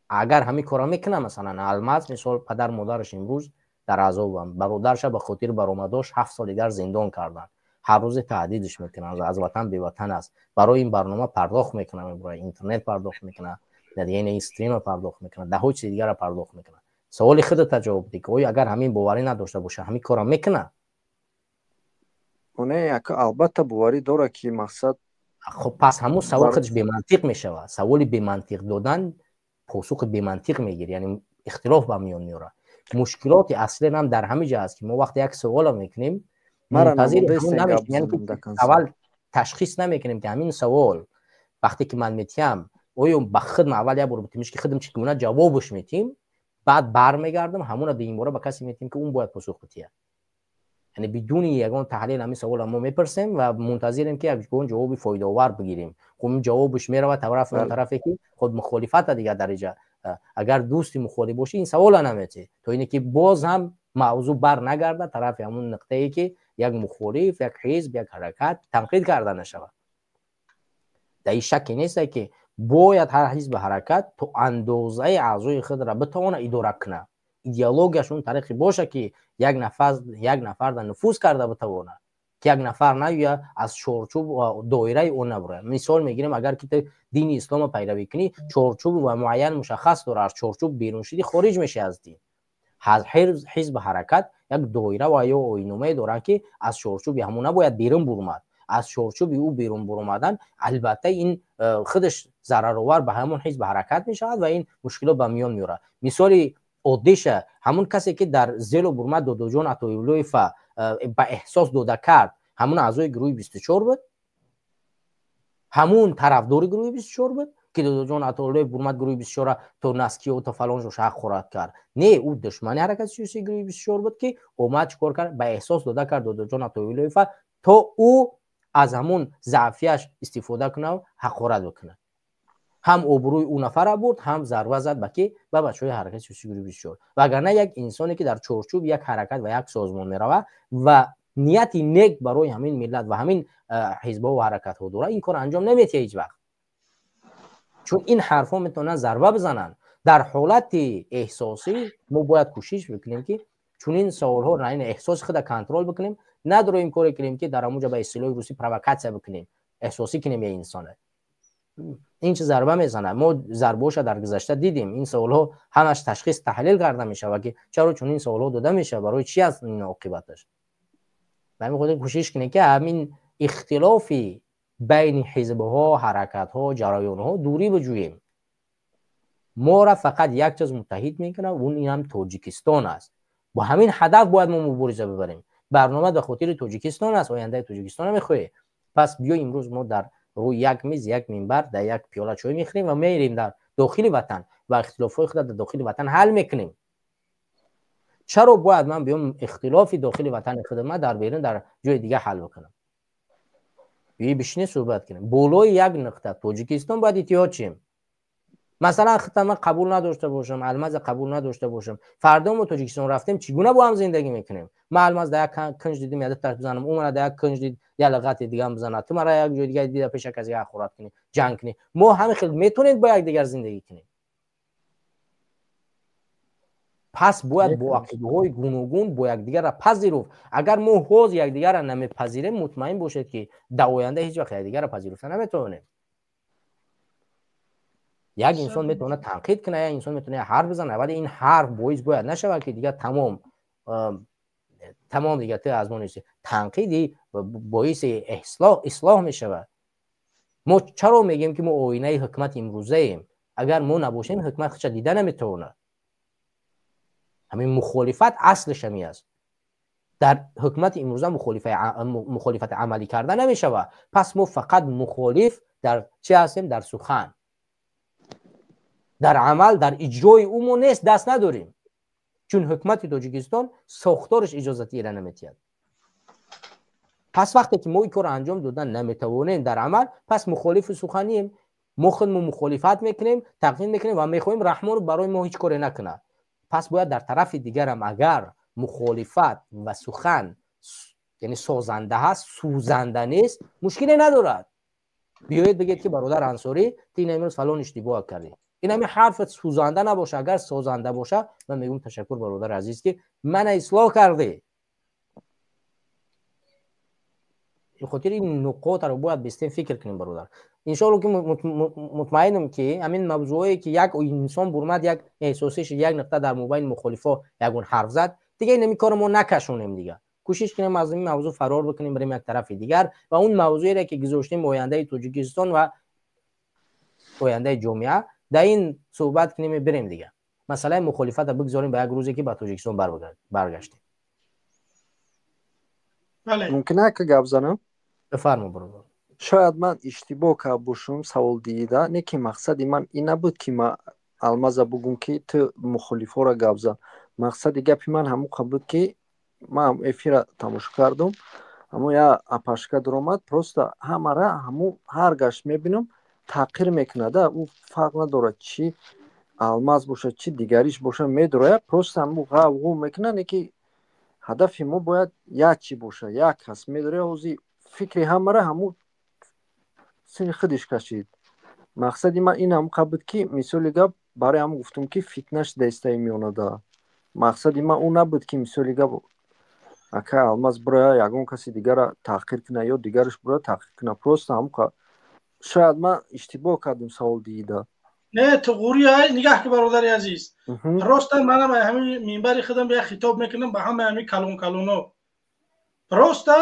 N: агар ҳамин корро мекунад, масалан Алмаз мисол падар модараш имрӯз дар азобанд, бародарша ба хотири баромадош 7 сол дигар зиндон карданд, ҳар рӯзе таҳдидш мекунанд, аз ватан беватан аст, барои ин барнома пардохт мекунад, барои интернет пардохт мекунад, яъне стрима пардохт мекунад, даҳҳо чизи дигарро пардохт мекунад. Саволи худата ҷавоб диҳ, оё агар ҳамин боварӣ надошта боша, ҳамин корро мекунад?
O: Не, албатта боварӣ дорад ки мақсад.
N: Хоб пас ҳамун савол худаш бемантиқ мешавад. Саволи бемантиқ додан посухи бемантиқ мегирӣ, яъне ихтилоф ба миён меорад. Мушкилоти аслӣ ҳам дар ҳамин ҷо аст ки мо вақте як саволро мекунем, мунтазири ҳамун намешавем, яъне ки аввал ташхис намекунем ки ҳамин савол вақте ки ман метиҳам, оё ба худам аввал як бор битимиш ки худам чӣ гуна ҷавобаш метиҳем, баъд бармегардам ҳамонро дуюмбора ба касе метиҳем ки он бояд посух бидиҳад. Яъне бидуни ягон таҳлил ҳамин саволро мо мепурсем ва мунтазирем ки ягон ҷавоби фоидаовар бигирем. Хуб ин ҷавобаш меравад тарафи он тарафе ки худ мухолифата дигар дараҷа. Агар дӯсти мухолиф бошӣ, ин саволро наметиҳӣ, то ине ки боз ҳам мавзӯъ бар нагардад тарафи ҳамун нуқтае ки як мухолиф, як ҳизб, як ҳаракат танқид карда нашавад. Дар ин шакке нест, ки бояд ҳар ҳизби ҳаракат то андозаи аъзои худро битавонад идора кунад, идеологияш он тариқе бошад, ки як нафар дар нуфуз карда битавонад, ки як нафар наёяд аз чорчӯб ва доираи он набарояд. Мисол мегирем, агар ки ту дини ислома пайравӣ кунӣ, чорчӯб ва муайян мушаххас дорад, аз чорчӯб берун шудӣ, хориҷ мешавӣ аз дин. Ҳизб ҳаракат як доира ва ё оинномае доранд, ки аз чорчӯби ҳамон набояд берун бурмад. Аз чорчӯби ӯ берун буромадан, албатта, ин худаш зараровар ба ҳамон ҳизб ҳаракат мешавад ва ин мушкилот ба миён меорад. Мисоли оддиша, ҳамон касе ки дар зело бурмад Додоҷон Атоуллоева ба эҳсос дода кард, ҳамон аъзои гурӯҳи 24 буд, ҳамон тарафдори гурӯҳи 24 буд, ки Додоҷон Атоуллоев бурмад гурӯҳи 24 то наскиё то фалон ҷо шаҳр хӯрад кард. Не, ӯ душмани ҳаракати сиёсии гурӯҳи 24 буд, ки омад чикор кард? Ба эҳсос дода кард Додоҷон Атоуллоева, то ӯ аз ҳамон заъфияш истифода кунад, ҳақорат бикунад. Ҳам обрӯи ӯ нафара бурд, ҳам зарба зад ба ки? Ба бачаҳои ҳаракати сиёсии гурӯҳи 24. Вагарна як инсоне ки дар чорчӯби як ҳаракат ва як созмон меравад ва нияти нек барои ҳамин миллат ва ҳамин ҳизбҳо ва ҳаракатҳо дорад, ин кор анҷом наметиҳад ҳеҷ вақт. Чун ин ҳарфҳо метавонанд зарба бизананд. Дар ҳолати эҳсосӣ мо бояд кӯшиш бикунем, ки чунин саволҳо ин эҳсоси худро контрол бикунем, надороем коре кунем, ки дар ҳамонҷо ба истилоҳи русӣ провокатсия бикунем, эҳсосӣ кунем я инсона. Ин чи зарба мезанад? Мо зарбаҳоша дар гузашта дидем. Ин саволҳо ҳамаш ташхис таҳлил карда мешавад, ки чаро чунин саволҳо дода мешавад, барои чи аст ин оқибаташ. Ба ҳамин хотир кӯшиш кунем, ки ҳамин ихтилофи байни ҳизбҳо, ҳаракатҳо, ҷараёнҳо дурӣ биҷӯем. Моро фақат як чиз муттаҳид мекунад, он ин ҳам Тоҷикистон аст. Бо ҳамин ҳадаф бояд мо мубориза бибарем. Барнома ба хотири Тоҷикистон аст, ояндаи Тоҷикистонро мехоҳем. Пас биё имрӯз мо дар рӯи як миз, як минбар, дар як пиёла чой мехӯрем ва мерем дар дохили ватан ва ихтилофҳои худро дар дохили ватан ҳал мекунем. Чаро бояд ман биём ихтилофи дохили ватани худ ман дар берун дар ҷои дига ҳал бикунам? Биё бишинем суҳбат кунем. Болои як нуқта Тоҷикистон бояд иттиҳод шем. Масалан, худам ман қабул надошта бошам, Алмаза қабул надошта бошам. Фардо мо Тоҷикистон рафтем, чӣ гуна бо ҳам зиндагӣ мекунем? Ман Алмаз дар як кунҷ дидим, як дуташ бизанам, ӯ мара дар як кунҷ дид, як луғати дигам бизанад, ту мара як ҷои дига дида пеша касе ҳақорат кунӣ, ҷанг кунӣ. Мо ҳамин хел метавонем бо якдигар зиндагӣ кунем. Пас бояд бо ақидаҳои гуногун бо якдигарро пазируфт. Агар мо ҳоз якдигарро намепазирем, мутмаин бошед, ки дар оянда ҳеҷ вақт якдигарро пазируфта наметавонем. Як инсон метавонад танқид кунад, як инсон метавонад ҳарф бизанад, вале ин ҳарф боис бояд нашавад, ки дигар тамом тамом дигар ту аз мо нестӣ. Танқиди боиси ислоҳ мешавад. Мо чаро мегӯем, ки мо оинаи ҳукумати имрӯзаем? Агар мо набошем, ҳукумат худша дида наметавонад. Ҳамин мухолифат аслиш ҳамин аст. Дар ҳукумати имрӯза мухолифати амалӣ карда намешавад. Пас мо фақат мухолиф дар чӣ ҳастем? Дар сухан. Дар амал, дар иҷрои ӯ мо нест, даст надорем. Чун ҳукумати Тоҷикистон сохтораш иҷозати ира наметиҳад. Пас вақте ки мо ин корро анҷом додан наметавонем дар амал, пас мухолифи суханием. Мо худмо мухолифат мекунем, тақдим мекунем ва мехоҳем Раҳмонов барои мо ҳеҷ коре накунад. Пас бояд дар тарафи дигарам агар мухолифат ва сухан, яъне созанда ҳаст, сӯзанда нест, мушкиле надорад. Биёед бигед, ки бародар Ансорӣ, ту ин имрӯз фалон иштибоҳ кардӣ. Ин ҳамин ҳарфат сӯзанда набоша, агар созанда боша, ман мегӯям ташаккур бародар азиз, ки мана ислоҳ кардӣ. Хотири ин нуқотро бояд бистем фикр кунем, бародар. Иншоалло, ки мутмаинам, ки ҳамин мавзӯое, ки як инсон бурмад, як эҳсосиш, як нуқта дар мобайни мухолифо ягон ҳарф зад, дига ин ҳамин корро мо накашонем дига. Кӯшиш кунем аз ин мавзӯъ фарор бикунем, барем як тарафи дигар ва он мавзӯере, ки гузоштем, ояндаи Тоҷикистон ва ояндаи ҷомеа, дар ин суҳбат кунем, бирем дига. Масъалаи мухолифатро бигзорем ба як рӯзе, ки ба Тоҷикистон баргаштем.
O: Мумкин аст ки гап занам?
N: Бифармо, бародар.
O: Шояд ман иштибоҳ карда бошам саволдиҳида, не ки мақсади ман ин набуд, ки ман Алмаза бугум, ки ту мухолифҳоро гап зан. Мақсади гапи ман ҳамон буд, ки ман эфира тамошо кардам, аммо я апашка дуромад, просто ҳамара ҳамун ҳар гашт мебинам, таъқир мекунад. Ӯ фарқ надорад, чӣ Алмаз бошад, чӣ дигариш бошад, медурояд, просто ҳамун ғавғу мекунад, не ки Ҳадафи мо бояд як чӣ боша, як кас медоре, ҳозир фикри ҳамара ҳамун сини худиш кашид. Мақсади ман ин ҳамқа буд, ки мисоли гап барои ҳам гуфтум, ки фитна шуда истаи меонада. Мақсади ман ӯ набуд, ки мисоли гап акай Алмаз буроя ягон каси дигара таҳқир куна ё дигараш буроя таҳқир куна. Просто ҳамқа шояд ман иштибоҳ кардем савол диида.
A: Не, туғури ай, нигаҳ ки, бародари азиз, просто манам ҳамин минбари худам як хитоб мекунам ба ҳамаи ҳамин калон калоно: просто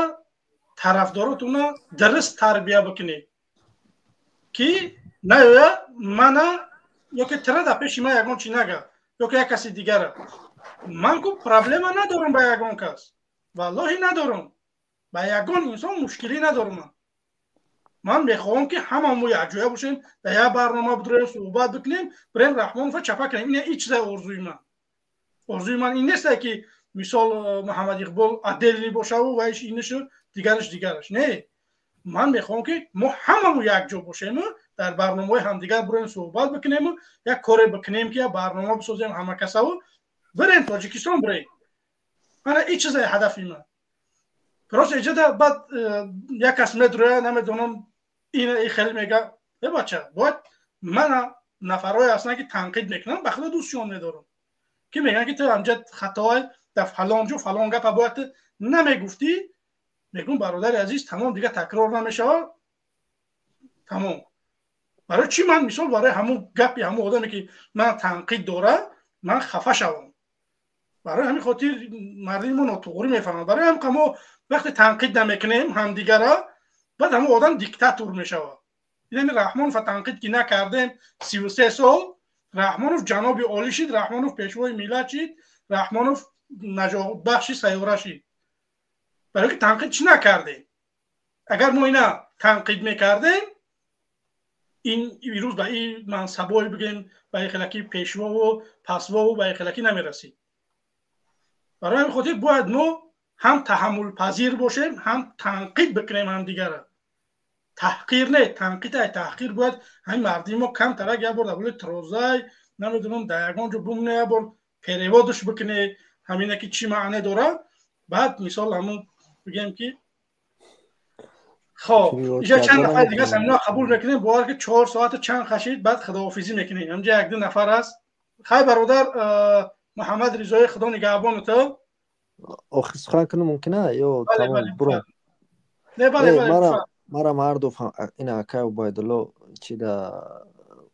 A: тарафдоротуна дуруст тарбия бикунед, ки наёя мана ёки тира дар пеши ман ягон чи нага ёки як каси дигара. Ман ку проблема надорам ба ягон кас, валлоҳи, надорам, ба ягон инсон мушкилӣ надорам. Ман мехоҳам, ки ҳама мо якҷоя бошем, дар як барнома бидроем, суҳбат бикунем, бирем Раҳмонова чапа кунем. Ин ин чиза орзуи ман. Орзуи ман ин несте, ки мисол Муҳаммад Иқбол отдельный бошаву ваиш инишу дигараш дигараш. Не, ман мехоҳам, ки мо ҳамамо якҷо бошему дар барномаҳои ҳамдигар бироем, суҳбат бикунему як коре бикунем, ки як барнома бисозем ҳама касаву бирем Тоҷикистон, бирем. Мана ин чиза ҳадафи ман. Просто иҷода баъд як кас медроя, намедонам, ин хеле мега: «Э, бача, бояд мана нафарҳое ҳастанд, ки танқид мекунанд, ба худо дӯстшон медорам, ки мегӯянд, ки ту ҳамҷа хатои дар фалон ҷо фалон гапа бояд ту намегуфтӣ». Мегӯм: «Бародари азиз, тамом, дига такрор намешавад, тамом». Барои чӣ ман мисол барои ҳамун гапи ҳамун одаме, ки ман танқид дора, ман хафа шавам? Барои ҳамин хотир мардуми мо нотуғрӣ мефаҳмад. Барои ҳам мо вақте танқид намекунем ҳамдигара, баъд ҳамун одам диктатор мешавад. Инами Раҳмонова танқид ки накардем 33 сол, Раҳмонов ҷаноби олӣ шид, Раҳмонов пешвои миллат шид, Раҳмонов наҷотбахши сайёра шид. Барои ки танқид чӣ накардем? Агар мо ина танқид мекардем, ин имрӯз ба ин мансабое, бигем, ба ин хелаки пешвову пасвову ба ин хелаки намерасид. Барои ҳамин хотир бояд мо ҳам таҳаммулпазир бошем, ҳам танқид бикунем ҳамдигара. Таҳқир не, танқид. Ай таҳқир бояд ҳамин мардуми мо камтарак як бор дар болои трозай, намедонам, дар ягон ҷо бумне, як бор перевод ш бикуне, ҳамина ки чӣ маъне дорад. Баъд мисол ҳамун бигем, ки хоб, иҷа чанд нафар дига ҳамино қабул мекунем. Бовар ки 4 соату чанд хашид, баъд худоҳофизӣ мекунем. Ҳамҷа як ду нафар аст. Хай, бародар Муҳаммад Ризои, Худо нигаҳбону ту.
O: Охир сухан кунам мумкина ё тамом буром?
A: Не, бале.
O: Марам ҳарду ина акай Убайдулло чи да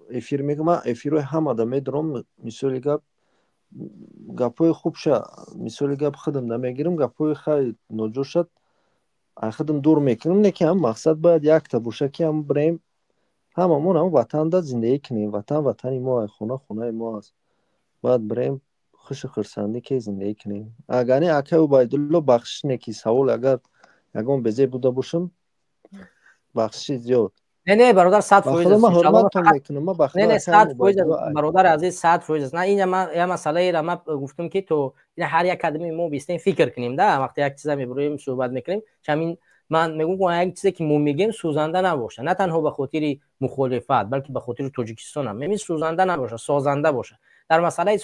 O: эфир мегӯм, ман эфирҳои ҳамада медурам. Мисоли гап, гапҳои хубша, мисоли гап, худам намегирам, гапҳои хай ноҷӯшад худам дур мекунам. Не ки ҳам мақсад бояд якта боша, ки ҳам бирем, ҳамамон ҳам ватанда зиндагӣ кунем. Ватан ватани мо, хона хонаи мо аст. Бояд бирем, хушу хурсандӣ ки зиндагӣ кунем. Агар не, акай Убайдулло, бахшиш, не ки савол агар ягон безеб буда бошам, бахшиши зиёд.
N: Не, бародар, 100%.
O: Ман ҳурматтон мекунам, ман.
N: Не, не, 100%, бародари азиз, 100% аст. На, ин я масъалаеро ман гуфтам, ки то ҳар як кадами мо бистем, фикр кунем да. Вақте як чиза мебуроем, суҳбат мекунем, чамин ман мегӯм, як чизе ки мо мегӯем, сӯзанда набоша, на танҳо ба хотири мухолифат, балки ба хотири Тоҷикистон ҳам мемин сӯзанда набоша, созанда боша. Дар масъалаи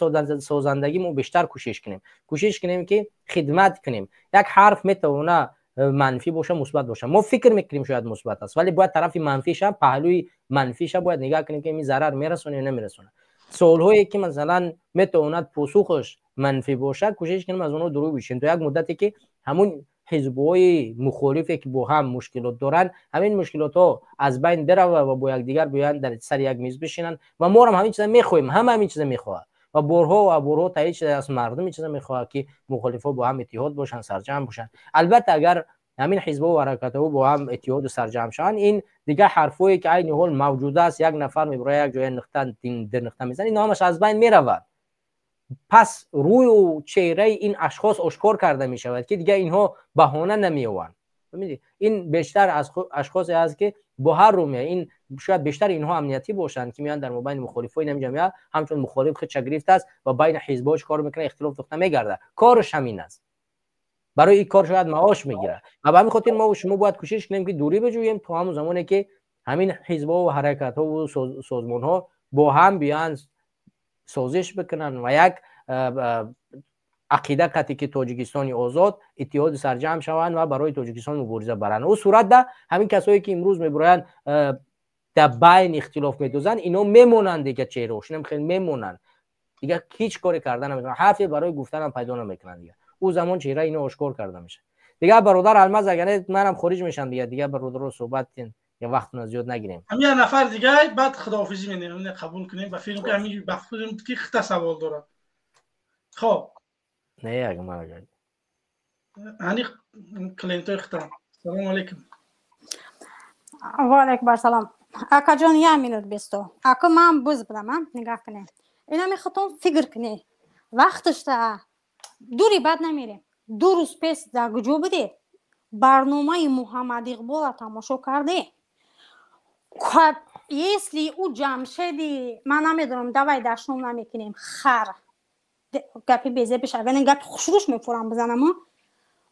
N: созандагӣ мо бештар кӯшиш кунем, кӯшиш кунем, ки хидмат кунем. Як ҳарф метавона манфӣ боша, мусбат боша. Мо фикр мекунем, шояд мусбат аст, вале бояд тарафи манфиша, паҳлӯи манфиша бояд нигаҳ кунем, ки ин зарар мерасона ё намерасона. Суолҳое ки масалан метавонад посухаш манфӣ бошад, кӯшиш кунем аз онҳо дурӯ бишем то як муддате, ки ҳамун ҳизбҳои мухолифе ки бо ҳам мушкилот доранд, ҳамин мушкилотҳо аз байн биравад ва бо якдигар биёянд, дар сари як миз бишинанд. Ва моам ҳамин чиза мехоҳем, ҳама ҳамин чиза мехоҳад ва борҳо ва борҳо таъид шудааст. Мардум ин чиза мехоҳад, ки мухолифҳо бо ҳам иттиҳод бошанд, сарҷамъ бошанд. Албатта, агар ҳамин ҳизбҳо ва ҳаракатҳо бо ҳам иттиҳоду сарҷамъ шаванд, ин дигар ҳарфҳое ки айни ҳол мавҷуд аст, як нафар мебирояд, як ҷоя нуқта дир нуқта мезанад, ин ҳамаш аз байн меравад. Пас рӯю чеҳраи ин ашхос ошкор карда мешавад, ки дигар инҳо баҳона намеёванд. Ин бештар ашхосе аст, ки бо ҳар рӯ меяд. Ин шояд бештар инҳо амниятӣ бошанд, ки меоянд дар мобайни мухолифҳои ин ҷамъия, ҳамчун мухолиф худша гирифтааст ва байни ҳизбҳо чӣ кор мекунад? Ихтилоф тухта мегардад. Кораш ҳамин аст, барои ин кор шояд маош мегирад. Ва ба ҳамин хотир мо шумо бояд кӯшиш кунем, ки дурӣ биҷӯем то ҳамон замоне ки ҳамин ҳизбҳо ва ҳаракатҳову созмонҳо бо ҳам биёянд, созиш бикунанд ва як Ақида қати ки Тоҷикистони озод иттиҳоди сарҷамъ шаванд ва барои Тоҷикистон мубориза баранд. Ӯ сурат да ҳамин касое ки имрӯз мебуроянд, дар байн ихтилоф медозанд, ино мемонанд, дига чеҳраошинам хеле мемонанд, дига ҳеҷ коре карда наметавонанд, ҳарфе барои гуфтанам пайдо намекунанд. Дига ӯ замон чеҳраи ино ошкор карда мешавад. Дига бародар Алмаз, агар манам хориҷ мешам, дига бародаро суҳбат кин, я вақтона зиёд нагирем.
A: Ҳамин як нафар дига, баъд худоҳофизӣ менем, қабул кунем. Ба филм ки ҳамин ба филм ки хита савол дорад. Хоб,
N: не, як ман агар
A: ҳани клиентои хита. Салому алейкум.
I: Ва алейкум ассалом. Акаҷон, як минут бесто. Ака, ман буз будам, нигаҳ кунед, инами худтон фикр кунед. Вақташта дури бад намерем, 2 рӯз пеш дар куҷо будед? Барномаи Муҳаммад Иқбола тамошо карде? Если ӯ Ҷамшеди, ман намедонам, давай дашном намекунем, хар, гапи безебиш, агар гапи хушрӯш мефурам бизанам,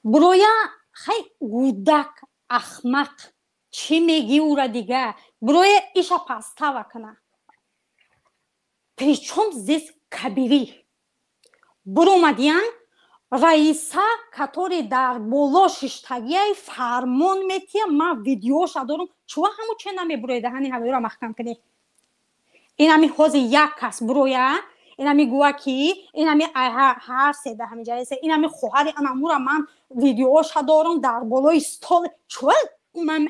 I: буроя хай гудак, ахмақ, чӣ мегӣ ура? Дига буроя иша пастава кана. Причём здесь Кабирӣ? Буромадиян раиса, который дар боло шиштагиай, фармон метия. Ман видеоша дорум. Чува ҳаму че намебурои даҳани ҳавоиро маҳкам кунӣ? Инами ҳози як кас буроя, инами гӯя ки инами ҳар се да ҳамиҷа, инами хоҳари анамура ман видеоша дорум дар болои стол. Чува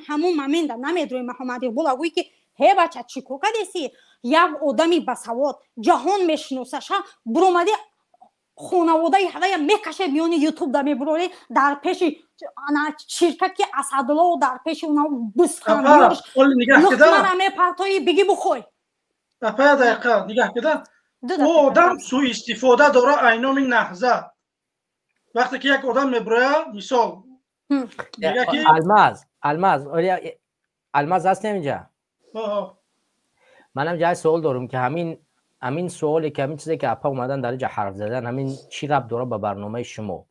I: ҳамун момента намедрои Муҳаммад Иқбола гӯй ки ҳе бача, чӣ кор кардеси? Як одами басавод, ҷаҳон мешиносаша, буромади хонаводаи ҳавая мекаше, миёни ютуб да мебурори, дар пеши ширкати Асадулло, дар пеши уна бисханлуқмара мепартои, биги бухой.
A: Апа, дақиқа нигаҳ кида, ӯ одам суистифода дора айноми наҳзат. Вақте ки як одам мебуроя, мисол.
N: Алмаз, Алмаз, Алмаз ҳастем инҷа. Манам ҷай суол дорум ки ҳамин суоле ки ҳамин чизе ки апа омадан дар инҷа ҳарф задан, ҳамин чӣ рабт дорад ба барномаи шумо?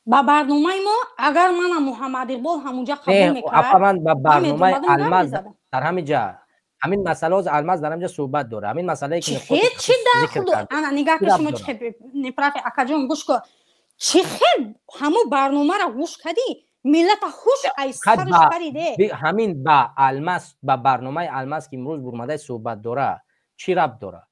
I: Ба барномаи мо, агар мана Муҳаммад Иқбол ҳамунҷа қабул мекард.
N: Апа, ман ба барномаи Алмаз дар ҳамин ҷа, ҳамин масъала, ҳозир Алмаз дар ҳамин ҷа суҳбат дорад, ҳамин масъалае ки
I: чӣ дахл? Ана нигаҳ ки шумо чӣ неправ, акаҷон, гӯш кун. Чӣ хел ҳамун барномаро гӯш кардӣ, миллата ҳуш ай сарш париде.
N: Ҳамин ба Алмаз, ба барномаи Алмаз ки имрӯз бурмадаи суҳбат дора, чӣ рабт дорад?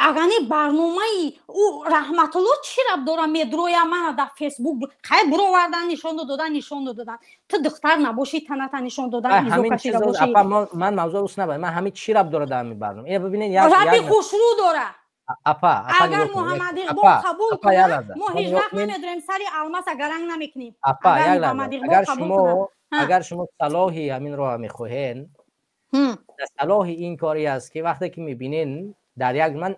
I: Агани барномаи ӯ Раҳматулло чӣ рабт дора? Медроя мана дар Фейсбук хай буровардан, нишон додан, нишон додан. Ту духтар набошӣ, таната нишон додан, изо кашида бошӣ.
N: Апа, ман мавзӯъ ус набарам. Ман ҳамин чӣ рабт дорад дар ҳамин барнома? Ина бибинед, як
I: раби хушрӯ дора.
N: Апа,
I: агар Муҳаммад Иқбол қабул кунад, мо ҳеҷ вақт намедорем, сари Алмаса гаранг намекунем.
N: Апа, як лаҳза. Агар шумо салоҳи ҳамин роҳа мехоҳен, салоҳи ин кори аст ки вақте ки мебинен дар як, ман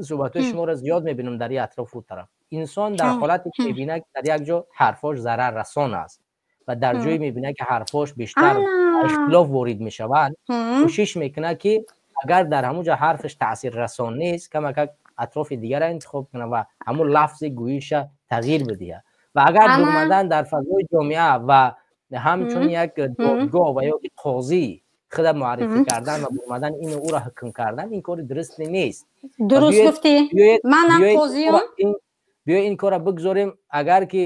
N: суҳбатҳои шуморо зиёд мебинам дар ин атрофу тараф, инсон дар ҳолате ки мебинад ки дар як ҷо ҳарфош зараррасон аст ва дар ҷое мебинад ки ҳарфош бештар ихтилоф ворид мешаванд, кӯшиш мекунад ки агар дар ҳамун ҷо ҳарфаш таъсиррасон нест, камакак атрофи дигарро интихоб кунад ва ҳамун лафзи гӯиша тағйир бидиҳад. Ва агар бурмадан дар фазои ҷомеа ва ҳамчун як додгоҳ ва ё қозӣ худа муаррифӣ кардан ва бурмадан ину ӯро ҳукм кардан, ин кори дуруст нест.
I: Дуруст гуфтӣ, манам қозиём.
N: Биё, ин корро бигзорем, агар ки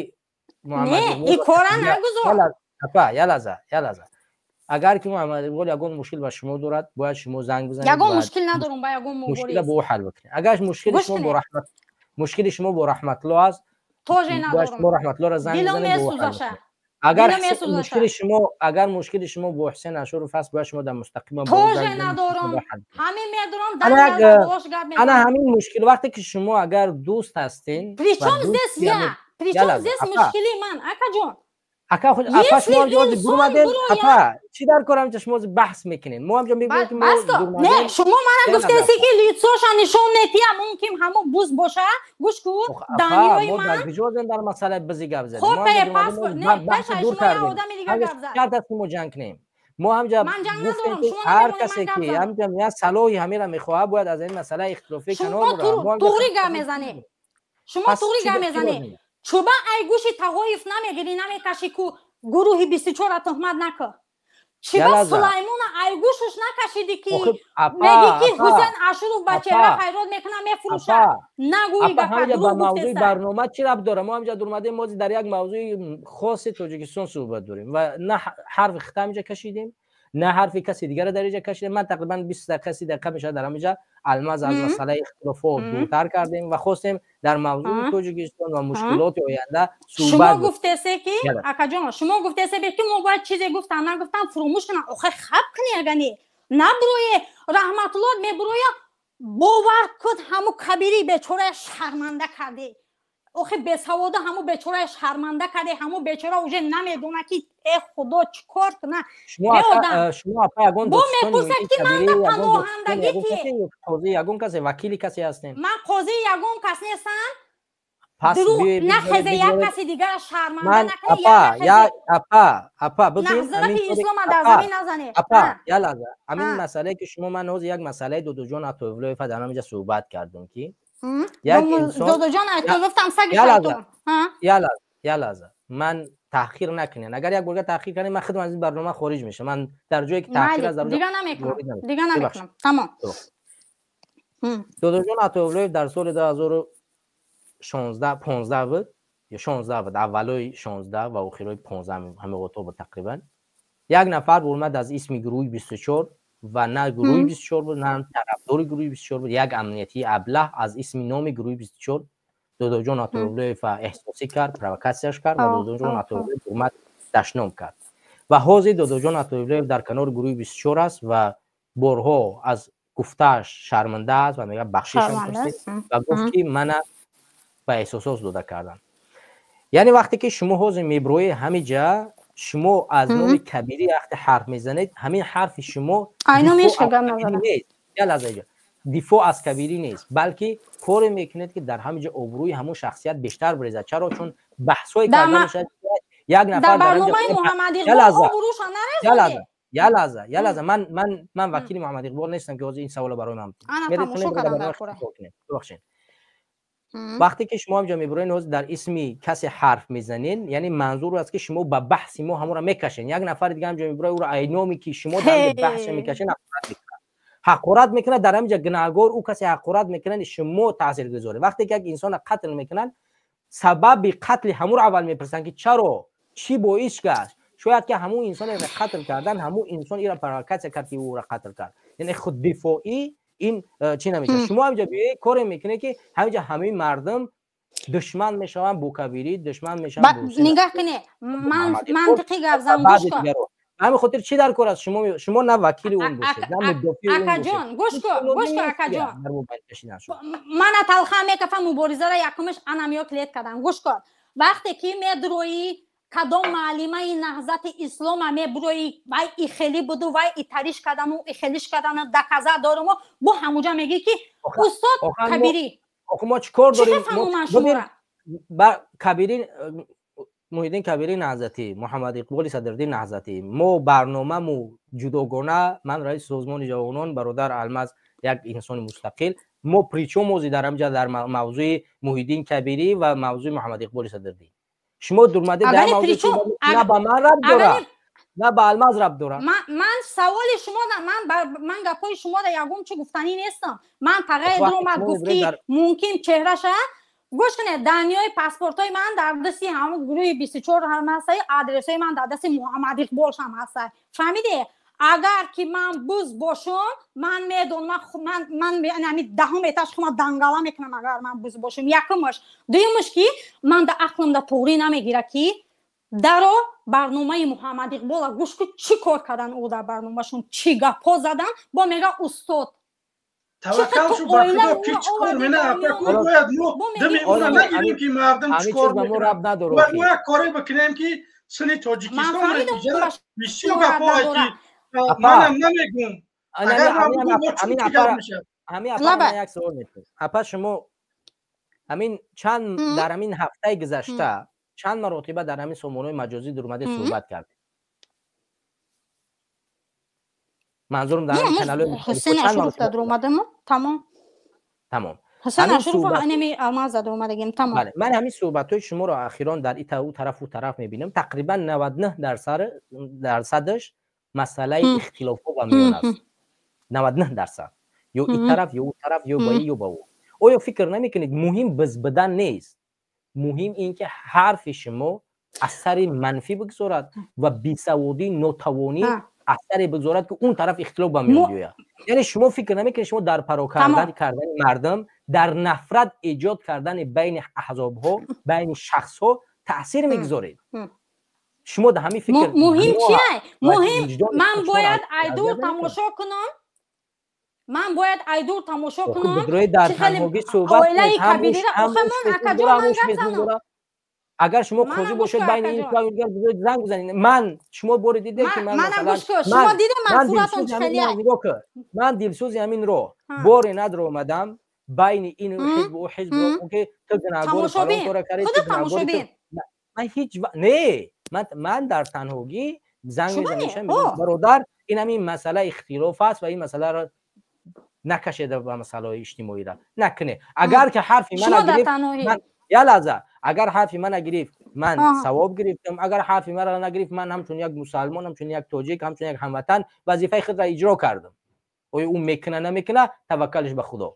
I: Не, ин кора нагузор.
N: Апа, я лаҳза, я лаҳза. Агар ки Муҳаммад Иқбол ягон мушкил ба шумо дорад, бояд шумо занг бизанед.
I: Ягон мушкил надорум ба ягон.
N: Мушкила бо ӯ ҳал бикунед. Агар мушкили шумо бо Раҳматулло аст,
I: тоже надорум.
N: Шумо Раҳматуллоро занг бизанед, бо ӯ ҳал бикунед. Агар мушкили шумо бо Ҳусен Ашуров аст, бояд шумо дар мустақима
I: Тоже надорум, ҳамин медорам.
N: Ана ҳамин мушкил, вақте ки шумо агар дӯст ҳастин.
I: Причём здесь я? Причём здесь мушкили ман, акаҷон?
N: Ака, худ апа, шумо ҳамҷо ҳозир бурмаден. Апа, чӣ дар кор ҳамҷо шумо ҳозир баҳс мекунед? Мо ҳамҷо мегӯем ки мо
I: Не, шумо мана гуфтеси ки лицо ша нишон метия, мумкин ҳамо буз боша. Гӯш ку, даниёи
N: ман
I: ман
N: дар куҷо дар масъалаи бизи гап задем?
I: Хоб, паспорт не,
N: баҳс дур кардем. Шарт аст ки мо ҷанг кунем? Мо ҳамҷа гуфтем ки ҳар касе ки ҳамҷа як салоҳи ҳамира мехоҳад, бояд аз ин масъалаи ихтилофӣ канор
I: бурад. Туғри гап мезанед, шумо туғри гап мезанед. Чуба ай гӯши Тағоев намегирӣ, намекашӣ ку гурӯҳи 24-ра туҳмат накун. Чӣ ба Сулаймона айгӯшуш накашидӣ, ки мегӣ, ки Ҳусен Ашуров ба чеҳра хайрот мекунад, мефурӯшад? Нагӯи гапа.
P: Ба мавзӯи барнома чӣ рабт дорад? Мо ҳамҷа дурмадем, мо дар як мавзӯи хоси Тоҷикистон суҳбат дорем ва на ҳарфи хита ҳамҷа кашидем, на ҳарфи каси дигарро дар инҷа кашидем. Ман тақрибан 20 дақиқа, 30 дақиқа мешавад, дар ҳаминҷа Алмаз аз масъалаи ихтилофот дуртар кардем ва хостем дар мавзӯи Тоҷикистон ва мушкилоти оянда
I: суҳбат. Шумо гуфтесе, ки акаҷон, шумо гуфтесе, ки мо бояд чизе гуфтан нагуфтан фуромӯш кунам. Охе, хаб кунӣ, агане набурӯе, Раҳматулло мебурӯя. Бовар кун, ҳаму Кабири бечорая шарманда кардӣ. Охе, бесавода, ҳаму бечорая шарманда карде. Ҳаму бечора уже намедона, ки э худо, чӣ кор куна.
P: Шумо апа ягон
I: бо мепурсад, ки ман да паноҳандагӣ ки
P: қози ягон касе, вакили касе ҳастем?
I: Ман қозии ягон кас нестам. Пас нахезе, як каси дигара шарманда
P: накунӣ. Апа, апа,
I: бибин, ислома дар замин назане.
P: Апа, я лаҳза. Ҳамин масъалае, ки шумо, ман ҳозир як масъалаи Додоҷон Атоевлоева дар ҳаминҷа суҳбат кардем, ки
I: як инсон Додоҷон Атоевлоев саги шайтон.
P: Я лаҳза, я лаҳза, ман таъхир накунед. Агар як борга таъхир кардем, ман худам аз ин барнома хориҷ мешавам. Ман дар ҷое ки таъхир аст, дар
I: дига намекунам, дига намекунам, тамом.
P: Додоҷон Атоевлоев дар соли 2016, 15 буд ё 16 буд, аввалои 16 ва охирои 15, ҳамин вақтҳо буд тақрибан, як нафар бурмад аз исми гурӯҳи 24 ва на гурӯҳи 24 буд, на тарафдори гурӯҳи 24 буд, як амниятии аблаҳ аз исми номи гурӯҳи 24 Додоҷон Атоевлоева эҳсосӣ кард, провокатсияш кард ва Додоҷон Атоевлоев бурмад дашном кард. Ва ҳозир Додоҷон Атоевлоев дар канори гурӯҳи 24 аст ва борҳо аз гуфтааш шарманда аст ва мегӯяд, бахшишам пурсид ва гуфт, ки мана ба эҳсосот дода карданд. Яъне вақте ки шумо ҳозир меброед ҳамиҷа, шумо аз номи Кабирӣ вақте ҳарф мезанед, ҳамин ҳарфи шумо дифоъ аз Кабирӣ нест, балки коре мекунед, ки дар ҳамин ҷо обрӯи ҳамон шахсият бештар бирезад. Чаро? Чун баҳсҳое карда мешавад, як нафар я лаҳза, я лаҳза, ман вакили Муҳаммад Иқбол нестам, ки ҳозир ин саволо барои ман бубахшед. Вақте ки шумо ҳамҷо мебуроед, ҳозир дар исми касе ҳарф мезанед, яъне манзур аст, ки шумо ба баҳси мо ҳамонро мекашед. Як нафари дига ҳамҷо мебурояд, ӯро айноме ки шумо дар баҳсша мекашед, ҳақорат мекунад. Дар ҳаминҷа гунаҳгор ӯ касе ҳақорат мекунад, шумо таъсиргузоред. Вақте ки як инсонро қатл мекунанд, сабаби қатли ҳамонро аввал мепурсанд, ки чаро, чӣ боис гашт. Шояд ки ҳамун инсонеро қатл кардан, ҳамун инсон ира провокатсия кард, ки ӯро қатл кард, яъне худдифоӣ. Ин чӣ намешавад. Шумо ҳаминҷа биёед, коре мекунед, ки ҳаминҷа ҳамаи мардум душман мешаванд бо Кабирӣ, душман мешаванд.
I: Нигоҳ кунед, мантиқӣ гап зан, гӯш кун.
P: Ба ҳамин хотир чӣ дар кор аст? Шумо на вакили он бошед, на мудофии он бошед.
I: Акаҷон, гӯш кун, гӯш кун, акаҷон, мана талха мекафам. Муборизара якумаш анамиё клет кардам. Гӯш кун, вақте ки медроӣ, кадом маълимаи Наҳзати Ислома мебуроӣ, вай ихелӣ буду, вай итариш кардану ихелиш кардану доказа доруму, бо ҳамуҷа мегӣ, ки устод Кабирӣ.
P: Охи, мо чӣ кор дорем?
I: Фаҳмуман шумора?
P: Кабирӣ, Муҳиддин Кабири Наҳзатӣ, Муҳаммад Иқболи Садриддин Наҳзатӣ, мо барномаму ҷудогона. Ман раиси созмони ҷавонон, бародар Алмаз як инсони мустақил. Мо причём ози дар ҳамҷа дар мавзӯи Муҳиддин Кабирӣ ва мавзӯи Муҳаммад Иқболи Садриддин шумо дурмаде дар мавзӯи на ба ман рабт дорад, на ба Алмаз рабт дорад.
I: Ман саволи шумо, ман гапҳои шуморо ягон чӣ гуфтанӣ нестам. Ман тағайр омад, гуфт, ки мумкин чеҳраша. Гӯш кунед, даниёи паспортҳои ман дар дасти ҳамон гурӯҳи 24 ҳам ҳастай, адресҳои ман дар дасти Муҳаммад Иқбол ҳам ҳастай. Фаҳмиде? Агар ки ман буз бошам, ман медонам, ман ами даҳум этаж хума дангала мекунам, агар ман буз бошам. Якумаш. Дуюмаш, ки ман да ақлам да туғрӣ намегира, ки даро барномаи Муҳаммад Иқбола гӯш кун, чӣ кор кардан ӯ дар барномашон, чӣ гапҳо задан, бо мега устод.
A: Таваккал шу ба Худо, ки чӣ кор мена, бояд мо дами уна нагирем, ки мардум чӣ кор мекунад. Бояд мо як коре бикунем, ки сини Тоҷикистон бисёр гапҳое, ки манам намегум, агар ман бигум, мо чӣ гап мешавад.
P: Ҳамин апа, як савол мепурсам. Апа, шумо ҳамин чанд дар ҳамин ҳафтаи гузашта чанд маротиба дар ҳамин сомонаҳои маҷозӣ дуромаде суҳбат кардед? Манзурам дар ҳамин каналҳои
I: Ҳусейн Ашуров дуромадам, тамом.
P: Тамом.
I: Ҳусейн Ашуров анами Алмаз дуромадагим, тамом.
P: Бале, ман ҳамин суҳбатҳои шуморо ахирон дар итау тарафу тараф мебинам, тақрибан 99 дарсадаш Масъалаи ихтилофҳо ба миён аст 99%, ё ин тараф, ё ӯ тараф, ё ба ин, ё ба ӯ. Оё фикр намекунед, муҳим бизбидан нест, муҳим ин ки ҳарфи шумо асари манфӣ бигзорад ва бесаводӣ, нотавонӣ асаре бигзорад, ки он тараф ихтилоф ба миён биёяд? Яъне шумо фикр намекунед, шумо дар пароканда кардани мардум, дар нафрат эҷод кардани байни аҳзобҳо, байни шахсҳо таъсир мегузоред? Шумо дар ҳамин фикр
I: Муҳим чия? Муҳим ман бояд айдур тамошо кунам, ман бояд айдур тамошо кунам.
P: Дар танҳогӣ суҳбат.
I: Оилаи кабирира охе ман, акаҷон, ман гап занам.
P: Агар шумо қозӣ бошед, байни ин дигар бизоред, занг бизанед. Ман шумо боре дидед, ки ман
I: масалан шумо дидем, ман суратон чӣ хеле
P: ман дилсӯзи ҳамин роҳ боре надро омадам байни ин ҳизб ӯ ҳизб, ки ту гунаҳгори фалон кора кардӣ. Ман ҳеҷ не, ман дар танҳогӣ занг мезанам: бародар, ин ҳамин масъала ихтилоф аст ва ин масъаларо накашеда ба масъалаҳои иҷтимоиро накунед. Агар ки ҳарфи мана гирифт, я лаҳза, агар ҳарфи мана гирифт, ман савоб гирифтам, агар ҳарфи маро нагирифт, ман ҳамчун як мусалмон, ҳамчун як тоҷик, ҳамчун як ҳамватан вазифаи худро иҷро кардам. Оё ӯ мекуна, намекуна, таваккалш ба Худо.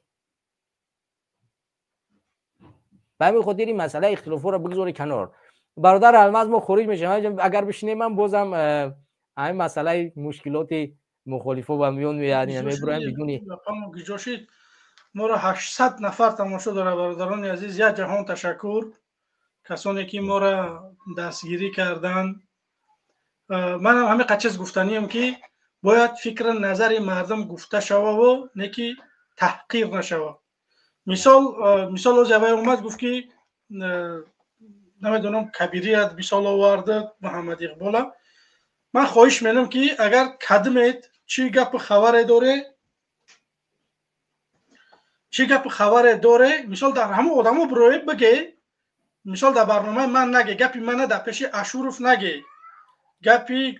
P: Ба ҳамин хотир ин масъалаи ихтилофҳоро бигзори канор, бародар Алмаз. Мо хориҷ мешавем, агар бишинем, ман бозам ҳамин масъалаи мушкилоти мухолифо ба миён меяд, мебуроям бидуни
A: Гиҷошид. Моро 800 нафар тамошо дорад. Бародарони азиз, як ҷаҳон ташаккур, касоне ки моро дастгирӣ карданд. Манам ҳамин қад чиз гуфтаниям, ки бояд фикри назари мардум гуфта шававу не ки таҳқир нашава. Мисол, ози аввай омад, гуфт ки намедонам, Кабирият мисол оварда, Муҳаммад Иқбола. Ман хоҳиш менам, ки агар кадмед чӣ гапу хабаре доре, чӣ гапу хабаре доре, мисол, дар ҳамон одамо бироед биге, мисол, дар барномаи ман наге, гапи мана дар пеши Ашуров наге, гапи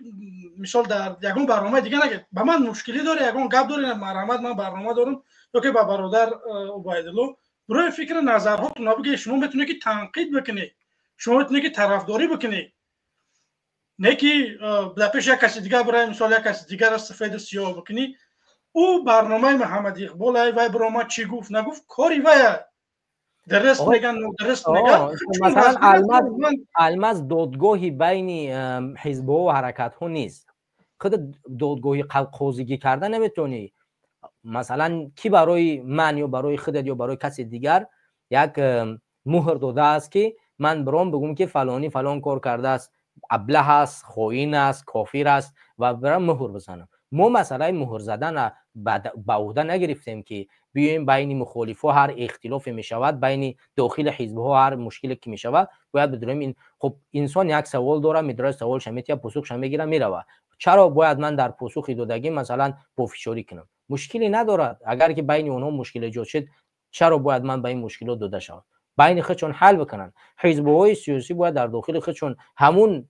A: мисол дар ягон барномаи дига наге. Ба ман мушкилӣ доре, ягон гап доре, марҳамат, ман барнома дорам, ё ки ба бародар Убайдулло бирои, фикри назарҳотона биге. Шумо метавонед ки танқид бикунед, шумо метавонед ки тарафдорӣ бикунед, не ки дар пеши як каси дигар бирай, мисол, як каси дигарро сафеду сиёҳ бикунӣ. Ӯ барномаи Муҳаммад Иқбол ай, вай биромад, чӣ гуфт, нагуфт, кори вая. Дуруст меган, нодуруст меган.
P: Масалан, Алмаз, додгоҳи байни ҳизбҳо ва ҳаракатҳо нест. Худ додгоҳи қозигӣ карда наметавонӣ. Масалан, кӣ барои ман ё барои худат ё барои каси дигар як муҳр додааст, ки ман биром бигӯм, ки фалонӣ фалон кор кардааст, аблаҳ аст, хоин аст, кофир аст, ва бирам муҳр бизанам? Мо масъалаи муҳр задан ба ӯҳда нагирифтем, ки биёем байни мухолифҳо ҳар ихтилофе мешавад, байни дохили ҳизбҳо ҳар мушкиле ки мешавад, бояд бидурем. Ин хуб, инсон як савол дорад, медорад, саволша метиҳад, посухша мегирад, меравад. Чаро бояд ман дар посухи додагӣ, масалан, пофишорӣ кунам? Мушкиле надорад. Агар ки байни онҳо мушкил эҷод шуд, чаро бояд ман ба ин мушкилот дода шавам? Байни худшон ҳал бикунанд. Ҳизбҳои сиёсӣ бояд дар дохили худшон ҳамун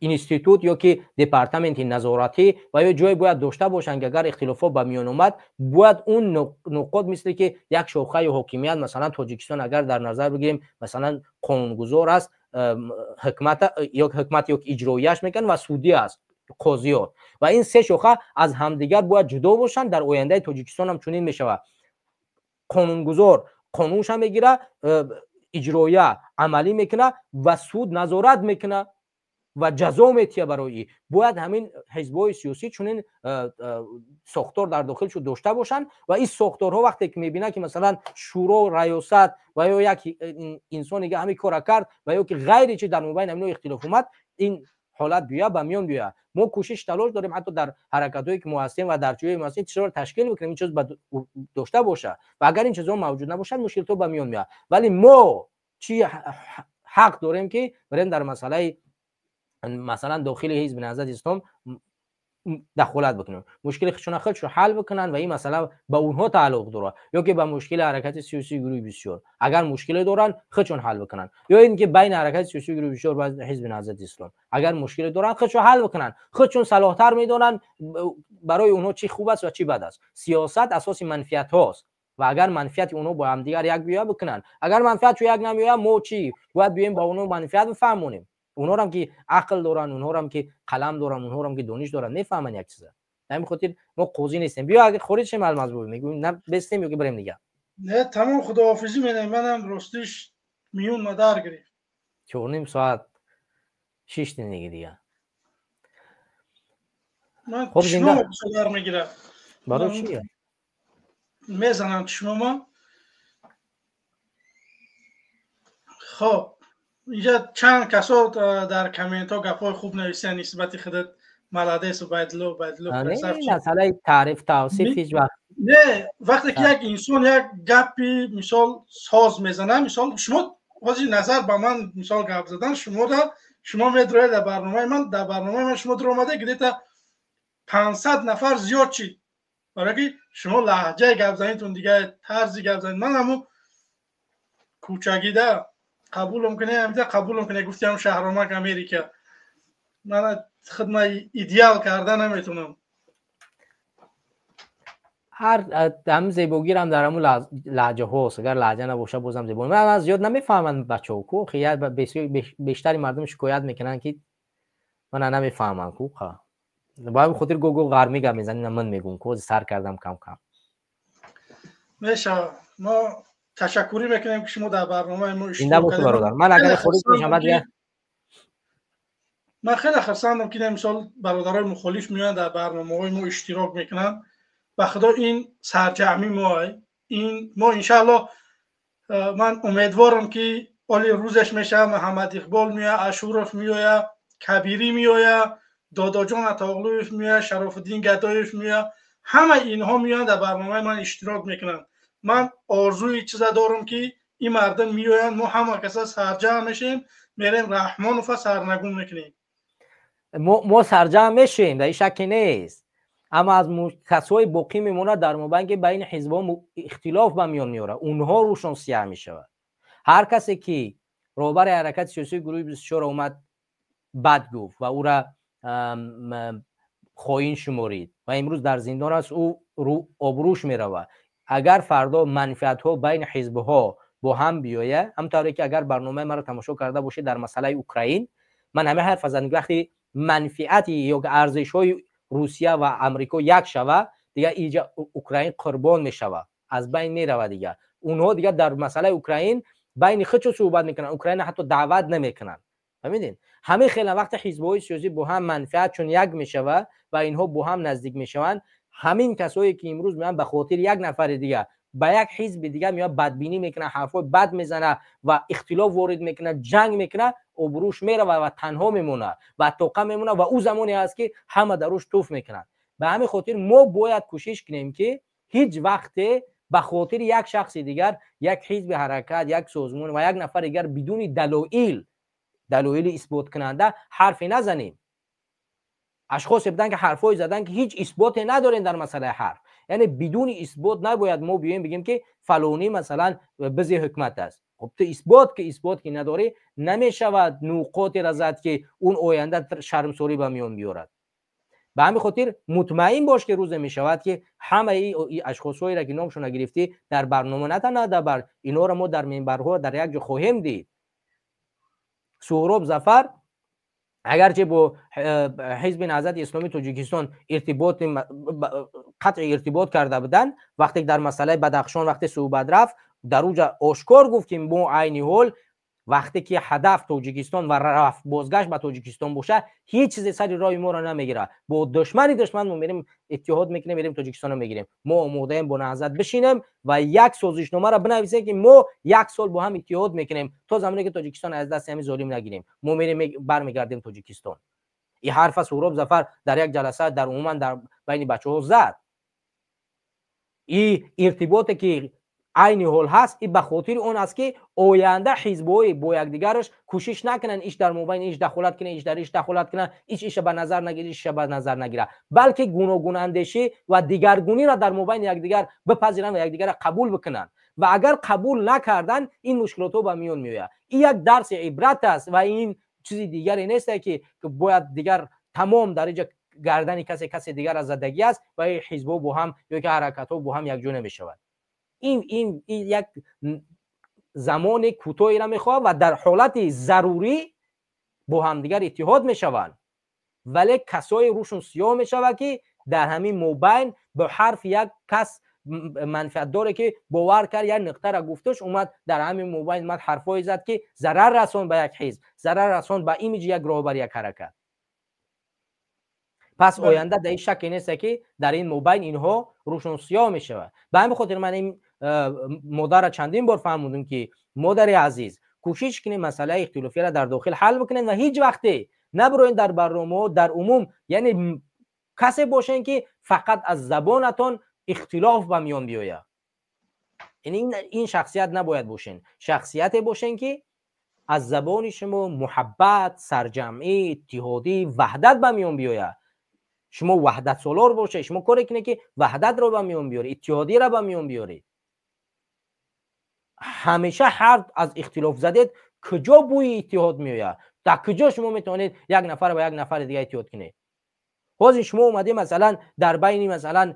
P: институт ё ки департаменти назоратӣ ва ё ҷое бояд дошта бошанд, ки агар ихтилофот ба миён омад, бояд он нуқот, мисли ки як шохаи ҳокимият, масалан, Тоҷикистон агар дар назар бигирем, масалан, қонунгузор аст, ҳукмат ё ҳукмат ё иҷроияш мекунад ва судӣ аст, қозиёт, ва ин се шоха аз ҳамдигар бояд ҷудо бошанд. Дар ояндаи Тоҷикистон ҳам чунин мешавад: қонунгузор қонунша мегирад, иҷроия амалӣ мекунад ва суд назорат мекунад ва ҷазо метиҳад. Барои бояд ҳамин ҳизбҳои сиёсӣ чунин сохтор дар дохилшо дошта бошанд ва ин сохторҳо вақте ки мебинанд, ки масалан шӯро, раёсат ва ё як инсоне ки ҳамин кора кард ва ё ки ғайри чи дар мобайни ҳамино ихтилоф омад, ин ҳолат биёяд, ба миён биёяд. Мо кӯшиш, талош дорем, ҳатто дар ҳаракатҳое ки мо ҳастем ва дар ҷое мо ҳастем, чизҳоро ташкил бикунем, ин чиз дошта бошад. Ва агар ин чизҳо мавҷуд набошад, мушкилотҳо ба миён меояд. Вале мо чӣ ҳақ дорем, ки бирем дар масъалаи, масалан, дохили ҳизби Наҳзати Ислом дахолат бикунем? Мушкили худшона худшо ҳал бикунанд ва ин масъала ба онҳо тааллуқ дорад. Ё ки ба мушкили ҳаракати сиёсии гурӯҳи 24 агар мушкиле доранд, худшон ҳал бикунанд, ё ин ки байни ҳаракати сиёсии гурӯҳи 24 ва ҳизби Наҳзати Ислом агар мушкиле доранд, худшон ҳал бикунанд. Худшон салоҳтар медонанд барои онҳо чӣ хуб аст ва чӣ бад аст. Сиёсат асоси манфиатҳост ва агар манфиати онҳо бо ҳамдигар як биёяд, бикунанд. Агар манфиатшо як намеояд, мо чӣ бояд биёем ба онҳо манфиат бифаҳмонем?
N: Онҳорам ки ақл доранд, онҳорам ки қалам доранд, онҳорам ки дониш доранд, мефаҳманд як чиза. Ҳамин хотир мо қозӣ нестем. Биё, агар хориҷ шем, Алмазбой, мегӯем, на бестем ё ки барем дига.
A: Не, тамом, худоҳофизӣ менем. Манам ростиш миён мадар гирифт.
N: 4.5 соат шиштем дига.
A: Ман чишмомо бисёр мегирад.
N: Барои чи?
A: Мезанам чишмомо. Хоб, инҷа чанд касо дар комментҳо гапҳои хуб нависанд нисбати худат. Молодец, Убайдулло, Убайдулло.
N: Масъалаи таъриф, тавсиф ҳеҷ вақт.
A: Не, вақте ки як инсон як гапи мисол соз мезана, мисол шумо ҳозир назар ба ман мисол гап задан, шумода шумо медроед дар барномаи ман, дар барномаи ман шумо дуромада, где-то 500 нафар зиёд шид, барое ки шумо лаҳҷаи гапзанитон дига, тарзи гапзанӣ. Ман ҳамун кӯчагида қабулам кунед, ҳамита қабулам кунед, гуфтиам шаҳромак Америка. Ман худма идеал карда наметунам.
N: Ҳар ҳамин зебогирам дар ҳамун лаҳҷаҳост. Агар лаҳҷа набошад, бозам зебо. Ман зиёд намефаҳманд бачаҳо ку, бештари мардум шикоят мекунанд, ки мана намефаҳманд ку. Ба ҳамин хотир го ғармӣ гап мезанӣ, ман мегӯм ку, сар кардам кам кам.
A: Мешавад. Мо ташаккурӣ мекунем, ки шумо дар барномаи мо
N: иштирок кардед. Бародар, ман агар хориҷ мешавам дигар.
A: Ман хеле хурсандам, ки мисол бародарои мухолиф меоянд, дар барномаҳои мо иштирок мекунанд. Ба худо, ин сарҷамъи мо, ин мо иншаалло, ман умедворам, ки оли рӯзеш мешавад, Муҳаммад Иқбол меояд, Ашуров меояд, Кабирӣ меояд, Додоҷон Атоғлуев меояд, Шарофуддин Гадоев меояд. Ҳама инҳо меоянд, дар барномаи ман иштирок мекунанд. Ман орзуи чиза дорам, ки ин мардум меоянд, мо ҳама каса сарҷамъ мешем, мерем Раҳмонова сарнагун мекунем.
N: Мо сарҷамъ мешем, дар ин шакке нест, аммо аз касҳои боқӣ мемонад дар мобайн, ки байни ҳизбҳо ихтилоф ба миён меорад, онҳо рӯшон сиёҳ мешавад. Ҳар касе ки роҳбари ҳаракати сиёсии гурӯҳи 24 омад, бад гуфт ва ӯра хоин шуморид ва имрӯз дар зиндон аст, ӯ обрӯш меравад. Агар фардо манфиатҳо байни ҳизбҳо бо ҳам биёяд, ҳамтавре ки агар барномаи маро тамошо карда бошед, дар масъалаи Украин ман ҳама ҳарф задам, вақте манфиати ё арзишҳои Русия ва Амрико як шава, дигар иҷа Украин қурбон мешава, аз байн мерава. Дигар онҳо дигар дар масъалаи Украин байни худшо суҳбат мекунанд, Украина ҳатто даъват намекунанд. Фаҳмидед? Ҳамин хела вақте ҳизбҳои сиёсӣ бо ҳам манфиатшон як мешава ва инҳо бо ҳам наздик мешаванд, ҳамин касое ки имрӯз меоянд, ба хотири як нафари дигар ба як ҳизби дигар меояд, бадбинӣ мекунад, ҳарфҳои бад мезанад ва ихтилоф ворид мекунад, ҷанг мекунад, обрӯш меравад ва танҳо мемонад ва тоқа мемонад ва ӯ замоне ҳаст, ки ҳама дар рӯш туф мекунанд. Ба ҳамин хотир мо бояд кӯшиш кунем, ки ҳеҷ вақте ба хотири як шахси дигар, як ҳизби ҳаракат, як созмон ва як нафари дигар бидуни далоил, далоили исботкунанда ҳарфе назанем. Ашхосе буданд, ки ҳарфҳое заданд, ки ҳеҷ исботе надорем дар масъалаи ҳарф. Яъне бидуни исбот набояд мо биёем бигем, ки фалонӣ масалан бизи ҳукмат аст. Хуб, ту исбот ки надорӣ, намешавад нуқотеро зад, ки он оянда шармсорӣ ба миён биёрад. Ба ҳамин хотир мутмаин бош, ки рӯзе мешавад, ки ҳамаи ашхосҳоеро, ки номшона гирифтӣ, дар барнома, на танҳо дар бар, инҳоро мо дар минбарҳо дар як ҷо хоҳем дид. Суҳроб Зафар агарчи бо ҳизби Наҳзати Исломии Тоҷикистон иртиботи қатъи иртибот карда буданд, вақте дар масъалаи Бадахшон вақте суҳбат рафт, дар уҷа ошкор гуфт, ки мо айни ҳол вақте ки ҳадаф Тоҷикистон ва рафт бозгашт ба Тоҷикистон бошад, ҳеҷ чизе сари роҳи моро намегирад. Бо душмани душман мо мерем, иттиҳод мекунем, мерем Тоҷикистонро мегирем. Мо омодаем бо Наҳзат бишинем ва як созишномаро бинависем, ки мо як сол бо ҳам иттиҳод мекунем, то замоне ки Тоҷикистон аз дасти ҳамин золим нагирем, мо мерем, бармегардем Тоҷикистон. Ин ҳарфа Суҳроб Зафар дар як ҷаласа дар умуман дар байни бачаҳо зад. И иртиботе ки айни ҳол ҳаст, и ба хотири он аст, ки оянда ҳизбҳои бо якдигараш кӯшиш накунанд иш дар мобайни иш дахолат кунанд, иш дар иш дахолат кунанд, иш иша ба назар нагирад, иша ба назар нагирад, балки гуногунандешӣ ва дигаргуниро дар мобайни якдигар бипазиранд ва якдигарро қабул бикунанд. Ва агар қабул накарданд, ин мушкилотҳо ба миён меояд. Ин як дарси ибрат аст ва ин чизи дигаре несте, ки бояд дигар тамом дар инҷа гардани касе касе дигар задагӣ аст ва ин ҳизбҳо бо ҳам ё ки ҳаракатҳо бо ҳам якҷо намешавад. Ин як замони кӯтоҳеро мехоҳад ва дар ҳолати зарурӣ Бо ҳамдигар иттиҳод мешаванд, вале касое рӯшон сиёҳ мешавад, ки дар ҳамин мобайн бо ҳарфи як кас манфиатдоре, ки бовар кард, як нуқтаро гуфташ, омад дар ҳамин мобайн омад, ҳарфҳое зад, ки зарар расон ба як ҳизб, зарар расон ба имиҷи як роҳбари як ҳаракат. Пас оянда дар ин шакке нест, ки дар ин мобайн инҳо рӯшон сиёҳ мешавад. Ба ҳамин хотир ман ин модарро чандин бор фаҳмудем, ки модари азиз, кӯшиш кунем масъалаи ихтилофиро дар дохил ҳал бикунем ва ҳеҷ вақте набироем дар барномаҳо дар умум, яъне касе бошем, ки фақат аз забонатон ихтилоф ба миён биёяд. Ин шахсият набояд бошен. Шахсияте бошен, ки аз забони шумо муҳаббат, сарҷамъӣ, иттиҳодӣ, ваҳдат ба миён биёяд. Шумо ваҳдатсолор бошед, шумо коре кунед, ки ваҳдатро ба миён биёред, иттиҳодиро ба миён биёред. Ҳамеша ҳар аз ихтилоф задед, куҷо бӯи иттиҳод меояд? Дар куҷо шумо метавонед як нафар ба як нафари дига иттиҳод кунед? Ҳозир шумо омадед, масалан, дар байни, масалан,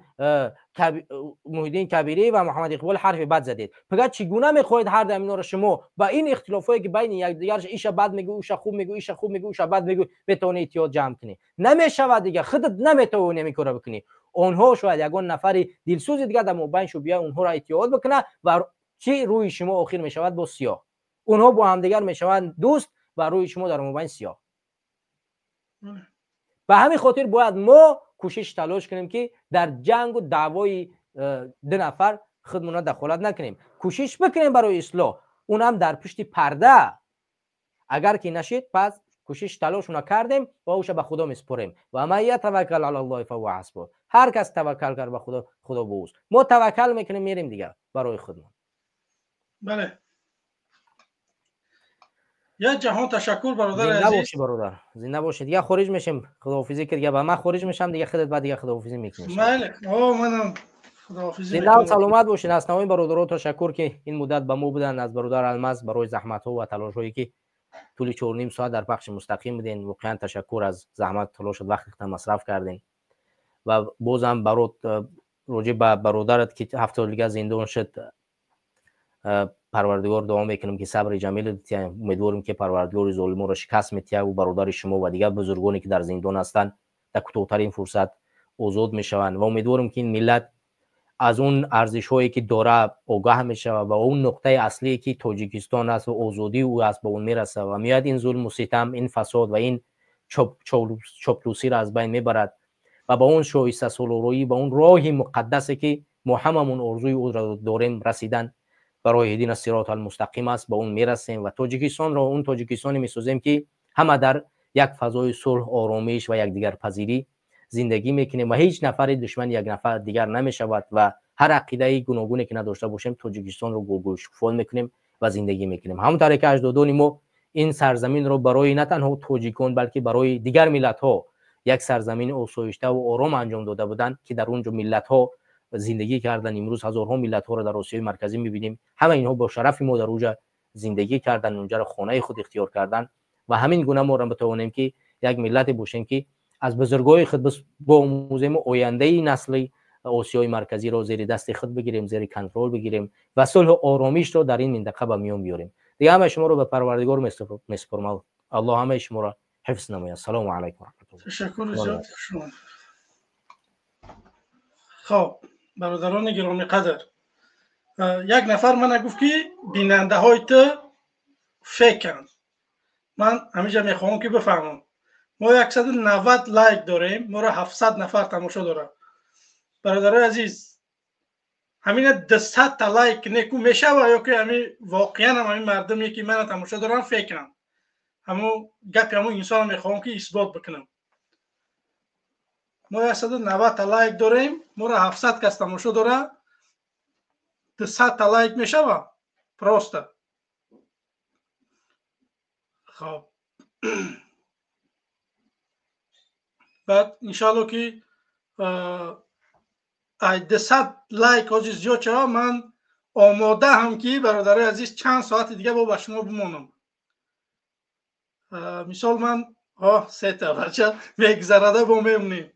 N: Муҳиддин Кабирӣ ва Муҳаммад Иқбол ҳарфи бад задед. Пага чӣ гуна мехоҳед ҳар даминоро шумо ба ин ихтилофҳое, ки байни якдигар, иша бад мегӯ, уша хуб мегӯ, иша хуб мегӯ, уша бад мегӯ, метавонӣ иттиҳод ҷамъ кунӣ? Намешавад дига, худат наметавонӣ ҳамин корро бикунӣ. Онҳо шояд ягон нафари дилсӯзи дига дар мобайн шу бия, онҳоро иттиҳод бикунад ва чӣ рӯи шумо охир мешавад бо сиёҳ. Онҳо бо ҳамдигар мешаванд дӯст ва рӯи шумо дар мобайн сиёҳ. Ба ҳамин хотир бояд мо кӯшиш талош кунем, ки дар ҷангу даъвои ду нафар худмона дахолат накунем, кӯшиш бикунем барои ислоҳ, унам дар пушти парда. Агар ки нашид, пас кӯшиш талошуна кардем ва уша ба Худо месупорем. Ва ман ятаваккал алаллоҳи фаҳува ҳасбуҳ. Ҳар кас таваккал кард ба Худо, Худо бо ӯст. Мо таваккал мекунем, мерем дига барои худмон.
A: Бале, як ҷаҳон ташаккур, бародари
N: Зинда
A: азиз.
N: бошӣ, бародар, зинда бошӣ. Дига хориҷ мешем, худоҳофизӣ ки дига ба ман хориҷ мешам, дига худат баъд дига худоҳофизӣ мекунӣ.
A: Майли, о, манам худоҳофизӣ
N: Зинда,
A: мекунам.
N: саломат бошед. Аз тамоми бародаро ташаккур, ки ин муддат ба мо буданд, аз бародар Алмаз барои заҳматҳо ва талошҳое, ки тӯли 4,5 соат дар пахши мустақим будем. Воқеан ташаккур аз заҳмат, талошат, вақти масраф кардем. Ва бозам барот роҷеъ ба бародарат, ки 7 соли дига зиндон шуд, Парвардигор дуо мекунем, ки сабри ҷамил дития. Умедворем, ки Парвардигори золимонро шикаст метиҳад. Ӯ бародари шумо ва дигар бузургоне, ки дар зиндон ҳастанд, дар кӯтоҳтарин фурсат озод мешаванд. Ва умедворем, ки ин миллат аз он арзишҳое, ки дора, огаҳ мешавад ва он нуқтаи аслие, ки Тоҷикистон аст ва озодии ӯ аст, ба он мерасад ва меояд ин зулму ситам, ин фасод ва ин чоплусиро аз байн мебарад ва ба он шоистасолороӣ, ба он роҳи муқаддасе, ки мо ҳамамон орзуи ӯро дорем, расидан барои иҳдина сирота алмустақим аст, ба он мерасем ва Тоҷикистонро он Тоҷикистоне месозем, ки ҳама дар як фазои сулҳ, оромиш ва якдигарпазирӣ зиндагӣ мекунем ва ҳеҷ нафари душмани як нафар дигар намешавад ва ҳар ақидаи гуногуне ки надошта бошем, Тоҷикистонро гулгулшукуфон мекунем ва зиндагӣ мекунем, ҳамон тавре ки аҷдодони мо ин сарзаминро барои на танҳо тоҷикон, балки барои дигар миллатҳо як сарзамини осоиштаву ором анҷом дода буданд, ки дар он ҷо миллатҳо зиндагӣ карданд. Имрӯз ҳазорҳо миллатҳоро дар Осиёи Марказӣ мебинем. Ҳама инҳо бо шарафи мо дар уҷа зиндагӣ карданд, унҷаро хонаи худ ихтиёр карданд. Ва ҳамин гуна моро битавонем, ки як миллате бошем, ки аз бузургои худ боомӯзему ояндаи насли Осиёи Марказиро зери дасти худ бигирем, зери контрол бигирем ва сулҳу оромишро дар ин минтақа ба миён биёрем. Дига ҳамаи шуморо ба Парвардигор месупорам. Аллоҳ ҳамаи шуморо ҳифз намояд. Салому алайкум.
A: Ташаккур зиёд. Хоб, бародарони гиромиқадр, як нафар мана гуфт, ки бинандаҳои ту фейканд. Ман ҳамиҷа мехоҳам, ки бифаҳмам. Мо 190 лайк дорем, моро 700 нафар тамошо дорад. Бародарои азиз, ҳамина 200-та лайк неку мешава ё ки ҳами воқеан ҳам ҳамин мардуме, ки мана тамошо доранд, фейканд? Ҳамун гапи ҳамун инсонро мехоҳам, ки исбот бикунам. Мо 190-та лайк дорем, моро 700 кас тамошо дорад. 200-та лайк мешава просто. Хоб, баъд иншоалло, ки ай 200 лайк ҳозир зиёд шава, ман омодаам, ки, бародарои азиз, чанд соати дига бо ба шумо бимонам. Мисол, ман сета бача мегзарада бо мемонем.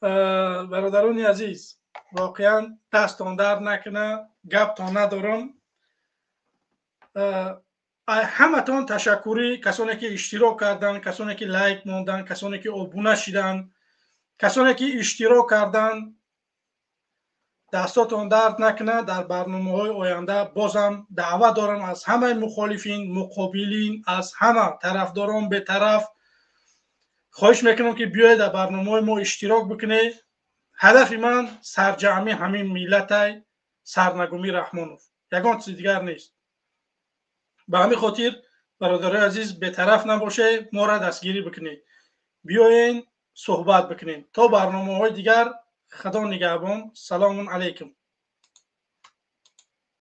A: Бародарони азиз, воқеан дастон дард накуна, гаптон надорам. Ҳаматон ташаккурӣ, касоне ки иштирок карданд, касоне ки лайк монданд, касоне ки обуна шиданд, касоне ки иштирок карданд. Дастотон дард накунад. Дар барномаҳои оянда бозам даъват дорам аз ҳамаи мухолифин, муқобилин, аз ҳама тарафдорон, бетараф. Хоҳиш мекунам, ки биёед, дар барномаҳои мо иштирок бикунед. Ҳадафи ман сарҷамъи ҳамин миллатай, сарнагумӣ Раҳмонов, ягон чизи дигар нест. Ба ҳамин хотир, бародарои азиз, бетараф набошед, моро дастгирӣ бикунед, биёен, суҳбат бикунем. То барномаҳои дигар, Худо нигаҳбон. Салому алайкум.